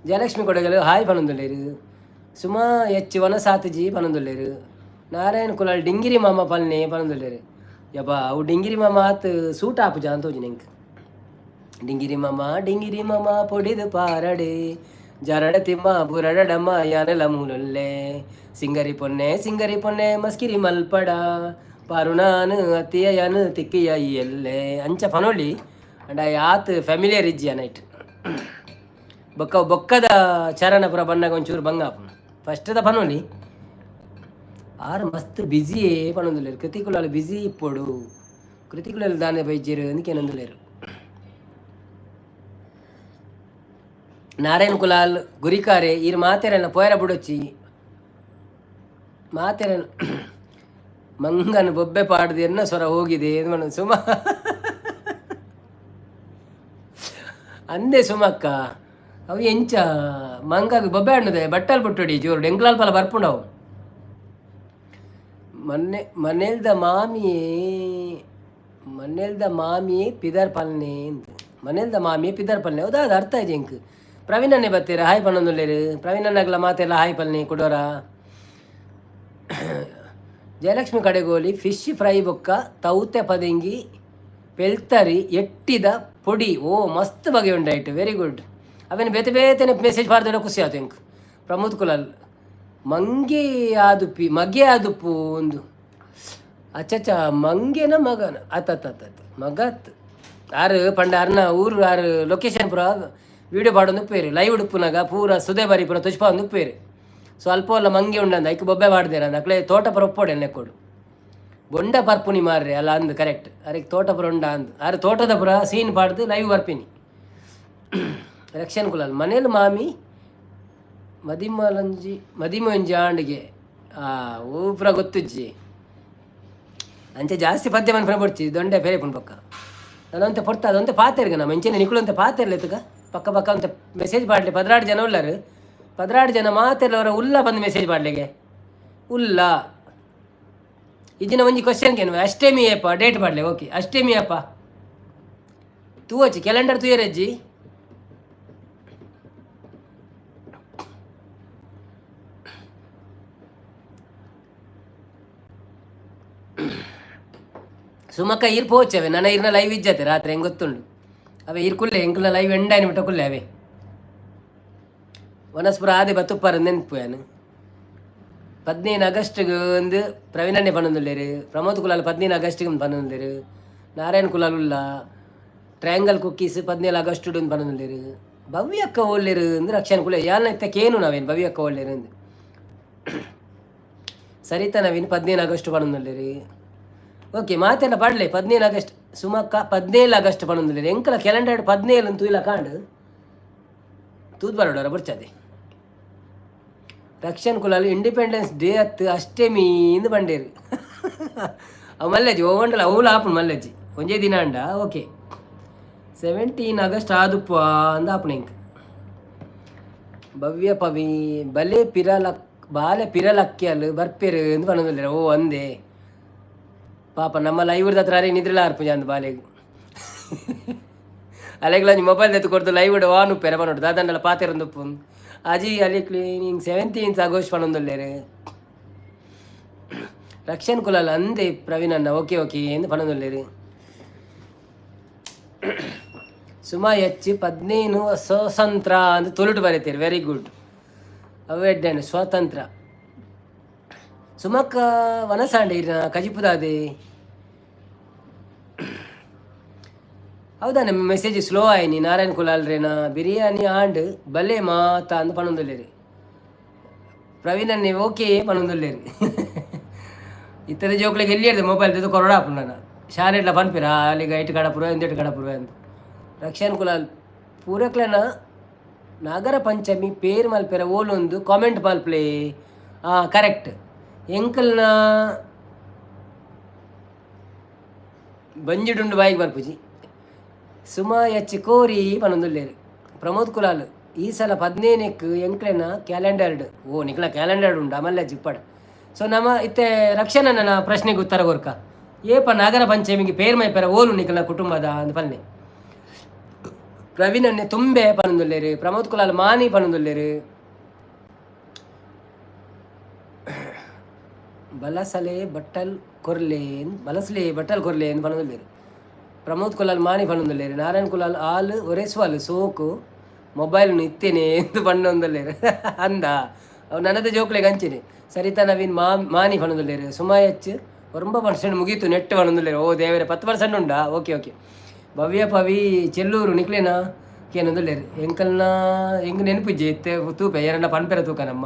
ಜಯಲಕ್ಷ್ಮಿ ಕೊಡಗಲು ಹಾಯ್ ಪನೊಂದುಲ್ಲೇರು. ಸುಮಾ ಎಚ್ ವನಸಾತುಜಿ ಪನೊಂದುಲ್ಲೇರು. ನಾರಾಯಣ್ ಕುಲಾಲ್ ಡಿಂಗಿರಿ ಮಾಮ ಪಲ್ನೆ ಪನೊಂದುಲ್ಲೇರು. ಯಬ್ಬಾ ಅವು ಡಿಂಗಿರಿ ಮಾಮ ಆತ್ ಸೂಟ್ ಆಪುಜ ಅಂತ ತೋಜುಂಡು ಎಂಕ್. ಡಿಂಗಿರಿ ಮಾಮ ಡಿಂಗಿರಿ ಮಾಮ ಪೊಡಿದು ಪಾರಡೆ ಜರಡ ತಿಮ್ಮ ಬುರಡಮ್ಮ ಯಾನಲ ಮೂಲೊಲ್ಲೆ. ಸಿಂಗರಿ ಪೊನ್ನೆ ಸಿಂಗರಿ ಪೊನ್ನೆ ಮಸ್ಕಿರಿ ಮಲ್ಪಡ ಪಾರುನಾನು ಅತ್ತಿಯ ಯಾನು ತಿಕ್ಕಿಯ ಎಲ್ಲೆ ಅಂಚ ಪನೊಳಿ. ಅಂಡ ಆತ್ ಫ್ಯಾಮಿಲಿಯರ್ ಇಜ್ಜಿ ನೈಟ್. ಬೊಕ್ಕ ಬೊಕ್ಕದ ಚರಣ ಪುರ ಬನ್ನಗ ಒಂಚೂರು ಬಂಗ ಆಪುಂಡು. ಫಸ್ಟ್ದ ಪನೊಲಿ ಆರು ಮಸ್ತ್ ಬಿಸಿಯೇ ಪನೊಂದುಲ್ಲೆರ್. ಕೃತಿಕುಲಾಲ್ ಬಿಸಿ ಇಪ್ಪೊಡು, ಕೃತಿಕುಲಾಲ್ ದಾನೆ ಬೈಜೆರ್ ಅಂದ್ ಕೇನೊಂದುಲ್ಲೆರ್. ನಾರಾಯಣ್ ಕುಲಾಲ್ ಗುರಿಕಾರೆ ಈರ್ ಮಾತೆರೆನ ಪೋಯರ ಬುಡೊಚ್ಚಿ ಮಾತೆರೆನ. ಮಂಗನ ಬೊಬ್ಬೆ ಪಾಡ್ದು ಎನ್ನ ಸ್ವರ ಹೋಗಿದೆ ಸುಮ ಅಂದೆ ಸುಮಕ್ಕ. ಅವು ಎಂಚ ಮಂಗಗ್ ಬೊಬ್ಬೆ ಆಡ್ನದೆ ಬಟ್ಟಲ್ ಪುಟ್ಟುಡಿ ಜೋರು ಎಂಕ್ಲಾಲ್ ಪಲ ಬರ್ಪುಂಡವು. ಮನ್ನೆ ಮನೆಲ್ದ ಮಾಮಿಯೇ, ಮನೆಲ್ದ ಮಾಮಿಯೇ ಪಿದರ್ ಪಲ್ನೆ ಅಂದ್. ಮನೆಲ್ದ ಮಾಮಿಯೇ ಪಿದರ್ ಪಲ್ನೆ. ಹೌದಾ? ಅದು ಅರ್ಥ ಆಯ್ತು ಎಂಕ್. ಪ್ರವೀಣನ್ನೇ ಬತ್ತೀರ, ಹಾಯ್ ಪನ್ನೊಂದುಲ್ಲೇರು. ಪ್ರವೀಣಣ್ಣಗ್ಲ ಮಾತೆಲ್ಲ ಹಾಯ್ ಪಲ್ನೆ ಕುಡೋರ. ಜಯಲಕ್ಷ್ಮಿ ಕಡೆಗೋಲಿ ಫಿಶ್ ಫ್ರೈ ಬೊಕ್ಕ ತೌತೆ ಪದೆಂಗಿ ಪೆಲ್ತರಿ ಎಟ್ಟಿದ ಪೊಡಿ. ಓ, ಮಸ್ತ್ ಬಗೆ ಉಂಡಾಯ್ತು. Very good. ಅವೇನು ಬೇತೆ ಬೇತೆನೆ ಮೆಸೇಜ್ ಪಾಡ್ದಡ ಖುಷಿ ಆಯ್ತು ಎಂಕ್. ಪ್ರಮೋದ್ ಕುಲಾಲ್ ಮಂಗೆ ಆದುಪ್ಪಿ, ಮಗೆ ಆದುಪ್ಪು ಒಂದು. ಅಚ್ಚಚ್ಚ, ಮಂಗೆನ ಮಗನ? ಆತ ಆತ ಆತ, ಮಗತ್ ಆರು ಪಂಡ ಅರ್ನ ಊರು, ಆರು ಲೊಕೇಶನ್ ಪೂರ ವೀಡಿಯೋ ಪಾಡೊಂದು ಉಪ್ಪೇರು. ಲೈವ್ ಉಡುಪುನಾಗ ಪೂರ ಸುದೆ ಬಾರಿ ಪೂರ ತುಷ್ಪ ಒಂದು ಉಪ್ಪೇರು. ಸ್ವಲ್ಪ ಅಲ್ಲ ಮಂಗೆ ಉಂಡಂದ ಐಕ್ ಬೊಬ್ಬೆ ಮಾಡ್ದೇರ ಅಂದ. ಅಕ್ಲೆ ತೋಟ ಪುರ ಒಪ್ಪೋಡೆ ನೆಕ್ಕೊಡು ಬೊಂಡ ಪರ್ಪುನಿ ಮಾರ್ರೆ. ಅಲ್ಲ ಅಂದ್ ಕರೆಕ್ಟ್. ಅರೆಗ್ ತೋಟ ಪುರ ಉಂಡ ಅಂದ್. ಆರು ತೋಟದ ಪುರ ಸೀನ್ ಪಾಡ್ದು ಲೈವ್ ಬರ್ಪಿನಿ. ರಕ್ಷನ್ ಕುಲಾಲ್ ಮನೇಲಿ ಮಾಮಿ ಮದಿಮಲಂಜಿ ಮದಿಮೊಂಜಿ ಆಂಡಿಗೆ. ಆ ಊಪುರ ಗೊತ್ತುಜ್ಜಿ. ಅಂಚೆ ಜಾಸ್ತಿ ಪದ್ಯ ಮನ್ಪುನ ಬೊಡ್ಚಿ, ದೊಂಡೆ ಬೇರೆ ಪುಣ್ ಪಕ್ಕ. ನಾನಂತೆ ಪೊರ್ತ ಅದೊಂತೆ ಪಾತೆರ್ಗ ನಮ್ಮ ಇಂಚೆನೆ ನಿಕುಲಂತೆ ಪಾತೆರ್ಲೆತ್ತಗ. ಪಕ್ಕ ಪಕ್ಕ ಅಂತ ಮೆಸೇಜ್ ಪಾಡ್ಲೆ. 12 ಜನ ಉಳ್ಳಾರು. 12 ಜನ ಮಾತೆರ್ಲ ಅವರ ಉಲ್ಲ ಬಂದು ಮೆಸೇಜ್ ಪಾಡ್ಲೆಗೆ ಉಲ್ಲ. ಇದಿನ ಒಂಜಿ ಕ್ವಶನ್ ಕೇನು. ಅಷ್ಟಮಿ ಏಪ ಡೇಟ್ ಪಾಡ್ಲೆ. ಓಕೆ, ಅಷ್ಟಮಿ ಏಪ ತೂವಚ್ಚಿ, ಕ್ಯಾಲೆಂಡರ್ ತೂಯರಜ್ಜಿ. ಸುಮಕ್ಕ ಈರ್ ಪೋಚವೆ ನನ್ನ ಇರ್ನ ಲೈವ್ ಇಜ್ಜತೆ ರಾತ್ರಿ, ಹೆಂಗೆ ಗೊತ್ತುಂಡು. ಅವೆ ಈರ್ ಕುಲ್ಲೆ, ಎಂಕುಲ ಲೈವ್ ಎಂಡಾಯಿನ ಬಿಟ್ಟ ಕುಲ್ಲೆ. ಅವೆ ವನಸ್ಪುರ ಆದೆ ಬತ್ತುಪ್ಪಾರ ನೆನ್ಪು ಯಾನು. 15 ಆಗಸ್ಟ್ಗೆ ಒಂದು ಪ್ರವೀಣನ್ನೇ ಪನ್ನೊಂದುಲ್ಲೇರು. ಪ್ರಮೋದ್ ಕುಲಾಲ್ 15 ಆಗಸ್ಟ್ಗೆ ಪನ್ನೊಂದುಲ್ಲೇರು. ನಾರಾಯಣ್ ಕುಲಾಲ್ ಉಲ್ಲ. Triangle cookies 17 August ಒಂದು ಪನ್ನೊಂದುಲ್ಲೇರು. ಭವ್ಯ ಅಕ್ಕ ಒಲ್ಲೇರು ಅಂದ್ರೆ ರಕ್ಷಣ್ ಕುಲೆ ಯಾನ ಇತ್ತ ಕೇನು ನಾವೇನು ಭವ್ಯ ಅಕ್ಕ ಒಲ್ಲೇರು ಅಂದು. ಸರಿತಾ ನವೀನ್ 15 ಆಗಸ್ಟ್ ಪನ್ನೊಂದುಲ್ಲೇರು. ಓಕೆ, ಮಾತೆಲ್ಲ ಪಡ್ಲೆ. 15 ಆಗಸ್ಟ್ ಸುಮಕ್ಕ 17 ಆಗಸ್ಟ್ ಪನ್ನೊಂದುಲ್ಲೇರು. ಎಂಕಲ ಕ್ಯಾಲೆಂಡರ್ 17 ಅಂತ ಇಲ್ಲ ಕಾಂಡು ತೂದ್ ಬರೋಡರ ಬರ್ಚದೆ. ರಕ್ಷನ್ ಕುಲಾಲ್ ಇಂಡಿಪೆಂಡೆನ್ಸ್ ಡೇ ಅತ್ತು ಅಷ್ಟಮಿ ಇಂದು ಬಂಡೇರು. ಅವು ಮಲ್ಲಜ್ಜಿ ಓವಂಡಲ ಅವುಲ ಆಪುಂಡು ಮಲ್ಲಜ್ಜಿ. ಒಂಜೇ ದಿನ ಅಂಡ. ಓಕೆ, 17 ಆಗಸ್ಟ್ ಆದುಪ್ಪ ಅಂದ ಆಪುಣ ಇಂಕ್. ಭವ್ಯ ಪವಿ ಬಲೆ ಪಿರಲಕ್ ಬಾಲೆ ಪಿರಲಕ್ಕಿಯಲ್ ಬರ್ಪೇರು ಎಂದು ಪನ್ನೊಂದುಲ್ಲೆರ್. ಓ ಅಂದೆ, ಪಾಪ ನಮ್ಮ ಲೈವ್ ಹತ್ರ ಅರೆ ನಿದ್ರೆಲ ಆರ್ಪುಜ ಅಂದ್ ಬಾಲೆಗ್. ಅಲೆಗ್ಲ ಒಂಜಿ ಮೊಬೈಲ್ ದೆತ್ತ್ ಕೊರ್ದು ಲೈವ್ ಆನ್ ಉಪ್ಪೆರೆ ಪನೊಡು. ದಾದಂಡಲ ಪಾತೆರೊಂದುಪ್ಪು. ಅಜಿ ಅಲ್ಲಿ ಕ್ಲೀನಿಂಗ್ 17 ಆಗಸ್ಟ್ ಪನ್ನೊಂದುಲ್ಲೆರ್. ರಕ್ಷನ್ ಕುಲಾಲ್ ಅಂದೆ ಪ್ರವೀಣ್ ಅಣ್ಣ ಓಕೆ ಓಕೆ ಎಂದು ಪನ್ನೊಂದುಲ್ಲೆರ್. ಸುಮಾ ಎಚ್ 15 ಸ್ವತಂತ್ರ ಅಂದ್ ತುಳುಟು ಬರೀತೀರಿ. Very good. ಅವೆಡ್ಡೇನು ಸ್ವಾತಂತ್ರ್ಯ. ಸುಮಕ್ಕ ವನಸಾಂಡೆ ಇರ್ನ ಕಜಿಪುದಾದೆ. ಹೌದಾ? ನಮ್ಮ ಮೆಸೇಜ್ ಸ್ಲೋ ಆಯ್ನಿ. ನಾರಾಯಣ್ ಕುಲಾಲ್ ರೇನಾ ಬಿರಿಯಾನಿ ಆಂಡ್ ಬಲೆ ಮಾತ ಅಂದ್ ಪನ್ನೊಂದುಲ್ಲೆರ್. ಪ್ರವೀಣ್ ಅಣ್ಣೆ ಓಕೆ ಪನ್ನೊಂದುಲ್ಲೆರ್. ಇತ್ತದ ಜೋಕ್ಲೆಗ್ ಎಲ್ಲಿ ಮೊಬೈಲ್ ತೆದು ಕೊರೊಡ ಆಪುಂಡು. ನನ ಶಾಲೆಡ್ಲ ಪನ್ಪಿರ ಅಲ್ಲಿಗೆ ಐಟ್ ಕಡಪುರ ಇಂದೆಟ್ ಕಡಪುರ ಅಂದ್. ರಕ್ಷನ್ ಕುಲಾಲ್ ಪೂರಕ್ಲೆನ ನಾಗರ ಪಂಚಮಿ ಪೇರ್ ಮಲ್ಪೆರ ಓಲೊಂದು ಕಾಮೆಂಟ್ ಮಲ್ಪ್ಲೆ. ಕರೆಕ್ಟ್. ಎಂಕಲ್ನ ಬಂಜಿಡುಂಡು ಬಾಯಿಗೆ ಬರ್ಪುಜಿ. ಸುಮಾ ಎಚ್ ಕೋರಿ ಪನೊಂದುಲ್ಲೆರ್. ಪ್ರಮೋದ್ ಕುಲಾಲ್ ಈ ಸಲ 15ಕ್ ಎಂಕ್ಲೆನ ಕ್ಯಾಲೆಂಡರ್ಡ್. ಓ, ನಿಕ್ಲ ಕ್ಯಾಲೆಂಡರ್ಡ್ ಉಂಡು ಅಮಲ್ಲ ಜಿಪ್ಪಡ್. ಸೊ ನಮ ಇತ್ತೆ ರಕ್ಷಣನ ಪ್ರಶ್ನೆಗೆ ಉತ್ತರ ಕೊರ್ಕ. ಏಪ ನಾಗರ ಪಂಚಮಿಗೆ ಪೇರ್ ಮೈಪೆರ ಓಲು ನಿಕ್ಲ ಕುಟುಂಬದ ಅಂದ್ ಪನ್ನೆ. ಪ್ರವೀಣನ್ನೆ ತುಂಬೆ ಪನೊಂದುಲ್ಲೆರ್. ಪ್ರಮೋದ್ ಕುಲಾಲ್ ಮಾನಿ ಪನೊಂದುಲ್ಲೆರ್. ಬಲಸಲೆ ಬಟ್ಟಲ್ ಕೊರ್ಲೆ, ಬಲಸಲೆ ಬಟ್ಟಲ್ ಕೊರ್ಲೆ ಅಂದ್ ಪನೊಂದುಲ್ಲೆರ್. ಪ್ರಮೋದ್ ಕುಲಾಲ್ ಮಾನಿ ಪನೊಂದುಲ್ಲೆರ್. ನಾರಾಯಣ್ ಕುಲಾಲ್ ಆಲ್ ಒರೆಸ್ವಾಲ್ ಸೋಕು ಮೊಬೈಲ್ ಇತ್ತೇನೆ ಎಂದು ಪನ್ನೊಂದುಲ್ಲೆರ್ ಅಂದ. ಅವು ನನದ ಜೋಕ್ಲೆಗ್ ಅಂಚೆನೆ. ಸರಿತಾ ನವೀನ್ ಮಾನಿ ಪನೊಂದುಲ್ಲೆರ್. ಸುಮಾ ಎಚ್ 9% ಮುಗೀತು ನೆಟ್ ಪನೊಂದುಲ್ಲೆರ್. ಓ ದೇವರೇ, 10% ಉಂಡಾ? Okay okay. ಭವ್ಯ ಪವಿ ಚೆಲ್ಲೂರು ನಿಕ್ಲೇನಾ ಕೇನೊಂದುಲ್ಲೆರ್. ಎಂಕಲ್ನ ಎಂಕ್ ನೆನಪುಜ್ಜಿ ಇತ್ತೆ ತೂಪೆ ಏರನ್ನ ಪನ್ಪೆರ ತೂಕ. ನಮ್ಮ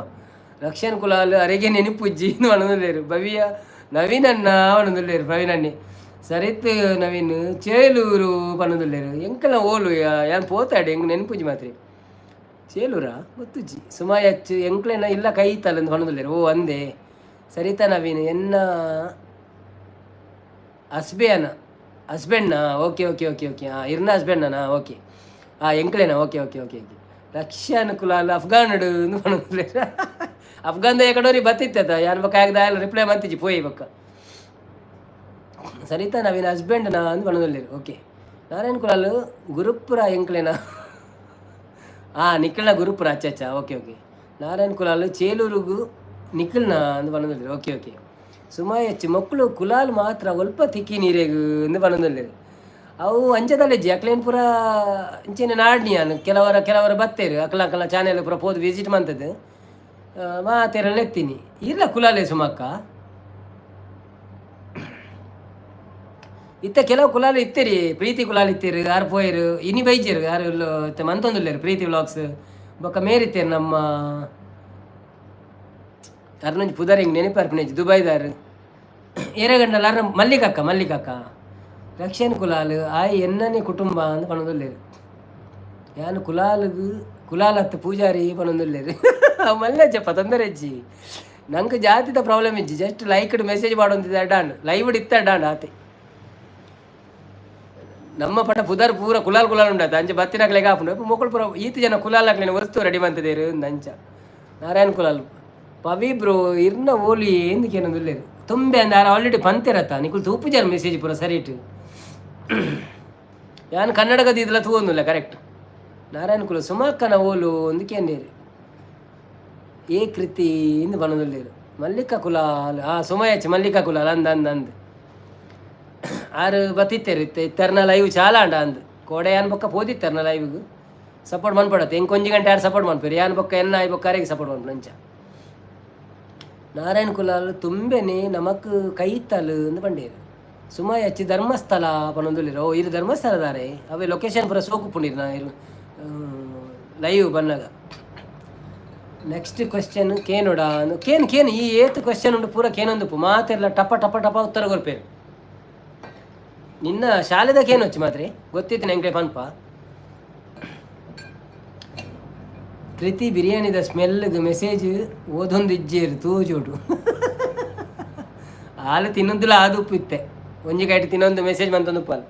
ರಕ್ಷನ್ ಕುಲಾಲ್ ಅರೆಗೆ ನೆನಪುಜ್ಜಿ ಪನೊಂದುಲ್ಲೆರ್. ಭವ್ಯ ನವೀನ್ ಅಣ್ಣ ಪನೊಂದುಲ್ಲೆರ್. ಪ್ರವೀಣ್ ಅಣ್ಣೆ ಸರಿತ್ ನವೀನ್ ಚೇಲೂರು ಪನೊಂದುಲ್ಲೆರ್. ಎಂಕಲ್ನ ಓಲು ಯಾನ್ ಪೋತಾಡೆ, ಎಂಕ್ ನೆನಪುಜ್ಜಿ ಮಾತ್ರೆ. ಚೇಲೂರಾ ಗೊತ್ತುಜ್ಜಿ. ಸುಮಾ ಎಚ್ ಎಂಕ್ಲೆನ ಇಲ್ಲ ಕೈತಲ್ ಪನೊಂದುಲ್ಲೆರ್. ಓ ಅಂದೆ. ಸರಿತಾ ನವೀನ್ ಎನ್ನ ಹಸ್ಬೆಯನ ಹಸ್ಬೆಂಡ್ನಾ? Okay okay okay okay. ಹಾಂ, ಇರ್ನ ಹಸ್ಬೆಂಡ್ನಾ? ಓಕೆ. ಹಾಂ, ಎಂಕ್ಲೆನಾ? Okay okay okay okay. Rakshan Kulal ಅಫ್ಘಾನಡು ಪನೊಂದುಲ್ಲೆರ್. ಅಫ್ಘಾನ್ದ ಎಕಡೋರಿ ಬತ್ತಿತ್ತದ ಯಾನ್ ಬೊಕ್ಕ ಆಗ ದಾಯಲ ರಿಪ್ಲೈ ಮಂತಿಜಿ ಪೋಯಿ ಬೊಕ್ಕ. ಸರಿತಾ ನವೀನ್ ಹಸ್ಬೆಂಡ್ ನಾ ಅಂದ್ ಪನೊಂದುಲ್ಲೆರ್. ಓಕೆ, ನಾರಾಯಣ್ ಕುಲಾಲ್ ಗುರುಪುರ ಎಂಕ್ಲೆನ. ಆ ನಿಖಿಲ್ನ ಗುರುಪುರ. ಅಚ್ಚ ಅಚ್ಚ, ಓಕೆ ಓಕೆ. ನಾರಾಯಣ್ ಕುಲಾಲ್ ಚೇಲೂರುಗು ನಿಖಿಲ್ನ ಅಂದ್ ಪನೊಂದುಲ್ಲೆರ್. Okay okay. ಸುಮಾಯಚ್ಚಿ ಮೊಕ್ಕಳು ಕುಲಾಲ್ ಮಾತ್ರ ಒಲ್ಪ ತಿಕ್ಕಿ ನೀರೆಗ್ ಅಂದ್ ಪನೊಂದುಲ್ಲೆರ್. ಅವು ಅಂಚದಲ್ಲೆಜ್ಜಿ, ಅಕ್ಲೇನ್ ಪೂರ ಇಂಚೆನೆ ನಾಡ್ನಿ ಯಾನ್. ಕೆಲವರ ಕೆಲವರ ಬತ್ತೇರು, ಅಕ್ಲ ಅಕ್ಲ ಚಾನೆಲ್ ಪೂರ ಪೋದು ವಿಸಿಟ್ ಮಂತದ್ದು ಮಾತೆರೆಲ್ಲ ಎತ್ತೀನಿ. ಇರ್ಲ ಕುಲಾಲೆ ಸುಮಕ್ಕ. ಇತ್ತ ಕೆಲವು ಕುಲಾಲು ಇತ್ತೀರಿ, ಪ್ರೀತಿ ಕುಲಾಲ್ ಇತ್ತೀರು, ಆರು ಪೋಯರು ಇನಿ ಬೈಜೆರು, ಯಾರು ಇತ್ತೆ ಮಂತೊಂದುಲ್ಲೆರ್ ಪ್ರೀತಿ ವ್ಲಾಗ್ಸ್. ಬೊಕ್ಕ ಮೇರಿತ್ತೇರು ನಮ್ಮ ಅರ್ನೊಂಜಿ ಪುದರ್ ಹಿಂಗೆ ನೆನಪರ್ಪುನೆಜ್ಜಿ, ದುಬೈದಾರ್ ಏರೆಗಂಡಲ ಅರ್ನ ಮಲ್ಲಿಕಕ್ಕ, ಮಲ್ಲಿಕಕ್ಕ. ರಕ್ಷಣ್ ಕುಲಾಲ್ ಆಯ್ ಎನ್ನನೆ ಕುಟುಂಬ ಅಂದ್ ಪನೊಂದುಲ್ಲೆರ್. ಯಾನ್ ಕುಲಾಲ್ಗ್ ಕುಲಾಲತ್ ಪೂಜಾರಿ ಪನೊಂದುಲ್ಲೆರ್. ಅವು ಮಲ್ಲೆಜ್ಜಪ್ಪ, ತೊಂದರೆ ಇಜ್ಜಿ. ನಂಗೆ ಜಾತಿದ ಪ್ರಾಬ್ಲಮ್ ಇಜ್ಜಿ. ಜಸ್ಟ್ ಲೈಕ್ಡ್ ಮೆಸೇಜ್ ಪಾಡೊಂದಿದ್ದೆ ಅಡ್ಡಾಂಡ್, ಲೈವ್ ಇತ್ತ ಅಡ್ಡಾಂಡ್ ಆತೆ. ನಮ್ಮ ಪಟ ಪುದರ್ ಪೂರ ಕುಲಾಲ್ ಕುಲಾಲ್ ಉಂಡಾತ, ಅಂಚ ಬತ್ತಿನಕ್ಲೆಗ್ ಆಪುಂಡು. ಮೊಕುಲು ಪೂರ ಈತ್ ಜನ ಕುಲಾಲ್ ಅಕ್ಲೆನ ವಸ್ತು ರೆಡಿ ಮಂತದೇರು ಅಂಚ. ನಾರಾಯಣ್ ಕುಲಾಲ್ ಪವಿ ಬ್ರೋ ಇರ್ನ ಓಲಿ ಎಂದ್ ಕೇನೊಂದುಲ್ಲೆರ್. ತುಂಬೆ ಅಂದ್ ಆರ್ ಆಲ್ರೆಡಿ ಪಂತೆರತ್ತ, ನಿಕುಲು ತೂಪುಜಾರ್ ಮೆಸೇಜ್ ಪೂರ ಸರಿಟ್. ಯಾನ್ ಕನ್ನಡಗ ದೀದಲ ತೂವೊಂದುಲ್ಲ ಕರೆಕ್ಟ್. ನಾರಾಯಣ ಕುಲ ಸುಮಾಕ್ಕನ ಓಲು ಅಂದ್ ಕೇಂದೇರು. ಏ ಕೃತಿ ಇಂದ್ ಪನೊಂದುಲ್ಲೆರ್. ಮಲ್ಲಿಕಾ ಕುಲಾಲ್, ಆ ಸುಮಯಚ್ ಮಲ್ಲಿಕಾ ಕುಲಾಲ್ ಅಂದ್ ಅಂದ್ ಅಂದ್ ಆರು ಬತ್ತಿತ್ತೇರು. ಇತ್ತೆ ಇತ್ತರ್ನ ಲೈವ್ ಚಾಲ ಅಂಡ ಅಂದ್ ಕೋಡೆ ಯಾನ್ ಬೊಕ್ಕ ಪೋದಿತ್ತರ್ನ ಲೈವ್ಗ್ ಸಪೋರ್ಟ್ ಮನ್ಪಡತ್ತೆ. ಎಂಕ್ ಒಂಜಿ ಗಂಟೆ ಯಾರು ಸಪೋರ್ಟ್ ಮನ್ಪೇರು, ಯಾನ್ ಬೊಕ್ಕ ಎನ್ನ ಆಯ್ ಬೊಕ್ಕ ಅರೆಗ್ ಸಪೋರ್ಟ್ ಮನ್ಪುನು ಅಂಚ. ನಾರಾಯಣ ಕುಲಾಲ್ ತುಂಬೆನೆ ನಮಕ್ ಕೈತಲ್ ಅಂದ್ ಪಂಡೇರು. ಸುಮಯಚ್ಚಿ ಧರ್ಮಸ್ಥಳ ಪನೊಂದುಲ್ಲೆರ್. ಓ ಇರು ಧರ್ಮಸ್ಥಳದಾರೆ, ಅವೇ ಲೊಕೇಶನ್ ಪೂರ ಸೋಕುಪ್ಪುಂಡು ಇರ್ನ ಇರು ಲೈವ್ ಬನ್ನಗ. ನೆಕ್ಸ್ಟ್ ಕ್ವೆಶ್ಚನ್ ಕೇನೋಡ? ಕೇನ್ ಕೇನ್, ಈ ಏತ್ ಕ್ವೆಶ್ಚನ್ ಉಂಡು ಪೂರ ಕೇನೊಂದುಪ್ಪು. ಮಾತೆರ್ಲ ಟಪ ಟಪ ಟಪ ಉತ್ತರ ಕೊರ್ಪೇರು. ನಿನ್ನ ಶಾಲೆದ ಕೇನೊಚ್ಚಿ ಮಾತ್ರೆ ಗೊತ್ತಿತ್ತು ಎಂಕ್ಲೆ ಪನ್ಪ. ಕೃತಿ ಬಿರಿಯಾನಿದ ಸ್ಮೆಲ್ಗ್ ಮೆಸೇಜ್ ಓದೊಂದು ಇಜ್ಜೇರು ತೂಜೋಡು. ಆಲು ತಿನ್ನೊಂದುಲ ಆದುಪ್ಪು ಇತ್ತೆ ಒಂಜಿ ಕೈಟ್ ತಿನ್ನೊಂದು ಮೆಸೇಜ್ ಮಂತೊಂದುಪ್ಪಲ್.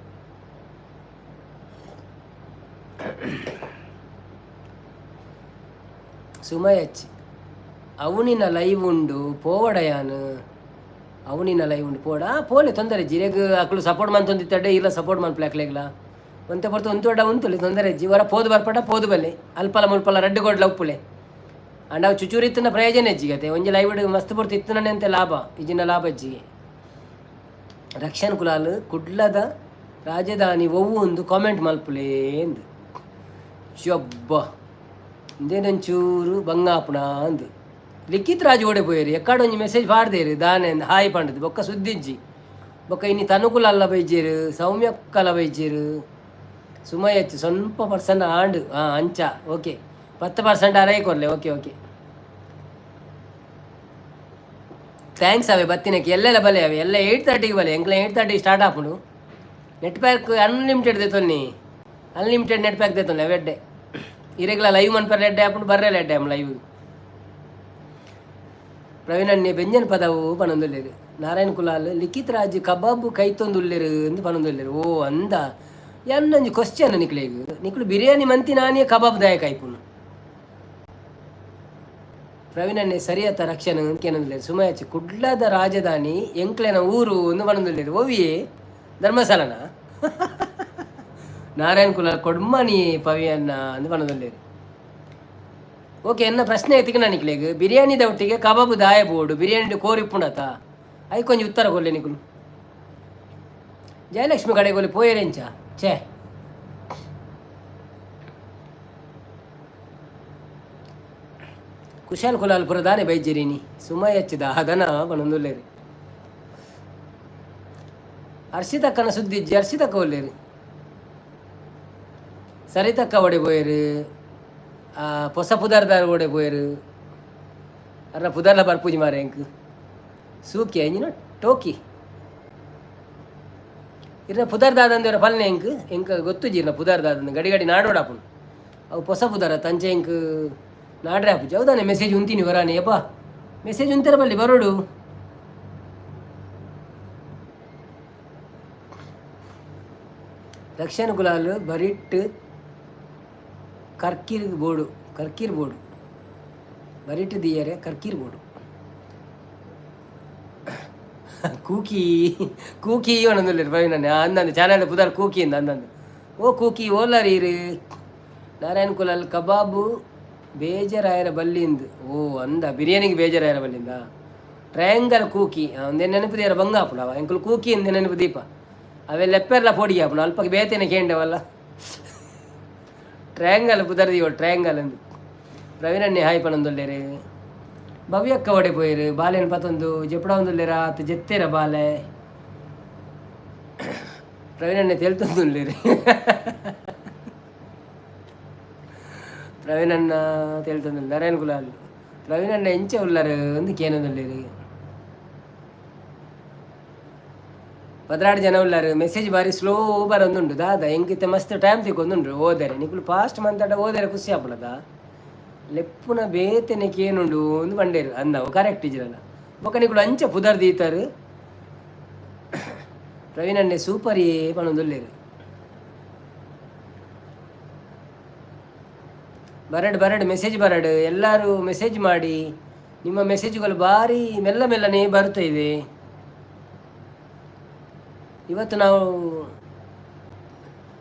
ಸುಮಯಚ್ ಅವು ನಿನ್ನ ಲೈವ್ ಉಂಡು ಪೋವಡಯಾನ್. ಅವು ನಿನ್ನ ಲೈವ್ ಉಂಡು ಪೋಡ ಪೋಲೆ, ತೊಂದರೆ ಜಿರೆಗ್. ಅಕ್ಲು ಸಪೋರ್ಟ್ ಮಂತೊಂದಿತ್ತಡ್ಡೆ ಇಲ್ಲ ಸಪೋರ್ಟ್ ಮನ್ಪಲೆ ಅಕ್ಲೆಗ್ಲ. ಒಂತೆ ಪೊರ್ತು ಒಂತೊಡ ಉಂತುಲೆ, ತೊಂದರೆ ಇಜ್ಜಿ. ವರ ಪೋದು ಬರ್ಪಟ ಪೋದು ಬಲ್ಲೆ, ಅಲ್ಪಲ ಮುಲ್ಪಲ ರಡ್ಡು ಗೋಡ್ಲ ಉಪ್ಪುಲೆ. ಅಂಡ ಅವು ಚುಚೂರು ಇತ್ತಿನ ಪ್ರಯೋಜನ ಇಜ್ಜಿಗತೆ. ಒಂಜಿ ಲೈವ್ ಮಸ್ತ್ ಪೊರ್ತು ಇತ್ತಿನ ಅಂತೆ ಲಾಭ ಇಜಿನ ಲಾಭ ಇಜ್ಜಿಗೆ. ರಕ್ಷಣ್ ಕುಲಾಲ್ ಕುಡ್ಲದ ರಾಜಧಾನಿ ಒವ್ವು ಒಂದು ಕಾಮೆಂಟ್ ಮಲ್ಪುಲೇ ಅಂದ್. ಶೊಬ್ಬ ಇಂದೇನೊಂಚೂರು ಬಂಗಾಪುಣ ಅಂದ್. ಲಿಖಿತ್ ರಾಜ್ ಓಡೆ ಪೋಯೆರ್? ಎಕ್ಕಾಡ ಒಂಜಿ ಮೆಸೇಜ್ ಪಾಡ್ದೇರು ದಾನೆ ಅಂದ್ ಹಾಯ್ ಪಂಡದು ಬೊಕ್ಕ ಸುದ್ದಿಜ್ಜಿ. ಬೊಕ್ಕ ಇನಿ ತನುಕುಲಲ್ಲ ಬೈಜೇರು, ಸೌಮ್ಯಕ್ಕಲ ಬೈಜೇರು. ಸುಮಯಚ್ ಸ್ವಲ್ಪ ಪರ್ಸೆಂಟ್ ಆಂಡ್. ಹಾಂ ಅಂಚ ಓಕೆ, 10% ಅರೈ ಕೊರ್ಲೆ. ಓಕೆ ಓಕೆ, thanks ಅವೆ ಬತ್ತಿನಕ್ಕೆ. ಎಲ್ಲೆಲ್ಲ ಬಲೆ ಅವೆ, ಎಲ್ಲ 8:30ಗೆ ಬಲೆ. ಎಂಕ್ಲ 8:30ಗೆ ಸ್ಟಾರ್ಟ್ ಆಪುಂಡು. ನೆಟ್ ಪ್ಯಾಕ್ ಅನ್ಲಿಮಿಟೆಡ್ ದೆತೊನ್ನಿ, ಅನ್ಲಿಮಿಟೆಡ್ ನೆಟ್ ಪ್ಯಾಕ್ ದೆತೊನ್ನಿ ಅವೆ ಎಡ್ಡೆ. ಇರೆಗ್ಲ ಲೈವ್ ಮನ್ಪರೆ ಎಡ್ಡೆ ಆಪುಂಡು, ಬರ್ರೆಲ ಎಡ್ಡೆ ಆಪುಂಡು ಲೈವ್. ಪ್ರವೀಣ್ ಬೆಂಜನ್ ಪದವು ಪನೊಂದುಲ್ಲೆರ್. ನಾರಾಯಣ ಕುಲಾಲ್ ಲಿಖಿತ್ ರಾಜ್ ಕಬಾಬ್ ಕೈತೊಂದುಲ್ಲೆರ್ ಅಂದ್ ಪನೊಂದುಲ್ಲೆರ್. ಓ ಅಂದ, ಎನ್ನೊಂಜಿ ಕ್ವಶ್ಚನ್ ನಿಕ್ಲೆಗ್, ನಿಕ್ಲು ಬಿರಿಯಾನಿ ಮಂತಿ ನಾನೇ ಕಬಾಬ್ ದಾಯ ಕಾಯ್ಪುನು? ಪ್ರವೀಣಣ್ಣೆ ಸರಿಯತ್ತ ರಕ್ಷಣೆ ಕೇನೊಂದುಲ್ಲೆರ್. ಸುಮಯಚ್ ಕುಡ್ಲದ ರಾಜಧಾನಿ ಎಂಕ್ಲೆನ ಊರು ಅಂದ್ ಪನೊಂದುಲ್ಲೆರ್. ಓವಿಯೇ ಧರ್ಮಸ್ಥಳನ? ನಾರಾಯಣ ಕುಲಾಲ್ ಕೊಡ್ಮನಿ ಪವಿಯನ್ನ ಅಂದ್ ಪನೊಂದುಲ್ಲೆರ್. ಓಕೆ, ಎನ್ನ ಪ್ರಶ್ನೆ ಎತ್ತಿಗೆ ನಿಕ್ಲೆಗ್, ಬಿರಿಯಾನಿದ ಒಟ್ಟಿಗೆ ಕಬಾಬ್ ದಾಯ ಬೋಡು? ಬಿರಿಯಾನಿ ಕೋರಿ ಇಪ್ಪುಂಡತ? ಐಕೊಂಜಿ ಉತ್ತರ ಕೊರ್ಲೆ ನಿಕುಲು. ಜಯಲಕ್ಷ್ಮಿ ಕಡೆಗೊಲಿ ಪೋಯೆರೆಂಚ ಛೇ. ಕುಶಾಲ್ ಕುಲಾಲ್ ಪುರ ದಾನೆ ಬೈಜೆರಿನಿ? ಸುಮಯಚ್ಚಿದ ಅದನ ಪನೊಂದುಲ್ಲೆರ್. ಹರ್ಷಿತಕ್ಕನ ಸುದ್ದಿ ಇಜ್ಜಿ. ಹರ್ಷಿತಕ್ಕ ಒಲ್ಲೆರ್? ಸರಿತಕ್ಕ ಒಡೆ ಪೋಯೆರ್? ಪೊಸ ಪುದರ್ದಾರ್ ಓಡೆ ಪೋಯೆರ್? ಅರ್ನ ಪುದರ್ಲ ಬರ್ಪುಜಿ ಮಾರೆ ಎಂಕ್. ಸೂಕಿ ಅಂಜಿನ ಟೋಕಿ ಇರ್ನ ಪುದರ್ ದಾದಂದಿರ ಪಲ್ನೆ ಎಂಕ್. ಎಂಕ್ ಗೊತ್ತುಜಿ ಇರ್ನ ಪುದರ್ ದಾದಂದು. ಗಡಿ ಗಡಿ ನಾಡೋಡಾಪುಂಡು. ಅವು ಪೊಸ ಪುದರ ತಂಚೆ ಎಂಕ್ ನಾಡ್ರೆ ಆಪುಜಿ. ಹೌದಾನೆ ಮೆಸೇಜ್ ಉಂತೀನಿ ವರಾನೆ ಯಪ್ಪ. ಮೆಸೇಜ್ ಉಂತರ ಬಲ್ಲಿ ಬರೋಡು. ರಕ್ಷಣ್ ಕುಲಾಲ್ ಬರಿಟ್ ಕರ್ಕಿರ್ ಬೋಡು, ಕರ್ಕಿರ್ ಬೋಡು. ಬರಿಟ್ ದೀಯರೆ ಕರ್ಕೀರ್ ಬೋಡು. ಕೂಕಿ ಕೂಕಿ ಪನೊಂದುಲ್ಲೆರ್ ಪ್ರವೀಣ್. ಅಂದಂದು ಚಾನೆಲ್ ಪುದರ್ ಕೂಕಿ ಇಂದ್ ಅಂದಂದು. ಓ ಕೂಕಿ, ಓಲಾರ್ ಈರ್? ನಾರಾಯಣ ಕುಲಾಲ್ ಕಬಾಬು ಬೇಜಾರಾಯರ ಬಲ್ಲಿಂದ್. ಓ ಅಂದ, ಬಿರಿಯಾನಿಗೆ ಬೇಜಾರಾಯರ ಬಲ್ಲಿಂದ. ಟ್ರಯಾಂಗಲ್ ಕೂಕಿ ಒಂದೇ ನೆನಪು ದೇರ ಬಂಗ ಆಪುಂಡು. ಅವ ಎಂಕುಲು ಕೂಕಿ ಇಂದ ನೆನಪು ದೀಪ ಅವೆಲ್ಲ ಎಪ್ಪೆರ್ಲ ಪೊಡಿ ಆಪುಂಡು. ಅಲ್ಪಕ್ಕೆ ಬೇತೆನೆ ಕೇಂಡವಲ್ಲ. ಟ್ರಯಾಂಗಲ್ ಪುದರ್ ದೀವ ಟ್ರಯಾಂಗಲ್ ಅಂದು. ಪ್ರವೀಣಣ್ಣೆ ಹಾಯ್ ಪನೊಂದುಲ್ಲೆರ್. ಭವ್ಯಕ್ಕ ಒಡೆ ಪೋಯೆರ್? ಬಾಲೆನ್ ಪತೊಂದು ಜೆಪುಡಾವೊಂದುಲ್ಲೆರಾ ಅತ್ ಜೆತ್ತೆರ ಬಾಲೆ? ಪ್ರವೀಣಣ್ಣೆ ತೆಲ್ತೊಂದುಲ್ಲೆರ್. ಪ್ರವೀಣಣ್ಣ ತೆಲ್ತೊಂದುಲ್ಲೆ. ನಾರಾಯಣ ಕುಲಾಲ್ ಪ್ರವೀಣಣ್ಣ ಎಂಚ ಉಲ್ಲರ್ ಅಂದ್ ಕೇನೊಂದುಲ್ಲೆರ್. 12 ಜನ ಉಲ್ಲರ್. ಮೆಸೇಜ್ ಬಾರಿ ಸ್ಲೋ ಬರೊಂದುಂಡು ದಾದ? ಎಂಕ್ ಇತ್ತೆ ಮಸ್ತ್ ಟೈಮ್ ತಿಕ್ಕೊಂದುಂಡು ಓದರೆ. ನಿಕುಲು ಫಾಸ್ಟ್ ಮಂತಡ ಓದರೆ ಖುಷಿ ಆಪುಂಡದ. ಲೆಪ್ಪುನ ಬೇತೆನೆ ಕೇನುಂಡು ಅಂದ್ ಪಂಡೆರ್. ಅಂದ್ ಅವು ಕರೆಕ್ಟ್ ಇಜ್ಜಿರಲ್ಲ. ಬೊಕ ನಿಕುಲು ಅಂಚ ಪುದರ್ ದೀತರ್. ಪ್ರವೀಣ್ ಅಣ್ಣೆ ಸೂಪರ್ ಏ ಪನೊಂದುಲ್ಲೆರ್. ಬರಡ್ ಬರಡ್, ಮೆಸೇಜ್ ಬರಡ್. ಎಲ್ಲರೂ ಮೆಸೇಜ್ ಮಾಡಿ. ನಿಮ್ಮ ಮೆಸೇಜ್ಗಳು ಭಾರಿ ಮೆಲ್ಲ ಮೆಲ್ಲನೆ ಬರುತ್ತಾ ಇದೆ. ಇವತ್ತು ನಾವು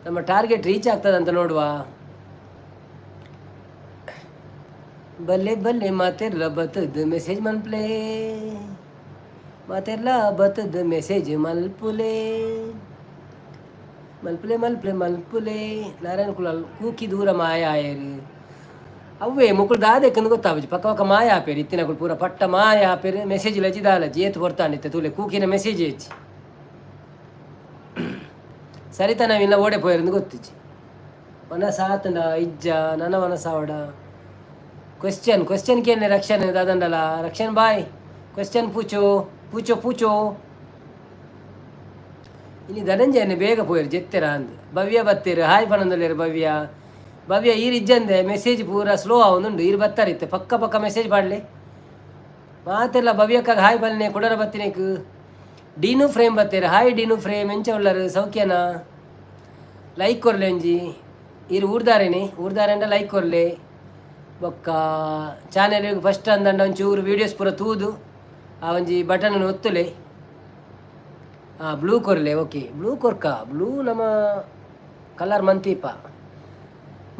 ನಮ್ಮ ಟಾರ್ಗೆಟ್ ರೀಚ್ ಆಗ್ತದಂತ ನೋಡುವ. ಬಲ್ಲೆ ಬಲ್ಲೆ ಮಾತೆರ್ಲ ಬತ್ತದ್ ಮೆಸೇಜ್ ಮನ್ಪ್ಲೆ, ಮಾತೆರ್ಲ ಬತ್ತದ್ ಮೆಸೇಜ್ ಮಲ್ಪುಲೆ, ಮಲ್ಪುಲೆ ಮಲ್ಪುಲೆ ಮಲ್ಪುಲೆ. ನಾರಾಯಣ ಕುಲಾಲ್ ಕೂಕಿ ದೂರ ಮಾಯ ಆಯೆರ್. ಅವ್ವೇ ಮೊಕುಲು ದಾದೆಕ್ಕಂದು ಗೊತ್ತಾಪುಜಿ, ಪಕ್ಕ ಪಕ್ಕ ಮಾಯ ಆಪೇರು. ಇತ್ತಿನಕುಲು ಪೂರ ಪಟ್ಟ ಮಾಯ ಆಪೇರು. ಮೆಸೇಜ್ ಲಜ್ಜಿ ದಾಲಜ್ಜಿ ಏತ್ ಪೊರ್ತಾಂಡ್ ಇತ್ತೆ ತೂಲೆ, ಕೂಕಿನ ಮೆಸೇಜ್ ಹೆಚ್ಚಿ. ಸರಿತಾ ನಾವಿಲ್ಲ ಓಡೆ ಪೋಯೆರಂದು ಗೊತ್ತಿಜ್ಜಿ. ಮನಸ್ಸಾತಂಡ ಇಜ್ಜ ನನ ಮನಸ್ಸಾವಡ. ಕ್ವೆಶ್ಚನ್ ಕ್ವೆಶ್ಚನ್ ಕೇನೆ ರಕ್ಷಣ್ ದಾದಂಡಲ. ರಕ್ಷಣ್ ಬಾಯ್, ಕ್ವೆಶ್ಚನ್ ಪೂಚೋ ಪೂಚೋ ಪೂಚೋ. ಇನಿ ಧನಂಜಯನೆ ಬೇಗ ಪೋಯೆರ್ ಜೆತ್ತೆರ ಅಂದ್. ಭವ್ಯ ಬತ್ತೆರ್, ಹಾಯ್ ಪನೊಂದುಲ್ಲೆರ್ ಭವ್ಯ. ಭವ್ಯ ಈರ್ ಇಜ್ಜಂದೆ ಮೆಸೇಜ್ ಪೂರ ಸ್ಲೋ ಆವೊಂದುಂಡು. ಈರ್ ಬತ್ತಾರಿತ್ತೆ ಪಕ್ಕ ಪಕ್ಕ ಮೆಸೇಜ್ ಪಾಡ್ಲೆ ಮಾತೆಲ್ಲ. ಭವ್ಯಕ್ಕಾಗ ಹಾಯ್ ಪಲ್ನೆ ಕುಡರ ಬತ್ತಿನೇಕ್. ಡೀನು ಫ್ರೇಮ್ ಬತ್ತೆರ್. ಹಾಯ್ ಡೀನು ಫ್ರೇಮ್, ಎಂಚ ಉಲ್ಲರ್? ಸೌಖ್ಯನಾ? ಲೈಕ್ ಕೊರ್ಲೆ ಒಂಜಿ. ಈರ್ ಊರ್ದಾರೇನೆ? ಊರ್ದಾರೆಂಡ ಲೈಕ್ ಕೊರ್ಲೆ. ಬೊಕ್ಕ ಚಾನೆಲ್ ಫಸ್ಟ್ ಅಂದಂಡ ಒಂಚೂರು ವೀಡಿಯೋಸ್ ಪೂರ ತೂದು ಆ ಒಂಜಿ ಬಟನ್ ಒತ್ತುಲೆ. ಹಾಂ, ಬ್ಲೂ ಕೊರ್ಲೆ. ಓಕೆ, ಬ್ಲೂ ಕೊರ್ಕ. ಬ್ಲೂ ನಮ್ಮ ಕಲರ್ ಮಂತೀಪ.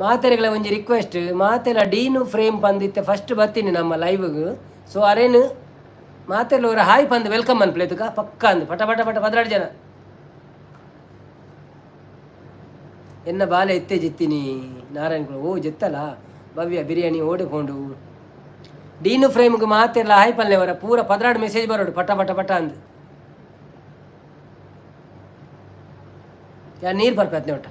ಮಾತೆರೆಗಳ ಒಂಜಿ ರಿಕ್ವೆಸ್ಟ್, ಮಾತೆಲ್ಲ ಡೀನು ಫ್ರೇಮ್ ಪಂದಿತ್ತೆ ಫಸ್ಟ್ ಬತ್ತೀನಿ ನಮ್ಮ ಲೈವ್ಗ್. ಸೊ ಅರೇನು ಮಾತೆಲ್ಲ ಅವರ ಹಾಯ್ ಪಂದ್ welcome ಅನ್ಪ್ಲೇತುಕ ಪಕ್ಕ ಅಂದ್. ಪಟ ಪಟ ಪಟ 12 ಜನ. ಎನ್ನ ಬಾಲೆ ಎತ್ತೆ ಜಿತ್ತೀನಿ. ನಾರಾಯಣ ಓ ಜೆತ್ತಲ್ಲ. ಭವ್ಯ ಬಿರಿಯಾನಿ ಓಡೆ ಪೋಂಡು? ಡೀನು ಫ್ರೇಮ್ಗೆ ಮಾತೆಲ್ಲ ಹಾಯ್ ಪಲ್ಲೆವರ. ಪೂರ 12 ಮೆಸೇಜ್ ಬರೋಡು ಪಟ ಪಟ ಪಟ ಅಂದ್. ಯಾ ನೀರು ಬರ್ಪತ್ನೆ ಒಟ್ಟ.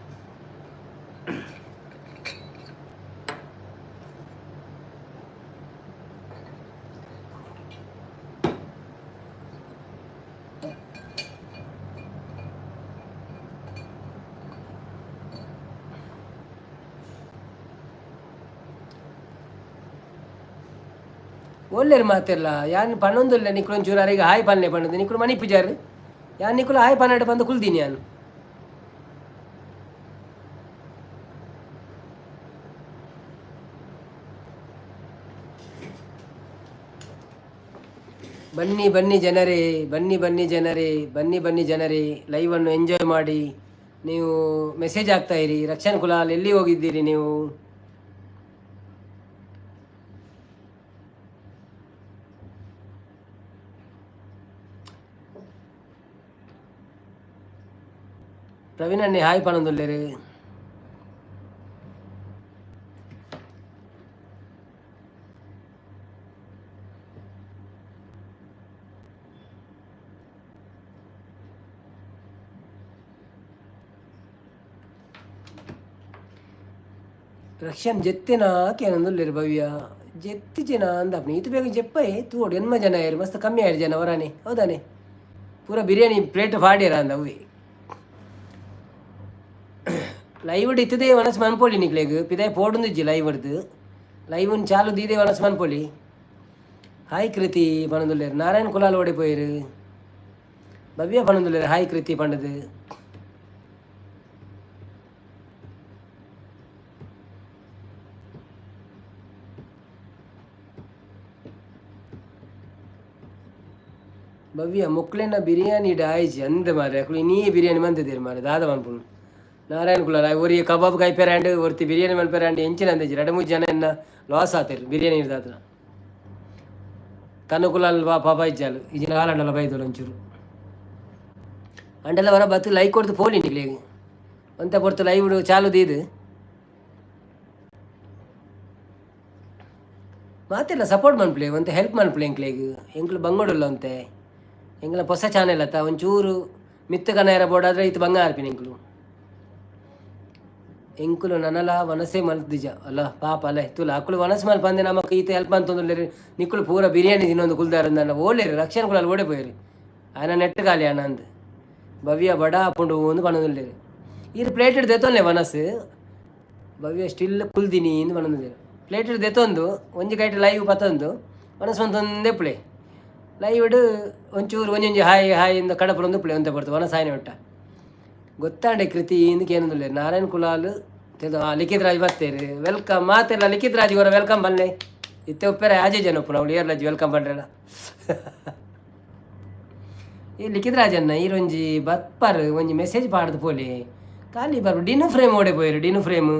ಒಲ್ಲೆರ್ ಮಾತೆರ್ಲ? ಯಾನ್ ಪನೊಂದುಲ್ಲೆ ನಿಕುಲು ಒಂಚೂರು ಅರೆಗ್ ಹಾಯ್ ಪನ್ಲೆ ಪಂಡುದು. ನಿಕುಲು ಮನಿಪುಜಾರ್. ಯಾನ್ ನಿಕುಲು ಹಾಯ್ ಪನಡ್ ಪಂದ್ ಕುಲ್ದಿನಿ ಯಾನ್. ಬನ್ನಿ ಬನ್ನಿ ಜನರೇ, ಬನ್ನಿ ಬನ್ನಿ ಜನರೇ, ಬನ್ನಿ ಬನ್ನಿ ಜನರೇ, ಲೈವನ್ನು ಎಂಜಾಯ್ ಮಾಡಿ. ನೀವು ಮೆಸೇಜ್ ಆಗ್ತಾ ಇರಿ. ರಕ್ಷಣ್ ಕುಲಾಲ್ ಎಲ್ಲಿ ಹೋಗಿದ್ದೀರಿ ನೀವು? ಪ್ರವೀಣ್ ಅಣ್ಣೆ ಹಾಯ್ ಪನೊಂದುಲ್ಲೆರ್. ರಕ್ಷನ್ ಜೆತ್ತೆನಾ ಕೇನೊಂದುಲ್ಲೆರ್ ಭವ್ಯ. ಜೆತ್ತಿಜೆನಾ ಅಂದಪ್ಪ. ಈತ್ ಬೇಗ ಜೆಪ್ಪಯೆ ತೂವೊಡು. ಎನ್ಮ ಜನ ಆಯೆರ್, ಮಸ್ತ್ ಕಮ್ಮಿ ಆಯೆರ್ ಜನ ವರಾನೆ. ಹೌದಾನೆ? ಪೂರ ಬಿರಿಯಾನಿ ಪ್ಲೇಟ್ ಪಾಡ್ಯೆರ ಅಂದ. ಅವ್ವೆ ಲೈವ್ ಇತ್ತದೇ ವನಸ್ ಮನ್ಪೊಲಿ. ನಿಕ್ಲೆಗ್ ಪಿದಾಯಿ ಪೋಡೊಂದಿಜ್ಜಿ. ಲೈವ್ ಡ್ದು ಲೈವ್ ಚಾಲು ದೀದೇ ವನಸ್ ಮನ್ಪೊಲಿ. ಹಾಯ್ ಕೃತಿ ಪನೊಂದುಲ್ಲೆರ್. ನಾರಾಯಣ್ ಕುಲಾಲ್ ಓಡೆ ಪೋಯೆರ್? ಭವ್ಯ ಪನೊಂದುಲ್ಲೆರ್ ಹಾಯ್ ಕೃತಿ ಪಂಡದು. ಭವ್ಯ ಮೊಕ್ಲೆನ ಬಿರಿಯಾನಿ ಡಾಯ್ಜಿ ಅಂದ ಮಾರೆ. ಅಕ್ಲು ಇನ್ನೀ ಬಿರಿಯಾನಿ ಮಂತಿದ್ದೀರಿ ಮಾರೆ. ದಾದ ಮನ್ಪುನು? ನಾರಾಯಣ ಕುಲಾಲ ಒರಿ ಕಬಾಬ್ ಕಾಯ್ಪೆರಾಂಡ್, ಒರ್ತಿ ಬಿರಿಯಾನಿ ಮನ್ಪೆರಾಂಡ್. ಎಂಚಿನ ಅಂದಜಿ. ರಡ್ಡ್ ಮೂಜಿ ಜನ ಎನ್ನ ಲಾಸ್ ಆತೇರು ಬಿರಿಯಾನಿ ದಾತ್ರ. ತನ್ನ ಕುಲಾಲ್ ಪಾಪ ಇಜ್ಜಾಲು ಇಜಿನ ಆಲಂಡಲ ಬೈದೋಲು ಒಂಚೂರು. ಅಂಡೆಲ್ಲ ಹೊರ ಬತ್ತು ಲೈಕ್ ಕೊಡ್ತು ಪೋಲಿ ನಿಕ್ಲೆಗ್. ಒಂತೆ ಪೊರ್ತು ಲೈವ್ ಚಾಲು ದೀದು ಮಾತೆಲ್ಲ ಸಪೋರ್ಟ್ ಮನ್ಪುಲೆ. ಒಂತೆ ಹೆಲ್ಪ್ ಮನ್ಪುಲೆ ಎಂಕ್ಲೆಗ್. ಎಂಕ್ಲು ಬಂಗೋಡುಲ್ಲ ಒಂತೆ. ಎಂಕ್ಲ ಹೊಸ ಚಾನೆಲ್ ಅತ್ತ, ಒಂಚೂರು ಮಿತ್ತು ಕನಾಯರ ಬೋಡಾದ್ರೆ ಇತ್ತು ಬಂಗ ಆರ್ಪಿನ ಎಂಕ್ಲು. ಎಂಕುಲು ನನಲ ವನಸೆ ಮಲ್ತಿಜ ಅಲ್ಲ ಪಾಪ ಅಲ್ಲೇ ತುಲ. ಅಕ್ಕಳು ವನಸ್ ಮಲ್ಪಂದೆ ನಮಕ್ ಈತ ಹೆಲ್ಪ್ ಅಂತಂದ್ರೆ ನಿಕ್ಕುಲು ಪೂರ ಬಿರಿಯಾನಿ ತಿನ್ನೊಂದು ಕುಲ್ದಾರ ಓಲೇರಿ. ರಕ್ಷಣೆ ಕುಲಾಲ್ ಓಡೆ ಪೋಯರಿ. ಆಯನ ನೆಟ್ ಖಾಲಿ ಆನಂದ್. ಭವ್ಯ ಬಡ ಪುಂಡು ಒಂದು ಪನೊಂದುಲ್ಲೇರು. ಈರ್ ಪ್ಲೇಟ್ ದೆತ್ತೊನ್ಲೆ ವನಸ್. ಭವ್ಯ ಸ್ಟಿಲ್ ಕುಲ್ದಿನಿ ಇಂದು ಪನೊಂದುಲ್ಲೇರು. ಪ್ಲೇಟ್ ದೆತ್ತೊಂದು ಒಂಜಿ ಕೈಟ್ ಲೈವ್ ಪತ್ತೊಂದು ವನಸ್ ಒಂದೊಂದೇ ಪ್ಲೇ ಲೈವ್ ಒಂಚೂರು ಒಂಜೊಂಜಿ ಹಾಯ್ ಹಾಯ್ ಇಂದ ಕಡಪುರೊಂದು ಪ್ಲೇ ಒಂತೆ ಬರ್ತದೆ ವನಸ್ ಹಾಯ್ನ ಒಟ್ಟ ಗೊತ್ತಾಂಡೆ. ಕೃತಿ ಇಂದಕ್ಕೆ ಏನಂದುಲ್ಲೇರು. ನಾರಾಯಣ್ ಕುಲಾಲ್ ತೆದು ಲಿಖಿತ್ ರಾಜ್ ಬತ್ತೇರು. Welcome ಮಾತೆಲ್ಲ. ಲಿಖಿತ್ ರಾಜ್ ಗೊರ welcome ಬನ್ನೆ. ಇತ್ತೆ ಉಪ್ಪೆರೆ ಆಜೆ ಜನ ಉಪ್ಪುನ ಅವಳು ಏರ್ಲಜ್ಜಿ welcome ಪಂಡ್ರೆಲ. ಈ ಲಿಖಿತ್ ರಾಜನ್ನ ಈರೊಂಜಿ ಬತ್ಪರ್ ಒಂಜಿ ಮೆಸೇಜ್ ಪಾಡ್ದು ಪೋಲಿ. ಖಾಲಿ ಬರ್ಪು. ಡಿನು ಫ್ರೇಮ್ ಓಡೆ ಪೋಯರು ಡಿನು ಫ್ರೇಮ್?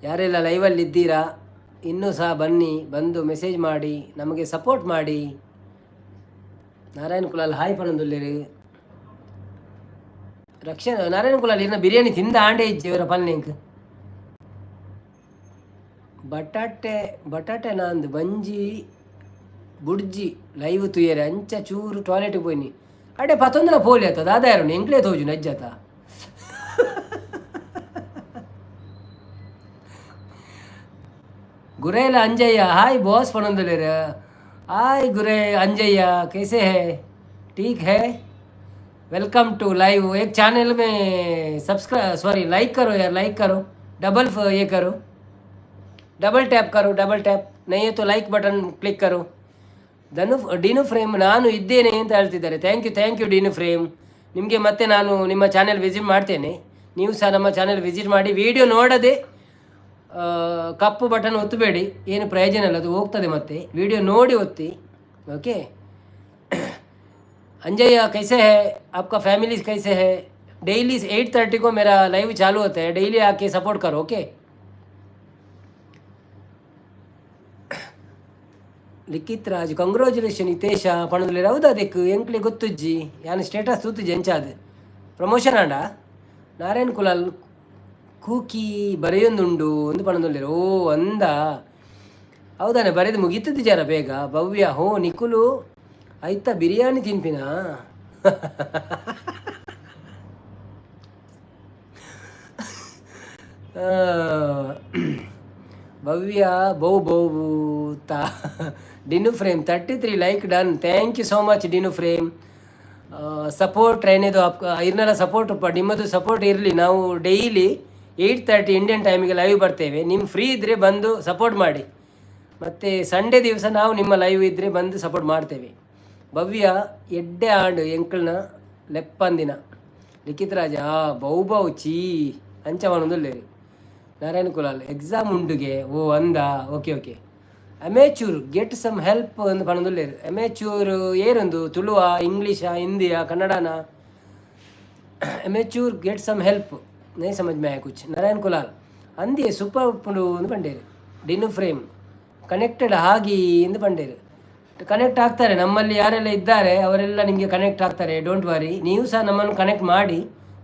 ಯಾರೆಲ್ಲ ಲೈವಲ್ಲಿ ಇದ್ದೀರಾ, ಇನ್ನೂ ಸಹ ಬನ್ನಿ, ಬಂದು ಮೆಸೇಜ್ ಮಾಡಿ, ನಮಗೆ ಸಪೋರ್ಟ್ ಮಾಡಿ. ನಾರಾಯಣ ಕುಲಾಲ್ ಹಾಯ್ ಪನೊಂದುಲ್ಲೆರ್. ರಕ್ಷಾ ನಾರಾಯಣ ಕುಲಾಲ್ ಇರ್ನ ಬಿರಿಯಾನಿ ತಿಂದ ಆಂಡೆ ಇಜ್ಜಿ ಇವರ ಪನ್ನೆಂಕ್. ಬಟಾಟೆ ಬಟಾಟೆ ನಾಂದು ಬಂಜಿ ಬುಡ್ಜಿ ಲೈವ್ ತುಯರೆ. ಅಂಚ ಚೂರು ಟಾಯ್ಲೆಟ್ ಪೋಯಿನಿ. ಅಡೆ ಪತ್ತೊಂದಲ ಪೋಲಿ ಆತ ದಾದ ಯಾರು ಎಂಕ್ಲೇ ತೋಜು ನಜ್ಜಾತ. ಗುರೇಲ ಅಂಜಯ್ಯ ಹಾಯ್ ಬಾಸ್ ಪನೊಂದುಲ್ಲೆರ್. हाय गुरे अंजయ్య, कैसे है? ठीक है? Welcome to live. एक चैनल में सब्सक्राइब, सॉरी, लाइक करो यार, लाइक करो. डबल ये करो, डबल टैप करो. डबल टैप नहीं है तो लाइक बटन क्लिक करो. ಧನು ಡಿನು ಫ್ರೇಮ್ ನಾನು ಇದ್ದೇನೆ ಅಂತ ಹೇಳ್ತಿದ್ದಾರೆ. Thank you, thank you ಡಿನು frame. ನಿಮಗೆ ಮತ್ತೆ ನಾನು ನಿಮ್ಮ ಚಾನೆಲ್ ವಿಸಿಟ್ ಮಾಡ್ತೇನೆ. ನೀವು ಸಹ ನಮ್ಮ ಚಾನೆಲ್ ವಿಸಿಟ್ ಮಾಡಿ. ವಿಡಿಯೋ ನೋಡದೆ ಕಪ್ಪು ಬಟನ್ ಒತ್ತಬೇಡಿ, ಏನು ಪ್ರಯೋಜನ ಇಲ್ಲ, ಅದು ಹೋಗ್ತದೆ ಮತ್ತೆ. ವಿಡಿಯೋ ನೋಡಿ ಒತ್ತಿ. ಓಕೆ. अंजय कैसे है? आपका फैमिली कैसे है? डेली 8:30 को मेरा लाइव चालू होता है. डेली आके सपोर्ट करो. ओके. ಲಿಖಿತ್ ರಾಜ್ ಕಂಗ್ರಾಚುಲೇಷನ್ ಹಿತೇಶ ಪಣದುಲ್ಲೆರ್. ಹೌದಾ? ಅದಕ್ಕೆ ಎಂಕ್ಲೆ ಗೊತ್ತುಜ್ಜಿ. ಯಾನ್ ಸ್ಟೇಟಸ್ ತೂತುಜಿ. ಎಂಚಾದ್ ಪ್ರಮೋಷನ್ ಆಂಡ? ನಾರಾಯಣ್ ಕುಲಾಲ್ ಕೂಕಿ ಬರೆಯೊಂದುಂಡು ಒಂದು ಪಣದುಲ್ಲೆರ್. ಓ ಅಂದ, ಹೌದಾನೆ? ಬರೆದು ಮುಗೀತದ್ದು ಜರ ಬೇಗ. ಭವ್ಯ ಹೋ ನಿಕುಲು ಐತ ಬಿರಿಯಾನಿ ತಿನ್ಪಿನ. ಭವ್ಯ ಬೌ ಬೌ ತಾ. ಡಿನು frame 33 like done. Thank you so much ಡಿನು frame. Support ಏನಿದು ಅಪ್ ಇರ್ನೆಲ್ಲ ಸಪೋರ್ಟ್, ನಿಮ್ಮದು ಸಪೋರ್ಟ್ ಇರಲಿ. ನಾವು ಡೈಲಿ 8:30 ಇಂಡಿಯನ್ ಟೈಮಿಗೆ ಲೈವ್ ಬರ್ತೇವೆ. ನಿಮ್ಮ ಫ್ರೀ ಇದ್ದರೆ ಬಂದು ಸಪೋರ್ಟ್ ಮಾಡಿ. ಮತ್ತು ಸಂಡೇ ದಿವಸ ನಾವು ನಿಮ್ಮ ಲೈವ್ ಇದ್ದರೆ ಬಂದು ಸಪೋರ್ಟ್ ಮಾಡ್ತೇವೆ. ಭವ್ಯ ಎಡ್ಡೆ ಆಂಡ್ ಎಂಕಲ್ನ ಲೆಪ್ಪಂದಿನ. ಲಿಖಿತ್ ರಾಜ ಬೌ ಬೌ ಚೀ ಅಂಚ ಪನೊಂದುಲ್ಲೆರ್. ನಾರಾಯಣ ಕುಲಾಲ್ ಎಕ್ಸಾಮ್ ಉಂಡುಗೆ. ಓ ಅಂದ, okay okay. Amateur get some help ಅಂದ್ ಪನೊಂದುಲ್ಲೆರ್. ಅಮೇಚೂರ್ ಏರೊಂದು ತುಳುವ, ಇಂಗ್ಲೀಷಾ, ಹಿಂದಿಯಾ, ಕನ್ನಡನ? ಅಮೇಚೂರ್ ಗೆಟ್ ಸಮ್ ಹೆಲ್ಪ್, ನೈ ಸಮಜ್ ಮೇ ಆಯಾ ಕುಚ್. ನಾರಾಯಣ್ ಕುಲಾಲ್ ಅಂದಿಯೇ ಸೂಪರ್ ಉಪ್ಪುಂಡು ಅಂದ್ ಪಂಡೇರು. ಡಿನು ಫ್ರೇಮ್ ಕನೆಕ್ಟೆಡ್ ಆಗಿ ಎಂದು ಪಂಡೇರು. ಕನೆಕ್ಟ್ ಆಗ್ತಾರೆ. ನಮ್ಮಲ್ಲಿ ಯಾರೆಲ್ಲ ಇದ್ದಾರೆ ಅವರೆಲ್ಲ ನಿಮಗೆ ಕನೆಕ್ಟ್ ಆಗ್ತಾರೆ, don't worry. ನೀವು ಸಹ ನಮ್ಮನ್ನು ಕನೆಕ್ಟ್ ಮಾಡಿ.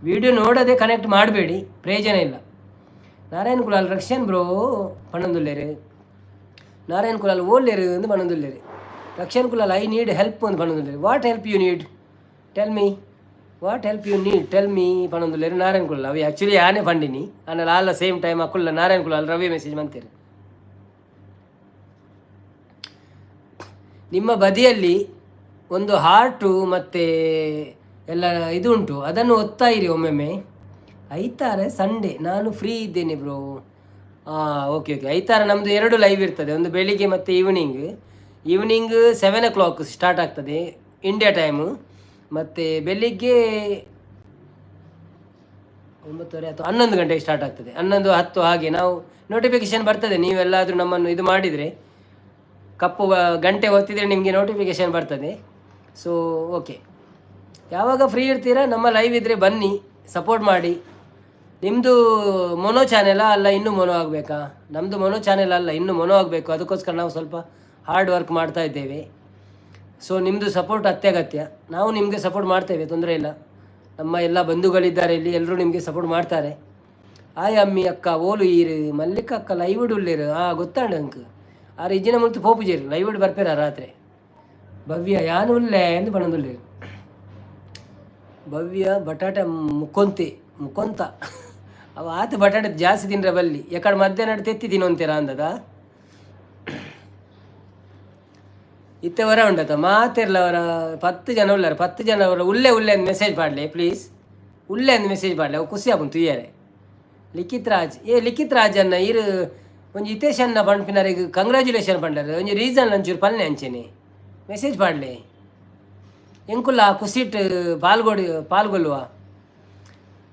ವಿಡಿಯೋ ನೋಡದೆ ಕನೆಕ್ಟ್ ಮಾಡಬೇಡಿ, ಪ್ರಯೋಜನ ಇಲ್ಲ. ನಾರಾಯಣ್ ಕುಲಾಲ್ ರಕ್ಷನ್ ಬ್ರೋ ಪನೊಂದುಲ್ಲೆರ್. ನಾರಾಯಣ್ ಕುಲಾಲ್ ಓಲ್ಲೆರ್ ಅಂದ್ ಪನೊಂದುಲ್ಲೆರ್. Rakshan Kulal I need help ಅಂದ್ ಪನೊಂದುಲ್ಲೆರ್. What help you need? Tell me what help you need, tell me ಪನೊಂದುಲ್ಲೆರ್ Narayan Kulal. ಅವು ಆ್ಯಕ್ಚುಲಿ ಯಾನೇ ಪಂಡಿನಿ ಆಂಡ ಆಲ್ಲ ಸೇಮ್ ಟೈಮ್ ಅಕುಲ್ಲ ನಾರಾಯಣ್ ಕುಲಾಲ್ ರವಿ ಮೆಸೇಜ್ ಮಂತೇರು. ನಿಮ್ಮ ಬದಿಯಲ್ಲಿ ಒಂದು ಹಾರ್ಟು ಮತ್ತು ಎಲ್ಲ ಇದು ಉಂಟು, ಅದನ್ನು ಒತ್ತಾ ಇರಿ ಒಮ್ಮೆಮ್ಮೆ. ಐತಾರೆ ಸಂಡೇ ನಾನು ಫ್ರೀ ಇದ್ದೇನೆ ಬ್ರೋ. ಹಾಂ, ಓಕೆ ಓಕೆ. ಐತಾರ ನಮ್ಮದು ಎರಡು ಲೈವ್ ಇರ್ತದೆ, ಒಂದು ಬೆಳಿಗ್ಗೆ ಮತ್ತು ಈವ್ನಿಂಗ್. ಈವ್ನಿಂಗ್ 7 ಓ ಕ್ಲಾಕ್ ಸ್ಟಾರ್ಟ್ ಆಗ್ತದೆ ಇಂಡಿಯಾ ಟೈಮು. ಮತ್ತು ಬೆಳಿಗ್ಗೆ 9:30 ಅಥವಾ 11 ಗಂಟೆಗೆ ಸ್ಟಾರ್ಟ್ ಆಗ್ತದೆ, 11:10 ಹಾಗೆ. ನಾವು ನೋಟಿಫಿಕೇಶನ್ ಬರ್ತದೆ, ನೀವೆಲ್ಲಾದರೂ ನಮ್ಮನ್ನು ಇದು ಮಾಡಿದರೆ. ಕಪ್ಪು ಗಂಟೆ ಒತ್ತಿದರೆ ನಿಮಗೆ ನೋಟಿಫಿಕೇಶನ್ ಬರ್ತದೆ. ಸೊ ಓಕೆ, ಯಾವಾಗ ಫ್ರೀ ಇರ್ತೀರಾ, ನಮ್ಮ ಲೈವ್ ಇದ್ದರೆ ಬನ್ನಿ, ಸಪೋರ್ಟ್ ಮಾಡಿ. ನಿಮ್ಮದು ಮೊನೋ ಚಾನೆಲಾ ಅಲ್ಲ, ಇನ್ನೂ ಮೊನೋ ಆಗಬೇಕಾ? ನಮ್ಮದು ಮೊನೋ ಚಾನೆಲ್ ಅಲ್ಲ, ಇನ್ನೂ ಮೊನೋ ಆಗಬೇಕು. ಅದಕ್ಕೋಸ್ಕರ ನಾವು ಸ್ವಲ್ಪ ಹಾರ್ಡ್ ವರ್ಕ್ ಮಾಡ್ತಾ ಇದ್ದೇವೆ. ಸೊ ನಿಮ್ಮದು ಸಪೋರ್ಟ್ ಅತ್ಯಗತ್ಯ. ನಾವು ನಿಮಗೆ ಸಪೋರ್ಟ್ ಮಾಡ್ತೇವೆ, ತೊಂದರೆ ಇಲ್ಲ. ನಮ್ಮ ಎಲ್ಲ ಬಂಧುಗಳಿದ್ದಾರೆ ಇಲ್ಲಿ, ಎಲ್ಲರೂ ನಿಮಗೆ ಸಪೋರ್ಟ್ ಮಾಡ್ತಾರೆ. ಆಯ್ ಅಮ್ಮಿ ಅಕ್ಕ, ಓಲು ಈರು? ಮಲ್ಲಿಕ ಅಕ್ಕ ಲೈವ್ಡ್ ಉಳ್ಳೇರು. ಆ ಗೊತ್ತಾಂಡ ಅಂಕ್ ಆರು ಇಜ್ಜಿನ ಮುಲ್ತು ಪೋಪುಜೇರು, ಲೈವ್ಡ್ ಬರ್ಪೇರ ರಾತ್ರಿ. ಭವ್ಯ ಯಾನು ಉಲ್ಲೆ ಎಂದು ಬಣ್ಣದುಲ್ಲೇರು. ಭವ್ಯ ಬಟಾಟೆ ಮುಕ್ಕೊಂತಿ ಮುಕ್ಕೊಂತ ಅವ ಆತ. ಬಟಾಟೆ ಜಾಸ್ತಿ ತಿನ್ರೆ ಬಲ್ಲಿ, ಯಾಕಡೆ ಮಧ್ಯಾಹ್ನ ತೆತ್ತಿ ತಿನ್ನೊಂತೀರ ಅಂದದ. ಇತ್ತೆ ವರ ಉಂಡತ ಮಾತಿರ್ಲ ಅವರ 10 ಜನ ಉಳ್ಳಾರ. 10 ಜನ ಅವರ ಉಲ್ಲೆ ಉಲ್ಲೆ ಅಂದ್ ಮೆಸೇಜ್ ಪಾಡ್ಲೆ ಪ್ಲೀಸ್. ಉಲ್ಲೆ ಅಂದ್ ಮೆಸೇಜ್ ಪಾಡ್ಲೆ, ಅವು ಖುಷಿ ಆಪುಂಡು ತುಯ್ಯರೆ. ಲಿಖಿತ್ ರಾಜ್, ಏ ಲಿಖಿತ್ ರಾಜ್ ಅನ್ನ, ಇರು ಒಂಜಿ ಹಿತೇಶ್ ಅನ್ನ ಪನ್ಪಿನರಿಗೆ ಕಂಗ್ರ್ಯಾಚುಲೇಷನ್ ಪಂಡರ್. ಒಂಜಿ ರೀಸನ್ ಒಂಚೂರು ಪಲ್ಲೆ, ಅಂಚೆನೆ ಮೆಸೇಜ್ ಪಾಡ್ಲೆ. ಎಂಕುಲ್ಲ ಖುಷಿಟ್ ಪಾಲ್ಗೊಡಿ ಪಾಲ್ಗೊಳ್ಳುವ.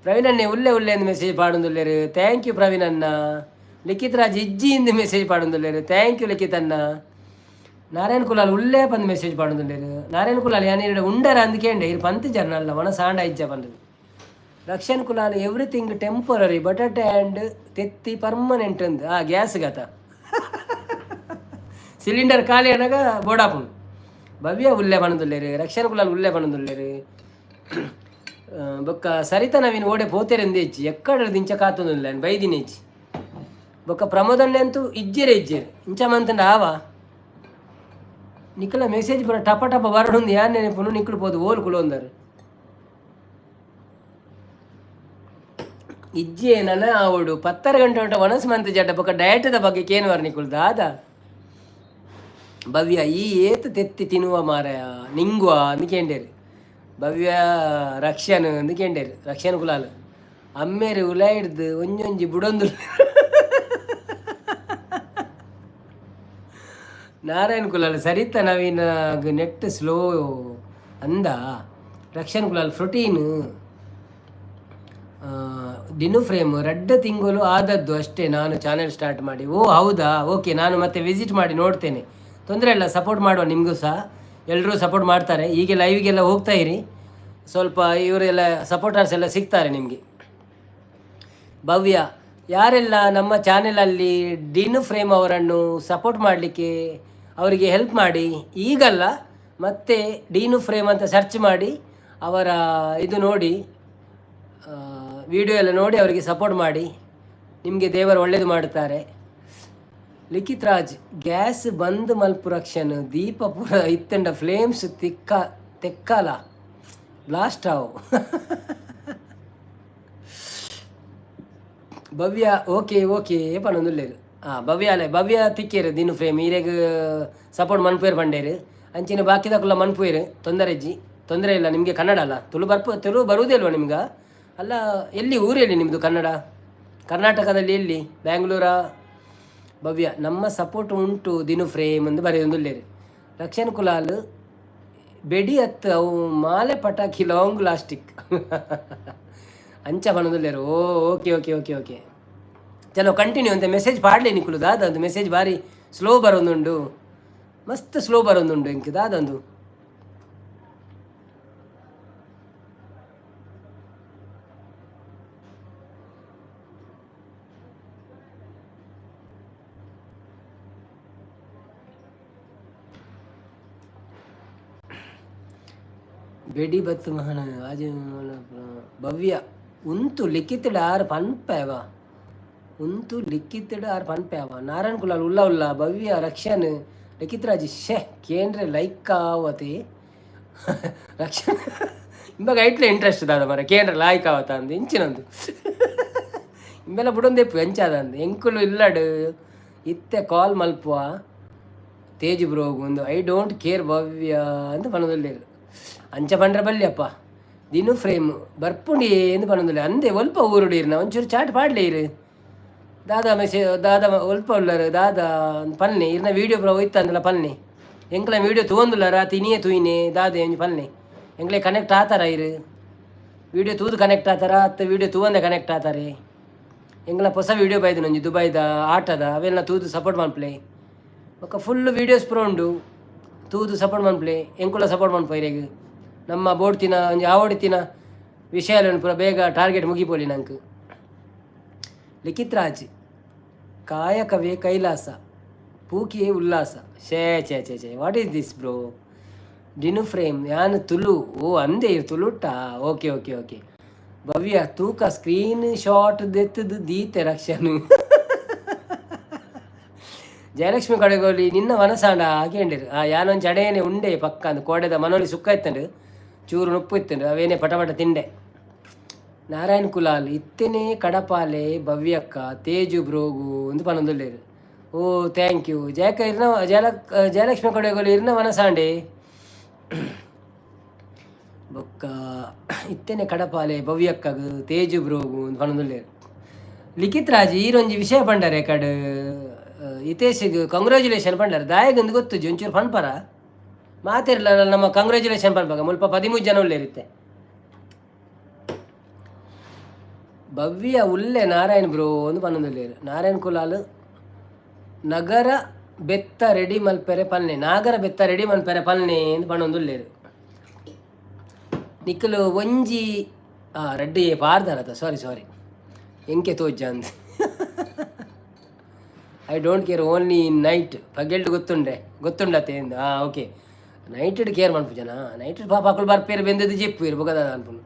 ಪ್ರವೀಣ್ ಅಣ್ಣೆ ಉಲ್ಲೆ ಉಲ್ಲೆ ಅಂದ್ ಮೆಸೇಜ್ ಪಾಡೊಂದುಲ್ಲೆರ್. Thank you Praveen ಅಣ್ಣ. ಲಿಖಿತ್ ರಾಜ್ ಇಜ್ಜಿ ಇಂದ್ ಮೆಸೇಜ್ ಪಾಡೊಂದುಲ್ಲೆರ್. Thank you ಲಿಖಿತ್ ಅಣ್ಣ. ನಾರಾಯಣ ಕುಲಾಲ್ ಉಲ್ಲೇ ಪಂದ್ ಮೆಸೇಜ್ ಪಾಡೊಂದುಲ್ಲೆರ್. ನಾರಾಯಣ ಕುಲಾಲ್, ಯಾನ್ ಇರ್ಡ ಉಂಡರ ಅಂದ್ ಕೇಂಡೆ. ಇರ್ ಪಂತ್ ಜನ ಅಲ್ಲ ಒಣ ಸಾಂಡ ಇಜ್ಜ ಪಂದ್. ರಕ್ಷನ್ ಕುಲಾಲ್, ಎವ್ರಿಥಿಂಗ್ ಟೆಂಪರರಿ, ಬಟಾಟೆ ಆ್ಯಂಡ್ ತೆತ್ತಿ ಪರ್ಮನೆಂಟ್ ಅಂದ್. ಆ ಗ್ಯಾಸ್ ಗತ ಸಿಲಿಂಡರ್ ಖಾಲಿ ಅನಾಗ ಬೋಡಾಪುಂಡು. ಭವ್ಯ ಉಲ್ಲೆ ಪನೊಂದುಲ್ಲೆರ್. ರಕ್ಷಣ್ ಕುಲಾಲ್ ಉಲ್ಲೆ ಪನೊಂದುಲ್ಲೆರ್. ಬೊಕ್ಕ ಸರಿತಾ ನವೀನ್ ಓಡೆ ಪೋತೆರೆಂದು ಹೆಚ್ಚಿ ಎಕ್ಕಡ ದಿಂಚ ಕಾತೊಂದುಲ್ಲೆ ಬೈದಿನ ಹೆಚ್ಚಿ. ಬೊಕ್ಕ ಪ್ರಮೋದನ್ನೆ ಅಂತೂ ಇಜ್ಜೆರೆ ಇಜ್ಜೆರ್ ಇಂಚ ಮಂತಂಡ ಆವ. ನಿಕ್ಕಲ ಮೆಸೇಜ್ ಪೂರ ಟಪ ಟಪ ಬರಡುಂದು. ಯಾನ್ ನೆನಪುನು ನಿಕ್ಕಲು ಪೋದು ಓಲು ಕುಲೊಂದರು. ಇಜ್ಜೆ ನನ ಆವೊಡು ಪತ್ತರ ಗಂಟೆ ಉಂಟ ವನಸ್ ಮಂತ್ ಜಡ್ಡ. ಬೊಕ್ಕ ಡಯಟದ ಬಗ್ಗೆ ಕೇನುವರ್ ನಿಕುಲು ದಾದ? ಭವ್ಯ, ಈ ಏತ್ ತೆತ್ತಿ ತಿನ್ನುವ ಮಾರಾಯ ನಿಂಗುವ ಅಂದ್ ಕೇಂಡೇರು. ಭವ್ಯ ರಕ್ಷನ್ ಅಂದ್ ಕೇಂಡೇರು. ರಕ್ಷನ್ ಕುಲಾಲ್, ಅಮ್ಮೇರು ಉಲಾಯಿಡ್ದು ಒಂಜೊಂಜಿ ಬುಡೊಂದು. ನಾರಾಯಣ ಕುಲಾಲ್, ಸರಿತ ನವೀನ ನೆಟ್ ಸ್ಲೋ ಅಂದ. ರಕ್ಷನ್ ಕುಲಾಲ್ ಪ್ರೋಟೀನ್. ಡಿನು ಫ್ರೇಮ್, ರಡ್ಡ ತಿಂಗಳು ಆದದ್ದು ಅಷ್ಟೇ ನಾನು ಚಾನೆಲ್ ಸ್ಟಾರ್ಟ್ ಮಾಡಿ. ಓ ಹೌದಾ? ಓಕೆ, ನಾನು ಮತ್ತೆ ವಿಸಿಟ್ ಮಾಡಿ ನೋಡ್ತೇನೆ. ತೊಂದರೆ ಇಲ್ಲ, ಸಪೋರ್ಟ್ ಮಾಡುವ ನಿಮಗೂ ಸಹ. ಎಲ್ಲರೂ ಸಪೋರ್ಟ್ ಮಾಡ್ತಾರೆ. ಹೀಗೆ ಲೈವ್ಗೆಲ್ಲ ಹೋಗ್ತಾ ಇರಿ ಸ್ವಲ್ಪ, ಇವರೆಲ್ಲ ಸಪೋರ್ಟರ್ಸ್ ಎಲ್ಲ ಸಿಗ್ತಾರೆ ನಿಮಗೆ. ಭವ್ಯ, ಯಾರೆಲ್ಲ ನಮ್ಮ ಚಾನೆಲಲ್ಲಿ ಡಿನು ಫ್ರೇಮ್ ಅವರನ್ನು ಸಪೋರ್ಟ್ ಮಾಡಲಿಕ್ಕೆ ಅವರಿಗೆ ಹೆಲ್ಪ್ ಮಾಡಿ. ಈಗಲ್ಲ, ಮತ್ತೆ ಡೀನು ಫ್ರೇಮ್ ಅಂತ ಸರ್ಚ್ ಮಾಡಿ, ಅವರ ಇದು ನೋಡಿ, ವಿಡಿಯೋ ಎಲ್ಲ ನೋಡಿ ಅವರಿಗೆ ಸಪೋರ್ಟ್ ಮಾಡಿ. ನಿಮಗೆ ದೇವರು ಒಳ್ಳೆಯದು ಮಾಡುತ್ತಾರೆ. ಲಿಖಿತ್ ರಾಜ್, ಗ್ಯಾಸ್ ಬಂದ್ ಮಲ್ಪು ರಕ್ಷನ್, ದೀಪ ಪೂರ ಇತ್ತಂಡ ಫ್ಲೇಮ್ಸ್ ತಿಕ್ಕ ತೆಕ್ಕಲ ಬ್ಲಾಸ್ಟ್ ಆವು. ಭವ್ಯ ಓಕೆ ಓಕೆ ಪನೊಂದುಲ್ಲೆರ್. ಹಾಂ ಭವ್ಯ ಅಲೆ, ಭವ್ಯ ತಿಕ್ಕೇರು. ದಿನು ಫ್ರೇಮ್ ಈರೆಗ್ ಸಪೋರ್ಟ್ ಮನ್ಪುವೆರ್ ಪಂಡೇರು. ಅಂಚಿನ ಬಾಕಿದಕುಲ್ಲ ಮನ್ಪುವೆರ್, ತೊಂದರೆ ಇಜ್ಜಿ, ತೊಂದರೆ ಇಲ್ಲ. ನಿಮಗೆ ಕನ್ನಡ ಅಲ್ಲ, ತುಳು ಬರ್ಪು, ತುಳು ಬರುವುದೇ ಇಲ್ವಾ ನಿಮ್ಗೆ? ಅಲ್ಲ, ಎಲ್ಲಿ ಊರೆಲ್ಲಿ ನಿಮ್ಮದು? ಕನ್ನಡ ಕರ್ನಾಟಕದಲ್ಲಿ ಎಲ್ಲಿ? ಬ್ಯಾಂಗ್ಳೂರಾ? ಭವ್ಯ, ನಮ್ಮ ಸಪೋರ್ಟ್ ಉಂಟು ದಿನು ಫ್ರೇಮ್ ಎಂದು ಬರೆಯೊಂದುಲ್ಲೆರ್. ರಕ್ಷನ್ ಕುಲಾಲ್, ಬೆಡಿ ಅತ್ತು ಅವು ಮಾಲೆ ಪಟಾಕಿ ಲಾಂಗ್ ಲಾಸ್ಟಿಕ್ ಅಂಚ ಪನೊಂದುಲ್ಲೆರ್. ಓ ಓಕೆ ಓಕೆ ಓಕೆ ಓಕೆ, ಚಲೋ ಕಂಟಿನ್ಯೂ ಅಂತ ಮೆಸೇಜ್ ಪಾಡ್ಲೆ ನಿಕುಲು. ದಾದ ಒಂದು ಮೆಸೇಜ್ ಬಾರಿ ಸ್ಲೋ ಬರೋದುಂಡು, ಮಸ್ತ್ ಸ್ಲೋ ಬರೋದುಂಡು ಇಂಕ್ ದಾದಂದು. ಬೆಡಿ ಬತ್ತು ಮಹನ ಆಜಿ. ಭವ್ಯ, ಉಂತು ಲಿಖಿತಡ್ ಆರ್ ಪನ್ಪೇವ, ಉಂತು ಲಿಖಿತಡ್ ಆರ್ ಪನ್ಪೇವ. ನಾರಾಯಣ ಕುಲಾಲ್ ಉಲ್ಲ ಉಲ್ಲ. ಭವ್ಯ, ರಕ್ಷನ್, ಲಿಖಿತ್ ರಾಜ್, ಶೇ ಕೇಂದ್ರ ಲೈಕ್ ಆವತಿ. ರಕ್ಷನ್ ಇಂಬಾಗ ಐಟ್ಲೆ ಇಂಟ್ರೆಸ್ಟ್ ದಾದ ಮರ, ಕೇಂದ್ರ ಲಾಯ್ಕ್ ಆವತ ಅಂದು ಇಂಚಿನಂದು. ಇಂಬೆಲ್ಲ ಬುಡೊಂದೆಪ್ಪು ಎಂಚಾದ ಅಂದು. ಎಂಕುಲು ಇಲ್ಲಡು ಇತ್ತೆ ಕಾಲ್ ಮಲ್ಪುವ ತೇಜ್ ಬ್ರೋಗು ಒಂದು. I don't care ಭವ್ಯ ಅಂತ ಪನೊಂದುಲ್ಲೆರ್. ಅಂಚ ಪಂಡ್ರೆ ಬಲ್ಯಪ್ಪ. ದಿನು ಫ್ರೇಮ್ ಬರ್ಪುಂಡಿ ಎಂದು ಪನೊಂದುಲ್ಲೆ. ಅಂದೆ ಒಲ್ಪ ಊರುಡು ಇರ್ನ ಒಂಚೂರು ಚಾಟ್ ಪಾಡ್ಲೆ ಇರು. ದಾದಾ ಮೆಸೇ ದಾದಾ ಒಲ್ಪ ಉಲ್ಲರು ದಾದಾ ಪಲ್ನೆ. ಇರ್ನ ವೀಡಿಯೋ ಪೂರ ಒಯ್ತಂದಲ ಪಲ್ನೆ. ಎಂಕ್ಲ ವೀಡಿಯೋ ತೂವೊಂದುಲ್ಲರ ತಿನಿಯೇ ತೂಯಿನೆ ದಾದೆ ಒಂಜಿ ಪಲ್ನೆ. ಎಂಕ್ಲೆ ಕನೆಕ್ಟ್ ಆತಾರ ಇರು? ವೀಡಿಯೋ ತೂದು ಕನೆಕ್ಟ್ ಆತಾರ ಅತ್ತ ವೀಡಿಯೋ ತೂವಂದೆ ಕನೆಕ್ಟ್ ಆತಾರೆ? ಎಂಕ್ಲ ಹೊಸ ವೀಡಿಯೋ ಬೈದಿನ ಒಂಜಿ ದುಬೈದ ಆಟದ, ಅವೆಲ್ಲ ತೂದು ಸಪೋರ್ಟ್ ಮಲ್ಪಲೆ. ಬೊಕ್ಕ ಫುಲ್ ವೀಡಿಯೋಸ್ ಪೂರ ಉಂಡು. ತೂದು ಸಪೋರ್ಟ್ ಮನ್ಪುಲೆ, ಎಂಕುಲ ಸಪೋರ್ಟ್ ಮನ್ಪ ಇರೆಗ್. ನಮ್ಮ ಬೋಡ್ತಿನ ಒಂಜಿ ಆವಡಿತಿನ ವಿಷಯలను ಪೂರ ಬೇಗ ಟಾರ್ಗೆಟ್ ಮುಗಿಪೊಲಿ ನಂಕ್. ಲಿಖಿತ್ ರಾಜ್, ಕಾಯಕವೇ ಕೈಲಾಸ, ಪೂಕಿಯೇ ಉಲ್ಲಾಸ. ಶೇ ಚೇ ಚೇ ಚೇ, what is this bro? Dinu frame, ಯಾನ್ ತುಳು. ಓ ಅಂದೇ, ತುಳುಟ. ಓಕೆ ಓಕೆ ಓಕೆ ಭವ್ಯ, ತೂಕ ಸ್ಕ್ರೀನ್ ಶಾಟ್ ದೆತ್ತದು ದೀತೆ ರಕ್ಷನ್. ಜಯಲಕ್ಷ್ಮಿ ಕಡೆಗೋಲಿ, ನಿನ್ನ ಮನಸಾಂಡ ಹಾಗೇಂಡಿರು. ಆ ಯಾನೊಂದು ಜಡೇನೆ ಉಂಡೆ ಪಕ್ಕ ಅಂದ್ ಕೋಡೆದ ಮನೋಲಿ ಸುಕ್ಕ ಇತ್ತಂಡು, ಚೂರು ನುಪ್ಪು ಇತ್ತಂಡು, ಅವೇನೆ ಪಟ ಪಟ ತಿಂಡೆ. ನಾರಾಯಣ್ ಕುಲಾಲ್, ಇತ್ತನೇ ಕಡಪಾಲೆ ಭವ್ಯಕ್ಕ ತೇಜು ಬ್ರೋಗು ಒಂದು ಪನೊಂದುಲ್ಲೇರು. ಓ thank you ಜಯಕ. ಇರ್ನ ಜಯಲಕ್ಷ್ಮಿ ಕಡೆಗೋಲಿ ಇರ್ನ ಮನಸಾಂಡೆ. ಬೊಕ್ಕ ಇತ್ತನೆ ಕಡಪಾಲೆ ಭವ್ಯಕ್ಕಗ್ ತೇಜು ಬ್ರೋಗು ಒಂದು ಪನೊಂದುಲ್ಲೇರು. ಲಿಖಿತ್ ರಾಜ್, ಈರೊಂಜಿ ವಿಷಯ ಪಂಡರೆ ಕಡ್ ಇತೇಶಿಗ್ ಕಂಗ್ರ್ಯಾಚುಲೇಷನ್ ಪಂಡರ್, ದಾಯಗಂದು ಗೊತ್ತುಜಿ, ಒಂಚೂರು ಪನ್ಪರ? ಮಾತಿರ್ಲ, ನಮ್ಮ ಕಂಗ್ರ್ಯಾಚುಲೇಷನ್ ಪನ್ಪಾಗ ಮುಲ್ಪ 13 ಜನ ಉಲ್ಲೇರಿತ್ತೆ. ಭವ್ಯ ಉಲ್ಲೆ ನಾರಾಯಣ್ ಬ್ರೋ ಒಂದು ಪನ್ನೊಂದುಲ್ಲೇರು. ನಾರಾಯಣ್ ಕುಲಾಲ್, ನಗರ ಬೆತ್ತ ರೆಡಿ ಮಲ್ಪೆರೆ ಪಲ್ನೆ, ನಾಗರ ಬೆತ್ತ ರೆಡಿ ಮಲ್ಪೆರೆ ಪಲ್ನೆ ಎಂದು ಪನ್ನೊಂದುಲ್ಲೇರು. ನಿಕ್ಕಲು ಒಂಜಿ ಆ ರಡ್ಡಿ ಪಾರ್ದಾರತ. ಸಾರಿ ಸಾರಿ, ಎಂಕೆ ತೋಜ ಅಂದ್. I don't care, only in night. ಪಗೆಲ್ಡ್ ಗೊತ್ತುಂಡೆ ಗೊತ್ತುಂಡತೆ ಎಂದು. ಹಾಂ ಓಕೆ, ನೈಟೆಡ್ ಕೇರ್ ಮನ್ಪು ಜನ. ನೈಟೆಡ್ ಪಾಪ ಅಕುಲು ಬರ್ಪೇರು, ಬೆಂದದ್ದು ಜೆಪ್ಪು ಬೊಕದ ಅನ್ಪುನು.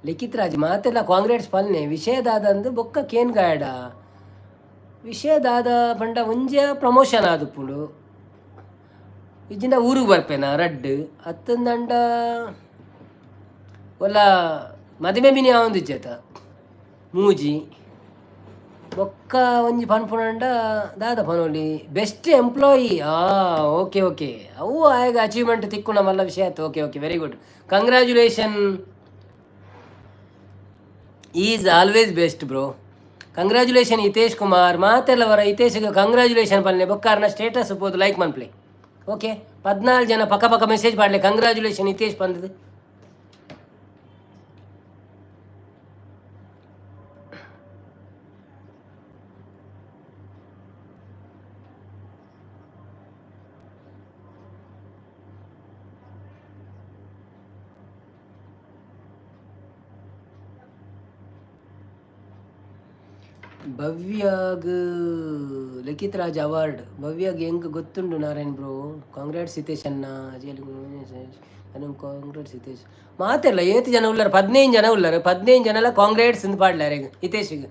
ಲಿಖಿತ್ ರಾಜ್, ಮಾತೆಲ್ಲ ಕಾಂಗ್ರೆಸ್ ಪಲ್ನೆ, ವಿಷಯದಾದಂದು ಬೊಕ್ಕ ಕೇನ್ ಗಾಯಡ. ವಿಷಯದಾದ ಪಂಡ ಒಂಜ ಪ್ರಮೋಷನ್ ಆದುಪ್ಪುಂಡು, ಇಜ್ಜಿಂಡ ಊರಿಗೆ ಬರ್ಪೇನ ರಡ್ಡ್ ಅತ್ತಂದಂಡ ಒಲ್ಲ ಮದಿಮೆ ಮಿನಿ ಆವೊಂದಿಜ್ಜತ ಮೂಜಿ. ಬೊಕ್ಕ ಒಂಜಿ ಪನ್ಪುನಂಡ ದಾದ ಪನೊಲಿ? Best employee. ಆ ಓಕೆ ಓಕೆ, ಅವು ಆಯಗ ಅಚೀವ್ಮೆಂಟ್ ತಿಕ್ಕುನ ಮಲ್ಲ ವಿಷಯ ಆಯ್ತು. Okay okay, very good, congratulation. Is always best bro. Congratulation Hitesh Kumar. ಮಾತೆಲ್ಲ ವರ ಹಿತೇಶ್ಗೆ ಕಂಗ್ರ್ಯಾಚುಲೇಷನ್ ಪನ್ಲೆ. ಬೊಕ್ಕಾರ್ನ ಸ್ಟೇಟಸ್ ಪೋದು ಲೈಕ್ ಮನ್ಪ್ಲೆ. ಓಕೆ, 14 ಜನ ಪಕ್ಕ ಪಕ್ಕ ಮೆಸೇಜ್ ಪಾಡ್ಲೆ, ಕಂಗ್ರ್ಯಾಚುಲೇಷನ್ ಹಿತೇಶ್ ಪಂದದು. ಭವ್ಯಾಗ್ ಲಿಖಿತ್ ರಾಜ್ ಅವಾರ್ಡ್ ಭವ್ಯಾಗ್ ಹೆಂಗ್ ಗೊತ್ತುಂಡು ನಾರಾಯಣ್ ಬ್ರೋ. ಕಾಂಗ್ರೆಟ್ಸ್ ಹಿತೇಶ್ ಅಣ್ಣ. ಕಾಂಗ್ರೆಟ್ಸ್ ಹಿತೇಶ್. ಮಾತೆಲ್ಲ ಏತ್ ಜನ ಉಳ್ಳಾರ? 15 ಜನ ಉಳ್ಳಾರ. 15 ಜನ ಎಲ್ಲ ಕಾಂಗ್ರೆಟ್ಸ್ ಅಂತ ಪಾಡ್ಲಾರ ಹಿತೇಶಿಗೆ.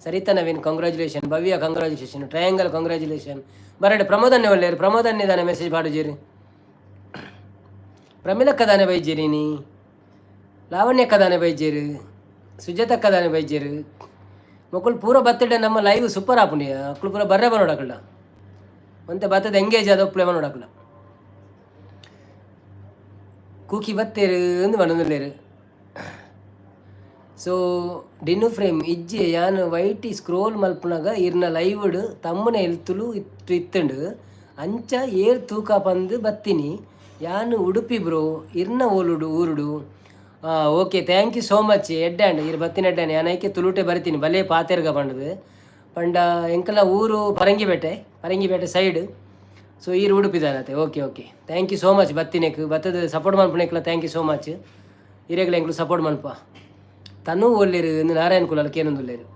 Saritha Naveen congratulation, Bhavya congratulation, triangle congratulation. ಬರಡೆ ಪ್ರಮೋದನ್ನೇ ಒಳ್ಳೆಯರು. ಪ್ರಮೋದನ್ನೇ ದಾನೆ ಮೆಸೇಜ್ ಪಾಡುಜೀರಿ? ಪ್ರಮಿಲಕ್ಕ ದಾನೆ ಬೈಜೀರಿ ನೀ? ಲಾವಣ್ಯಕ್ಕ ದಾನೆ ಬೈಜೇರು? ಸುಜಾತಕ್ಕ ದಾನೆ ಬೈಜೇರು? ಮೊಕುಲು ಪೂರ ಬರ್ತಡೆ ನಮ್ಮ ಲೈವ್ ಸೂಪರ್ ಆಪುಂಡು. ಅಕ್ಲು ಪೂರ ಬರ್ರೆ ಬರೋಡಕಲ್ಲ, ಒಂತೆ ಬತ್ತದ ಎಂಗೇಜ್ ಆದ ಒಪ್ಲೆ ಬರೋಡಕಲ್ಲ. ಕೂಕಿ ಬತ್ತೇರು ಅಂದ್ ಪನೊಂದುಲ್ಲೆರ್. ಸೊ ಡಿನ್ನು ಫ್ರೇಮ್, ಇಜ್ಜೆ, ಯಾನ್ ವೈಟಿ ಸ್ಕ್ರೋಲ್ ಮಲ್ಪುನಗ ಇರ್ನ ಲೈವ್ಡ್ ತಮ್ಮನೆ ಎಲ್ತುಲು ಇತ್ತು ಇತ್ತುಂಡು. ಅಂಚ ಏರ್ ತೂಕ ಪಂದ್ ಬತ್ತಿನಿ. ಯಾನ್ ಉಡುಪಿ ಬ್ರೋ, ಇರ್ನ ಓಲುಡು ಊರುಡು? Okay, thank you so much. ಎಡ್ಡೆ ಅಂಡ್ ಇರ್ ಬತ್ತಿನ ಎಡ್ಡೆ. ಯಾನ್ ಐಕೆ ತುಳುಟೆ ಬರಿತೀನಿ, ಬಲೆ ಪಾತೆರ್ಗ ಪಂಡದು. ಪಂಡ ಎಂಕಲ ಊರು ಪರಂಗಿಪೇಟೆ, ಪರಂಗಿಪೇಟೆ ಸೈಡ್. ಸೊ ಈರ್ ಉಡುಪಿದಾನತೆ. Okay okay, thank you so much. ಬತ್ತಿನೆಕ್ ಬತ್ತದ ಸಪೋರ್ಟ್ ಮನ್ಪುನೆಕ್ಲ thank you so much. ಇರೆಗ್ಲ ಎಂಕ್ಲು ಸಪೋರ್ಟ್ ಮನ್ಪ. ತನು ಒಲ್ಲೆರು ಇಂದು ನಾರಾಯಣ ಕುಲಾಲ್ ಕೇನೊಂದುಲ್ಲೆರು.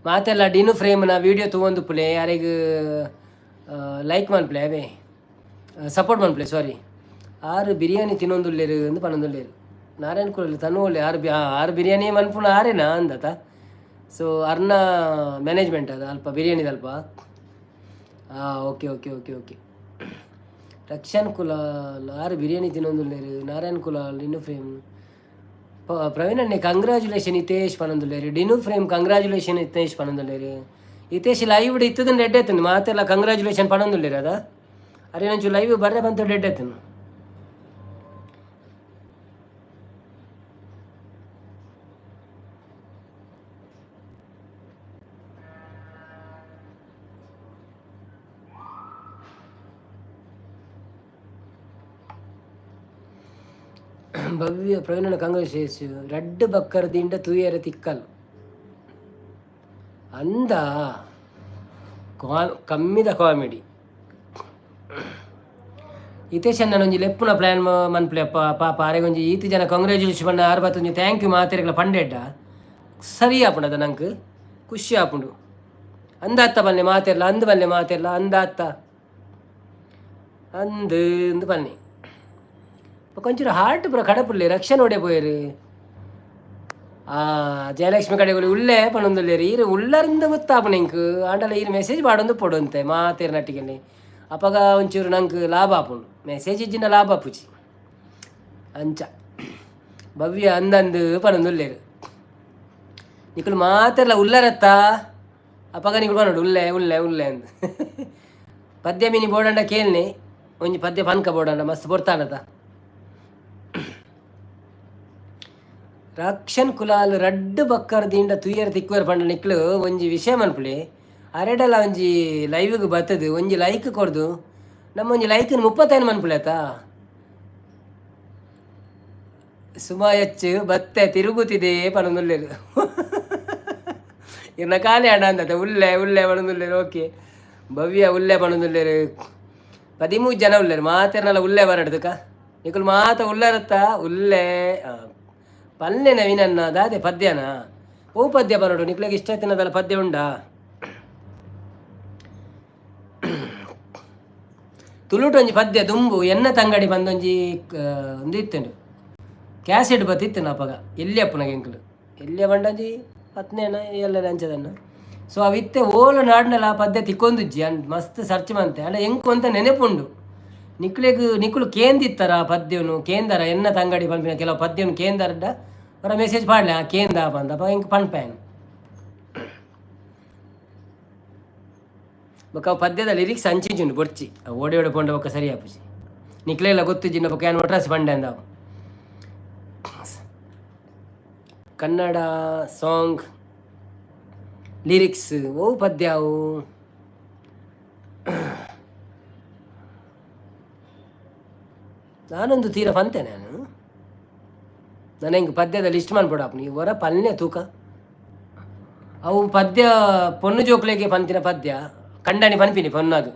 ಮಾತೆಲ್ಲ ಡಿನು ಫ್ರೇಮ್ನ ವೀಡಿಯೋ ತೂವೊಂದುಪ್ಪುಲೆ, ಯಾರಿಗ್ ಲೈಕ್ ಮನ್ಪುಲೆ, ಅವೇ ಸಪೋರ್ಟ್ ಮನ್ಪುಲೆ. ಸಾರಿ, ಆರು ಬಿರಿಯಾನಿ ತಿನ್ನೊಂದುಲ್ಲೆರು ಅಂದ್ ಪನೊಂದುಲ್ಲೆರು. ನಾರಾಯಣ ಕುಲಾಲ್ ತನು ಒಲ್ಲೆ ಆರು ಆರು ಬಿರಿಯಾನಿ ಮನ್ಪುನ ಆರೇನಾ ಅಂದತ. ಸೊ ಅರ್ನ ಮ್ಯಾನೇಜ್ಮೆಂಟ್ ಅದು ಅಲ್ಪ ಬಿರಿಯಾನಿದ ಅಲ್ಪ. ಹಾಂ okay okay okay okay. Rakshan Kulal ಆರು ಬಿರಿಯಾನಿ ತಿನ್ನೊಂದುಲ್ಲೆರು. ನಾರಾಯಣ್ ಕುಲಾಲ್, ಡಿನು ಫ್ರೇಮ್, ಪ್ರವೀಣ್ ಅಣ್ಣೆ ಕಂಗ್ರ್ಯಾಚುಲೇಷನ್ ಹಿತೇಶ್ ಪನೊಂದುಲ್ಲೆರು. ಡಿನು ಫ್ರೇಮ್ ಕಂಗ್ರ್ಯಾಚುಲೇಷನ್ ಹಿತೇಶ್ ಪನೊಂದುಲ್ಲೆರು. ಹಿತೇಶ್ ಲೈವ್ ಇತ್ತದಂಡ ಎಡ್ಡೆ ಆತುಂಡು. ಮಾತೆಲ್ಲ ಕಂಗ್ರ್ಯಾಚುಲೇಷನ್ ಪನೊಂದುಲ್ಲೆರು ಅದ. ಅರೆ ನಂಚು ಲೈವ್ ಬರ್ರೆ ಬಂತು ಎಡ್ಡೆ ಆತುಂಡು. ಭವ್ಯ ಪ್ರವೀಣನ ಕಂಗ್ರಾಚುಲೇಷನ್. ರಡ್ಡ್ ಬಕ್ಕರ್ ದಿಂಡ ತೂಯರೆ ತಿಕ್ಕಲ್ ಅಂದ. ಕಮ್ಮಿದ ಕಾಮಿಡಿ. ಹಿತೇಶ್ ಒಂಜಿ ಲೆಪ್ಪುನ ಪ್ಲಾನ್ ಮನ್ಪುಲೆ ಅಪ್ಪ. ಪಾಪ, ಆರೆಗೊಂಜಿ ಈತ್ ಜನ ಕಂಗ್ರ್ಯಾಚುಲೇಷನ್ ಪಂಡ ಆರು ಬತ್ತೊಂಜಿ thank you ಮಾತೆರೆಗ್ಲ ಪಂಡೆಡ್ಡ ಸರಿ ಆಪುಂಡು. ಅದ ನಂಗೆ ಖುಷಿ ಆಪುಂಡು. ಅಂದಾತ್ತ ಬನ್ನಿ ಮಾತೆರ್ಲ, ಅಂದ್ ಬನ್ನಿ ಮಾತೆರ್ಲ, ಅಂದಾತ್ತ ಅಂದ್ ಅಂದ್ ಬನ್ನಿ. ಕೊಂಚೂರು ಹಾರ್ಟ್ ಪೂರ ಕಡಪುಲ್ಲೆ. ರಕ್ಷಣೆ ಒಡೆ ಪೋಯೆರ್? ಆ ಜಯಲಕ್ಷ್ಮಿ ಕಡೆಗಳು ಉಳ್ಳೆ ಪನೊಂದುಲ್ಲೆರ್. ಈರ್ ಉಳ್ಳರಿಂದ ಗೊತ್ತಾಪುಂಡು ಎಂಕ್. ಆಂಡಲ ಈರ್ ಮೆಸೇಜ್ ಪಾಡೊಂದು ಪೊಡಂತೆ ಮಾತೆರ್ ನಟ್ಟಿಗೆನೆ. ಅಪಗ ಒಂಚೂರು ನಂಕ್ ಲಾಭ ಆಪುಂಡು. ಮೆಸೇಜ್ ಇಜ್ಜಿಂಡ ಲಾಭ ಆಪುಜಿ ಅಂಚ. ಭವ್ಯ ಅಂದಂದು ಪನೊಂದುಲ್ಲೆರ್. ನಿಕುಲು ಮಾತೆರ್ಲ ಉಲ್ಲರತ್ತ, ಅಪಗ ನಿಕುಲು ಪನೊಡು ಉಲ್ಲೆ ಉಲ್ಲೆ ಉಲ್ಲೆ ಅಂದ್. ಪದ್ಯ ಮಿನಿ ಬೋಡಂಡ ಕೇಳ್ನೆ. ಒಂಜಿ ಪದ್ಯ ಪನ್ಕ ಬೋಡಂಡ, ಮಸ್ತ್ ಪೊರ್ತಾಂಡತ. ರಕ್ಷನ್ ಕುಲಾಲ್ ರಡ್ಡ್ ಬಕ್ಕರ್ ದಿಂಡ ತುಯ್ಯರ್ ತಿಕ್ಕುವೆರ್ ಪಂಡ ನಿಕ್ಲು ಒಂಜಿ ವಿಷಯ ಮನ್ಪುಲೆ. ಅರೆಡಲ ಒಂಜಿ ಲೈವ್ಗ್ ಬತ್ತದು ಒಂಜಿ ಲೈಕ್ ಕೊರ್ದು ನಮ್ಮ ಒಂಜಿ ಲೈಕ್ 35 ಮನ್ಪುಲೆ ಆತಾ. ಸುಮಾಯಚ್ಚು ಬತ್ತೆ ತಿರುಗುತ್ತಿದೆ ಪನೊಂದುಲ್ಲೆರ್. ಇರ್ನ ಖಾಲಿ ಅಣ್ಣ ಅಂದತೆ. ಉಲ್ಲೆ ಉಲ್ಲೆ ಪನೊಂದುಲ್ಲೆರ್. ಓಕೆ, ಭವ್ಯ ಉಲ್ಲೆ ಪನೊಂದುಲ್ಲೆರ್. 13 ಜನ ಉಲ್ಲೆರ್. ಮಾತೆರ್ನಲ ಉಲ್ಲೆ ಬರಡ್ದುಕ. ನಿಕುಲು ಮಾತ ಉಲ್ಲರತ್ತ? ಉಲ್ಲೆ ಪಲ್ಲೆ ನವೀನನ್ನ ದಾದೆ ಪದ್ಯನಾ? ಓ ಪದ್ಯ ಬರಡು. ನಿಕ್ಲೆಗ್ ಇಷ್ಟ ಆಯ್ತಿನದಲ್ಲ ಪದ್ಯ ಉಂಡಾ? ತುಳುಟು ಒಂಜಿ ಪದ್ಯ ದುಂಬು ಎನ್ನ ತಂಗಡಿ ಬಂದೊಂಜಿ ಒಂದು ಇತ್ತುಂಡು ಕ್ಯಾಸೆಟ್ ಬತ್ತಿತ್ತು ಅಪಗ ಎಲ್ಲಿ ಅಪ್ಪುನಗ ಎಂಕುಲು ಎಲ್ಲಿಯ ಪಂಡಂಜಿ ಪತ್ನೇನ ಎಲ್ಲ ಅಂಚದನ್ನ. ಸೊ ಅವಿತ್ತೆ ಓಲು ನಾಡಿನಲ್ಲ ಆ ಪದ್ಯ ತಿಕ್ಕೊಂದುಜ್ಜಿ. ಅಂಡ್ ಮಸ್ತ್ ಸರ್ಚ್ ಮಂತೆ. ಅಂಡ ಎಂಕು ಅಂತ ನೆನಪುಂಡು. ನಿಕ್ಲೆಗ್ ನಿಕುಲು ಕೇಂದಿತ್ತರ ಆ ಪದ್ಯನು? ಕೇಂದರ ಎನ್ನ ತಂಗಡಿ ಪನ್ಪಿನ ಕೆಲವು ಪದ್ಯನು ಕೇಂದರ್ಡ ಅವರ ಮೆಸೇಜ್ ಪಾಡ್ಲೆ, ಆ ಕೇಂದ ಪಂದಪ್ಪ ಎಂಕ್ ಪನ್ಪೇನ್. ಬೊಕ್ಕ ಅವು ಪದ್ಯದ ಲಿರಿಕ್ಸ್ ಅಂಚಿಂಚುಂಡು ಬೊರ್ಚಿ. ಅವು ಓಡಿ ಓಡಿ ಪೋಂಡ ಬೊಕ್ಕ ಸರಿ ಆಪುಜಿ. ನಿಕ್ಲೆಲ್ಲ ಗೊತ್ತಿಜ್ಜಿಂಡ ಬೊಕ್ಕ ಯಾನ್ ಒಟ್ರಾಸಿ ಪಂಡೆ ಅಂದಾವು. ಕನ್ನಡ ಸಾಂಗ್ ಲಿರಿಕ್ಸ್ ಓ ಪದ್ಯ ಅವು? ನಾನೊಂದು ತೀರ ಪಂತೆ ನಾನು ನಾನು ಹಿಂಗೆ ಪದ್ಯದ ಲಿಸ್ಟ್ ಮನ್ಪೊಡಾಪುಂಡು. ಈ ಹೊರ ಪಲ್ನೆ ತೂಕ. ಅವು ಪದ್ಯ ಪೊಣ್ಣು ಜೋಕ್ಲೆಗೆ ಪಂತಿನ ಪದ್ಯ. ಕಂಡನಿ ಪನ್ಪಿನಿ ಪೊನ್ನಾಗ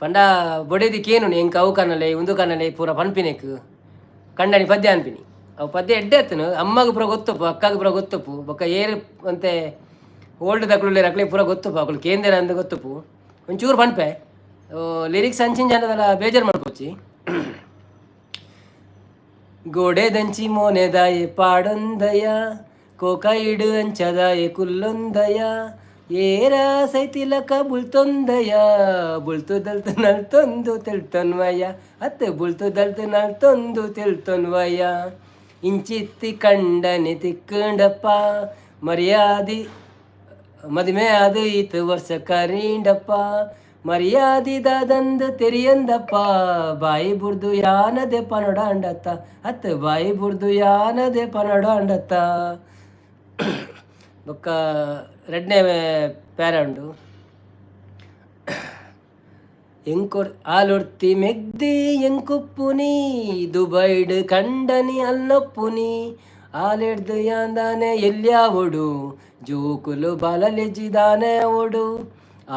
ಪಂಡ ಬೊಡೆದಿ ಕೇನುನಿ, ಎಂಕ್ ಅವು ಕನಲೆ ಉಂದು ಕನಲೆ ಪೂರ ಪನ್ಪಿನೆಕ್ ಕಂಡನಿ ಪದ್ಯ ಅನ್ಪಿನಿ. ಅವು ಪದ್ಯ ಎಡ್ಡೆ ಆತನು. ಅಮ್ಮಗ್ ಪೂರ ಗೊತ್ತಪ್ಪು, ಅಕ್ಕಗ್ ಪೂರ ಗೊತ್ತಪ್ಪು. ಬೊಕ್ಕ ಏರ್ ಅಂತೆ ಓಲ್ಡ್ ದಕ್ಲು ಅಕ್ಲೆ ಪೂರ ಗೊತ್ತಪ್ಪು. ಅಕುಲು ಕೇಂದ್ರ ಅಂದ್ ಗೊತ್ತಪ್ಪು. ಒಂಚೂರು ಪನ್ಪೆ ಲಿರಿಕ್ಸ್ ಅಂಚಿನ ಜನದಲ್ಲ, ಬೇಜಾರು ಮಾಡ್ಕೊಚ್ಚಿ. ಗೋಡೆದಂಚಿ ಮೋನೆದಾಯೆ ಪಾಡೊಂದಯ, ಕೋಕೈಡು ಅಂಚದಾಯೆ ಕುಲ್ಲೊಂದಯ, ಏರ ಸೈತಿಲಕ ಬುಳ್ತೊಂದಯ, ಬುಳ್ತು ದಲ್ತು ನಲ್ತೊಂದು ತೆಲ್ತೊನ್ವಯ ಅತ್ತೆ, ಬುಳ್ತು ದಲ್ತು ನಲ್ತೊಂದು ತೆಲ್ತೊನ್ವಯ. ಇಂಚಿತ್ತಿ ಕಂಡನಿ ತಿಕ್ಕಂಡಪ್ಪ, ಮರ್ಯಾದಿ ಮದಿಮೆ ಅದು ಈತು ವರ್ಷ ಕರೀಂಡಪ್ಪ, ಮರ್ಯಾದಿದಾದಂದು ತೆರಿಯಂದಪ್ಪ, ಬಾಯಿ ಬುರ್ದು ಯಾನದೆ ಪನೊಡಾಂಡತ್ತ ಅತ್ತ, ಬಾಯಿ ಬುರ್ದು ಯಾನದೆ ಪನೊಡಾಂಡತ್ತ. ಬೊಕ್ಕ ರಡ್ನೇ ಪ್ಯಾರ ಉಂಡು. ಎಂಕೊರ್ ಆಲೊರ್ತಿ ಮೆಗ್ದಿ ಎಂಕುಪ್ಪುನಿ, ದುಬೈಡ್ ಕಂಡನಿ ಅಲ್ಲೊಪ್ಪುನಿ, ಆಲೆಡ್ದು ಯಾಂದಾನೆ ಎಲ್ಯಾವೊಡು, ಜೋಕುಲು ಬಾಲಲೆಜ್ಜಿದಾನೆ ಓಡು,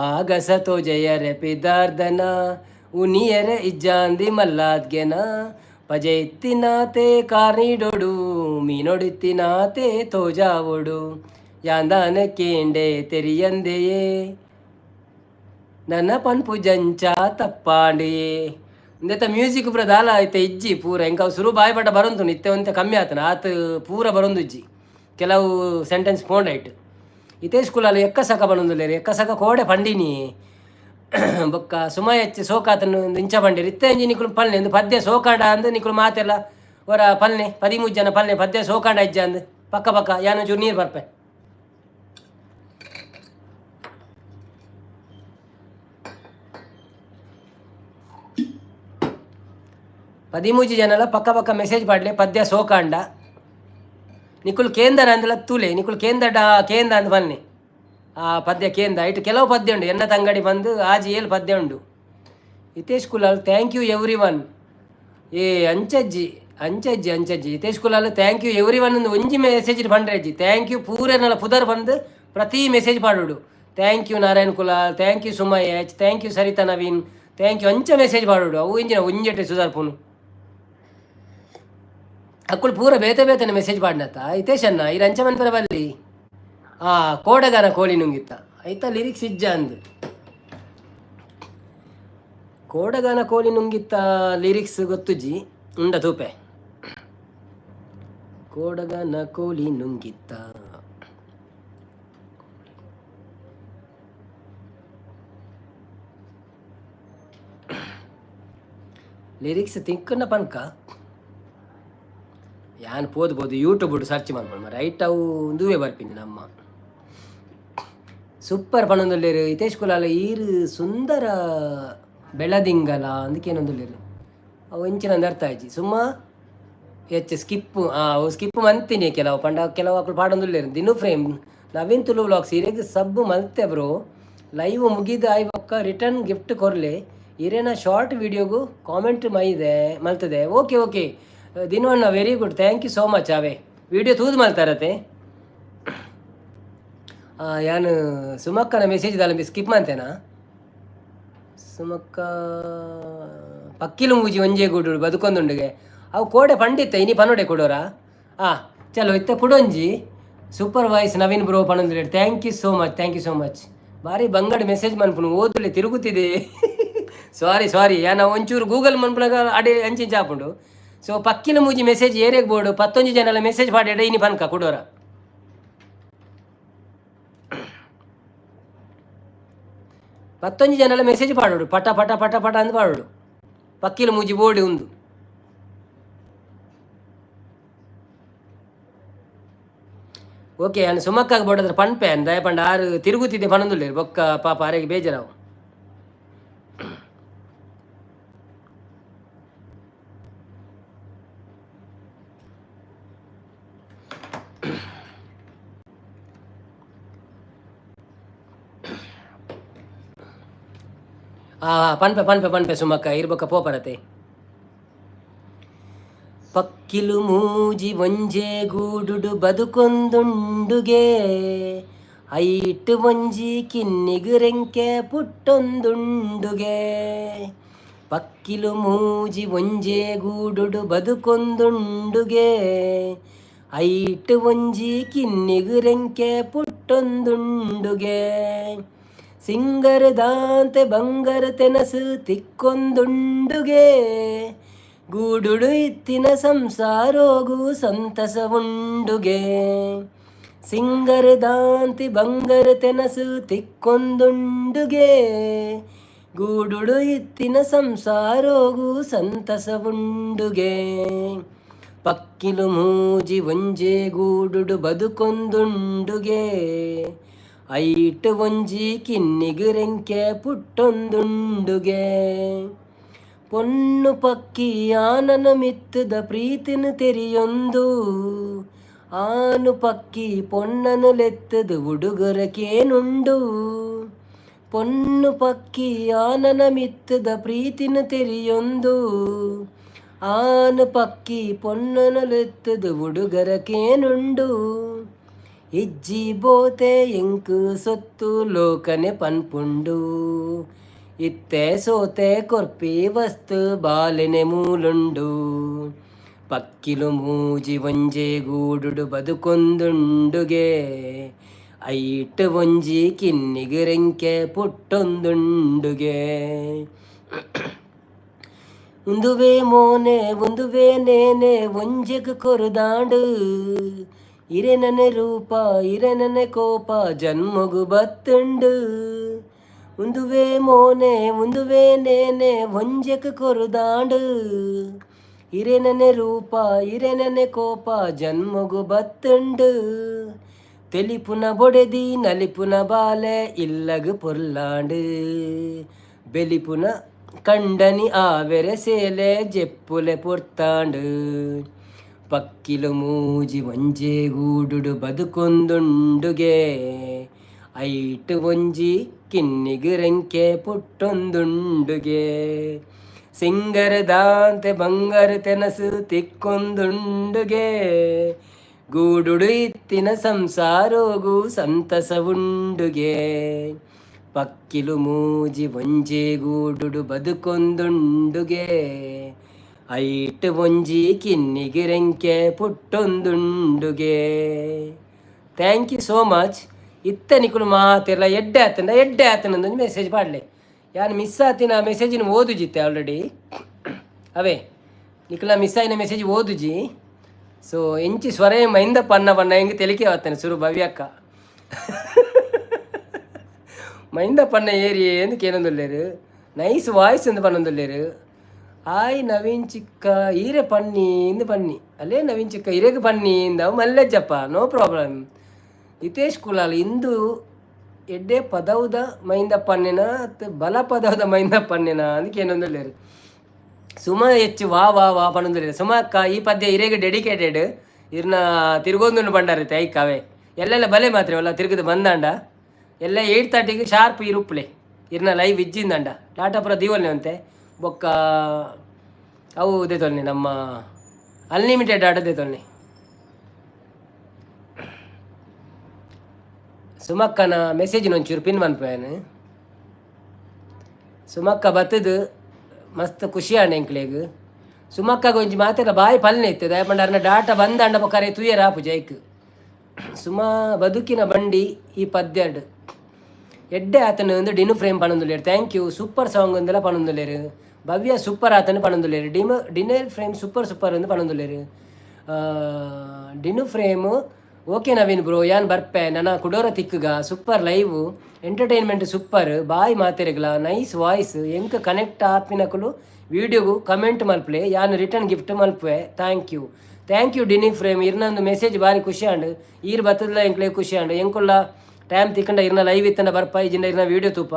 ಆಗಸ ತೋಜಯರೆ ಪಿದಾರ್ದನ, ಉನಿಯರೆ ಇಜ್ಜಾಂದಿ ಮಲ್ಲಾದ್ಗೆನ, ಪಜೆತ್ತಿನಾತೆ ಕಾರ್ನಿಡೊಡು, ಮೀನೊಡಿತ್ತಿನಾತೆ ತೋಜಾವೊಡು, ಯಾಂದಾನೆ ಕೇಂಡೆ ತೆರಿಯಂದೆಯೇ, ನನ್ನ ಪನ್ಪು ಜಂಚ ತಪ್ಪಾಂಡಿಯೇ. ಇಂದೆತ ಮ್ಯೂಸಿಕ್ ಪೂರ ದಾಲ ಇತ್ತೆ ಇಜ್ಜಿ ಪೂರ. ಎಂಕ ಅವು ಸುರು ಬಾಯಿ ಪಟ ಬರೊಂತು, ಇತ್ತೆ ಒಂತೆ ಕಮ್ಮಿ ಆತನ. ಆತ್ ಪೂರ ಬರೊಂದುಜ್ಜಿ, ಕೆಲವು ಸೆಂಟೆನ್ಸ್ ಪೋಂಡೈಟ್. ಇತ್ತೆ ಸ್ಕೂಲಲ್ಲಿ ಎಕ್ಕ ಸಕ ಬನೊಂದುಲ್ಲೆರ್. ಎಕ್ಕ ಸಕ ಕೋಡೆ ಪಂಡಿನಿ. ಬೊಕ್ಕ ಸುಮಯಚ್ಚ ಸೋಕಾತನು ಇಂಚ ಪಂಡಿರ್. ಇತ್ತೆ ಇಂಜಿ ನಿಕುಲು ಪಲ್ನೆ ಇಂದು ಪದ್ಯ ಸೋಕಾಂಡ ಅಂದ್. ನಿಕುಲು ಮಾತೆಲ್ಲ ಒರ ಪಲ್ನೆ, 13 ಜನ ಪಲ್ನೆ, ಪದ್ಯ ಸೋಕಾಂಡ ಇಜ್ಜ ಅಂದ್. ಪಕ್ಕ ಪಕ್ಕ ಯಾನ್ ಒಂಚೂರು ನೀರು ಬರ್ಪೆ. 13 ಜನಲ ಪಕ್ಕ ಪಕ್ಕ ಮೆಸೇಜ್ ಪಾಡ್ಲೆ, ಪದ್ಯ ಸೋಕಾಂಡ. ನಿಕುಲು ಕೇಂದ್ರ ಅಂದಲ ತೂಲೆ. ನಿಕುಲು ಕೇಂದ್ರ ಕೇಂದ್ರ ಅಂದ್ ಬನ್ನಿ. ಆ ಪದ್ಯ ಕೇಂದ್ರ ಇಟ್ಟು ಕೆಲವು ಪದ್ಯ ಉಂಡು. ಎನ್ನ ತಂಗಡಿ ಬಂದು ಆಜಿ ಏಳು ಪದ್ಯ ಉಂಡು. Hitesh Kulal thank you every one. ಏ ಅಂಚಜ್ಜಿ ಅಂಚಜ್ಜಿ ಅಂಚಜ್ಜಿ. Hitesh Kulal thank you every one ಒಂಜಿ ಮೆಸೇಜ್ ಪಂಡ್ರೆ ಅಜ್ಜಿ. Thank you ಪೂರೆನಲ ಪುದರ್ ಬಂದು ಪ್ರತಿ message ಪಾಡೋಡು. Thank you Narayan Kulal, thank you Suma H, thank you Saritha Naveen, thank you. ಅಂಚ ಮೆಸೇಜ್ ಪಾಡೋಡು. ಅವು ಇಂಜಿನ ಒಂಜೆಟೆ ಸುಧಾರ್ಪುನು. ಅಕ್ಕುಳು ಪೂರ ಬೇತೆ ಬೇತೆನೆ ಮೆಸೇಜ್ ಪಾಡ್ನತ್ತ. ಹಿತೇಶ್ ಅಣ್ಣ, ಇರ್ ಅಂಚ ಮನ್ಪರ ಬಲ್ಲಿ. ಆ ಕೋಡಗನ ಕೋಳಿ ನುಂಗಿತ್ತ, ಐತ ಲಿರಿಕ್ಸ್ ಇಜ್ಜ ಅಂದ್. ಕೋಡಗನ ಕೋಳಿ ನುಂಗಿತ್ತ ಲಿರಿಕ್ಸ್ ಗೊತ್ತುಜ್ಜಿ, ಉಂಡ ತೂಪೆ. ಕೋಡಗನ ಕೋಳಿ ನುಂಗಿತ್ತ. ಲಿರಿಕ್ಸ್ ತಿಕ್ಕುನ ಪನ್ಕ. ಯಾನ್ ಪೋದು ಪೋದು ಯೂಟ್ಯೂಬ್ ಸರ್ಚ್ ಮಲ್ಪೊಡು ರೈಟ್. ಅವು ಉಂದುವೇ ಬರ್ಪಿನಿ. ನಮ್ಮ ಸೂಪರ್ ಪನೊಂದುಲ್ಲೆರ್. ಹಿತೇಶ್ ಕುಲಾಲ್, ಈರ್ ಸುಂದರ ಬೆಳದಿಂಗಲ ಅಂದಕೇನೊಂದುಲ್ಲೆರ್. ಅವು ಇಂಚಿನ ಅರ್ಥ ಆಯ್ಜಿ. ಸುಮ್ಮ ಹೆಚ್ಚು ಸ್ಕಿಪ್, ಅವು ಸ್ಕಿಪ್ ಮಂತೀನಿ ಕೆಲವು. ಪಂಡ ಕೆಲವು ಅಕ್ಲು ಪಾಡೊಂದುಲ್ಲೆರ್. ದಿನು ಫ್ರೇಮ್, ನವೀನ್ ತುಳು ವ್ಲಾಗ್ಸ್, ಇರೆಗ್ ಸಬ್ ಮಲ್ತೆ ಬ್ರೋ. ಲೈವ್ ಮುಗಿದ ಆಯ್ ಬೊಕ್ಕ ರಿಟರ್ನ್ ಗಿಫ್ಟ್ ಕೊರ್ಲೆ. ಇರೇನ ಶಾರ್ಟ್ ವಿಡಿಯೋಗು ಕಾಮೆಂಟ್ ಮೈದೆ ಮಲ್ತದೆ. ಓಕೆ ಓಕೆ ದಿನು ಅಣ್ಣ, very good, thank you so much. ಅವೇ ವಿಡಿಯೋ ತೂದು ಮಲ್ತಾರತೆ. ಯಾನು ಸುಮಕ್ಕನ ಮೆಸೇಜ್ ದಾಲ ಸ್ಕಿಪ್ ಮಂತೇನಾ? ಸುಮಕ್ಕ, ಪಕ್ಕಿಲು ಮೂಜಿ ಒಂಜೇ ಗೂಡು ಬದುಕೊಂದುಂಡುಗೆ. ಅವು ಕೋಡೆ ಪಂಡಿತ್ತ ಇನಿ ಪನೋಡೆ ಕೊಡೋರಾ. ಆ ಚಲೋ ಇತ್ತ ಕುಡೊಂಜಿ. ಸೂಪರ್ ವಾಯ್ಸ್ ನವೀನ್ ಬ್ರೋ ಪನೊಂದು. Thank you so much, thank you so much. ಭಾರಿ ಬಂಗಡ್ ಮೆಸೇಜ್ ಮನ್ಪುನು, ಓದುಲೆ ತಿರುಗುತ್ತಿದೆ. ಸಾರಿ ಸಾರಿ, ಯಾನ ಒಂಚೂರು ಗೂಗಲ್ ಮನ್ಪುನಾಗ ಅಡೆ ಅಂಚಿಂಚ ಆಪುಂಡು. ಸೊ ಪಕ್ಕಿನ ಮೂಜಿ ಮೆಸೇಜ್ ಏರೆಗ್ ಬೋಡು? 11 ಜನಲ ಮೆಸೇಜ್ ಪಾಡೇಡ. ಇನಿ ಪನ್ಕ ಕುಡೋರ. 11 ಜನಲ ಮೆಸೇಜ್ ಪಾಡೋಡು, ಪಟ ಪಟ ಪಟ ಪಟ ಅಂದ್ ಪಾಡೋಡು. ಪಕ್ಕಿಲ ಮೂಜಿ ಬೋಡಿ ಉಂದು. ಓಕೆ, ನಾನು ಸುಮಕ್ಕಾಗ ಬೋಡದ್ರ ಪನ್ಪೆ ಅಂದ ಪಂಡ. ಆರು ತಿರುಗುತ್ತಿದ್ದೆ ಪನೊಂದುಲ್ಲೇರು. ಬೊಕ್ಕ ಪಾಪ ಆರೆಗೆ ಬೇಜಾರಾವು. ಆ ಪನ್ಪೆ ಪನ್ಪೆ ಪನ್ಪೆ ಸುಮಕ್ಕ, ಇರ್ಬೊಕ್ಕ ಪೋಪರತೆ. ಪಕ್ಕಿಲು ಮೂಜಿ ಒಂಜೆ ಗೂಡುಡು ಬದುಕೊಂದುಂಡುಗೆ, ಐಟ್ ಒಂಜಿ ಕಿನ್ನಿಗು ರೆಂಕೆ ಪುಟ್ಟೊಂದುಂಡುಗೆ. ಪಕ್ಕಿಲು ಮೂಜಿ ಒಂಜೆ ಗೂಡುಡು ಬದುಕೊಂದುಂಡುಗೆ, ಐಟ್ ಒಂಜಿ ಕಿನ್ನಿಗು ರೆಂಕೆ ಪುಟ್ಟೊಂದುಂಡುಗೆ. ಸಿಂಗರ್ ದಾಂತೆ ಬಂಗರ ತೆನಸು ತಿಕ್ಕೊಂದುಂಡುಗೆ, ಗೂಡುಡು ಇತ್ತಿನ ಸಂಸಾರೋಗು ಸಂತಸ ಉಂಡುಗೆ. ಸಿಂಗರ್ ದಾಂತಿ ಬಂಗರ ತೆನಸು ತಿಕ್ಕೊಂದುಂಡುಗೆ, ಗೂಡುಡು ಇತ್ತಿನ ಸಂಸಾರೋಗು ಸಂತಸ ಉಂಡುಗೆ. ಪಕ್ಕಿಲು ಮೂಜಿ ಒಂಜೆ ಗೂಡುಡು ಬದುಕೊಂದುಂಡುಗೆ, ಐಟ್ ಒಂಜಿ ಕಿನ್ನಿಗು ರೆಂಕೆ ಪುಟ್ಟೊಂದುಂಡುಗೆ. ಪೊಣ್ಣು ಪಕ್ಕಿ ಆನನ ಮಿತ್ತದ ಪ್ರೀತಿನ ತೆರಿಯೊಂದು, ಆನು ಪಕ್ಕಿ ಪೊಣ್ಣನು ಲೆತ್ತದು ಉಡುಗೊರಕೇನುಂಡು. ಪೊಣ್ಣು ಪಕ್ಕಿ ಆನನ ಮಿತ್ತದ ಪ್ರೀತಿನ ತೆರಿಯೊಂದು, ಆನು ಪಕ್ಕಿ ಪೊಣ್ಣನು ಲೆತ್ತದು ಉಡುಗರಕೇನುಂಡು. ಇಜ್ಜಿ ಬೋತೆ ಎಂಕು ಸೊತ್ತು ಲೋಕನೆ ಪನ್ಪುಂಡು, ಇತ್ತೆ ಸೋತೆ ಕೊರ್ಪಿ ವಸ್ತು ಬಾಲೆನೆ ಮೂಲುಂಡು. ಪಕ್ಕಿಲು ಮೂಜಿ ಒಂಜೆ ಗೂಡುಡು ಬದುಕೊಂದುಂಡುಗೆ, ಐಟ್ ಒಂಜಿ ಕಿನ್ನಿಗು ರೆಂಕೆ ಪುಟ್ಟೊಂದುಂಡುಗೆ. ಉಂದುವೇ ಮೋನೆ ಉಂದುವೇ ನೇನೆ ಒಂಜೆಗ್ ಕೊರುದಾಂಡು, ಇರೆನನೆ ರೂಪ ಇರೆನನೆ ಕೋಪ ಜನ್ಮಗು ಬತ್ತುಂಡು. ಉಂದುವೇ ಮೋನೆ ಉಂದುವೇ ನೇನೆ ಒಂಜೆಕ್ ಕೊರುದಾಂಡು, ಇರೆನನೆ ರೂಪ ಇರೆನನೆ ಕೋಪ ಜನ್ಮಗು ಬತ್ತುಂಡು. ತೆಲಿಪುನ ಬೊಡೆದಿ ನಲಿಪುನ ಬಾಲೆ ಇಲ್ಲಗ್ ಪೊರ್ಲಾಂಡು, ಬೆಲಿಪುನ ಕಂಡನಿ ಆವೆರೆ ಸೇಲೆ ಜೆಪ್ಪುಲೆ ಪೊರ್ತಾಂಡು. ಪಕ್ಕಿಲು ಮೂಜಿ ಒಂಜೆ ಗೂಡುಡು ಬದುಕೊಂದುಂಡುಗೆ, ಐಟ್ ಒಂಜಿ ಕಿನ್ನಿಗು ರೆಂಕೆ ಪುಟ್ಟೊಂದುಂಡುಗೆ. ಸಿಂಗರ ದಾಂತೆ ಬಂಗಾರ ತೆನಸು ತಿಕ್ಕೊಂದುಂಡುಗೆ, ಗೂಡುಡು ಇತ್ತಿನ ಸಂಸಾರೋಗು ಸಂತಸ ಉಂಡುಗೆ. ಪಕ್ಕಿಲು ಮೂಜಿ ಒಂಜೆ ಗೂಡುಡು ಬದುಕೊಂದುಂಡುಗೆ. ಐಟ್ ಒಂಜಿ ಕಿನ್ನಿಗಿರೆಂಕೆ ಪುಟ್ಟೊಂದುಂಡುಗೆ. Thank you so much. ಇತ್ತ ನಿಕುಲು ಮಾತೆರ್ಲ ಎಡ್ಡೆ ಆತಂಡ, ಎಡ್ಡೆ ಆತನ ಒಂಜಿ ಮೆಸೇಜ್ ಪಾಡ್ಲೆ. ಯಾನ್ ಮಿಸ್ ಆತಿನ ಮೆಸೇಜಿನ ಓದುಜಿತ್ತೆ ಆಲ್ರೆಡಿ. ಅವೇ ನಿಕುಲ ಮಿಸ್ ಆಯಿನ ಮೆಸೇಜ್ ಓದುಜಿ. ಸೊ ಎಂಚಿ ಸ್ವರ ಮೈಂದ ಪನ್ನ ಪನ್ನ ಹೆಂಗೆ ತೆಲಿಕೆ ಆತಾನೆ ಸುರು ಭವ್ಯಕ್ಕ. ಮೈಂದ ಪನ್ನ ಏರಿ ಎಂದು ಕೇನೊಂದುಲ್ಲೇರು. ನೈಸ್ ವಾಯ್ಸ್ ಎಂದು ಪನ್ನೊಂದುಲ್ಲೇರು. ಆಯ್ ನವೀನ್ ಚಿಕ್ಕ ಈರೆ ಪನ್ನಿ ಇಂದು ಪನ್ನಿ ಅಲ್ಲೇ. ನವೀನ್ ಚಿಕ್ಕ ಇರೆಗ್ ಪನ್ನಿ ಇಂದವು ಮಲ್ಲೆಜ್ಜಪ್ಪ, ನೋ ಪ್ರಾಬ್ಲಮ್. ಹಿತೇಶ್ ಕುಲಾಲ್, ಇಂದು ಎಡ್ಡೆ ಪದವುದ ಮೈಂದ ಪನ್ನಿನ ಅತ್ ಬಲ ಪದವುದ ಮೈಂದ ಪನ್ನಿನ ಅಂದ್ ಕೇನೊಂದುಲ್ಲೇರು. ಸುಮ ಹೆಚ್ಚು ವಾ ವಾ ವಾ ಪನೊಂದುಲ್ಲೇರು. ಸುಮ ಅಕ್ಕ, ಈ ಪದ್ಯ ಇರೆಗ್ ಡೆಡಿಕೇಟೆಡ್. ಇರ್ನ ತಿರುಗೊಂದುಂಡು ಬಂಡಾರೈತೆ ಐಕಾವೆ. ಎಲ್ಲೆಲ್ಲ ಬಲೆ ಮಾತ್ರ ಒಲ್ಲ ತಿರುಗುದು ಬಂದಾಂಡ. ಎಲ್ಲ 8:30ಗೆ ಶಾರ್ಪ್ ಇರುಪ್ಪಲೆ. ಇರ್ನ ಲೈವ್ ಇಜ್ಜಿಂದಂಡ ಟಾಟಾಪುರ ದೀವಲ್ನೆ ಅಂತೆ. ಬೊಕ್ಕ ಅವು ದೇತೊಲ್ನಿ, ನಮ್ಮ ಅನ್ಲಿಮಿಟೆಡ್ ಆಟ ದೇತೊಲ್ನಿ. ಸುಮಕ್ಕನ ಮೆಸೇಜ್ ಒಂಚೂರು ಪಿನ್ ಮನ್ಪುವೇನು. ಸುಮಕ್ಕ ಬತ್ತದು ಮಸ್ತ್ ಖುಷಿ ಆಂಡ್ ಎಂಕ್ಲೆಗ್. ಸುಮಕ್ಕಗ ಒಂಜಿ ಮಾತೆರ ಬಾಯಿ ಪಲ್ನೆ ಇತ್ತು. ದಾಯೆ ಅರ್ನ ಡಾಟ ಬಂದಾಂಡ ಬೊಕ್ಕ ತೂಯರ ಆಪುಜಿ ಐಕ್. ಸುಮಾ, ಬದುಕಿನ ಬಂಡಿ ಈ ಪದ್ಯಡ್ ಎಡ್ಡೆ ಆತನ ಒಂದು ಡಿನು ಫ್ರೇಮ್ ಪನೊಂದುಲ್ಲೆರ್. Thank you. Super song ಅಂದಲ ಪನೊಂದುಲ್ಲೆರ್. ಭವ್ಯ ಸೂಪರ್ ಆತನ ಪನೊಂದುಲ್ಲೆರ್. ಡಿನೇಲ್ ಫ್ರೇಮ್ ಸೂಪರ್ ಸೂಪರ್ ಅಂದ್ ಪನೊಂದುಲ್ಲೆರ್. Dinu frame, okay Naveen bro, ಯಾನ್ ಬರ್ಪೆ ನನ ಕುಡೋರ ತಿಕ್ಕುಗ. Super live, entertainment super. Bye ಮಾತೆರೆಗ್ಲ. Nice voice. ಎಂಕ್ ಕನೆಕ್ಟ್ ಆಪಿನಕುಲು ವೀಡಿಯೋಗು ಕಮೆಂಟ್ ಮಲ್ಪಲೆ, ಯಾನ್ ರಿಟರ್ನ್ ಗಿಫ್ಟ್ ಮಲ್ಪುವೆ. Thank you, thank you Dinu frame. ಇರ್ನೊಂದು ಮೆಸೇಜ್ ಬಾರಿ ಖುಷಿ ಆಂಡ್. ಈರ್ ಬತ್ತದಲ ಎಂಕ್ಲೆ ಖುಷಿ ಆಂಡ್. ಎಂಕುಲ್ಲ ಟೈಮ್ ತಿಕ್ಕಂಡ ಇರ್ನ ಲೈವ್ ಇತ್ತಂಡ ಬರ್ಪ, ಇಜಿಂಡ ಇರ್ನ ವೀಡಿಯೋ ತೂಪ.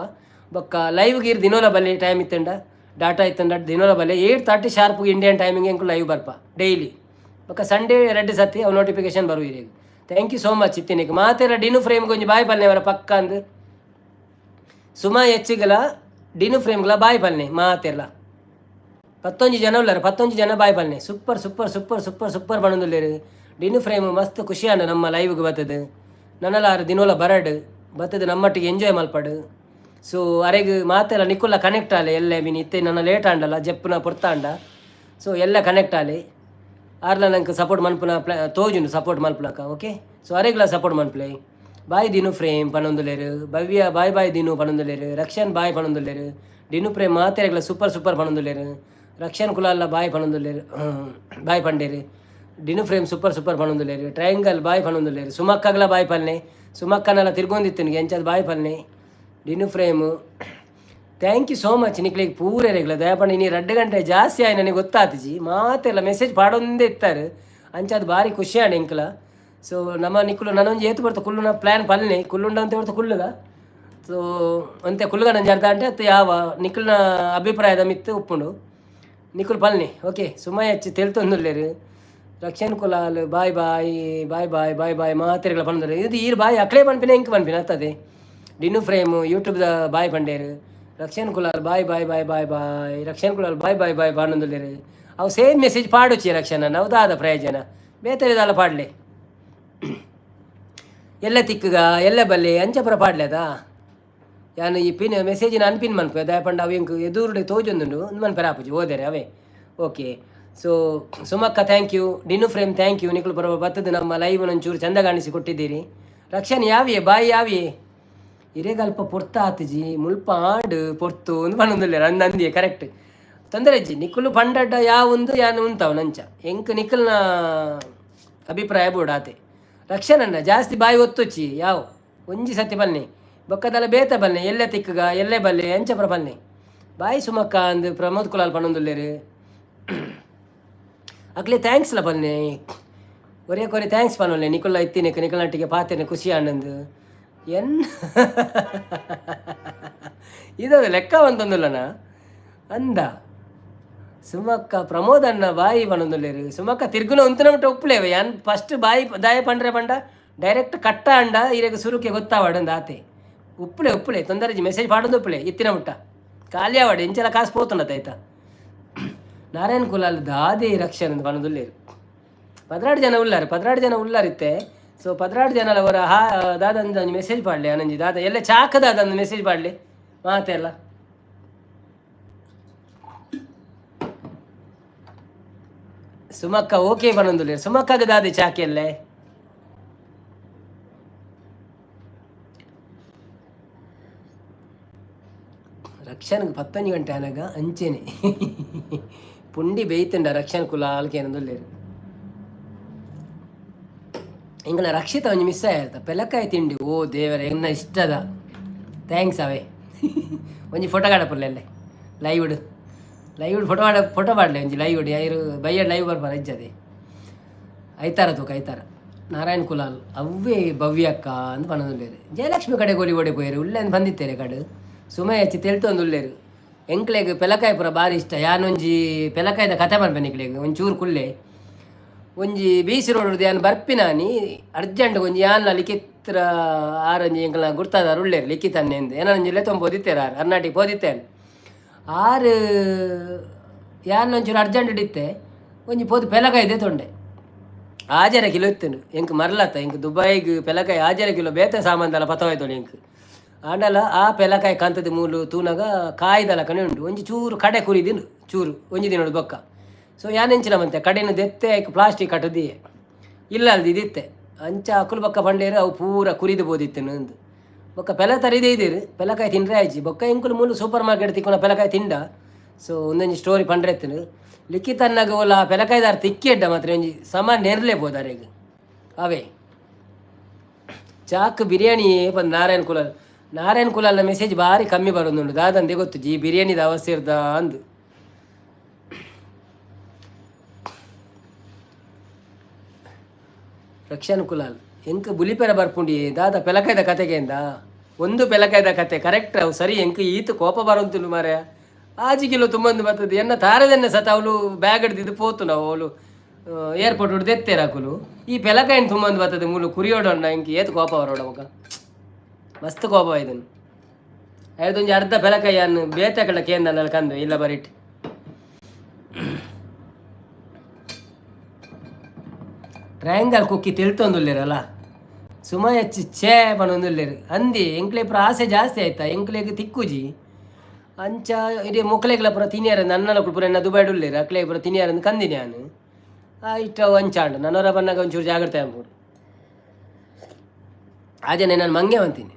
ಬೊಕ್ಕ ಲೈವ್ಗೆ ಇರ್ ದಿನೋಲ ಬಲ್ಲಿ. ಟೈಮ್ ಇತ್ತಂಡ, ಡಾಟಾ ಇತ್ತಂಡ ದಿನೋಲ ಬಲ್ಲೆ. 8:30 ಶಾರ್ಪ್ ಇಂಡಿಯನ್ ಟೈಮಿಂಗ್ ಎಂಕು ಲೈವ್ ಬರ್ಪ ಡೈಲಿ. ಬೊಕ್ಕ ಸಂಡೇ ರಡ್ಡ್ ಸತಿ ಅವು ನೋಟಿಫಿಕೇಶನ್ ಬರು ಇರೆಗ್. Thank you so much ಇತ್ತಿನಿಕ್. ಮಾತೆರ ಡಿನು ಫ್ರೇಮ್ಗೆ ಒಂಜಿ ಬಾಯ್ ಪಲ್ನೆ ಅವರ ಪಕ್ಕ ಅಂದ್. ಸುಮಾ ಹೆಚ್ಚಿಗಲ ಡಿನು ಫ್ರೇಮ್ಗಳ ಬಾಯ್ ಪಲ್ನೆ. ಮಾತೆರ್ಲ 11 ಜನ ಉಲ್ಲಾರ, 11 ಜನ ಬಾಯ್ ಪಲ್ನೆ. Super super super super super ಪನೊಂದುಲ್ಲೆರ್. ಡಿನು frame, ಮಸ್ತ್ ಖುಷಿ ಆಂಡ್ ನಮ್ಮ ಲೈವ್ಗೆ ಬತ್ತದು. ನನಲಾರು ದಿನೋಲ ಬರಡ್, ಬತ್ತದು ನಮ್ಮಟ್ಟಿಗೆ ಎಂಜಾಯ್ ಮಲ್ಪಡು. ಸೊ ಅರೆಗ್ ಮಾತೆಲ್ಲ ನಿಕುಲ್ಲ ಕನೆಕ್ಟ್ ಆಲೆ ಎಲ್ಲೆ. ಮೀನ್ ಇತ್ತೆ ನನ್ನ ಲೇಟ್ ಆಂಡಲ್ಲ, ಜಪ್ಪುನ ಪೊರ್ತಾಂಡ. ಸೊ ಎಲ್ಲ ಕನೆಕ್ಟ್ ಆಲೆ. ಆರ್ಲ ನಂಗೆ ಸಪೋರ್ಟ್ ಮನ್ಪುನ ಪ್ಲಾ ತೋಜುಂಡು, ಸಪೋರ್ಟ್ ಮಲ್ಪುಲಕ. ಓಕೆ, ಸೊ ಅರೆಗ್ಲ ಸಪೋರ್ಟ್ ಮನ್ಪುಲೆ. ಬಾಯ್ ದಿನು ಫ್ರೇಮ್ ಪನೊಂದುಲ್ಲೆರ್. ಭವ್ಯ ಬಾಯ್ ಬಾಯ್ ದಿನು ಪನೊಂದುಲ್ಲೆರ್. ರಕ್ಷನ್ ಬಾಯ್ ಪನೊಂದುಲ್ಲೆರ್. ಡಿನು ಪ್ರೇಮ್ ಮಾತೆರೆಗ್ಲ ಸೂಪರ್ ಸೂಪರ್ ಪನೊಂದುಲ್ಲೆರ್. ರಕ್ಷನ್ ಕುಲಾಲ್ಲ ಬಾಯ್ ಪನೊಂದುಲ್ಲೆರ್, ಬಾಯ್ ಪಂಡೇರು. ಡಿನು ಫ್ರೇಮ್ ಸೂಪರ್ ಸೂಪರ್ ಪನೊಂದುಲ್ಲೆರ್. ಟ್ರಯಾಂಗಲ್ ಬಾಯ್ ಪನೊಂದುಲ್ಲೆರ್. ಸುಮಕ್ಕಗ್ಲ ಬಾಯ್ ಪಲ್ನೆ. ಸುಮಕ್ಕನೆಲ್ಲ ತಿರ್ಗೊಂದಿತ್ತು ಎಂಚದ ಬಾಯ್ ಪಲ್ನೆ. Dinu frame, thank you so much ನಿಕ್ಲೆಗ್ ಪೂರೆರೆಗ್ಲ. ದಯಪಂಡ ಇನಿ 2 ಗಂಟೆ ಜಾಸ್ತಿ ಆಯ್ ನನಗೆ ಗೊತ್ತಾತಿಜಿ. ಮಾತೆಲ್ಲ ಮೆಸೇಜ್ ಪಾಡೊಂದೇ ಇತ್ತಾರೆ. ಅಂಚ ಅದು ಭಾರಿ ಖುಷಿ ಆಂಡ್ ಎಂಕ್ಲ. ಸೊ ನಮ್ಮ ನಿಕ್ಕುಲು ನನೊಂಜಿ ಏತು ಬರ್ತ ಕುಲ್ಲುನ ಪ್ಲ್ಯಾನ್ ಪಲ್ನೆ. ಕುಲ್ಲುಂಡ ಅಂತ ಬರ್ತ ಕುಲ್ಲುಗ. ಸೊ ಅಂತೆ ಕುಲ್ಲುಗ ನಂಜಿ ಅರ್ಧ ಗಂಟೆ ಅತ್ತು. ಯಾವ ನಿಕ್ಕುಲ್ನ ಅಭಿಪ್ರಾಯದ ಮಿತ್ತು ಉಪ್ಪುಂಡು, ನಿಕ್ಕುಲು ಪಲ್ನೆ. ಓಕೆ, ಸುಮಯ ಹೆಚ್ಚು ತೆಲ್ತೊಂದುಲ್ಲೆರ್. Rakshan Kulal bye bye bye bye bye bye ಮಾತೆರೆಗ್ಲ ಪಂಡರೆ. ಇದು ಈರ್ ಬಾಯ್ ಅಕ್ಲೆ ಪನ್ಪಿನ ಎಂಕ್ ಪನ್ಪಿನ ಅತ್ತದೆ. ಡಿನ್ನು ಫ್ರೇಮ್ ಯೂಟ್ಯೂಬ್ದ ಬಾಯ್ ಪಂಡೇರು. Rakshan Kulal bye bye bye bye bye. Rakshan Kulal bye bye bye ಪನೊಂದುಲ್ಲೆರ್. ಅವು ಸೇಮ್ ಮೆಸೇಜ್ ಪಾಡುಚಿ ರಕ್ಷಣ, ನಾವು ದಾದ ಪ್ರಯೋಜನ? ಬೇತೆ ದಾಲ ಪಾಡ್ಲೆ. ಎಲ್ಲ ತಿಕ್ಕುಗ ಎಲ್ಲ ಬಲ್ಲೆ ಅಂಚಪುರ ಪಾಡ್ಲೆದಾ. ಯಾನ್ ಈ ಪಿನ್ ಮೆಸೇಜಿನ ಅನ್ಪಿನ್ ಮನ್ಪೆ. ದಯಪಂಡ ಅವು ಎಂಕ್ ಎದುರುಡೆ ತೋಜೊಂದುಂಡು, ಉಂದು ಮನ್ಪೆರೆ ಆಪುಜಿ ಓದೆರೆ ಅವೇ. ಓಕೆ, ಸೊ ಸುಮಕ್ಕ thank you, ಡಿನು frame thank you. ನಿಕುಲು ಬರುವ ಬತ್ತದ ನಮ್ಮ ಲೈವ್ ಒಂಚೂರು ಚಂದ ಕಾಣಿಸಿ ಕೊಟ್ಟಿದ್ದೀರಿ. ರಕ್ಷಣ್ ಯಾವಿಯೇ ಬಾಯ್ ಯಾವಿಯೇ. ಇರೆಗಲ್ಪ ಪೊರ್ತ ಆತಿಜಿ, ಮುಲ್ಪ ಆಂಡ್ ಪೊರ್ತು ಒಂದು ಪನೊಂದುಲ್ಲೆರ್. ಅಂದ್ ಅಂದಿಯೇ ಕರೆಕ್ಟ್. ತೊಂದರೆ ಇಜ್ಜಿ. ನಿಕುಲು ಪಂಡಡ್ಡ ಯಾವೊಂದು ಯಾನ್ ಉಂತಾವ್ ನಂಚ. ಎಂಕ್ ನಿಕಲ್ನ ಅಭಿಪ್ರಾಯ ಬೋಡಾತೆ. ರಕ್ಷಣನ್ನ ಜಾಸ್ತಿ ಬಾಯಿ ಒತ್ತುಚ್ಚಿ. ಯಾವ ಒಂಜಿ ಸತಿ ಬನ್ನಿ, ಬೊಕ್ಕದಲ್ಲ ಬೇತ ಬನ್ನಿ. ಎಲ್ಲೆ ತಿಕ್ಕುಗ ಎಲ್ಲೆ ಬಲ್ಲೆ ಎಂಚಪುರ ಬನ್ನಿ. ಬಾಯ್ ಸುಮಕ್ಕ ಅಂದ್ ಪ್ರಮೋದ್ ಕುಲಾಲ್ ಪನೊಂದುಲ್ಲೆರ್. ಅಕ್ಲೆ thanks ಲ ಬನ್ನಿ. ಒರೇ ಕೊರಿ thanks ಪನೊಲ್ಲೆ. ನಿಕುಲ್ಲ ಇತ್ತಿನಕ್ಕೆ ನಿಕಲ್ನಟ್ಟಿಗೆ ಪಾತೆನೆ ಖುಷಿ ಆನಂದ್. ಎನ್ ಇದು ಲೆಕ್ಕ ಒಂದೊಂದುಲ್ಲನ ಅಂದ. ಸುಮಕ್ಕ ಪ್ರಮೋದ್ ಅಣ್ಣ ಬಾಯಿ ಪನೊಂದುಲ್ಲೆರ್. ಸುಮಕ್ಕ ತಿರ್ಗುನ ಉಂತುನ ಮುಟ್ಟ ಉಪ್ಪುಲೇವೆ. ಯಾನ್ ಫಸ್ಟ್ ಬಾಯಿ ದಾಯ ಪಂಡ್ರೆ ಪಂಡ ಡೈರೆಕ್ಟ್ ಕಟ್ಟ ಅಂಡ ಇರೆಗ್ ಸುರುಕೆ ಗೊತ್ತಾವಡ್ ಅಂದ್ ಆತೆ. ಉಪ್ಪುಲೆ ಉಪ್ಪುಲೆ, ತೊಂದರೆ ಮೆಸೇಜ್ ಪಾಡೊಂದು ಉಪ್ಪುಲೆ. ಇತ್ತಿನ ಮುಟ್ಟ ಖಾಲಿ ಆವಡ್, ಎಂಚಲ ಕಾಸು ಪೋತುಂಡತ ಆಯ್ತಾ. ನಾರಾಯಣ್ ಕುಲಾಲ್ ದಾದೆ ರಕ್ಷಣೆ ಪನೊಂದುಲ್ಲೆರ್. 12 ಜನ ಉಲ್ಲಾರು, 12 ಜನ ಉಲ್ಲಾರಿತ್ತೆ. ಸೊ 12 ಜನ ಅವರ ಹಾ ದಾದ ಒಂಜಿ ಮೆಸೇಜ್ ಪಾಡ್ಲಿ. ಅನಂಜಿ ದಾದ ಎಲ್ಲ ಚಾಕ ದಾದ ಒಂದು ಮೆಸೇಜ್ ಪಾಡ್ಲಿ ಮಾತೆಲ್ಲ. ಸುಮಕ್ಕ ಓಕೆ ಪನೊಂದುಲ್ಲೆರ್. ಸುಮಕ್ಕಗ್ ದಾದೆ ಚಾಕೆಲ್ಲೆ? ರಕ್ಷಣಗ್ 11 ಗಂಟೆ ಆನಗ ಅಂಚೆನೆ ಪುಂಡಿ ಬೇಯ್ತುಂಡ ರಕ್ಷಣ್ ಕುಲಾಲ್ ಕೇನೊಂದುಲ್ಲೆರ್. ಎಂಕಲ್ನ ರಕ್ಷಿತ ಒಂಜಿ ಮಿಸ್ ಆಯತ ಪೆಲಕಾಯಿ ತಿಂಡಿ. ಓ ದೇವರೇ, ಎನ್ನ ಇಷ್ಟದ thanks ಅವೇ. ಒಂಜಿ ಫೋಟೋ ಕಾಡಪುರ್ಲೆ ಲೈವ್ಡ್ ಲೈವ್ಡ್ ಫೋಟೋ ಮಾಡ, ಫೋಟೋ ಪಾಡ್ಲೆ ಒಂಜಿ ಲೈವ್ಡ್. ಐರು ಬಯ್ಯಡ್ ಲೈವ್ ಬರ್ಪಾರ ಇಜ್ಜದೆ. ಐತಾರ ತೂಕ ಐತಾರ. ನಾರಾಯಣ್ ಕುಲಾಲ್ ಅವ್ವೇ ಭವ್ಯಕ್ಕ ಅಂದ್ ಪನೊಂದುಲ್ಲೆರ್. ಜಯಲಕ್ಷ್ಮಿ ಕಡೆ ಗೋಲಿ ಓಡೆ ಪೋಯೆರ್ ಉಲ್ಲೆಂದ್ ಬಂದಿತ್ತೇರೆ ಕಡೆ ಸುಮಯ ಹೆಚ್ಚಿ ತೆಲ್ತೊಂದುಲ್ಲೆರ್. ಎಂಕ್ಲೆಗ್ ಪೆಲಕಾಯಿ ಪೂರ ಬಾರಿ ಇಷ್ಟ. ಯಾನೊಂಜಿ ಪೆಲಕಾಯಿದ ಕತೆ ಪನ್ಪೆ ನಿಕ್ಲೆಗ್. ಒಂಚೂರು ಕುಲ್ಲೆ. ಒಂಜಿ ಬೀಸಿ ರೋಡ್ ಯಾನ್ ಬರ್ಪಿನಾನಿ ಅರ್ಜೆಂಟ್ ಒಂಜಿ ಯಾನ್ಲ ಲಿಖಿತ್ರ ಆರಂಜಿ ಎಂಕಲ್ನ ಗುರ್ತಾದಾರ್ ಉಲ್ಲೆರ್ ಲಿಖಿತ್ ಅನ್ನೆಂದ್. ಎನನೊಂಜಿ ಲೆತ್ತೊಂದು ಪೋದಿತ್ತೆರ್ ಆರ್ ಅರ್ನಾಟಿಗೆ ಪೋದಿತ್ತೇನ್ ಆರ್. ಯಾನ್ ಒಂಚೂರು ಅರ್ಜೆಂಟ್ ಇತ್ತೆ ಒಂಜಿ ಪೋದು ಪೆಲಕಾಯಿ ದೆತೊಂಡೆ. ಆಜರೆ ಕಿಲೋ ಇತ್ತುಂಡು. ಎಂಕ್ ಮರ್ಲತ್ತ, ಎಂಕ್ ದುಬೈಗ್ ಪೆಲಕಾಯಿ ಆಜರೆ ಕಿಲೋ ಬೇತೆ ಸಾಮಾನ್ದಲ ಪತವಾಯ್ತೊಲಿ ಎಂಕ್. ಆಂಡಲ ಆ ಪೆಲಕಾಯಿ ಕಂತದ ಮೂಲು ತೂನಗ ಕಾಯ್ದಲಕನೆ ಉಂಡು. ಒಂಜಿ ಚೂರು ಕಡೆ ಕುರಿದಿಂಡು ಚೂರು ಒಂಜಿ ದಿನೊಡು ಬೊಕ್ಕ. ಸೊ ಯಾನ್ ಎಂಚಿನ ಮಂತೆ, ಕಡೆನ ದೆತ್ತೆ ಐಕ್ ಪ್ಲಾಸ್ಟಿಕ್ ಕಟ್ಟುದಿಯೆ ಇಲ್ಲ ಅಲ್ದಿ ಇದಿತ್ತೆ. ಅಂಚ ಅಕುಲು ಬೊಕ್ಕ ಪಂಡೇರು ಅವು ಪೂರ ಕುರಿದು ಬೋದಿತ್ತೇನು ಅಂದು. ಬೊಕ್ಕ ಪೆಲ ತರಿದೇ ಇದ್ದೀರು, ಪೆಲಕಾಯಿ ತಿಂಡ್ರೆ ಆಯ್ಜಿ. ಬೊಕ್ಕ ಎಂಕುಲು ಮೂಲು ಸೂಪರ್ ಮಾರ್ಕೆಟ್ ತಿಕ್ಕುನ ಪೆಲಕಾಯಿ ತಿಂಡ. ಸೊ ಒಂದೊಂಜಿ ಸ್ಟೋರಿ ಪಂಡ್ರೆತ್ತನು. ಲಿಖಿತ್ ಅನ್ನಾಗ ಓಲ ಪೆಲಕಾಯಿದಾರ್ ತಿಕ್ಕಿ ಎಡ್ಡ ಮಾತ್ರ ಒಂಜಿ ಸಮ ನೆರ್ಲೆ ಪೋದಾರೆಗ್ ಅವೇ. ಚಾಕ್ ಬಿರಿಯಾನಿ ಪಂದ್ ನಾರಾಯಣ್ ಕುಲಾಲ್. ನಾರಾಯಣ್ ಕುಲಾಲ್ನ ಮೆಸೇಜ್ ಬಾರಿ ಕಮ್ಮಿ ಬರೋದುಂಡು. ದಾದಂದೆ ಗೊತ್ತು ಜಿ ಬಿರಿಯಾನಿದ ಅವಸ್ಥೆ ಇರ್ದ ಅಂದು. ರಕ್ಷಣ್ ಕುಲಾಲ್ ಎಂಕ್ ಬುಲಿಪೆರ ಬರ್ಪುಂಡಿ ದಾದ ಪೆಲಕಾಯ್ದ ಕತೆಗೆಂದ ಒಂದು ಪೆಲಕಾಯ್ದ ಕತೆ ಕರೆಕ್ಟ್ ಅವು ಸರಿ. ಎಂಕ್ ಈತ್ ಕೋಪ ಬರೋಂತುಂಡು ಮಾರ್ರೆ. ಆಜಿ ಕಿಲೋ ತುಂಬಂದು ಬರ್ತದೆ ಎನ್ನ ತಾರದೆನ್ನೆ ಸತ ಅವಳು ಬ್ಯಾಗ್ ಹಿಡ್ದಿದ್ದು ಪೋತು. ನಾವು ಅವಳು ಏರ್ಪೋರ್ಟ್ ಹಿಡ್ದು ಅಕುಲು. ಈ ಪೆಲಕಾಯಿನ ತುಂಬಂದು ಬರ್ತದೆ ಮೂಲು ಕುರಿಯೋಡಣ್ಣ. ಎಂಕ್ ಏತ್ ಕೋಪ ಬರೋಡ ಮಗ, ಮಸ್ತ್ ಕೋಪ ಇದನ್ನು. ಐದೊಂಜಿ ಅರ್ಧ ಪೆಲಕಾಯಿ ಅನ್ನು ಬೇತೆ ಕಡೆ ಕೇಂದ್ರ ಕಂದು ಇಲ್ಲ ಬರಿಟ್. ಟ್ರಯಾಂಗಲ್ ಕುಕ್ಕಿ ತೆಲ್ತೊಂದುಲ್ಲೆರಲ್ಲ ಸುಮಯ ಛೇ ಪನೊಂದುಲ್ಲೆರ್. ಅಂದಿ ಎಂಕ್ಲೆ ಪೂರ ಆಸೆ ಜಾಸ್ತಿ ಆಯ್ತಾ, ಎಂಕ್ಲೆಗ್ ತಿಕ್ಕುಜಿ. ಅಂಚ ಇಡೀ ಮೊಕ್ಲೆಗ್ಲ ಪೂರ ತಿನಿಯರ ನನ್ನಲ ಪೂರ ಎನ್ನ ದುಬೈಡ್ ಉಲ್ಲೆರ್ ಅಕ್ಲೆ ಪೂರ ತಿನಿಯರಂದು ಕಂದಿನಿ ಯಾನ್. ಇಷ್ಟ ಅಂಚಾಂಡ್ ನನೊರ ಬನ್ನಾಗ ಒಂಚೂರು ಜಾಗ್ರತೆ ಆಪುಂಡು. ಆಜನೆ ನಾನು ಮಂಗೆ ಅಂತೀನಿ.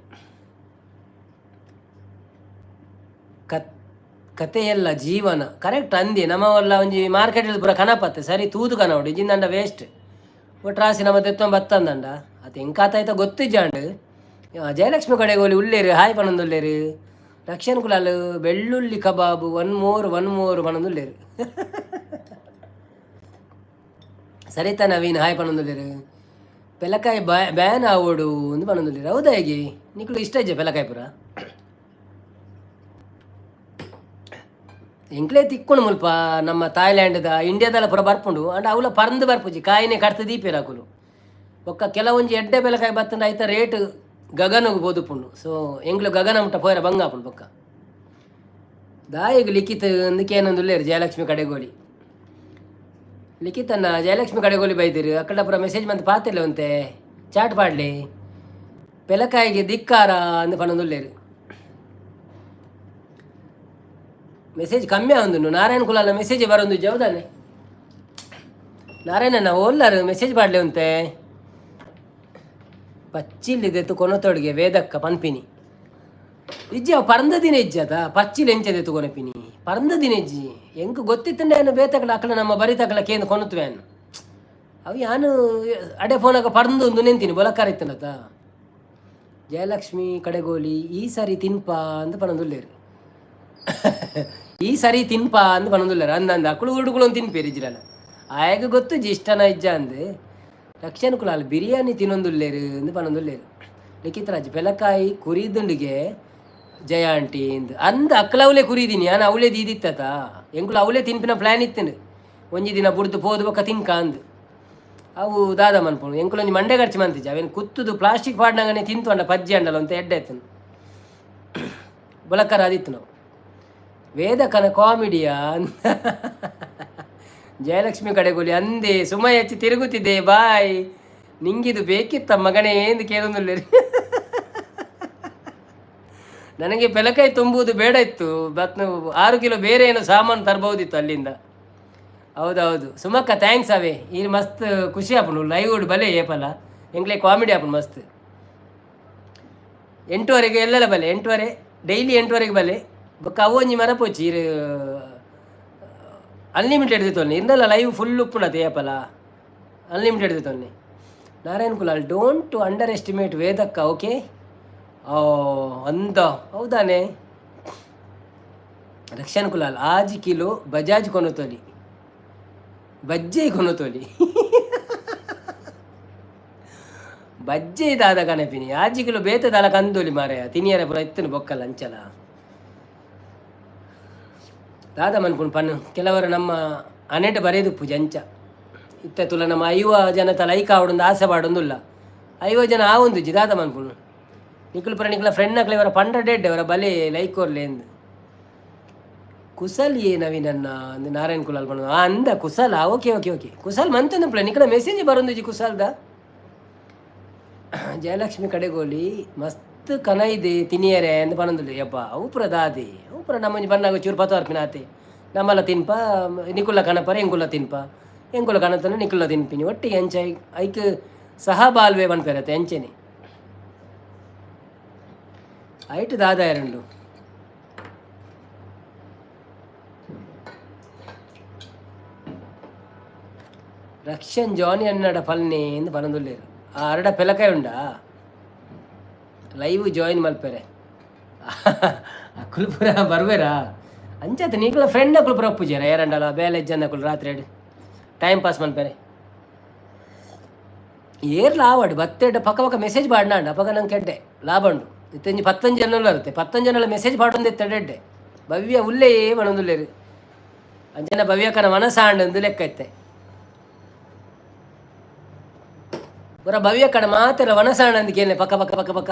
ಕತೆಯಲ್ಲ ಜೀವನ ಕರೆಕ್ಟ್ ಅಂದಿ. ನಮ್ಮವಲ್ಲ ಒಂಜಿ ಮಾರ್ಕೆಟ್ ಪೂರ ಕನಪತ್ತೆ ಸರಿ ತೂದು ಕನವಡು ಇಜಿಂದಂಡ ವೇಸ್ಟ್ ಒಟ್ರಾಸಿ ನಮ್ಮ ತೆತ್ತೊಂಬ ಬತ್ತಂದಂಡ ಅದು ಎಂಕಾತಾಯ್ತ ಗೊತ್ತಿಜ್ಜಾಂಡ್. ಜಯಲಕ್ಷ್ಮಿ ಕಡೆಗೆ ಉಲ್ಲೇರು ಹಾಯ್ ಪನೊಂದುಲ್ಲೇರು. ರಕ್ಷಣ್ ಕುಲಾಲ್ ಬೆಳ್ಳುಳ್ಳಿ ಕಬಾಬ್ ಒನ್ ಮೋರ್ ಒನ್ ಮೋರ್ ಪನೊಂದುಲ್ಲೇರು. ಸರಿತಾ ನವೀನ್ ಹಾಯ್ ಪನೊಂದುಲ್ಲೇರು. ಪೆಲಕಾಯಿ ಬ್ಯಾನ್ ಆವೊಡು ಅಂದ್ ಪನೊಂದುಲ್ಲೇರು. ಹೌದಾ ಹೇಗೆ ನಿಕುಲು ಇಷ್ಟ ಇಜ್ಜ ಪೆಲಕಾಯಿ ಪೂರ? ಎಂಕ್ಲೇ ತಿಕ್ಕೊಂಡು ಮುಲ್ಪ ನಮ್ಮ ಥಾಯ್ಲ್ಯಾಂಡ್ದ ಇಂಡಿಯಾದಲ್ಲ ಪೂರ ಬರ್ಪುಂಡು. ಅಂಡ ಅವುಲ ಪರಂದು ಬರ್ಪುಜಿ, ಕಾಯಿನೆ ಕಡ್ತು ದೀಪೇರು ಅಕುಲು. ಬೊಕ್ಕ ಕೆಲವೊಂಜಿ ಎಡ್ಡೆ ಪೆಲಕಾಯಿ ಬತ್ತಂಡ ಐತ ರೇಟ್ ಗಗನಗ್ ಪೋದುಪುಂಡು. ಸೊ ಎಂಕ್ಲು ಗಗನ ಮುಟ್ಟ ಪೋಯರ ಬಂಗ ಆಪುಂಡು. ಬೊಕ್ಕ ದಾಯೆಗ್ ಲಿಖಿತ್ ಅಂದ್ ಕೇನೊಂದುಲ್ಲೆರ್ ಜಯಲಕ್ಷ್ಮಿ ಕಡೆಗೋಳಿ. ಲಿಖಿತನ್ನ ಜಯಲಕ್ಷ್ಮಿ ಕಡೆಗೋಳಿ ಬೈದಿರು. ಅಕ್ಕಡ ಪೂರ ಮೆಸೇಜ್ ಮಂತ್ ಪಾತೆರ್ಲೆ ಒಂತೆ ಚಾಟ್ ಪಾಡ್ಲೆ. ಪೆಲಕಾಯಿಗೆ ದಿಕ್ಕಾರ ಅಂದ್ ಪನೊಂದುಲ್ಲೆರ್. ಮೆಸೇಜ್ ಕಮ್ಮಿ ಆವೊಂದುಂಡು. ನಾರಾಯಣ ಕುಲಾಲ ಮೆಸೇಜ್ ಬರೋದು ಹೌದಾನೆ ನಾರಾಯಣಣ್ಣ ಓಲ್ಲಾರು ಮೆಸೇಜ್ ಪಾಡ್ಲೆ ಒಂತೆ. ಪಚ್ಚಿಲ್ಲಿದೆತ್ತು ಕೊನೊತೊಡುಗೆ ವೇದಕ್ಕ ಪನ್ಪಿನಿ ಇಜ್ಜಿ. ಅವು ಪರಂದ ದಿನ ಇಜ್ಜಿ ಅದ ಪಚ್ಚಿಲ್ ಎಂಚದೆತ್ತು ಕೊನಪಿನಿ ಪರಂದ ದಿನ ಇಜ್ಜಿ. ಎಂಕ್ ಗೊತ್ತಿತ್ತಂಡೆ ಏನು ಬೇತಕಲ ಅಕಲ ನಮ್ಮ ಬರಿತಕಲ ಕೇಂದ್ರ ಕೊನೊತುವೆ ಅನ್ನು. ಅವು ಯಾನು ಅಡೆ ಫೋನಾಗ ಪರಂದು ಒಂದು ನೆಂತೀನಿ ಬೊಲಕಾರ ಇತ್ತನತ. ಜಯಲಕ್ಷ್ಮಿ ಕಡೆಗೋಲಿ ಈ ಸರಿ ತಿನ್ಪ ಅಂದ್ ಪನೊಂದುಲ್ಲೆರ್. ಈ ಸರಿ ತಿನ್ಪ ಅಂದ್ ಪನೊಂದುಲ್ಲೆರ್. ಅಂದ ಅಂದ ಅಕುಲು ಹುಡುಗುಳು ತಿನ್ಪೇರು ಇಜ್ಜಿರಲ್ಲ ಆಯಗ ಗೊತ್ತುಜಿ ಇಷ್ಟನ ಇಜ್ಜ ಅಂದ್. ರಕ್ಷಣ್ ಕುಲಾಲ್ ಬಿರಿಯಾನಿ ತಿನ್ನೊಂದುಲ್ಲೆರ್ ಅಂದ್ ಪನೊಂದುಲ್ಲೆರ್. ಲಿಖಿತ್ ರಾಜ್ ಪೆಲಕಾಯಿ ಕುರಿದುಂಡುಗೆ ಜಯ ಆಂಟಿ ಇಂದ್ ಅಂದ್. ಅಕ್ಲ ಅವಲೇ ಕುರಿದೀನಿ ಯಾನ್ ಅವಲೇ ದೀದಿತ್ತತ. ಎಂಕುಲು ಅವಲೇ ತಿನ್ಪಿನ ಪ್ಲ್ಯಾನ್ ಇತ್ತುಂಡು. ಒಂಜಿ ದಿನ ಬುಡ್ದು ಪೋದು ಬೊಕ್ಕ ತಿನ್ಕ ಅಂದ್. ಅವು ದಾದ ಮನ್ಪುಂಡು ಎಂಕುಲು ಒಂಜಿ ಮಂಡೆ ಖರ್ಚು ಮಂತಿಜ. ಅವೇನು ಕುತ್ತುದು ಪ್ಲಾಸ್ಟಿಕ್ ಪಾಡ್ನಗನೆ ತಿಂತು ಅಂಡ ಪಜ್ಜಿ ಅಂಡಲ ಅಂತ ಎಡ್ಡೆ ಆಯ್ತು ಬೊಲಕರ ಅದಿತ್ತು ನಾವು. ವೇದಕನ ಕಾಮಿಡಿಯಾ? ಜಯಲಕ್ಷ್ಮಿ ಕಡೆಗೋಲಿ ಅಂದೆ ಸುಮಯ ಹೆಚ್ಚು ತಿರುಗುತ್ತಿದೆ. ಬಾಯ್, ನಿಂಗಿದು ಬೇಕಿತ್ತ ಮಗನೇ ಎಂದು ಕೇಳೊಂದುಲ್ಲೇರಿ. ನನಗೆ ಪೆಲಕಾಯಿ ತುಂಬುವುದು ಬೇಡ ಇತ್ತು, ಬತ್ 6 ಕಿಲೋ ಬೇರೆ ಏನೋ ಸಾಮಾನು ತರಬಹುದಿತ್ತು ಅಲ್ಲಿಂದ. ಹೌದೌದು ಸುಮಕ್ಕ, thanks ಅವೇ. ಈ ಮಸ್ತ್ ಖುಷಿ ಆಪುಂಡು ಲೈವ್ ಬಲೆ. ಏಪಲ್ಲ ಎಂಗ್ಲೆ ಕಾಮಿಡಿ ಆಪುಂಡು ಮಸ್ತ್. 8:30ಗೆ ಎಲ್ಲೆಲ್ಲ ಬಲೆ, 8:30, ಡೈಲಿ 8:30ಗೆ ಬಲೆ. ಬೊಕ್ಕ ಅವು ಒಂಜಿ ಮರಪೋಚಿ. ಇರು ಅನ್ಲಿಮಿಟೆಡ್ ದೆತೊನ್ನಿ. ಇಂದಲ್ಲ ಲೈವ್ ಫುಲ್ ಉಪ್ಪುಂಡತೆ. ಏಪಲ ಅನ್ಲಿಮಿಟೆಡ್ ದೆತೊನ್ನಿ. Narayan Kulal, "Don't to underestimate ವೇದಕ್ಕ, okay?" ಓ ಅಂದ, ಹೌದಾನೆ? ರಕ್ಷನ್ ಕುಲಾಲ್, 6 ಕಿಲೋ ಬಜಾಜ್ ಕೊನೊತೊಲಿ, ಬಜ್ಜೆ ಕೊನೊತೊಲಿ. ಬಜ್ಜೆ ದಾದ ಕನಪಿನಿ? 6 ಕಿಲೋ ಬೇತೆ ದಾಲ ಕಂದೊಲಿ ಮಾರಾಯ. ತಿನಿಯರ ಪೂರ ಇತ್ತನು ಬೊಕ್ಕಲ್ಲ ಅಂಚಲ. ದಾದ ಮನ್ಪುಂಡು ಪನ್ನು. ಕೆಲವರು ನಮ್ಮ ಅನೆಟ್ ಬರೆದು ಅಂಚ ಇತ್ತ ತುಲ. ನಮ್ಮ 50 ಜನತ ಲೈಕ್ ಆವಡೊಂದು ಆಸೆ ಪಾಡೊಂದುಲ್ಲ. 50 ಜನ ಆವೊಂದುಜ್ಜಿ. ದಾದ ಮನ್ಪುಂಡು? ನಿಕುಲು ಪುರ ನಿಕುಲ ಫ್ರೆಂಡ್ ಅಕ್ಲೆ ಇವರ ಪಂಡ ಡೆಡ್ ಅವರ ಬಲೆ ಲೈಕ್ ಕೊರ್ಲೆ ಎಂದು. ಕುಸಲ್ ಏ ನವೀನನ್ನ ಅಂದ್ ನಾರಾಯಣ್ ಕುಲಾಲ್ ಪಂಡ. ಆ ಅಂದ ಕುಸಲ. ಓಕೆ ಓಕೆ ಓಕೆ, ಕುಸಲ್ ಮಂತೊಂದು ನಿಕಲ ಮೆಸೇಜ್ ಬರೊಂದುಜ್ಜಿ ಕುಸಲ್ದ. ಜಯಲಕ್ಷ್ಮಿ ಕಡೆಗೋಲಿ ಮಸ್ತ್ ಕನ ಇದೆ ತಿನಿಯರೆ ಅಂದ್ ಪನೊಂದುಲ್ಲೆ. ಯಪ್ಪ, ಅವು ಪೂರ ದಾದೆ? ಅವು ಪೂರ ನಮ್ಮೊಂಜಿ ಬನ್ನಾಗ ಚೂರು ಪತ್ತು ಆತೆ. ನಮ್ಮಲ ತಿನ್ಪ, ನಿಕುಲ್ಲ ಕನಪರ ಎಂಕುಲ್ಲ ತಿನ್ಪ, ಎಂಕುಲ ಕನತನ ನಿಕುಲ್ಲ ತಿನ್ಪಿನಿ ಒಟ್ಟಿಗೆ. ಅಂಚ ಐಕ್ ಸಹ ಬಾಲ್ವೆ ಪನ್ಪೆರತೆ ಅಂಚೆನೆ. ಐಟ್ ದಾದ ಎರಂಡು. ರಕ್ಷನ್ ಜಾನಿ ಅನ್ನಡ ಪಲ್ನೆ ಎಂದು ಪನೊಂದುಲ್ಲೆರ್. ಆ ಅರಡ ಪೆಲಕಾಯಿ ಉಂಡಾ? ಲೈವ್ ಜಾಯಿನ್ ಮಲ್ಪೆರೆ ಅಕುಲು ಪೂರ ಬರ್ವೇರಾ? ಅಂಚಾತ ನಿಕುಲ ಫ್ರೆಂಡ್ ಅಕುಲು ಪೂರ ಒಪ್ಪುಜೆರ? ಏರಂಡಲ ಬೇಲೆ ಜನ ಅಕುಲು ರಾತ್ರಿ ಟೈಮ್ ಪಾಸ್ ಮನ್ಪೆರೆ. ಏರ್ಲ ಆವಡ್ ಬತ್ತೆಡ್ ಪಕ್ಕ ಪಕ್ಕ ಮೆಸೇಜ್ ಪಾಡ್ನಾಂಡ ಅಪಗ ನಂಗೆ ಕೆಡ್ಡೆ ಲಾಭ ಉಂಡು. ಇತ್ತಂಜಿ ಪತ್ತೊಂಜಿ ಜನಲ ಇರುತ್ತೆ. ಪತ್ತೊಂಜಿ ಜನಲ ಮೆಸೇಜ್ ಪಾಡೊಂದು ಎಡ್ಡೆ. ಭವ್ಯ ಉಲ್ಲೇ ಪನೊಂದುಲ್ಲೆರ್. ಅಂಚನ ಭವ್ಯಕನ ಮನಸಾಂಡ್ ಅಂದು ಲೆಕ್ಕ ಇತ್ತೆ. ಪೂರ ಭವ್ಯಕ್ಕನ ಮಾತೆರ ವನಸಾಂಡ್ ಅಂದ್ ಕೇನೆ. ಪಕ್ಕ ಪಕ್ಕ ಪಕ್ಕ ಪಕ್ಕ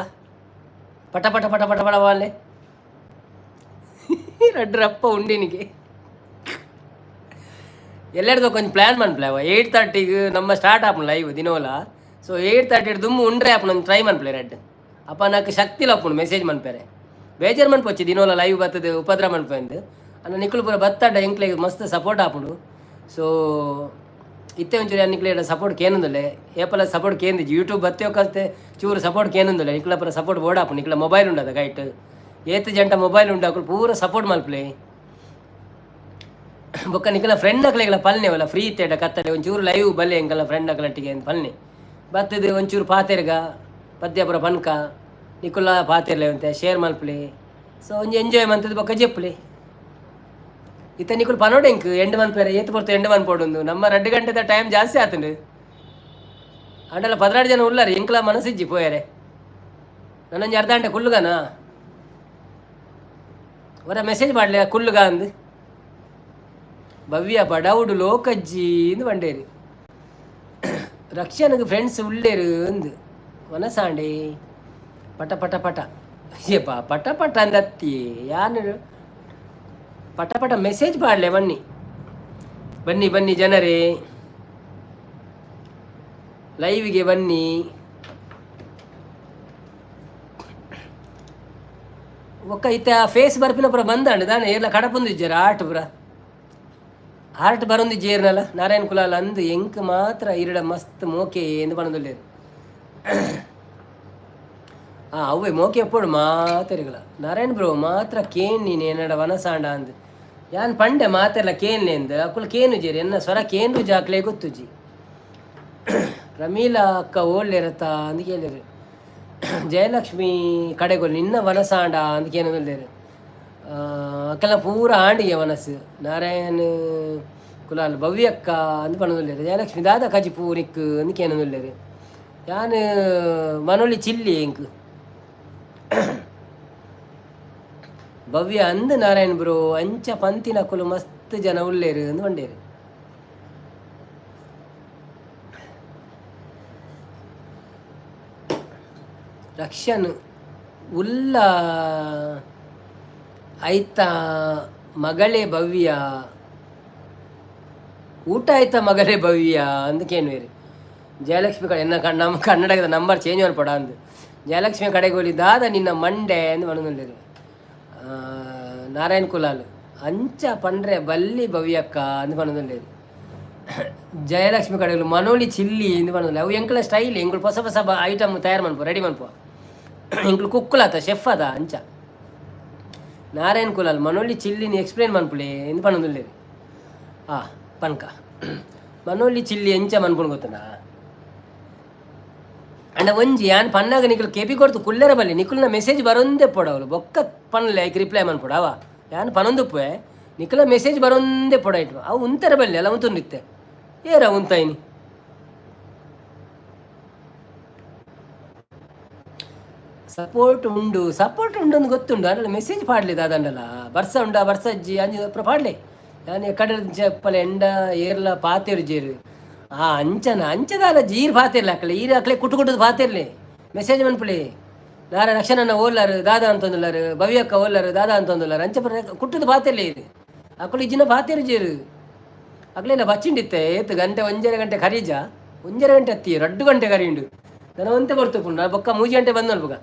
ಪಟ ಪಟ ಪಟ ಪಟ ಪಟ ವಾಲೆ ರಡ್ಡು ರಪ್ಪ ಉಂಡಿನಿಗೆ. ಎಲ್ಲೆಡ್ದು ಕೊಂಚ ಪ್ಲ್ಯಾನ್ ಮನ್ಪುಲೆ. 8:30ಗೆ ನಮ್ಮ ಸ್ಟಾರ್ಟ್ ಆಪುಂಡು ಲೈವ್ ದಿನೋಲ. ಸೊ 8:30 ದುಮ್ಮು ಉಂಡ್ರೆ ಆಪುಂಡು. ಒಂದು ಟ್ರೈ ಮನ್ಪುಲೆ ರಡ್ಡ್. ಅಪ್ಪ ನಾಕ್ ಶಕ್ತಿಲ ಆಪುಂಡು ಮೆಸೇಜ್ ಮನ್ಪೆರೆ. ಬೇಜಾರು ಮನ್ಪೊಚ್ಚಿ, ದಿನೋಲ ಲೈವ್ ಬತ್ತದ ಉಪದ್ರ ಮನ್ಪೆಂದು. ಅನ್ನ ನಿಕುಲು ಪೂರ ಬತ್ತಾಡ ಎಂಕ್ಲೆಗ್ ಮಸ್ತ್ ಸಪೋರ್ಟ್ ಆಪುಂಡು. ಸೊ ಇತ್ತೆ ಒಂಚೂರು ನಿಕ್ಲೆ ಸಪೋರ್ಟ್ ಕೇನೊಂದುಲ್ಲೆ. ಏಪಲ ಸಪೋರ್ಟ್ ಕೇಂದಿಜಿ. ಯೂಟ್ಯೂಬ್ ಬತ್ತೆ ಒಕ್ಕತ್ತೆ ಚೂರು ಸಪೋರ್ಟ್ ಕೇನೊಂದುಲ್ಲೆ. ನಿಕ್ಲ ಪೂರ ಸಪೋರ್ಟ್ ಬೋಡಾಪುಂಡು. ನಿಕ್ಲ ಮೊಬೈಲ್ ಉಂಡದ ಕೈಟ್, ಏತ್ ಜಂಟ ಮೊಬೈಲ್ ಉಂಡು ಅಕುಲು ಪೂರ ಸಪೋರ್ಟ್ ಮಲ್ಪಲೆ. ಬೊಕ್ಕ ನಿಕಲ ಫ್ರೆಂಡ್ ಅಕ್ಲೆಗ್ಲ ಪಲ್ನೆ ವಲ್ಲ, ಫ್ರೀ ಇತ್ತೆಡ ಕತ್ತಲೆ ಒಂಚೂರು ಲೈವ್ ಬಲ್ಲೆ ಎಂಕಲ್ನ ಫ್ರೆಂಡ್ ಅಕ್ಲಟ್ಟಿಗೆ ಅಂತ ಪಲ್ನೆ. ಬತ್ತದು ಒಂಚೂರು ಪಾತೆರ್ಗ ಪದ್ಯ ಪೂರ ಪನ್ಕ. ನಿಕುಲ ಪಾತೆರ್ಲೆ ಅಂತೆ ಶೇರ್ ಮಲ್ಪಲೆ. ಸೊ ಒಂಜಿ ಎಂಜಾಯ್ ಮಂತದ್ದು ಬೊಕ್ಕ ಜೆಪ್ಪುಲೆ. ಇತ್ತ ನಿಕುಲು ಪನೋಡು ಎಂಕ್ ಎಂಡ್ ಮನ್ಪೆರೆ. ಏತ್ ಪೊರ್ತು ಎಂಡ್ ಮನ್ಪೊಡುಂದು. ನಮ್ಮ 2 ಗಂಟೆದ ಟೈಮ್ ಜಾಸ್ತಿ ಆತುಂಡು. ಅಂಡಲ 12 ಜನ ಉಲ್ಲಾರ. ಎಂಕ್ಲ ಮನಸ್ಸಿಜ್ಜಿ ಪೋಯರೆ. ನನ್ನೊಂಜಿ ಅರ್ಧ ಗಂಟೆ ಕುಲ್ಲುಗನಾ? ಒರ ಮೆಸೇಜ್ ಮಾಡಲಿ ಕುಲ್ಲುಗ ಅಂದು. ಭವ್ಯ ಬಡವುಡು ಲೋಕಜ್ಜಿ ಇಂದು ಪಂಡೇರು. ರಕ್ಷಣಗೆ ಫ್ರೆಂಡ್ಸ್ ಉಳ್ಳೇರು ಅಂದು. ವನಸಾಂಡೆ ಪಟ ಪಟ ಪಟ ಏಪ ಪಟ ಪಟ ಅಂದತ್ತಿ. ಯಾನು ಪಟ ಪಟ ಮೆಸೇಜ್ ಪಾಡ್ಲೆ. ಬನ್ನಿ ಬನ್ನಿ ಬನ್ನಿ ಜನರೇ, ಲೈವ್ಗೆ ಬನ್ನಿ. ಒಕ್ಕ ಇತ್ತ ಫೇಸ್ ಬರ್ಪಿನ ಪುರ ಬಂದಾಂಡ್ ದಾನೆ? ಏರ್ಲ ಕಡಪೊಂದಿಜ್ಜೆರ್ ಆರ್ಟ್ ಪುರ ಆರ್ಟ್ ಬರೊಂದಿಜ್ಜೇರ್ನಲ. ನಾರಾಯಣ ಕುಲಾಲ್ ಅಂದು, ಎಂಕ್ ಮಾತ್ರ ಇರಡ ಮಸ್ತ್ ಮೋಕೆ ಎಂದು ಪನೊಂದುಲ್ಲೆರ್. ಆ ಅವ್ವೆ ಮೋಕೆ ಎಪ್ಪೊಡು ಮಾತೆರ್ಗಲ. ನಾರಾಯಣ್ ಬ್ರೋ ಮಾತ್ರ ಕೇನ್ ನೀನು ಎನ್ನಡ ವನಸಾಂಡ ಅಂದ್. ಯಾನ್ ಪಂಡೆ ಮಾತೆರ್ಲ ಕೇನ್ಲೆಂದ್. ಅಕುಲು ಕೇನುಜೆರ್. ಎನ್ನ ಸ್ವರ ಕೇನುಜ ಅಕ್ಲೆ ಗೊತ್ತುಜಿ. ಪ್ರಮೀಲಾ ಅಕ್ಕ ಓಲ್ಲೆರತ ಅಂದ್ ಕೇಳಿರು. ಜಯಲಕ್ಷ್ಮಿ ಕಡೆಗೊಲ್ ನಿನ್ನ ವನಸಾಂಡ ಅಂದ್ ಕೇನೊಂದುಲ್ಲೆರ್. ಅಕಲ್ನ ಪೂರ ಆಂಡಿಗೆ ವನಸ್. ನಾರಾಯಣ್ ಕುಲಾಲ್ ಭವ್ಯಕ್ಕ ಅಂದ್ ಪನೊಂದುಲ್ಲೆರ್. ಜಯಲಕ್ಷ್ಮಿ ದಾದ ಕಜಿಪು ನಿಕ್ಕ್ ಅಂದ್ ಕೇನೊಂದುಲ್ಲೆರ್. ಯಾನ್ ಮನೊಳಿ ಚಿಲ್ಲಿ ಎಂಕ್. ಭವ್ಯ ಅಂದ್ ನಾರಾಯಣ್ ಬ್ರೋ ಅಂಚ ಪಂತಿನಕುಲು ಮಸ್ತ್ ಜನ ಉಲ್ಲೆರ್ ಅಂದ್ ಪಂಡೆರ್. ರಕ್ಷನ್ ಉಲ್ಲ ಐತ ಮಗಳೇ ಭವ್ಯ. ಊಟ ಆಯ್ತಾ ಮಗನೇ ಭವ್ಯ ಅಂದ್ ಕೇಳುವೇರು. ಜಯಲಕ್ಷ್ಮಿ ಕಡೆ ಎನ್ನ ನಮ್ಮ ಕನ್ನಡದ ನಂಬರ್ ಚೇಂಜ್ ಮಲ್ಪಡ ಅಂದ್. ಜಯಲಕ್ಷ್ಮಿ ಕಡೆಗೋಲಿ ದಾದ ನಿನ್ನ ಮಂಡೆ ಅಂದ್ ಪನೊಂದುಲ್ಲೆರ್. ನಾರಾಯಣ್ ಕುಲಾಲ್ ಅಂಚ ಪಂಡ್ರೆ ಬಲ್ಲಿ ಭವ್ಯಕ್ಕ ಅಂದ್ ಪನೊಂದುಲ್ಲೆರ್. ಜಯಲಕ್ಷ್ಮಿ ಕಡೆಗಳು ಮನೋಲಿ ಚಿಲ್ಲಿ ಇಂದು ಪನೊಂದುಲ್ಲೆ. ಅವು ಎಂಕಲ ಸ್ಟೈಲ್. ಎಂಕುಲು ಹೊಸ ಹೊಸ ಐಟಮ್ ತಯಾರು ಮನ್ಪುವ, ರೆಡಿ ಮನ್ಪುವ. ಎಂಕುಲು ಕುಕ್ಕುಲಾತ, ಶೆಫ್ ಅದ ಅಂಚ. ನಾರಾಯಣ್ ಕುಲಾಲ್ ಮನೋಲಿ ಚಿಲ್ಲಿని ಎಕ್ಸ್ಪ್ಲೇನ್ ಮನ್ಪುಲೆ ಇಂದು ಪನೊಂದುಲ್ಲೆರ್. ಆ ಪನ್ಕ, ಮನೋಲಿ ಚಿಲ್ಲಿ ಎಂಚ ಮನ್ಪುಂಡು ಗೊತ್ತುಂಡಾ? ಅಂಡ ಒಂಜಿ ಯಾನ್ ಪನ್ನಾಗ ನಿಕುಲು ಕೆಬಿ ಕೊರ್ತು ಕುಲ್ಲೆರ ಬಲ್ಲಿ. ನಿಕುಲ್ನ ಮೆಸೇಜ್ ಬರೊಂದೇ ಪೊಡವಲು ಬೊಕ್ಕ ಪನ್ಲೆ, ಐಕ್ ರಿಪ್ಲೈ ಮನ್ಪೊಡು ಅವ. ಯಾನ್ ಪನೊಂದುಪ್ಪುವೆ, ನಿಕುಲ ಮೆಸೇಜ್ ಬರೊಂದೇ ಪೊಡ ಇಟ್ಟು ಅವು ಉಂತರ ಬಲ್ಲಿ ಅಲ್ಲ ಉಂತುಂಡಿತ್ತೆ. ಏರ ಉಂತಾಯಿನಿ? ಸಪೋರ್ಟ್ ಉಂಡು, ಸಪೋರ್ಟ್ ಉಂಡು ಅಂದ್ ಗೊತ್ತುಂಡು. ಅಂಡಲ ಮೆಸೇಜ್ ಪಾಡ್ಲಿ ದಾದಂಡಲ. ಬರ್ಸ ಉಂಡ, ಬರ್ಸ ಅಜ್ಜಿ ಅಂಜಿ ಪೂರ ಪಾಡ್ಲೆ. ಯಾನ್ ಕಡಲ್ ಚಪ್ಪಲೆ ಎಂಡ ಏರ್ಲ ಪಾತೆರು ಜೇರು. ಆ ಅಂಚನ ಅಂಚದಾಲ ಜೀರ್ ಪಾತೆರ್ಲೆ ಅಕ್ಲೆ, ಈರ್ ಅಕ್ಲೆ ಕುಟು ಕುಟುದು ಪಾತೆರ್ಲೆ. ಮೆಸೇಜ್ ಮನ್ಪುಲೆ. ನಾರ ರಕ್ಷಣನ ಓಲ್ಲಾರು ದಾದಾ ಅಂತಂದುಲ್ಲಾರು, ಭವ್ಯಕ್ಕ ಓಲ್ಲಾರು ದಾದಾ ಅಂತಂದುಲ್ಲಾರು, ಅಂಚ ಕುಟ್ಟುದು ಪಾತೆರ್ಲೆ. ಇದು ಅಕುಲು ಇಜ್ಜಿನ ಪಾತೆರು ಜೇರು. ಅಕ್ಲೆಲ್ಲ ಬಚ್ಚಿಂಡಿತ್ತೆ. ಏತ್ ಗಂಟೆ? 1.5 ಗಂಟೆ ಖರೀಜ, 1.5 ಗಂಟೆ ಅತ್ತಿ, 2 ಗಂಟೆ ಕರೀಂಡು. ನಾನು ಒಂತೆ ಬರ್ತುಪುಂಡು. ಬೊಕ್ಕ 3 ಗಂಟೆ ಬಂದ್ ಅಲ್ಪಗ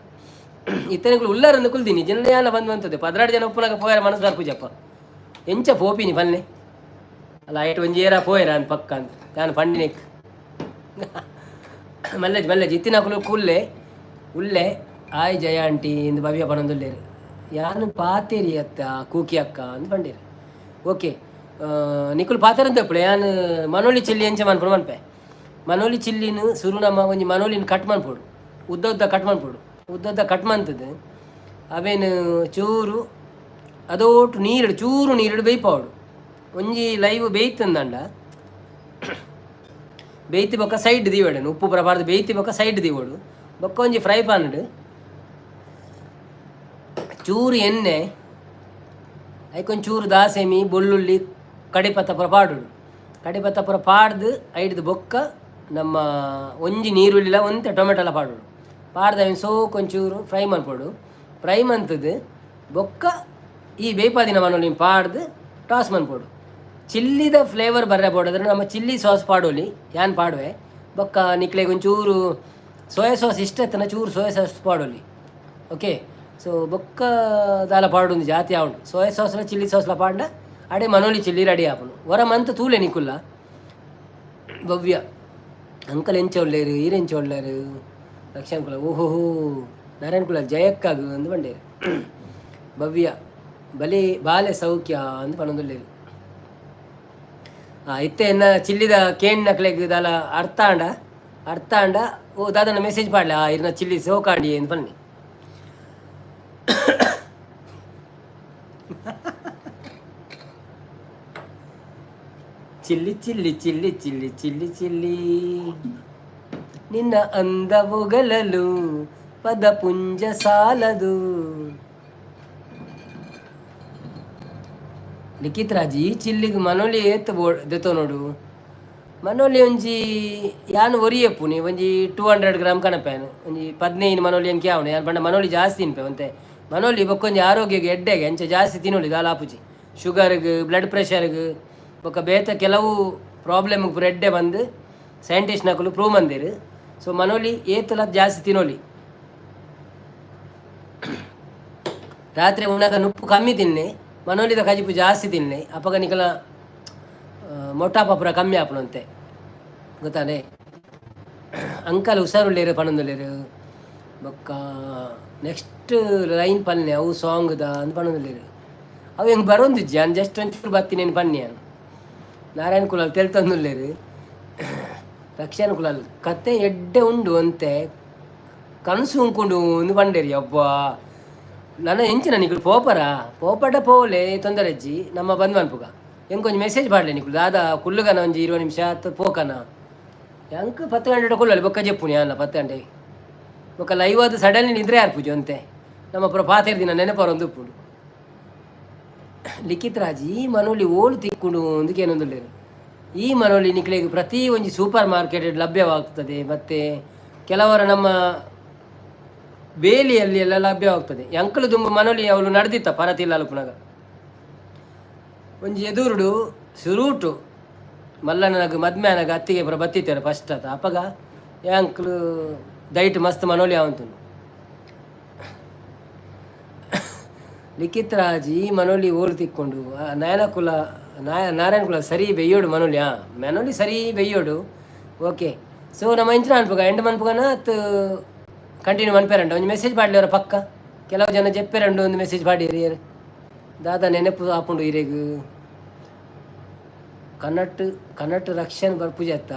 ಇತ್ತನಿಕುಲು ಉಲ್ಲಾರಂದು ಕುಲ್ದಿನಿ. ಜನ ಯಾಲ ಬಂದು ಬಂತದೆ. 12 ಜನ ಉಪ್ಪುನಾಗ ಪೋಯರ ಮನಸ್ಸು ಬರ್ಪುಜಪ್ಪ. ಎಂಚ ಪೋಪಿನಿ ಪನ್ನೆ ಅಲ್ಲ. ಐಟ್ ಒಂಜಿ ಏರ ಪೋಯರ ಅಂದ್ ಪಕ್ಕ ಅಂತ ನಾನು ಪಂಡಿನೆಕ್. ಮಲ್ಲೆಜ್ ಮಲ್ಲೆಜ್ ಇತ್ತಿನಕುಲು ಕುಲ್ಲೆ ಉಲ್ಲೆ. ಆಯ್ ಜಯ ಆಂಟಿ ಇಂದು ಭವ್ಯ ಪನೊಂದುಲ್ಲೆರ್. ಯಾನ್ ಪಾತೆರಿ ಅತ್ತ ಕೂಕಿ ಅಕ್ಕ ಅಂದ್ ಪಂಡೇರು. ಓಕೆ, ನಿಕುಲು ಪಾತೆರಂತ ಇಪ್ಪುಲೆ. ಯಾನ್ ಮನೋಲಿ ಚಿಲ್ಲಿ ಎಂಚ ಮನ್ಪುನು ಮನ್ಪೆ. ಮನೋಲಿ ಚಿಲ್ಲಿನ ಸುರು ನಮ್ಮ ಒಂಜಿ ಮನೋಲಿನ ಕಟ್ ಮನ್ಪೊಡು, ಉದ್ದ ಉದ್ದ ಕಟ್ ಮನ್ಪೊಡು. ಉದ್ದ ಉದ್ದ ಕಟ್ ಮಂತದ್ದು ಅವೇನು ಚೂರು ಅದೋಟು ನೀರುಡು, ಚೂರು ನೀರುಡು ಬೇಯ್ಪಾವಡು. ಒಂಜಿ ಲೈವ್ ಬೇಯ್ತಂದಂಡ ಬೇಯ್ತಿ ಬೊಕ್ಕ ಸೈಡ್ ದೀವಡನು. ಉಪ್ಪು ಪೂರ ಪಾಡ್ದು ಬೇಯ್ತಿ ಬೊಕ್ಕ ಸೈಡ್ ದೀವಡು. ಬೊಕ್ಕ ಒಂಜಿ ಫ್ರೈ ಪಾನ್ಡ್ ಚೂರು ಎಣ್ಣೆ, ಐಕೊಂಚೂರು ದಾಸೆಮಿ, ಬೆಳ್ಳುಳ್ಳಿ, ಕಡಿಪತ್ತ ಪೂರ ಪಾಡೋಡು. ಕಡಿಪತ್ತ ಪೂರ ಪಾಡ್ದು ಐಡ್ದು ಬೊಕ್ಕ ನಮ್ಮ ಒಂಜಿ ನೀರುಳ್ಳಿಲ ಒಂತೆ ಟೊಮೆಟೊಲ ಪಾಡೋಡು. ಪಾಡ್ದು ಅವಿನ ಸೋಕು ಒಂಚೂರು ಫ್ರೈ ಮನ್ಪೊಡು. ಫ್ರೈ ಮಂತದ್ದು ಬೊಕ್ಕ ಈ ಬೇಪಾದಿನ ಮನೋಲಿ ಪಾಡ್ದು ಟಾಸ್ ಮನ್ಪೊಡು. ಚಿಲ್ಲಿದ ಫ್ಲೇವರ್ ಬರ್ರೆ ಬೋಡಾದ್ರೆ ನಮ್ಮ ಚಿಲ್ಲಿ ಸಾಸ್ ಪಾಡೋಲಿ. ಯಾನ್ ಪಾಡುವೆ. ಬೊಕ್ಕ ನಿಕ್ಲೆಗ್ ಒಂಚೂರು ಸೋಯಾ ಸಾಸ್ ಇಷ್ಟ ಇತ್ತನ ಚೂರು ಸೋಯಾ ಸಾಸ್ ಪಾಡೋಲಿ. ಓಕೆ, ಸೊ ಬೊಕ್ಕ ದಾಲ ಪಾಡೊಂದು ಜಾತಿ ಆವುಂಡು. ಸೋಯಾ ಸಾಸ್ಲ ಚಿಲ್ಲಿ ಸಾಸ್ಲ ಪಾಡ್ಂಡ ಅಡೆ ಮನೋಲಿ ಚಿಲ್ಲಿ ರೆಡಿ ಆಪುಂಡು. ಒರ ಮಂತ್ ತೂಲೆ ನಿಕುಲ್ಲ. ಭವ್ಯ ಅಂಕಲ್ ಎಂಚ ಉಲ್ಲೇರು, ಈರ್ ಎಂಚ ಉಲ್ಲೇರು? ಲಕ್ಷಣ ಕುಲ ಓಹೋ ನಾರಾಯಣ ಕುಲ ಜಯಕ್ಕಾಗು ಅಂದ್ ಪಂಡೇರು. ಭವ್ಯ ಬಲಿ ಬಾಲೆ ಸೌಖ್ಯ ಅಂದ್ ಪನೊಂದುಲ್ಲೇರು. ಇತ್ತೆ ಎನ್ನ ಚಿಲ್ಲಿದ ಕೇಂಡ್ ನಕ್ಲೆಗ್ ದಾಲ ಅರ್ಥ ಆಂಡ? ಅರ್ಥ ಆಂಡ ಓ ದಾದನ ಮೆಸೇಜ್ ಪಾಡ್ಲೆ. ಆ ಇರ್ನ ಚಿಲ್ಲಿ ಸೋಕಾಂಡಿ ಅಂದ್ ಪನ್ನಿ. Chilli chilli chilli chilli chilli chilli ನಿನ್ನ ಅಂದವುಗಲಲು ಪದ ಪುಂಜ ಸಾಲದು. ಲಿಖಿತ್ ರಾಜ್, ಈ ಚಿಲ್ಲಿಗ್ ಮನೋಲಿ ಏತ್ ಬೋ ದೆತೊ ನೋಡು. ಮನೋಲಿ ಒಂಜಿ ಯಾನ್ ಒರಿಯಪ್ಪುನಿ ಒಂಜಿ 200 ಗ್ರಾಮ್ ಕನಪೇನು. ಒಂಜಿ 15 ಮನೋಲಿ ಅಂಕೆ ಆವಣೆ. ಯಾನ್ ಪಂಡ ಮನೋಲಿ ಜಾಸ್ತಿ ತಿನ್ಪೆ ಒಂತೆ. ಮನೋಲಿ ಬೊಕ್ಕೊಂಜಿ ಆರೋಗ್ಯಗೆ ಎಡ್ಡೆಗೆ. ಅಂಚ ಜಾಸ್ತಿ ತಿನ್ನೋಲಿ, ದಾಲ ಆಪುಜಿ. ಶುಗರ್ಗ್, ಬ್ಲಡ್ ಪ್ರೆಷರ್ಗ್ ಬೊಕ್ಕ ಬೇತೆ ಕೆಲವು ಪ್ರಾಬ್ಲಮ್ ಪೂರ ಎಡ್ಡೆ ಬಂದು ಸೈಂಟಿಸ್ಟ್ನಕುಲು ಪ್ರೂವ್ ಮಂದೆರ್. ಸೊ ಮನೋಲಿ ಏತಲ ಜಾಸ್ತಿ ತಿನ್ನೋಲಿ. ರಾತ್ರಿ ಉಣ್ಣಾಗ ನುಪ್ಪು ಕಮ್ಮಿ ತಿನ್ನೆ, ಮನೋಲಿದ ಕಜಿಪು ಜಾಸ್ತಿ ತಿನ್ನೆ. ಅಪಗ ನಿಕಲ ಮೊಟಾಪ ಪೂರ ಕಮ್ಮಿ ಆಪುನಂತೆ, ಗೊತ್ತಾನೆ? ಅಂಕಲ್ ಹುಷಾರುಳ್ಳೇರು ಪನೊಂದುಲ್ಲೆರ್. ಬೊಕ್ಕ ನೆಕ್ಸ್ಟ್ ಲೈನ್ ಪನ್ನೆ ಅವು ಸಾಂಗ್ದ ಅಂದ್ ಪನೊಂದುಲ್ಲೆರ್. ಅವು ಹೆಂಗೆ ಬರೋಂದಿಜ್ಜಿ. ಯಾನ್ ಜಸ್ಟ್ ಒಂಚೂರು ಬತ್ತಿನೇನು ಪನ್ನೆ ಯಾನ್. ನಾರಾಯಣ ಕುಲಾಲ್ ತೆಲ್ತೊಂದುಲ್ಲೆರ್. ರಕ್ಷಣ ಕುಲಾಲ್ ಕತೆ ಎಡ್ಡೆ ಉಂಡು ಅಂತೆ ಕನಸು ಉಂಕುಂಡು ಅಂದ್ ಪಂಡೇರಿ. ಅಬ್ಬಾ, ನನ ಎಂಚಿನ ನಿಕುಲು ಪೋಪರ ಪೋಪಡ ಪೋಲೆ, ತೊಂದರೆ ಅಜ್ಜಿ. ನಮ್ಮ ಬಂದ್ ಮನ್ಪುಗ. ಎಂಕೊಂಜಿ ಮೆಸೇಜ್ ಪಾಡ್ಲೆ ನಿಕುಲು. ದಾದಾ ಕುಲ್ಲುಗನ ಒಂಜಿ 20 ನಿಮಿಷ ಅತ್ ಪೋಕನ? ಎಂಕ್ 10 ಗಂಟೆ ಕುಲ್ಲಲಿ. ಬೊಕ್ಕ ಜೆಪ್ಪುನಿ ಅಲ್ಲ 10 ಗಂಟೆ ಬೊಕ್ಕ. ಲೈವ್ ಅದು ಸಡನ್ಲಿ ನಿದ್ರೆ ಆರ್ಪುಜಿ ಅಂತೆ. ನಮ್ಮ ಪುರ ಪಾತೆರ್ ದಿನ ನೆನಪರೊಂದು ಉಪ್ಪುಂಡು. ಲಿಖಿತ್ ರಾಜ್, ಈ ಮನೋಲಿ ಓಲು ತಿಕ್ಕುಂಡು ಅಂದ್. ಈ ಮನೋಲಿ ನಿಕ್ಲೆಗ್ ಪ್ರತಿ ಒಂಜಿ ಸೂಪರ್ ಮಾರ್ಕೆಟ್ ಲಭ್ಯವಾಗ್ತದೆ ಮತ್ತು ಕೆಲವರ ನಮ್ಮ ಬೇಲಿಯಲ್ಲಿ ಎಲ್ಲ ಲಭ್ಯವಾಗ್ತದೆ. ಎಂಕಲು ದುಂಬು ಮನೋಲಿ ಅವಳು ನಡೆದಿತ್ತ ಪರತಿಲ್ಲ ಅಲ್ಪುನಗ. ಒಂಜಿ ಎದುರುಡು ಸುರೂಟು ಮಲ್ಲಣ್ಣನಗ ಮದ್ಮೆ ಆನಗ ಅತ್ತಿಗೆ ಪೂರ ಬತ್ತಿತ್ತಾರೆ ಫಸ್ಟ್ ಆತ. ಅಪಗ ಯಾಂಕ್ಲು ದೈಟ್ ಮಸ್ತ್ ಮನೋಲಿ ಆವಂತುಂಡು. ಲಿಖಿತ್ ರಾಜ್ ಈ ಮನೋಲಿ ಓಲು ತಿಕ್ಕೊಂಡು ನಯನಕುಲ ನಾರಾಯಣ ಕುಲ ಸರಿ ಬೆಯ್ಯೋಡು ಮನೋಲಿ. ಹಾಂ, ಮನೋಲಿ ಸರಿ ಬೆಯ್ಯೋಡು. ಓಕೆ, ಸೊ ನಮ್ಮ ಇಂಚಿನ ಅನ್ಪುಗ ಎಂಡ್ ಮನ್ಪುಗನ ಅತ್ ಕಂಟಿನ್ಯೂ ಮನ್ಪೇರಂಡ ಒಂಜಿ ಮೆಸೇಜ್ ಪಾಡ್ಲಿ ಪಕ್ಕ. ಕೆಲವು ಜನ ಜೆಪ್ಪೆರಂಡು ಒಂದು ಮೆಸೇಜ್ ಪಾಡಿರಿ. ದಾದಾ ನೆನಪು ಆಪುಂಡು ಇರೆಗ್. ಕನ್ನಟ್ ಕನ್ನಟ್ ರಕ್ಷಣೆ ಬರ್ಪುಜಿ ಅತ್ತ?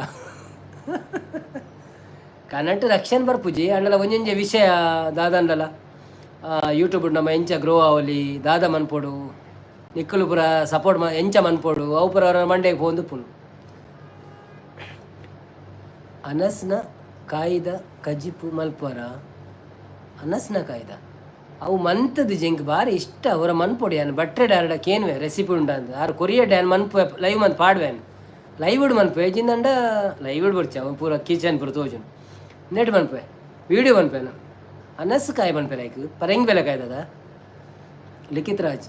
ಕನ್ನಟ್ ರಕ್ಷಣೆ ಬರ್ಪುಜಿ ಅಂಡಲ ಒಂಜೊಂಜೆ ವಿಷಯ ದಾದಂಡಲ ಯೂಟ್ಯೂಬ್ ನಮ್ಮ ಎಂಚ ಗ್ರೋ ಆವಲಿ, ದಾದ ಮನ್ಪೊಡು, ನಿಕ್ಕಲು ಪೂರ ಸಪೋರ್ಟ್ ಎಂಚ ಮನ್ಪೊಡು, ಅವು ಪೂರ ಅವರ ಮಂಡೆಗೆ ಪೋಂದು ಪುಂಡು. ಅನಸ್ನ ಕಾಯ್ದ ಕಜಿಪು ಮಲ್ಪುವರ? ಅನಸ್ನ ಕಾಯ್ದ ಅವು ಮಂತದ ಜೆಂಕ್ ಬಾರಿ ಇಷ್ಟ. ಅವರ ಮನ್ಪೊಡಿ ಯಾನ್ ಬಟ್ರೆ ಡಾರಡ ಕೇನ್ವೆ ರೆಸಿಪಿ ಉಂಡ ಅಂದ್. ಆರು ಕೊರಿಯ ಡ್ಯಾನ್ ಮನ್ಪು ಲೈವ್ ಮಂತ್ ಪಾಡ್ವೇನ್. ಲೈವ್ ಮನ್ಪುವೆ ಜಿಂದಂಡ ಲೈವ್ ಬರ್ಚೆ ಅವು ಪೂರ ಕಿಚನ್ ಪೂರ ತೋಜುನು. ನೆಟ್ ಮನ್ಪುವೆ, ವೀಡಿಯೋ ಮನ್ಪುವೆ. ಅನಸ್ಕಾಯಿ ಮನ್ಪೆ ಲೈಕ್ ಪರಂಗಿ ಬೆಲೆ ಕಾಯ್ದದ. ಲಿಖಿತ್ ರಾಜ್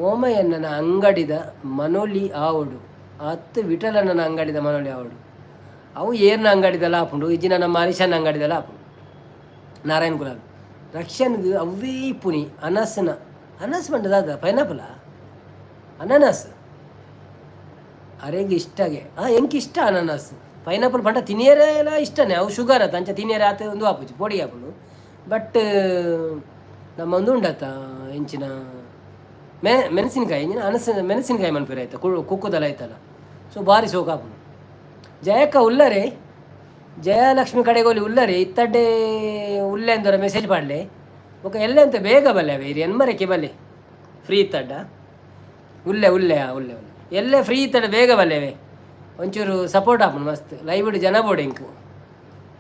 ಓಮಯ್ಯಣ್ಣನ ಅಂಗಡಿದ ಮನೋಲಿ ಆವಡು ಅತ್ತು ವಿಠಲಣ್ಣನ ಅಂಗಡಿದ ಮನೋಲಿ ಆವಡು. ಅವು ಏರ್ನ ಅಂಗಡಿದಲ್ಲ ಆಪುಂಡು, ಇಜ್ಜಿನ ನಮ್ಮ ಹರೀಶನ ಅಂಗಡಿದಲ್ಲ ಆಪುಂಡು. ನಾರಾಯಣ ಕುಲಾಲ್ ರಕ್ಷನ್ಗ್ ಅವ್ವೇ ಪುನಿ ಅನಸ್ನ. ಅನಸ್ ಪಂಡ ದಾದ? ಪೈನಾಪಲ ಅನನಸ್ ಅರೆಗ್ ಇಷ್ಟಗೆ. ಆ ಎಂಕ್ ಇಷ್ಟ ಅನನಸ್. ಪೈನಾಪಲ್ ಪಂಡ ತಿನಿಯರೆಲ ಇಷ್ಟನೇ. ಅವು ಶುಗರ್ ಆತ, ಅಂಚ ತಿನಿಯರೆ ಆತ ಒಂದು ಆಪುಜಿ, ಪೊಡಿ ಆಪುಂಡು. ಬಟ್ ನಮ್ಮ ಒಂದು ಉಂಡತ್ತ ಎಂಚಿನ ಮೆಣಸಿನಕಾಯಿ ಎಂಚಿನ ಅನಸ ಮೆಣಸಿನಕಾಯಿ ಮನ್ಪುರ ಆಯ್ತಾ ಕುಕ್ಕುದಲ್ಲ ಆಯ್ತಲ್ಲ. ಸೊ ಬಾರಿ ಸೋಕು ಆಪುಂಡು. ಜಯಕ್ಕ ಉಲ್ಲರೆ? ಜಯಲಕ್ಷ್ಮಿ ಕಡೆಗೋಲಿ ಉಲ್ಲರೆ? ಇತ್ತಡ್ಡೆ ಉಲ್ಲೆ ಅಂದರ ಮೆಸೇಜ್ ಪಾಡ್ಲೆ. ಬೊಕ ಎಲ್ಲೆ ಅಂತ ಬೇಗ ಬಲ್ಲೆ ಅವೆ ಇರಿ ಎನ್ಮರಕ್ಕೆ ಬಲ್ಲೆ. ಫ್ರೀ ಇತ್ತಡ್ಡ ಉಲ್ಲೆ ಉಲ್ಲೆ ಉಲ್ಲೆ ಉಲ್ಲೆ ಎಲ್ಲೆ ಫ್ರೀ ಇತ್ತಡ ಬೇಗ ಬಲ್ಲೆವೆ. ಒಂಚೂರು ಸಪೋರ್ಟ್ ಆಪುಂಡು ಮಸ್ತ್. ಲೈವ್ ಜನ ಬೋಡು ಎಂಕ್.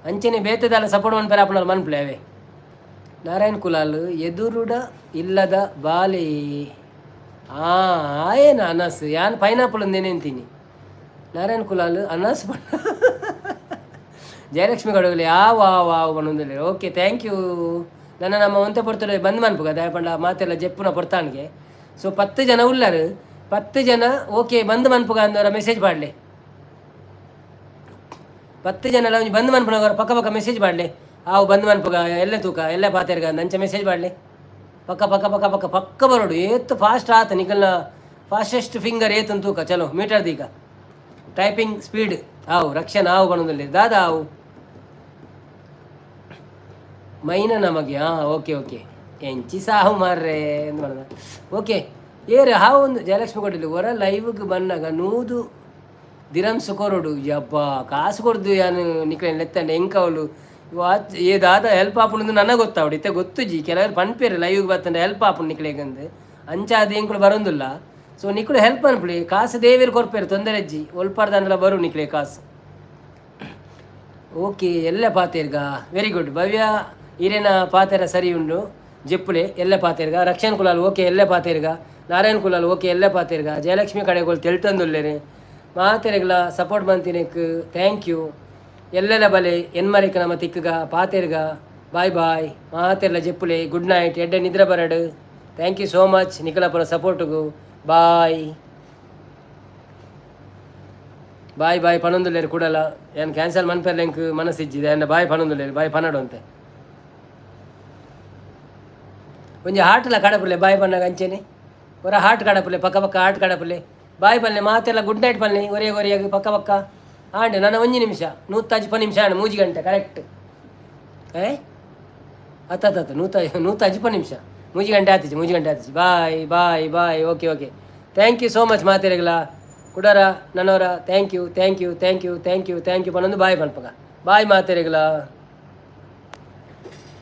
ಅಂಚನೆ ಬೇತೆದಲ್ಲ ಸಪೋರ್ಟ್ ಮನ್ಪೆರೆ ಆಪುಂಡಲ್ಲ ಮನ್ಪುಲೆ ಅವೇ. ನಾರಾಯಣ್ ಕುಲಾಲ್ ಎದುರುಡ ಇಲ್ಲದ ಬಾಲೆ. ಆ ಆಯೇನ ಅನಸ್? ಯಾನ್ ಪೈನಾಪಲ್ ಅಂದೇನೇಂತೀನಿ. ನಾರಾಯಣ್ ಕುಲಾಲ್ ಅನಸ್. ಜಯಲಕ್ಷ್ಮಿ ಗಡಗಲಿ ಆವ್ ಆವ್ ಆವ್ ಪನೊಂದುಲ್ಲೆರ್. Okay, thank you. ನನ್ನ ನಮ್ಮ ಒಂತೆ ಪೊರ್ತುಡು ಬಂದ್ ಮನ್ಪುಗ ದಾಯೆ ಪಂಡ ಮಾತೆಲ್ಲ ಜೆಪ್ಪುನ ಪೊರ್ತಾನ್ಗೆ. ಸೊ 10 ಜನ ಉಲ್ಲರು. 10 ಜನ ಓಕೆ ಬಂದ್ ಮನ್ಪುಗ ಅಂದವರ ಮೆಸೇಜ್ ಪಾಡ್ಲೆ. 10 ಜನ ಒಂಜಿ ಬಂದ್ ಮನ್ಪುನಗರ ಪಕ್ಕ ಪಕ್ಕ ಮೆಸೇಜ್ ಪಾಡ್ಲೆ. ಆವು ಬಂದ್ ಮನ್ಪುಗ, ಎಲ್ಲೆ ತೂಕ, ಎಲ್ಲೆ ಪಾತೆರ್ಗ ಅಂಚ ಮೆಸೇಜ್ ಪಾಡ್ಲೆ. ಪಕ್ಕ ಪಕ್ಕ ಪಕ್ಕ ಪಕ್ಕ ಪಕ್ಕ ಬರೋಡು. ಏತ್ ಫಾಸ್ಟ್ ಆತ ನಿಕಲ್ನ ಫಾಸ್ಟೆಸ್ಟ್ ಫಿಂಗರ್ ಏತನ್ ತೂಕ. ಚಲೋ ಮೀಟರ್ ದೀಕ ಟೈಪಿಂಗ್ ಸ್ಪೀಡ್. ಆವು ರಕ್ಷಣೆ ಆವು ಪನೊಂದುಲ್ಲೆ. ದಾದಾ ಆವು ಮೈನ ನಮಗೆ. ಹಾಂ, ಓಕೆ ಓಕೆ. ಎಂಚಿ ಸಾವು ಮಾರ್ರೆ ಎಂದು ಮಾಡೋದ. ಓಕೆ, ಏರ್ ಹಾವು ಒಂದು ಜಯಲಕ್ಷ್ಮಿ ಕೊಟ್ಟಿಲ್ಲ. ಹೊರ ಲೈವ್ಗೆ ಬನ್ನಾಗ 100 ದಿರಮ್ಸ್ ಕೊರೊಡು. ಯಬ್ಬಾ, ಕಾಸು ಕೊಡ್ದು ಯಾನು ನಿಕ್ಲೆ ಲೆತ್ತಂಡೆ ಎಂಕ ಅವಳು ವಾಚ್ ಏ ದಾದ ಹೆಲ್ಪ್ ಆಪುಂಡು ನನಗೆ ಗೊತ್ತಾವಡು. ಇತ್ತೆ ಗೊತ್ತುಜಿ. ಕೆಲವರು ಪನ್ಪೇರು ಲೈವ್ಗೆ ಬತ್ತಂಡೆ ಹೆಲ್ಪ್ ಆಪುಂಡು ನಿಕ್ಲೆಗಂದು. ಅಂಚಾದ ಎಂಕುಲು ಬರೋದಿಲ್ಲ. ಸೊ ನಿಕುಲು ಹೆಲ್ಪ್ ಅನ್ಪುಳಿ. ಕಾಸು ದೇವಿರು ಕೊರ್ಪೇರು, ತೊಂದರೆ ಅಜ್ಜಿ. ಒಲ್ಪಾರ್ದಂಡಲ ಬರು ನಿಕ್ಲೆ ಕಾಸು. ಓಕೆ, ಎಲ್ಲ ಪಾತೇರ್ಗ. ವೆರಿ ಗುಡ್ ಭವ್ಯ, ಈರೇನ ಪಾತೆರ ಸರಿ ಉಂಡು. ಜೆಪ್ಪುಲೆ ಎಲ್ಲ ಪಾತೇರ್ಗ. ರಕ್ಷಣ್ ಕುಲಾಲ್ ಓಕೆ, ಎಲ್ಲ ಪಾತೇರ್ಗ. ನಾರಾಯಣ್ ಕುಲಾಲ್ ಓಕೆ, ಎಲ್ಲ ಪಾತೇರ್ಗ. ಜಯಲಕ್ಷ್ಮಿ ಕಡೆಗೋಳು ತೆಳ್ತಂದುಲ್ಲೇನೆ. ಮಾತೆರೆಗ್ಲ ಸಪೋರ್ಟ್ ಮಂತಿನೆಕ್ thank you. ಎಲ್ಲೆಲ್ಲ ಬಲೆ ಎನ್ಮರಿಕ ನಮ್ಮ ತಿಕ್ಕಗ ಪಾತೇರ್ಗ. ಬಾಯ್ ಬಾಯ್ ಮಾತೆರ್ಲ. ಜೆಪ್ಪುಲೆ, ಗುಡ್ ನೈಟ್. ಎಡ್ಡೆ ನಿದ್ರೆ ಬರಡು. Thank you so much ನಿಕಲಪುರ ಸಪೋರ್ಟ್ಗು. Bye ಬಾಯ್ ಬಾಯ್ ಪನೊಂದುಲ್ಲೇರು ಕೂಡಲ. ಏನು ಕ್ಯಾನ್ಸಲ್ ಮನ್ಪೆರ್ಲ ಎಂಕ್ ಮನಸ್ಸಿಜ್ಜಿದೆ ಎನ್ನ. ಬಾಯ್ ಪನೊಂದುಲ್ಲೇರು, ಬಾಯ್ ಪನಡು ಅಂತೆ. ಒಂಜಿ ಹಾಟ್ಲ ಕಡಪುಲೆ ಬಾಯ್ ಪನ್ನಾಗ. ಅಂಚೆನೆ ಒರ ಹಾಟ್ ಕಡಪುಲೆ, ಪಕ್ಕ ಪಕ್ಕ ಹಾಟ್ ಕಡಪುಲೆ. ಬಾಯ್ ಪಲ್ಲೆ ಮಾತೆಲ್ಲ. ಗುಡ್ ನೈಟ್ ಪಲ್ಲೆ ಒರೆಯ ಒರೆಯಾಗ ಪಕ್ಕ ಪಕ್ಕ. ಆಂಡ್ ನನ್ನ ಒಂಜಿ ನಿಮಿಷ 150 ನಿಮಿಷ ಆಂಡ್ 3 ಗಂಟೆ ಕರೆಕ್ಟ್. ಏ ಅತ್ತ ಅತ್ತ 150 ನಿಮಿಷ, 3 ಗಂಟೆ ಆತಿಜಿ, 3 ಗಂಟೆ ಆತಿಜಿ. Bye bye bye. Okay okay, thank you so much ಮಾತೆರೆಗ್ಲ ಕುಡರ ನನ್ನವರ. Thank you, thank you, thank you, thank you, thank you. ಪನ್ನೊಂದು ಬಾಯ್ ಪನ್ಪಗ. ಬಾಯ್ ಮಾತೆರೆಗ್ಲ.